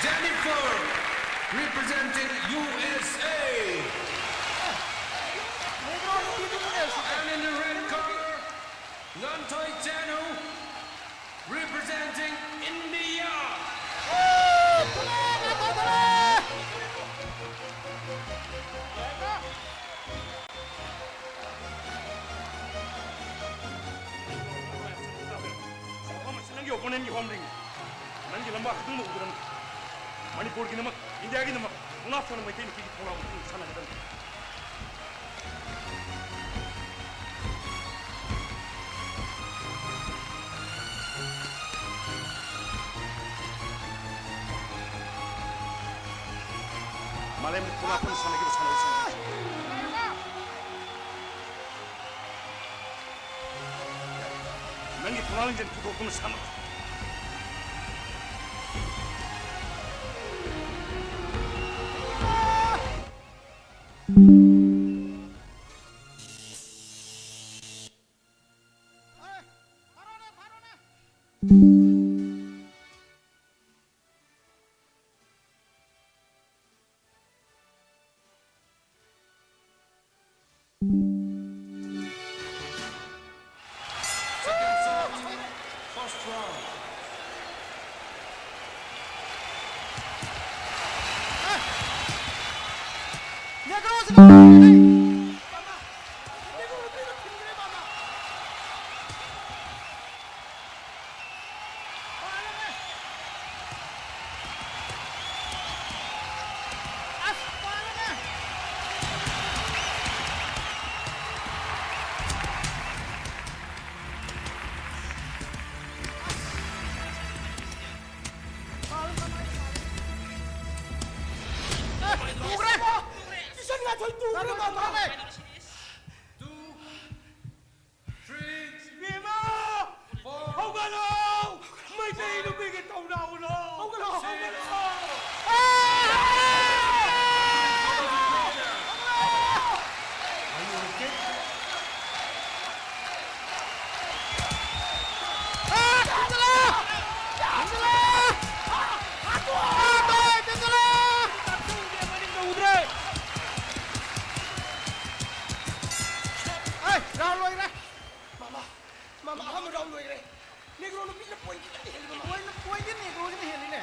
Jennifer, representing U S A. And in the red corner, Nganthoi Chanu, representing India. ꯃꯅꯤꯄꯨꯔꯒꯤꯗꯃꯛ, ꯏꯟꯗꯤꯌꯥꯒꯤꯗꯃꯛ ꯊꯧꯅꯥ ꯐꯅ ꯃꯩꯇꯩ ꯅꯨꯄꯤꯒꯤ ꯊꯧꯅꯥ ꯎꯠꯇꯨꯅ ꯁꯥꯟꯅꯒꯗꯕꯅꯤ꯫ ꯃꯥꯂꯦꯝꯒꯤ ꯊꯧꯅꯥ ꯐꯅ ꯁꯥꯟꯅꯈꯤꯕ ꯁꯥꯟꯅꯔꯣꯏꯁꯤꯡ꯫ ꯅꯪꯒꯤ ꯊꯧꯅꯥ ꯂꯤꯡꯖꯦꯜ ꯄꯨꯊꯣꯛꯇꯨꯅ ꯁꯥꯟꯅꯧ꯫ Second shot, first round. ꯇꯨꯈ꯭ꯔꯦ! Kisan ꯉꯥꯟꯊꯣꯏ ꯇꯨꯈ꯭ꯔꯦ, ꯃꯃꯥ! ꯇꯨ, ꯊ꯭ꯔꯤ, ꯏꯕꯦꯝꯃ! ꯐꯣꯔ, ꯍꯧꯒꯠꯂꯣ! ꯃꯩꯇꯩ ꯅꯨꯄꯤꯒꯤ ꯊꯧꯅꯥ ꯎꯠꯂꯣ! ꯍꯧꯒꯠꯂꯣ! ꯍꯧꯒꯠꯂꯣ! ꯃꯃꯥ, ꯃꯃꯥ, ꯑꯍꯥꯟꯕ ꯔꯥꯎꯟ ꯂꯣꯏꯈ꯭ꯔꯦ꯫ ꯅꯦꯒ꯭ꯔꯣ ꯅꯨꯄꯤꯅ ꯄꯣꯏꯟ ꯈꯤꯇꯪꯗꯤ ꯍꯦꯜꯂꯤ, ꯃꯃꯥ꯫ Point, ꯄꯣꯏꯟꯗꯤ ꯅꯦꯒ꯭ꯔꯣꯁꯤꯅ ꯍꯦꯜꯂꯤꯅꯦ꯫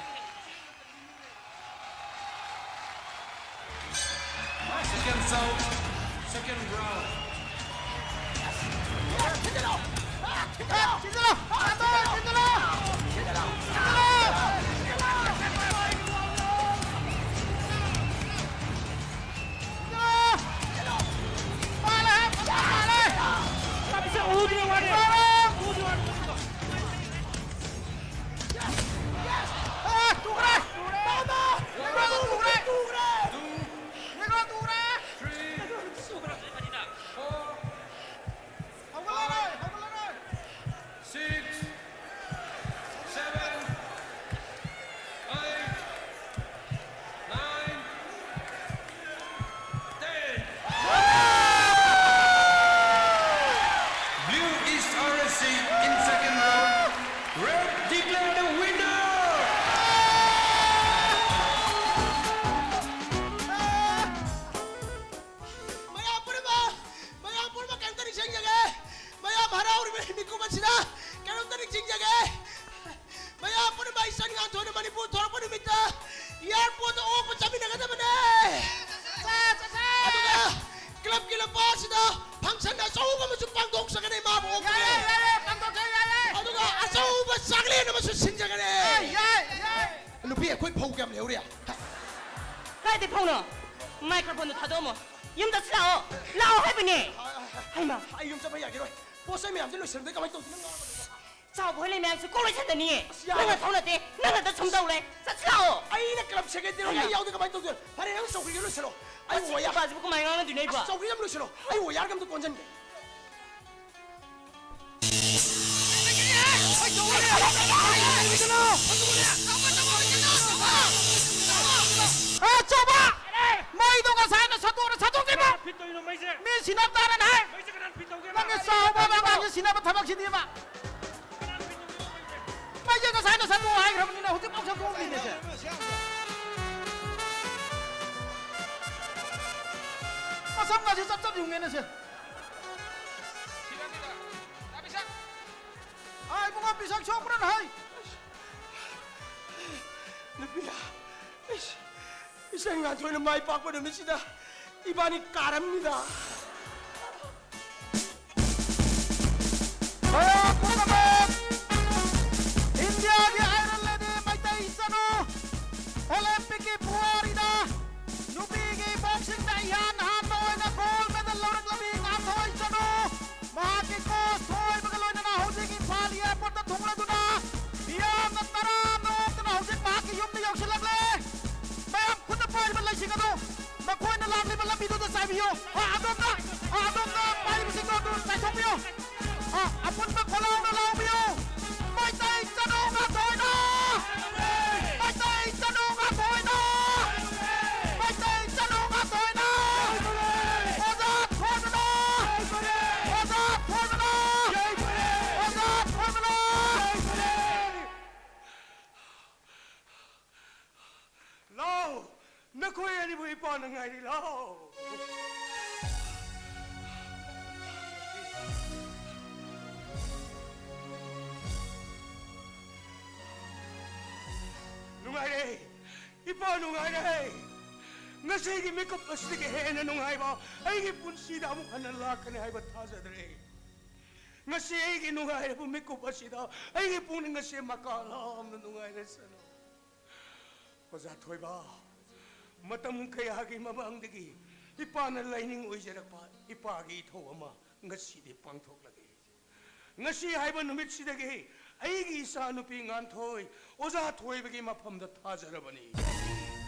Second round, second round. ꯊꯤꯟꯖꯤꯜꯂꯣ! ꯊꯤꯟꯖꯤꯜꯂꯣ! ꯊꯤꯟꯖꯤꯜꯂꯣ! ꯑꯦꯌꯥꯔꯄꯣꯔꯠꯇ ꯑꯣꯛꯄ ꯆꯠꯃꯤꯟꯅꯒꯗꯕꯅꯦ꯫ ꯑꯗꯨꯒ ꯀ꯭ꯂꯕꯀꯤ ꯂꯝꯄꯥꯛꯁꯤꯗ ꯐꯪꯁꯟ ꯑꯆꯧꯕ ꯑꯃꯁꯨ ꯄꯥꯡꯊꯣꯛꯆꯒꯅꯤ ꯃꯥꯕꯨ ꯑꯣꯛꯄꯒꯤ꯫ ꯌꯥꯏꯌꯦ, ꯌꯥꯏꯌꯦ, ꯄꯥꯡꯊꯣꯛꯁꯦ, ꯌꯥꯏꯌꯦ꯫ ꯑꯗꯨꯒ ꯑꯆꯧꯕ ꯆꯥꯛꯂꯦꯟ ꯑꯃꯁꯨ ꯁꯤꯟꯖꯒꯅꯤ꯫ ꯌꯥꯏ, ꯌꯥꯏ, ꯌꯥꯏ꯫ ꯅꯨꯄꯤ, ꯑꯩꯈꯣꯏ ꯐꯧ ꯀꯌꯥꯝ ꯂꯩꯍꯧꯔꯤ? ꯀꯥꯏꯗꯩ ꯐꯧꯅꯣ? ꯃꯥꯏꯀ꯭ꯔꯣꯐꯣꯟꯗꯣ ꯊꯥꯗꯣꯛꯑꯝꯃꯣ꯫ ꯌꯨꯝꯗ ꯂꯥꯛꯑꯣ꯫ ꯂꯥꯛꯑꯣ ꯍꯥꯏꯕꯅꯦ꯫ ꯍꯩꯃꯥ꯫ ꯑꯩ ꯌꯨꯝ ꯆꯠꯄ ꯌꯥꯈꯤꯔꯣꯏ꯫ ꯄꯣꯠ ꯆꯩ ꯃꯌꯥꯝꯁꯦ ꯂꯣꯏꯁꯤꯟꯕꯗ ꯀꯃꯥꯏꯅ ꯇꯧꯗꯣꯏꯅꯣ? ꯆꯥꯎꯕ ꯍꯣꯏ ꯂꯩ ꯃꯌꯥꯝꯁꯦ ꯀꯣꯛ ꯂꯣꯏꯁꯟꯗꯅꯤꯌꯦ꯫ ꯑꯁ, ꯌꯥꯔꯦ꯫ ꯅꯪꯅ ꯊꯧ ꯅꯠꯇꯦ, ꯅꯪꯅ ꯁꯨꯝ ꯇꯧ ꯂꯩ꯫ ꯆꯠꯁꯤ ꯂꯥꯛꯑꯣ꯫ ꯑꯩꯅ ꯀ꯭ꯂꯕ ꯁꯦꯀ꯭ꯔꯦꯇꯔꯤ ꯑꯣꯏꯅ ꯑꯩ ꯌꯥꯎꯗꯦ ꯀꯃꯥꯏꯅ ꯇꯧꯗꯣꯏꯅꯣ? ꯐꯔꯦ, ꯅꯪ ꯆꯧꯀ꯭ꯔꯤꯗꯣ ꯂꯣꯏꯁꯤꯜꯂꯣ꯫ ꯑꯩ ꯃꯁꯤ ꯋꯥꯌꯥ-, ꯅꯨꯄꯥꯁꯤꯕꯨ ꯀꯃꯥꯏꯅ ꯉꯥꯡꯅꯗꯣꯏꯅꯣ ꯑꯩꯕꯣ? ꯑꯁ, ꯆꯧꯀ꯭ꯔꯤ ꯑꯃ ꯂꯣꯏꯁꯤꯜꯂꯣ꯫ ꯑꯩ ꯋꯥꯌꯥꯔꯒ ꯑꯝꯇ ꯀꯣꯟꯁꯤꯟꯒꯦ꯫ ꯑ, ꯆꯥꯎꯕ! ꯃꯩꯗꯣ ꯉꯁꯥꯏꯅ ꯁꯠꯇꯣꯛꯑꯣꯅ ꯁꯠꯇꯣꯛꯇ꯭ꯔꯤꯕꯣ? ꯀꯅꯥ ꯐꯤꯠꯇꯧꯔꯤꯅꯣ ꯃꯩꯁꯦ? ꯃꯤ ꯁꯤꯅꯕ ꯇꯥꯔꯦꯅꯦ ꯍꯥꯏ꯫ ꯃꯩꯁꯦ ꯀꯅꯥꯅ ꯐꯤꯠꯇꯧꯒꯦꯕ? ꯅꯪꯒꯤ ꯆꯥꯎꯕ ꯑꯉꯥꯡꯁꯦ ꯁꯤꯅꯕ ꯊꯕꯛꯁꯤꯗꯤ ꯑꯃ꯫ ꯀꯅꯥꯅ ꯐꯤꯠꯇꯧꯔꯤꯅꯣ ꯃꯩꯁꯦ? ꯃꯩꯁꯦ ꯉꯁꯥꯏꯅ ꯁꯠꯇꯣꯛꯑꯣ ꯍꯥꯏꯈ꯭ꯔꯕꯅꯤꯅ ꯍꯧꯖꯤꯛꯐꯥꯎ ꯁꯠꯇꯣꯛꯑꯝꯗꯦꯅꯦ ꯁꯦ꯫ ꯃꯁꯝꯒꯁꯦ ꯆꯞ ꯆꯞ ꯌꯨꯡꯉꯦꯅꯦ ꯁꯦ꯫ ꯁꯤꯔꯅꯤꯗ꯫ ꯇꯥꯕꯤꯁꯥ꯫ ꯑꯥ, ꯏꯕꯨꯡꯉꯣ, ꯄꯤꯁꯛ ꯁꯣꯛꯄ꯭ꯔꯥ ꯅꯍꯩ? ꯅꯨꯄꯤ, ꯏꯁ, ꯏꯆꯟ ꯉꯥꯟꯊꯣꯏꯅ ꯃꯥꯏ ꯄꯥꯛꯄ ꯅꯨꯃꯤꯠꯁꯤꯗ ꯏꯕꯥꯅꯤ ꯀꯥꯔꯝꯅꯤꯗ꯫ ꯃꯌꯥꯝ ꯄꯨꯝꯅꯃꯛ, ꯏꯟꯗꯤꯌꯥꯒꯤ ꯑꯥꯏꯔꯟ ꯂꯦꯗꯤ ꯃꯩꯇꯩ ꯏꯆꯅꯨ ꯑꯣꯂꯦꯝꯄꯤꯛꯀꯤ ꯄꯨꯋꯥꯔꯤꯗ ꯅꯨꯄꯤꯒꯤ ꯕꯣꯛꯁꯤꯡꯗ ꯏꯍꯥꯟ ꯍꯥꯟꯕ ꯑꯣꯏꯅ ꯒꯣꯜ ꯃꯦꯗꯜ ꯂꯧꯔꯛꯂꯕꯤ ꯉꯥꯟꯊꯣꯏ ꯏꯆꯅꯨ꯫ ꯃꯍꯥꯛꯀꯤ ꯀꯣꯆ ꯊꯣꯏꯕꯒ ꯂꯣꯏꯅꯅ ꯍꯧꯖꯤꯛ ꯏꯝꯐꯥꯜ ꯑꯦꯌꯔꯄꯣꯔꯠꯇ ꯊꯨꯡꯂꯗꯨꯅ ꯃꯤꯌꯥꯝꯅ ꯇꯔꯥꯝꯅ ꯑꯣꯛꯇꯨꯅ ꯍꯧꯖꯤꯛ ꯃꯍꯥꯛꯀꯤ ꯌꯨꯝꯗ ꯌꯧꯁꯤꯜꯂꯛꯂꯦ꯫ ꯃꯌꯥꯝ ꯈꯨꯠꯇ ꯄꯥꯏꯔꯤꯕ ꯂꯩꯁꯤꯡ ꯑꯗꯨ ꯃꯈꯣꯏꯅ ꯂꯥꯛꯂꯤꯕ ꯂꯝꯕꯤꯗꯨꯗ ꯆꯥꯏꯕꯤꯌꯨ꯫ ꯑ, ꯑꯗꯣꯝꯅ, ꯑ, ꯑꯗꯣꯝꯅ ꯄꯥꯏꯔꯤꯕꯁꯤꯡꯗꯣ ꯑꯗꯨ ꯆꯥꯏꯊꯣꯛꯄꯤꯌꯨ꯫ ꯑ, ꯑꯄꯨꯟꯕ ꯈꯣꯜꯂꯥꯎꯅ ꯂꯥꯎꯕꯤꯌꯨ꯫ ꯃꯩꯇꯩ ꯆꯅꯨ ꯉꯥꯛꯊꯣꯏꯅ! ꯃꯩꯇꯩ ꯆꯅꯨ ꯉꯥꯛꯊꯣꯏꯅ! ꯃꯩꯇꯩ ꯆꯅꯨ ꯉꯥꯛꯊꯣꯏꯅ! ꯑꯣꯖꯥ ꯊꯣꯏꯕꯅ! ꯑꯣꯖꯥ ꯊꯣꯏꯕꯅ! ꯑꯣꯖꯥ ꯊꯣꯏꯕꯅ! ꯂꯥꯎ! ꯅꯈꯣꯏ ꯑꯅꯤꯕꯨ ꯏꯄꯥꯅ ꯉꯥꯏꯔꯤ, ꯂꯥꯎ! ꯅꯨꯡꯉꯥꯏꯔꯦ! ꯏꯄꯥ ꯅꯨꯡꯉꯥꯏꯔꯦ꯫ ꯉꯁꯤꯒꯤ ꯃꯤꯀꯨꯞ ꯑꯁꯤꯗꯒꯤ ꯍꯦꯟꯅ ꯅꯨꯡꯉꯥꯏꯕ ꯑꯩꯒꯤ ꯄꯨꯟꯁꯤꯗ ꯑꯃꯨꯛ ꯍꯟꯅ ꯂꯥꯛꯀꯅꯤ ꯍꯥꯏꯕ ꯊꯥꯖꯗ꯭ꯔꯦ꯫ ꯉꯁꯤ ꯑꯩꯒꯤ ꯅꯨꯡꯉꯥꯏꯔꯕ ꯃꯤꯀꯨꯞ ꯑꯁꯤꯗ ꯑꯩꯒꯤ ꯄꯨꯛꯅꯤꯡ ꯑꯁꯤ ꯃꯀꯥ ꯂꯥꯝꯅ ꯅꯨꯡꯉꯥꯏꯔꯁꯅꯨ꯫ ꯑꯣꯖꯥ ꯊꯣꯏꯕ, ꯃꯇꯝ ꯀꯌꯥꯒꯤ ꯃꯃꯥꯡꯗꯒꯤ ꯏꯄꯥꯅ ꯂꯥꯏꯅꯤꯡ ꯑꯣꯏꯖꯔꯛꯄ ꯏꯄꯥꯒꯤ ꯏꯊꯧ ꯑꯃ ꯉꯁꯤꯗꯤ ꯄꯥꯡꯊꯣꯛꯂꯒꯦ꯫ ꯉꯁꯤ ꯍꯥꯏꯕ ꯅꯨꯃꯤꯠꯁꯤꯗꯒꯤ ꯑꯩꯒꯤ ꯏꯆꯥꯅꯨꯄꯤ ꯉꯥꯟꯊꯣꯏ ꯑꯣꯖꯥ ꯊꯣꯏꯕꯒꯤ ꯃꯐꯝꯗ ꯊꯥꯖꯔꯕꯅꯤ꯫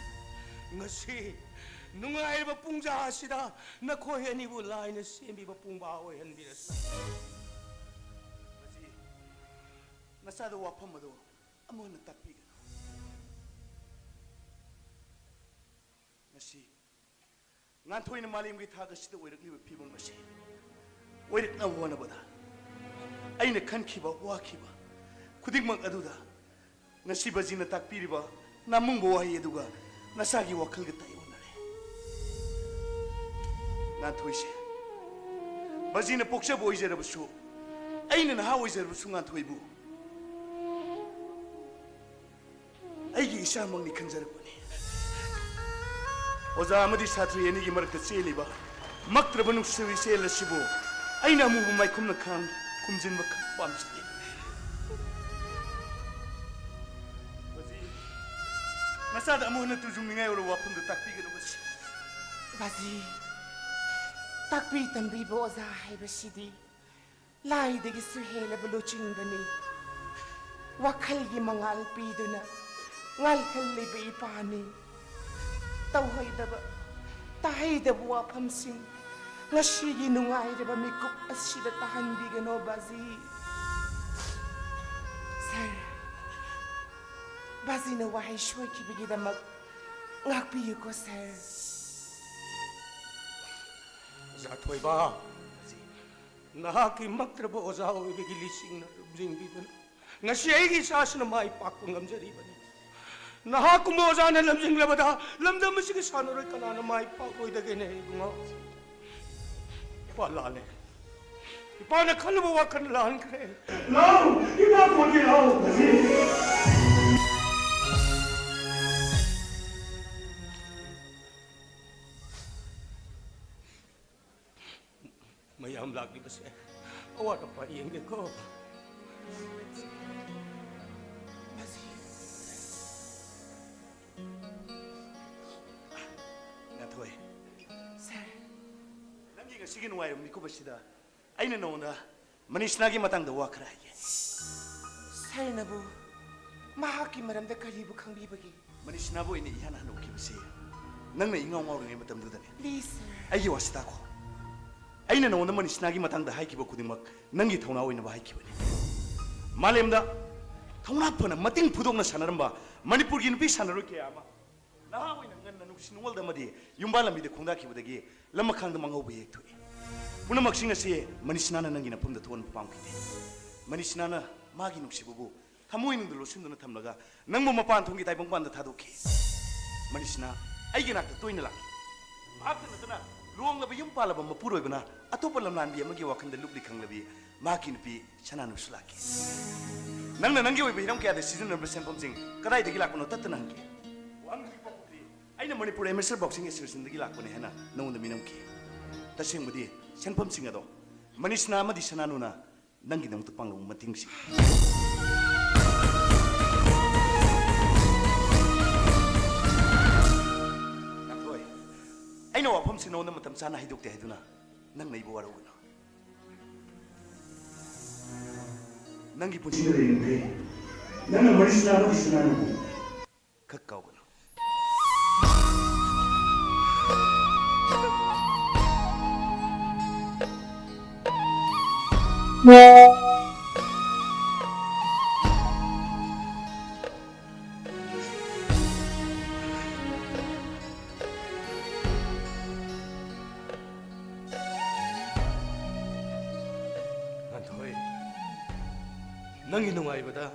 ꯉꯁꯤ ꯅꯨꯡꯉꯥꯏꯔꯕ ꯄꯨꯡꯖꯥ ꯑꯁꯤꯗ ꯅꯈꯣꯏ ꯑꯅꯤꯕꯨ ꯂꯥꯏꯅ ꯁꯦꯝꯕꯤꯕ ꯄꯨꯡꯕꯥ ꯑꯣꯏꯍꯟꯕꯤꯔꯁꯤ꯫ ꯃꯁꯤ ꯅꯆꯥꯗ ꯋꯥꯐꯝ ꯑꯗꯨ ꯑꯃꯨꯛ ꯍꯟꯅ ꯇꯥꯛꯄꯤꯒꯅꯨ꯫ ꯉꯁꯤ ꯉꯥꯟꯊꯣꯏꯅ ꯃꯥꯂꯦꯝꯒꯤ ꯊꯥꯛ ꯑꯁꯤꯗ ꯑꯣꯏꯔꯛꯂꯤꯕ ꯐꯤꯕꯝ ꯑꯁꯤ ꯑꯣꯏꯔꯛꯅꯕ ꯍꯣꯠꯅꯕꯗ ꯑꯩꯅ ꯈꯟꯈꯤꯕ, ꯋꯥꯈꯤꯕ ꯈꯨꯗꯤꯡꯃꯛ ꯑꯗꯨꯗ ꯉꯁꯤ ꯕꯖꯤꯅ ꯇꯥꯛꯄꯤꯔꯤꯕ ꯅꯥꯃꯨꯡꯕ ꯋꯥꯍꯩ ꯑꯗꯨꯒ ꯅꯆꯥꯒꯤ ꯋꯥꯈꯜꯒ ꯇꯥꯏꯑꯣꯟꯅꯔꯦ꯫ ꯉꯥꯟꯊꯣꯏꯁꯦ, ꯕꯖꯤꯅ ꯄꯣꯛꯆꯕ ꯑꯣꯏꯖꯔꯕꯁꯨ, ꯑꯩꯅ ꯅꯍꯥ ꯑꯣꯏꯖꯔꯕꯁꯨ ꯉꯥꯟꯊꯣꯏꯕꯨ ꯑꯩꯒꯤ ꯏꯆꯥꯃꯛꯅꯤ ꯈꯟꯖꯔꯛꯄꯅꯤ꯫ ꯑꯣꯖꯥ ꯑꯃꯗꯤ ꯁꯥꯇ꯭ꯔꯤ ꯑꯅꯤꯒꯤ ꯃꯔꯛꯇ ꯆꯦꯜꯂꯤꯕ ꯃꯛꯇ꯭ꯔꯕ ꯅꯨꯡꯁꯤꯕ ꯏꯆꯦꯜ ꯑꯁꯤꯕꯨ ꯑꯩꯅ ꯑꯃꯨꯕ ꯃꯥꯏꯈꯨꯝꯅ ꯈꯥꯡ ꯈꯨꯝꯖꯤꯟꯕ ꯈꯛ ꯄꯥꯝꯖꯩ꯫ ꯕꯖꯤ, ꯅꯆꯥꯗ ꯑꯃꯨꯛ ꯍꯟꯅ ꯇꯨꯖꯨꯡꯅꯤꯡꯉꯥꯏ ꯑꯣꯏꯔꯕ ꯋꯥꯐꯝꯗꯨ ꯇꯥꯛꯄꯤꯒꯅꯨ ꯕꯖꯤ꯫ ꯕꯖꯤ, ꯇꯥꯛꯄꯤ ꯇꯝꯕꯤꯕ ꯑꯣꯖꯥ ꯍꯥꯏꯕꯁꯤꯗꯤ ꯂꯥꯏꯗꯒꯤꯁꯨ ꯍꯦꯜꯂꯕ ꯂꯨꯆꯤꯡꯕꯅꯤ꯫ ꯋꯥꯈꯜꯒꯤ ꯃꯉꯥꯜ ꯄꯤꯗꯨꯅ ꯉꯥꯜꯍꯜꯂꯤꯕ ꯏꯄꯥꯅꯤ꯫ ꯇꯧꯍꯩꯗꯕ, ꯇꯥꯍꯩꯗꯕ ꯋꯥꯐꯝꯁꯤꯡ ꯉꯁꯤꯒꯤ ꯅꯨꯡꯉꯥꯏꯔꯕ ꯃꯤꯀꯨꯞ ꯑꯁꯤꯗ ꯇꯥꯍꯟꯕꯤꯒꯅꯣ ꯕꯥꯖꯤ꯫ ꯁꯥꯔ, ꯕꯥꯖꯤꯅ ꯋꯥꯍꯩ ꯁꯣꯏꯈꯤꯕꯒꯤꯗꯃꯛ ꯉꯥꯛꯄꯤꯌꯨꯀꯣ ꯁꯥꯔ꯫ ꯑꯣꯖꯥ ꯊꯣꯏꯕ, ꯅꯍꯥꯛꯀꯤ ꯃꯛꯇ꯭ꯔꯕ ꯑꯣꯖꯥ ꯑꯣꯏꯕꯒꯤ ꯂꯤꯁꯤꯡꯅ ꯂꯨꯝꯖꯤꯡꯕꯤꯗꯨꯅ ꯉꯁꯤ ꯑꯩꯒꯤ ꯏꯆꯥꯁꯤꯅ ꯃꯥꯏ ꯄꯥꯛꯄ ꯉꯝꯖꯔꯤꯕꯅꯤ꯫ ꯅꯍꯥꯛꯀꯨꯝꯕ ꯑꯣꯖꯥꯅ ꯂꯝꯖꯤꯡꯂꯕꯗ ꯂꯝꯗꯝ ꯑꯁꯤꯒꯤ ꯁꯥꯟꯅꯔꯣꯏ ꯀꯅꯥꯅ ꯃꯥꯏ ꯄꯥꯛꯂꯣꯏꯗꯒꯦꯅꯦ ꯏꯕꯨꯡꯉꯣ? ꯏꯄꯥ ꯂꯥꯜꯂꯦ꯫ ꯏꯄꯥꯅ ꯈꯜꯂꯨꯕ ꯋꯥꯈꯜ ꯂꯥꯟꯈ꯭ꯔꯦ꯫ ꯂꯥꯎ! ꯏꯄꯥ ꯀꯣꯟꯒꯦ ꯂꯥꯎ! ꯌꯥꯝ ꯂꯥꯛꯂꯤꯕꯁꯦ ꯑꯋꯥꯠ ꯑꯄꯥ ꯌꯦꯡꯗꯦꯀꯣ꯫ ꯉꯥꯟꯊꯣꯏ, ꯁꯥꯔ, ꯅꯪꯒꯤ ꯉꯁꯤꯒꯤ ꯅꯨꯡꯉꯥꯏꯕ ꯃꯤꯀꯨꯞ ꯑꯁꯤꯗ ꯑꯩꯅ ꯅꯉꯣꯟꯗ ꯃꯅꯤꯁꯅꯥꯒꯤ ꯃꯇꯥꯡꯗ ꯋꯥ ꯈꯔ ꯍꯥꯏꯒꯦ꯫ ꯁꯥꯔꯅꯕꯨ ꯃꯍꯥꯛꯀꯤ ꯃꯔꯝꯗ ꯀꯔꯤꯕꯨ ꯈꯪꯕꯤꯕꯒꯦ? ꯃꯅꯤꯁꯅꯥꯕꯨ ꯑꯩꯅ ꯏꯍꯥꯟ ꯍꯥꯟꯅ ꯎꯈꯤꯕꯁꯤ ꯅꯪꯅ ꯏꯉꯥꯎ ꯉꯥꯎꯔꯤꯉꯩ ꯃꯇꯝꯗꯨꯗꯅꯤ꯫ ꯄ꯭ꯂꯤꯖ, ꯁꯥꯔ꯫ ꯑꯩꯒꯤ ꯋꯥꯁꯤ ꯇꯥꯈꯣ꯫ ꯑꯩꯅ ꯅꯉꯣꯟꯗ ꯃꯅꯤꯁꯅꯥꯒꯤ ꯃꯇꯥꯡꯗ ꯍꯥꯏꯈꯤꯕ ꯈꯨꯗꯤꯡꯃꯛ ꯅꯪꯒꯤ ꯊꯧꯅꯥ ꯑꯣꯏꯅꯕ ꯍꯥꯏꯈꯤꯕꯅꯤ꯫ ꯃꯥꯂꯦꯝꯗ ꯊꯧꯅꯥ ꯐꯅ ꯃꯇꯤꯡ ꯐꯨꯗꯣꯛꯅ ꯁꯥꯟꯅꯔꯝꯕ ꯃꯅꯤꯄꯨꯔꯒꯤ ꯅꯨꯄꯤ ꯁꯥꯟꯅꯔꯣꯏ ꯀꯌꯥ ꯑꯃ ꯅꯍꯥ ꯑꯣꯏꯅ ꯉꯟꯅ ꯅꯨꯡꯁꯤ ꯅꯨꯡꯉꯣꯜꯗ ꯑꯃꯗꯤ ꯌꯨꯝꯕꯥꯜ ꯂꯝꯕꯤꯗ ꯈꯣꯡꯗꯥꯈꯤꯕꯗꯒꯤ ꯂꯃꯈꯥꯡꯗ ꯃꯥꯡꯍꯧꯕ ꯍꯦꯛ ꯊꯣꯛꯏ꯫ ꯄꯨꯝꯅꯃꯛꯁꯤꯡ ꯑꯁꯤ ꯃꯅꯤꯁꯅꯥꯅ ꯅꯪꯒꯤ ꯅꯐꯝꯗ ꯊꯣꯛꯍꯟꯕ ꯄꯥꯝꯈꯤꯗꯦ꯫ ꯃꯅꯤꯁꯅꯥꯅ ꯃꯥꯒꯤ ꯅꯨꯡꯁꯤꯕꯕꯨ ꯊꯃꯣꯏꯅꯨꯡꯗ ꯂꯣꯠꯁꯤꯟꯗꯨꯅ ꯊꯝꯂꯒ ꯅꯪꯕꯨ ꯃꯄꯥꯟ ꯊꯣꯡꯒꯤ ꯇꯥꯏꯕꯪꯄꯥꯟꯗ ꯊꯥꯗꯣꯛꯈꯤ꯫ ꯃꯅꯤꯁꯅꯥ ꯑꯩꯒꯤ ꯅꯥꯛꯇ ꯇꯣꯏꯅ ꯂꯥꯛꯈꯤ꯫ ꯃꯍꯥꯛꯇ ꯅꯠꯇꯅ ꯂꯨꯍꯣꯡꯂꯕ ꯌꯨꯝ ꯄꯥꯜꯂꯕ ꯃꯄꯨꯔꯣꯏꯕꯅ ꯑꯇꯣꯞꯄ ꯂꯝꯂꯥꯟꯕꯤ ꯑꯃꯒꯤ ꯋꯥꯈꯜꯗ ꯂꯨꯞꯂꯤ ꯈꯪꯂꯕꯤ ꯃꯍꯥꯛꯀꯤ ꯅꯨꯄꯤ ꯁꯅꯥꯅꯨꯁꯨ ꯂꯥꯛꯈꯤ꯫ ꯅꯪꯅ ꯅꯪꯒꯤ ꯑꯣꯏꯕ ꯍꯤꯔꯝ ꯀꯌꯥꯗ ꯁꯤꯖꯤꯟꯅꯔꯝꯕ ꯁꯦꯟꯐꯝꯁꯤꯡ ꯀꯗꯥꯏꯗꯒꯤ ꯂꯥꯛꯄꯅꯣ ꯇꯠꯇꯅ ꯍꯪꯈꯤ꯫ ꯋꯥꯍꯪꯗꯨꯒꯤ ꯄꯥꯎꯈꯨꯝꯗꯤ ꯑꯩꯅ ꯃꯅꯤꯄꯨꯔ ꯑꯦꯃꯦꯆꯔ ꯕꯣꯛꯁꯤꯡ ꯑꯦꯁꯣꯁꯤꯌꯦꯁꯟꯗꯒꯤ ꯂꯥꯛꯄꯅꯦ ꯍꯥꯏꯅ ꯅꯉꯣꯟꯗ ꯃꯤꯅꯝꯈꯤ꯫ ꯇꯁꯦꯡꯕꯗꯤ ꯁꯦꯟꯐꯝꯁꯤꯡ ꯑꯗꯣ ꯃꯅꯤꯁꯅꯥ ꯑꯃꯗꯤ ꯁꯅꯥꯅꯨꯅ ꯅꯪꯒꯤꯗꯃꯛꯇ ꯄꯥꯡꯂꯧꯕ ꯃꯇꯤꯡꯁꯤꯡ꯫ ꯉꯥꯟꯊꯣꯏ, ꯑꯩꯅ ꯋꯥꯐꯝꯁꯤ ꯅꯉꯣꯟꯗ ꯃꯇꯝ ꯆꯥꯅ ꯍꯥꯏꯗꯣꯛꯇꯦ ꯍꯥꯏꯗꯨꯅ ꯅꯪꯅ ꯑꯩꯕꯨ ꯋꯥꯔꯧꯒꯅꯨ꯫ ꯅꯪꯒꯤ ꯄꯨꯟꯁꯤꯗ ꯂꯩꯔꯤꯃꯈꯩ ꯅꯪꯅ ꯃꯔꯤꯁꯅꯥ ꯑꯃꯗꯤ ꯁꯅꯥꯅꯨꯕꯨ ꯈꯛ ꯀꯥꯎꯒꯅꯨ꯫ ꯉꯥꯟꯊꯣꯏ, ꯅꯪꯒꯤ ꯅꯨꯡꯉꯥꯏꯕꯗ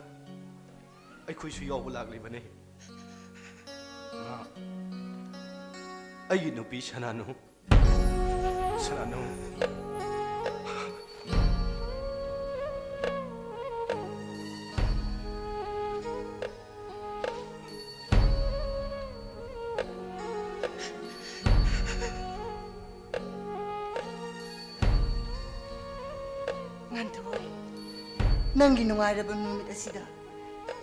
ꯑꯩꯈꯣꯏꯁꯨ ꯌꯥꯎꯕ ꯂꯥꯛꯂꯤꯕꯅꯤ꯫ ꯃꯥ, ꯑꯩꯒꯤ ꯅꯨꯄꯤ ꯁꯅꯥꯅꯨ, ꯁꯅꯥꯅꯨ꯫ ꯉꯥꯟꯊꯣꯏ, ꯅꯪꯒꯤ ꯅꯨꯡꯉꯥꯏꯔꯕ ꯅꯨꯃꯤꯠ ꯑꯁꯤꯗ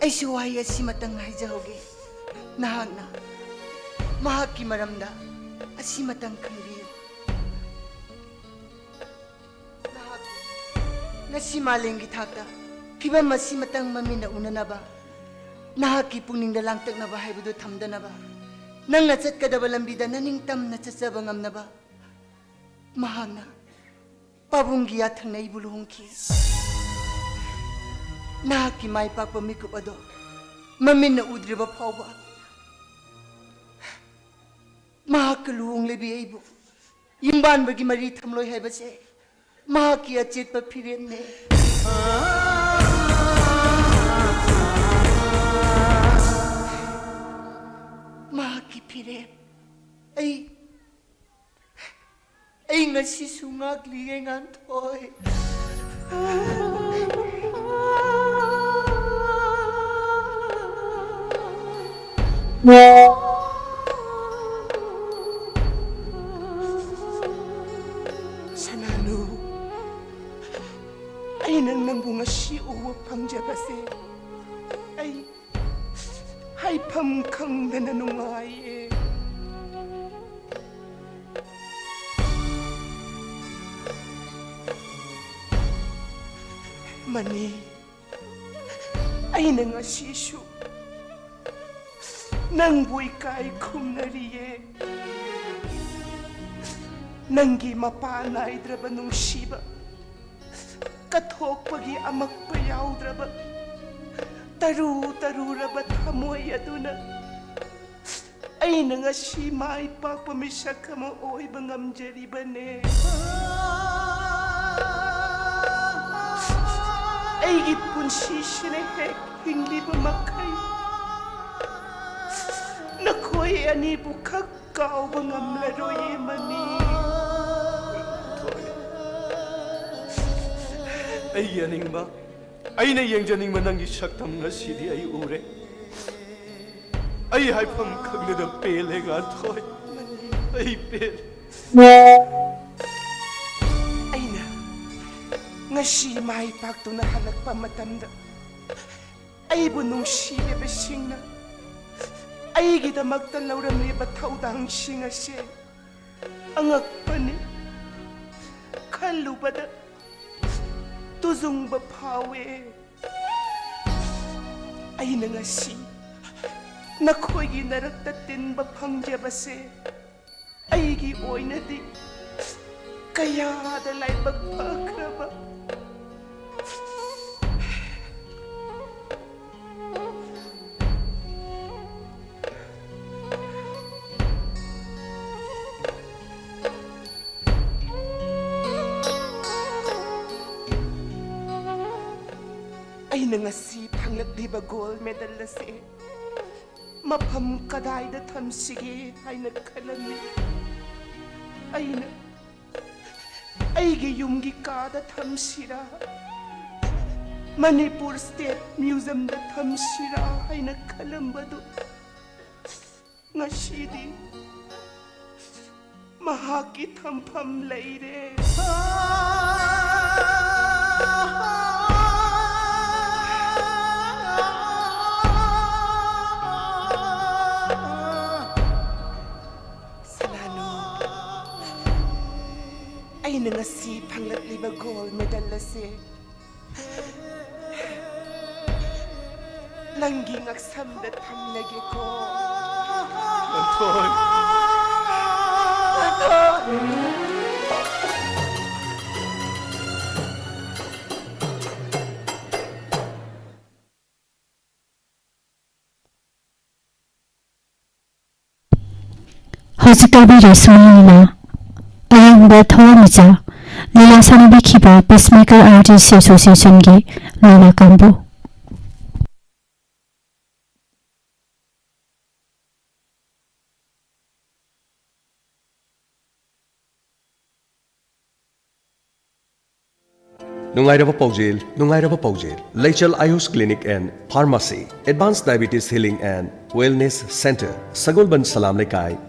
ꯑꯩꯁꯨ ꯋꯥꯍꯩ ꯑꯁꯤꯃꯇꯪ ꯍꯥꯏꯖꯍꯧꯒꯦ꯫ ꯅꯍꯥꯛꯅ ꯃꯍꯥꯛꯀꯤ ꯃꯔꯝꯗ ꯑꯁꯤꯃꯇꯪ ꯈꯟꯕꯤꯌꯨ꯫ ꯅꯍꯥꯛ ꯉꯁꯤ ꯃꯥꯂꯦꯝꯒꯤ ꯊꯥꯛꯇ ꯐꯤꯕꯝ ꯑꯁꯤꯃꯇꯪ ꯃꯃꯤꯠꯅ ꯎꯅꯅꯕ, ꯅꯍꯥꯛꯀꯤ ꯄꯨꯛꯅꯤꯡꯗ ꯂꯥꯡꯇꯛꯅꯕ ꯍꯥꯏꯕꯗꯨ ꯊꯝꯗꯅꯕ, ꯅꯪꯅ ꯆꯠꯀꯗꯕ ꯂꯝꯕꯤꯗ ꯅꯅꯤꯡꯇꯝꯅ ꯆꯠꯆꯕ ꯉꯝꯅꯕ ꯃꯍꯥꯛꯅ ꯄꯥꯕꯨꯡꯒꯤ ꯌꯥꯊꯪꯅ ꯑꯩꯕꯨ ꯂꯨꯍꯣꯡꯈꯤ꯫ ꯅꯍꯥꯛꯀꯤ ꯃꯥꯏ ꯄꯥꯛꯄ ꯃꯤꯀꯨꯞ ꯑꯗꯣ ꯃꯃꯤꯠꯅ ꯎꯗ꯭ꯔꯤꯕ ꯐꯥꯎꯕ ꯃꯍꯥꯛꯀ ꯂꯨꯍꯣꯡꯂꯕꯤ ꯑꯩꯕꯨ ꯌꯨꯝꯕꯥꯟꯕꯒꯤ ꯃꯔꯤ ꯊꯝꯂꯣꯏ ꯍꯥꯏꯕꯁꯦ ꯃꯍꯥꯛꯀꯤ ꯑꯆꯦꯠꯄ ꯐꯤꯔꯦꯞꯅꯦ꯫ ꯃꯍꯥꯛꯀꯤ ꯐꯤꯔꯦꯞ ꯑꯩ ꯑꯩ ꯉꯁꯤꯁꯨ ꯉꯥꯛꯂꯤꯌꯦ, ꯉꯥꯟꯊꯣꯏ꯫ ꯁꯅꯥꯅꯨ, ꯑꯩꯅ ꯅꯪꯕꯨ ꯉꯁꯤ ꯎꯕ ꯐꯪꯖꯕꯁꯦ ꯑꯩ ꯍꯥꯏꯐꯝ ꯈꯪꯗꯅ ꯅꯨꯡꯉꯥꯏꯌꯦ꯫ ꯃꯅꯤ, ꯑꯩꯅ ꯉꯁꯤꯁꯨ ꯅꯪꯕꯨ ꯏꯀꯥꯏ ꯈꯨꯝꯅꯔꯤꯌꯦ꯫ ꯅꯪꯒꯤ ꯃꯄꯥ ꯅꯥꯏꯗ꯭ꯔꯕ ꯅꯨꯡꯁꯤꯕ, ꯀꯠꯊꯣꯛꯄꯒꯤ ꯑꯃꯛꯄ ꯌꯥꯎꯗ꯭ꯔꯕ, ꯇꯔꯨ ꯇꯔꯨꯔꯕ ꯊꯃꯣꯏ ꯑꯗꯨꯅ ꯑꯩꯅ ꯉꯁꯤ ꯃꯥꯏ ꯄꯥꯛꯄ ꯃꯤꯁꯛ ꯑꯃ ꯑꯣꯏꯕ ꯉꯝꯖꯔꯤꯕꯅꯦ꯫ ꯑꯩꯒꯤ ꯄꯨꯟꯁꯤꯁꯤꯅ ꯍꯦꯛ ꯍꯤꯡꯂꯤꯕ ꯃꯈꯩ ꯅꯈꯣꯏ ꯑꯅꯤꯕꯨ ꯈꯛ ꯀꯥꯎꯕ ꯉꯝꯂꯔꯣꯏꯌꯦ, ꯃꯅꯤ꯫ ꯑꯩꯒꯤ ꯑꯅꯤꯡꯕ, ꯑꯩꯅ ꯌꯦꯡꯖꯅꯤꯡꯕ ꯅꯪꯒꯤ ꯁꯛꯇꯝ ꯉꯁꯤꯗꯤ ꯑꯩ ꯎꯔꯦ꯫ ꯑꯩ ꯍꯥꯏꯐꯝ ꯈꯪꯗꯅ ꯄꯦꯜꯂꯦ, ꯉꯥꯟꯊꯣꯏ꯫ ꯑꯩ ꯄꯦꯜꯂꯦ꯫ ꯑꯩꯅ ꯉꯁꯤ ꯃꯥꯏ ꯄꯥꯛꯇꯨꯅ ꯍꯜꯂꯛꯄ ꯃꯇꯝꯗ, ꯑꯩꯕꯨ ꯅꯨꯡꯁꯤꯔꯤꯕꯁꯤꯡꯅ ꯑꯩꯒꯤꯗꯃꯛꯇ ꯂꯧꯔꯝꯂꯤꯕ ꯊꯧꯗꯥꯡꯁꯤꯡ ꯑꯁꯦ ꯑꯉꯛꯄꯅꯤ꯫ ꯈꯜꯂꯨꯕꯗ ꯇꯨꯖꯨꯡꯕ ꯐꯥꯎꯋꯦ꯫ ꯑꯩꯅ ꯉꯁꯤ ꯅꯈꯣꯏꯒꯤ ꯅꯔꯛꯇ ꯇꯤꯟꯕ ꯐꯪꯖꯕꯁꯦ ꯑꯩꯒꯤ ꯑꯣꯏꯅꯗꯤ ꯀꯌꯥꯗ ꯂꯥꯏꯕꯛ ꯐꯈ꯭ꯔꯕ꯫ ꯑꯩꯅ ꯉꯁꯤ ꯐꯪꯂꯛꯂꯤꯕ ꯒꯣꯜ ꯃꯦꯗꯜ ꯑꯁꯤ ꯃꯐꯝ ꯀꯗꯥꯏꯗ ꯊꯝꯁꯤꯒꯦ ꯍꯥꯏꯅ ꯈꯜꯂꯝꯃꯤ꯫ ꯑꯩꯅ ꯑꯩꯒꯤ ꯌꯨꯝꯒꯤ ꯀꯥꯗ ꯊꯝꯁꯤꯔꯥ, ꯃꯅꯤꯄꯨꯔ ꯁ꯭ꯇꯦꯠ ꯃ꯭ꯌꯨꯖꯝꯗ ꯊꯝꯁꯤꯔꯥ ꯍꯥꯏꯅ ꯈꯜꯂꯝꯕꯗꯨ ꯉꯁꯤꯗꯤ ꯃꯍꯥꯛꯀꯤ ꯊꯝꯐꯝ ꯂꯩꯔꯦ꯫ ꯁꯂꯥꯅꯨ, ꯑꯩꯅ ꯉꯁꯤ ꯐꯪꯂꯛꯂꯤꯕ ꯒꯣꯜ ꯃꯦꯗꯜ ꯑꯁꯦ ꯅꯪꯒꯤ ꯉꯛꯁꯝꯗ ꯊꯝꯂꯒꯦꯀꯣ꯫ ꯉꯟꯊꯣꯏ꯫ ꯉꯟꯊꯣꯏ꯫ ꯍꯧꯖꯤꯛ ꯇꯥꯕꯤꯔꯤꯁꯤ ꯃꯤꯅ ꯑꯌꯦꯡꯕ ꯊꯋꯥꯟꯃꯤꯆꯥꯛ ꯂꯤꯂꯥ ꯁꯥꯟꯅꯕꯤꯈꯤꯕ Peacemaker Artist Association ꯒꯤ ꯂꯤꯂꯥ ꯀꯥꯡꯕꯨ꯫ ꯅꯨꯡꯉꯥꯏꯔꯕ ꯄꯥꯎꯖꯦꯜ, ꯅꯨꯡꯉꯥꯏꯔꯕ ꯄꯥꯎꯖꯦꯜ꯫ ꯂꯩꯆꯜ ꯑꯌꯨꯁ Clinic and Pharmacy, Advanced Diabetes Healing and Wellness Center, ꯁꯒꯣꯜꯕꯟ ꯁꯂꯥꯝ ꯂꯩꯀꯥꯏ,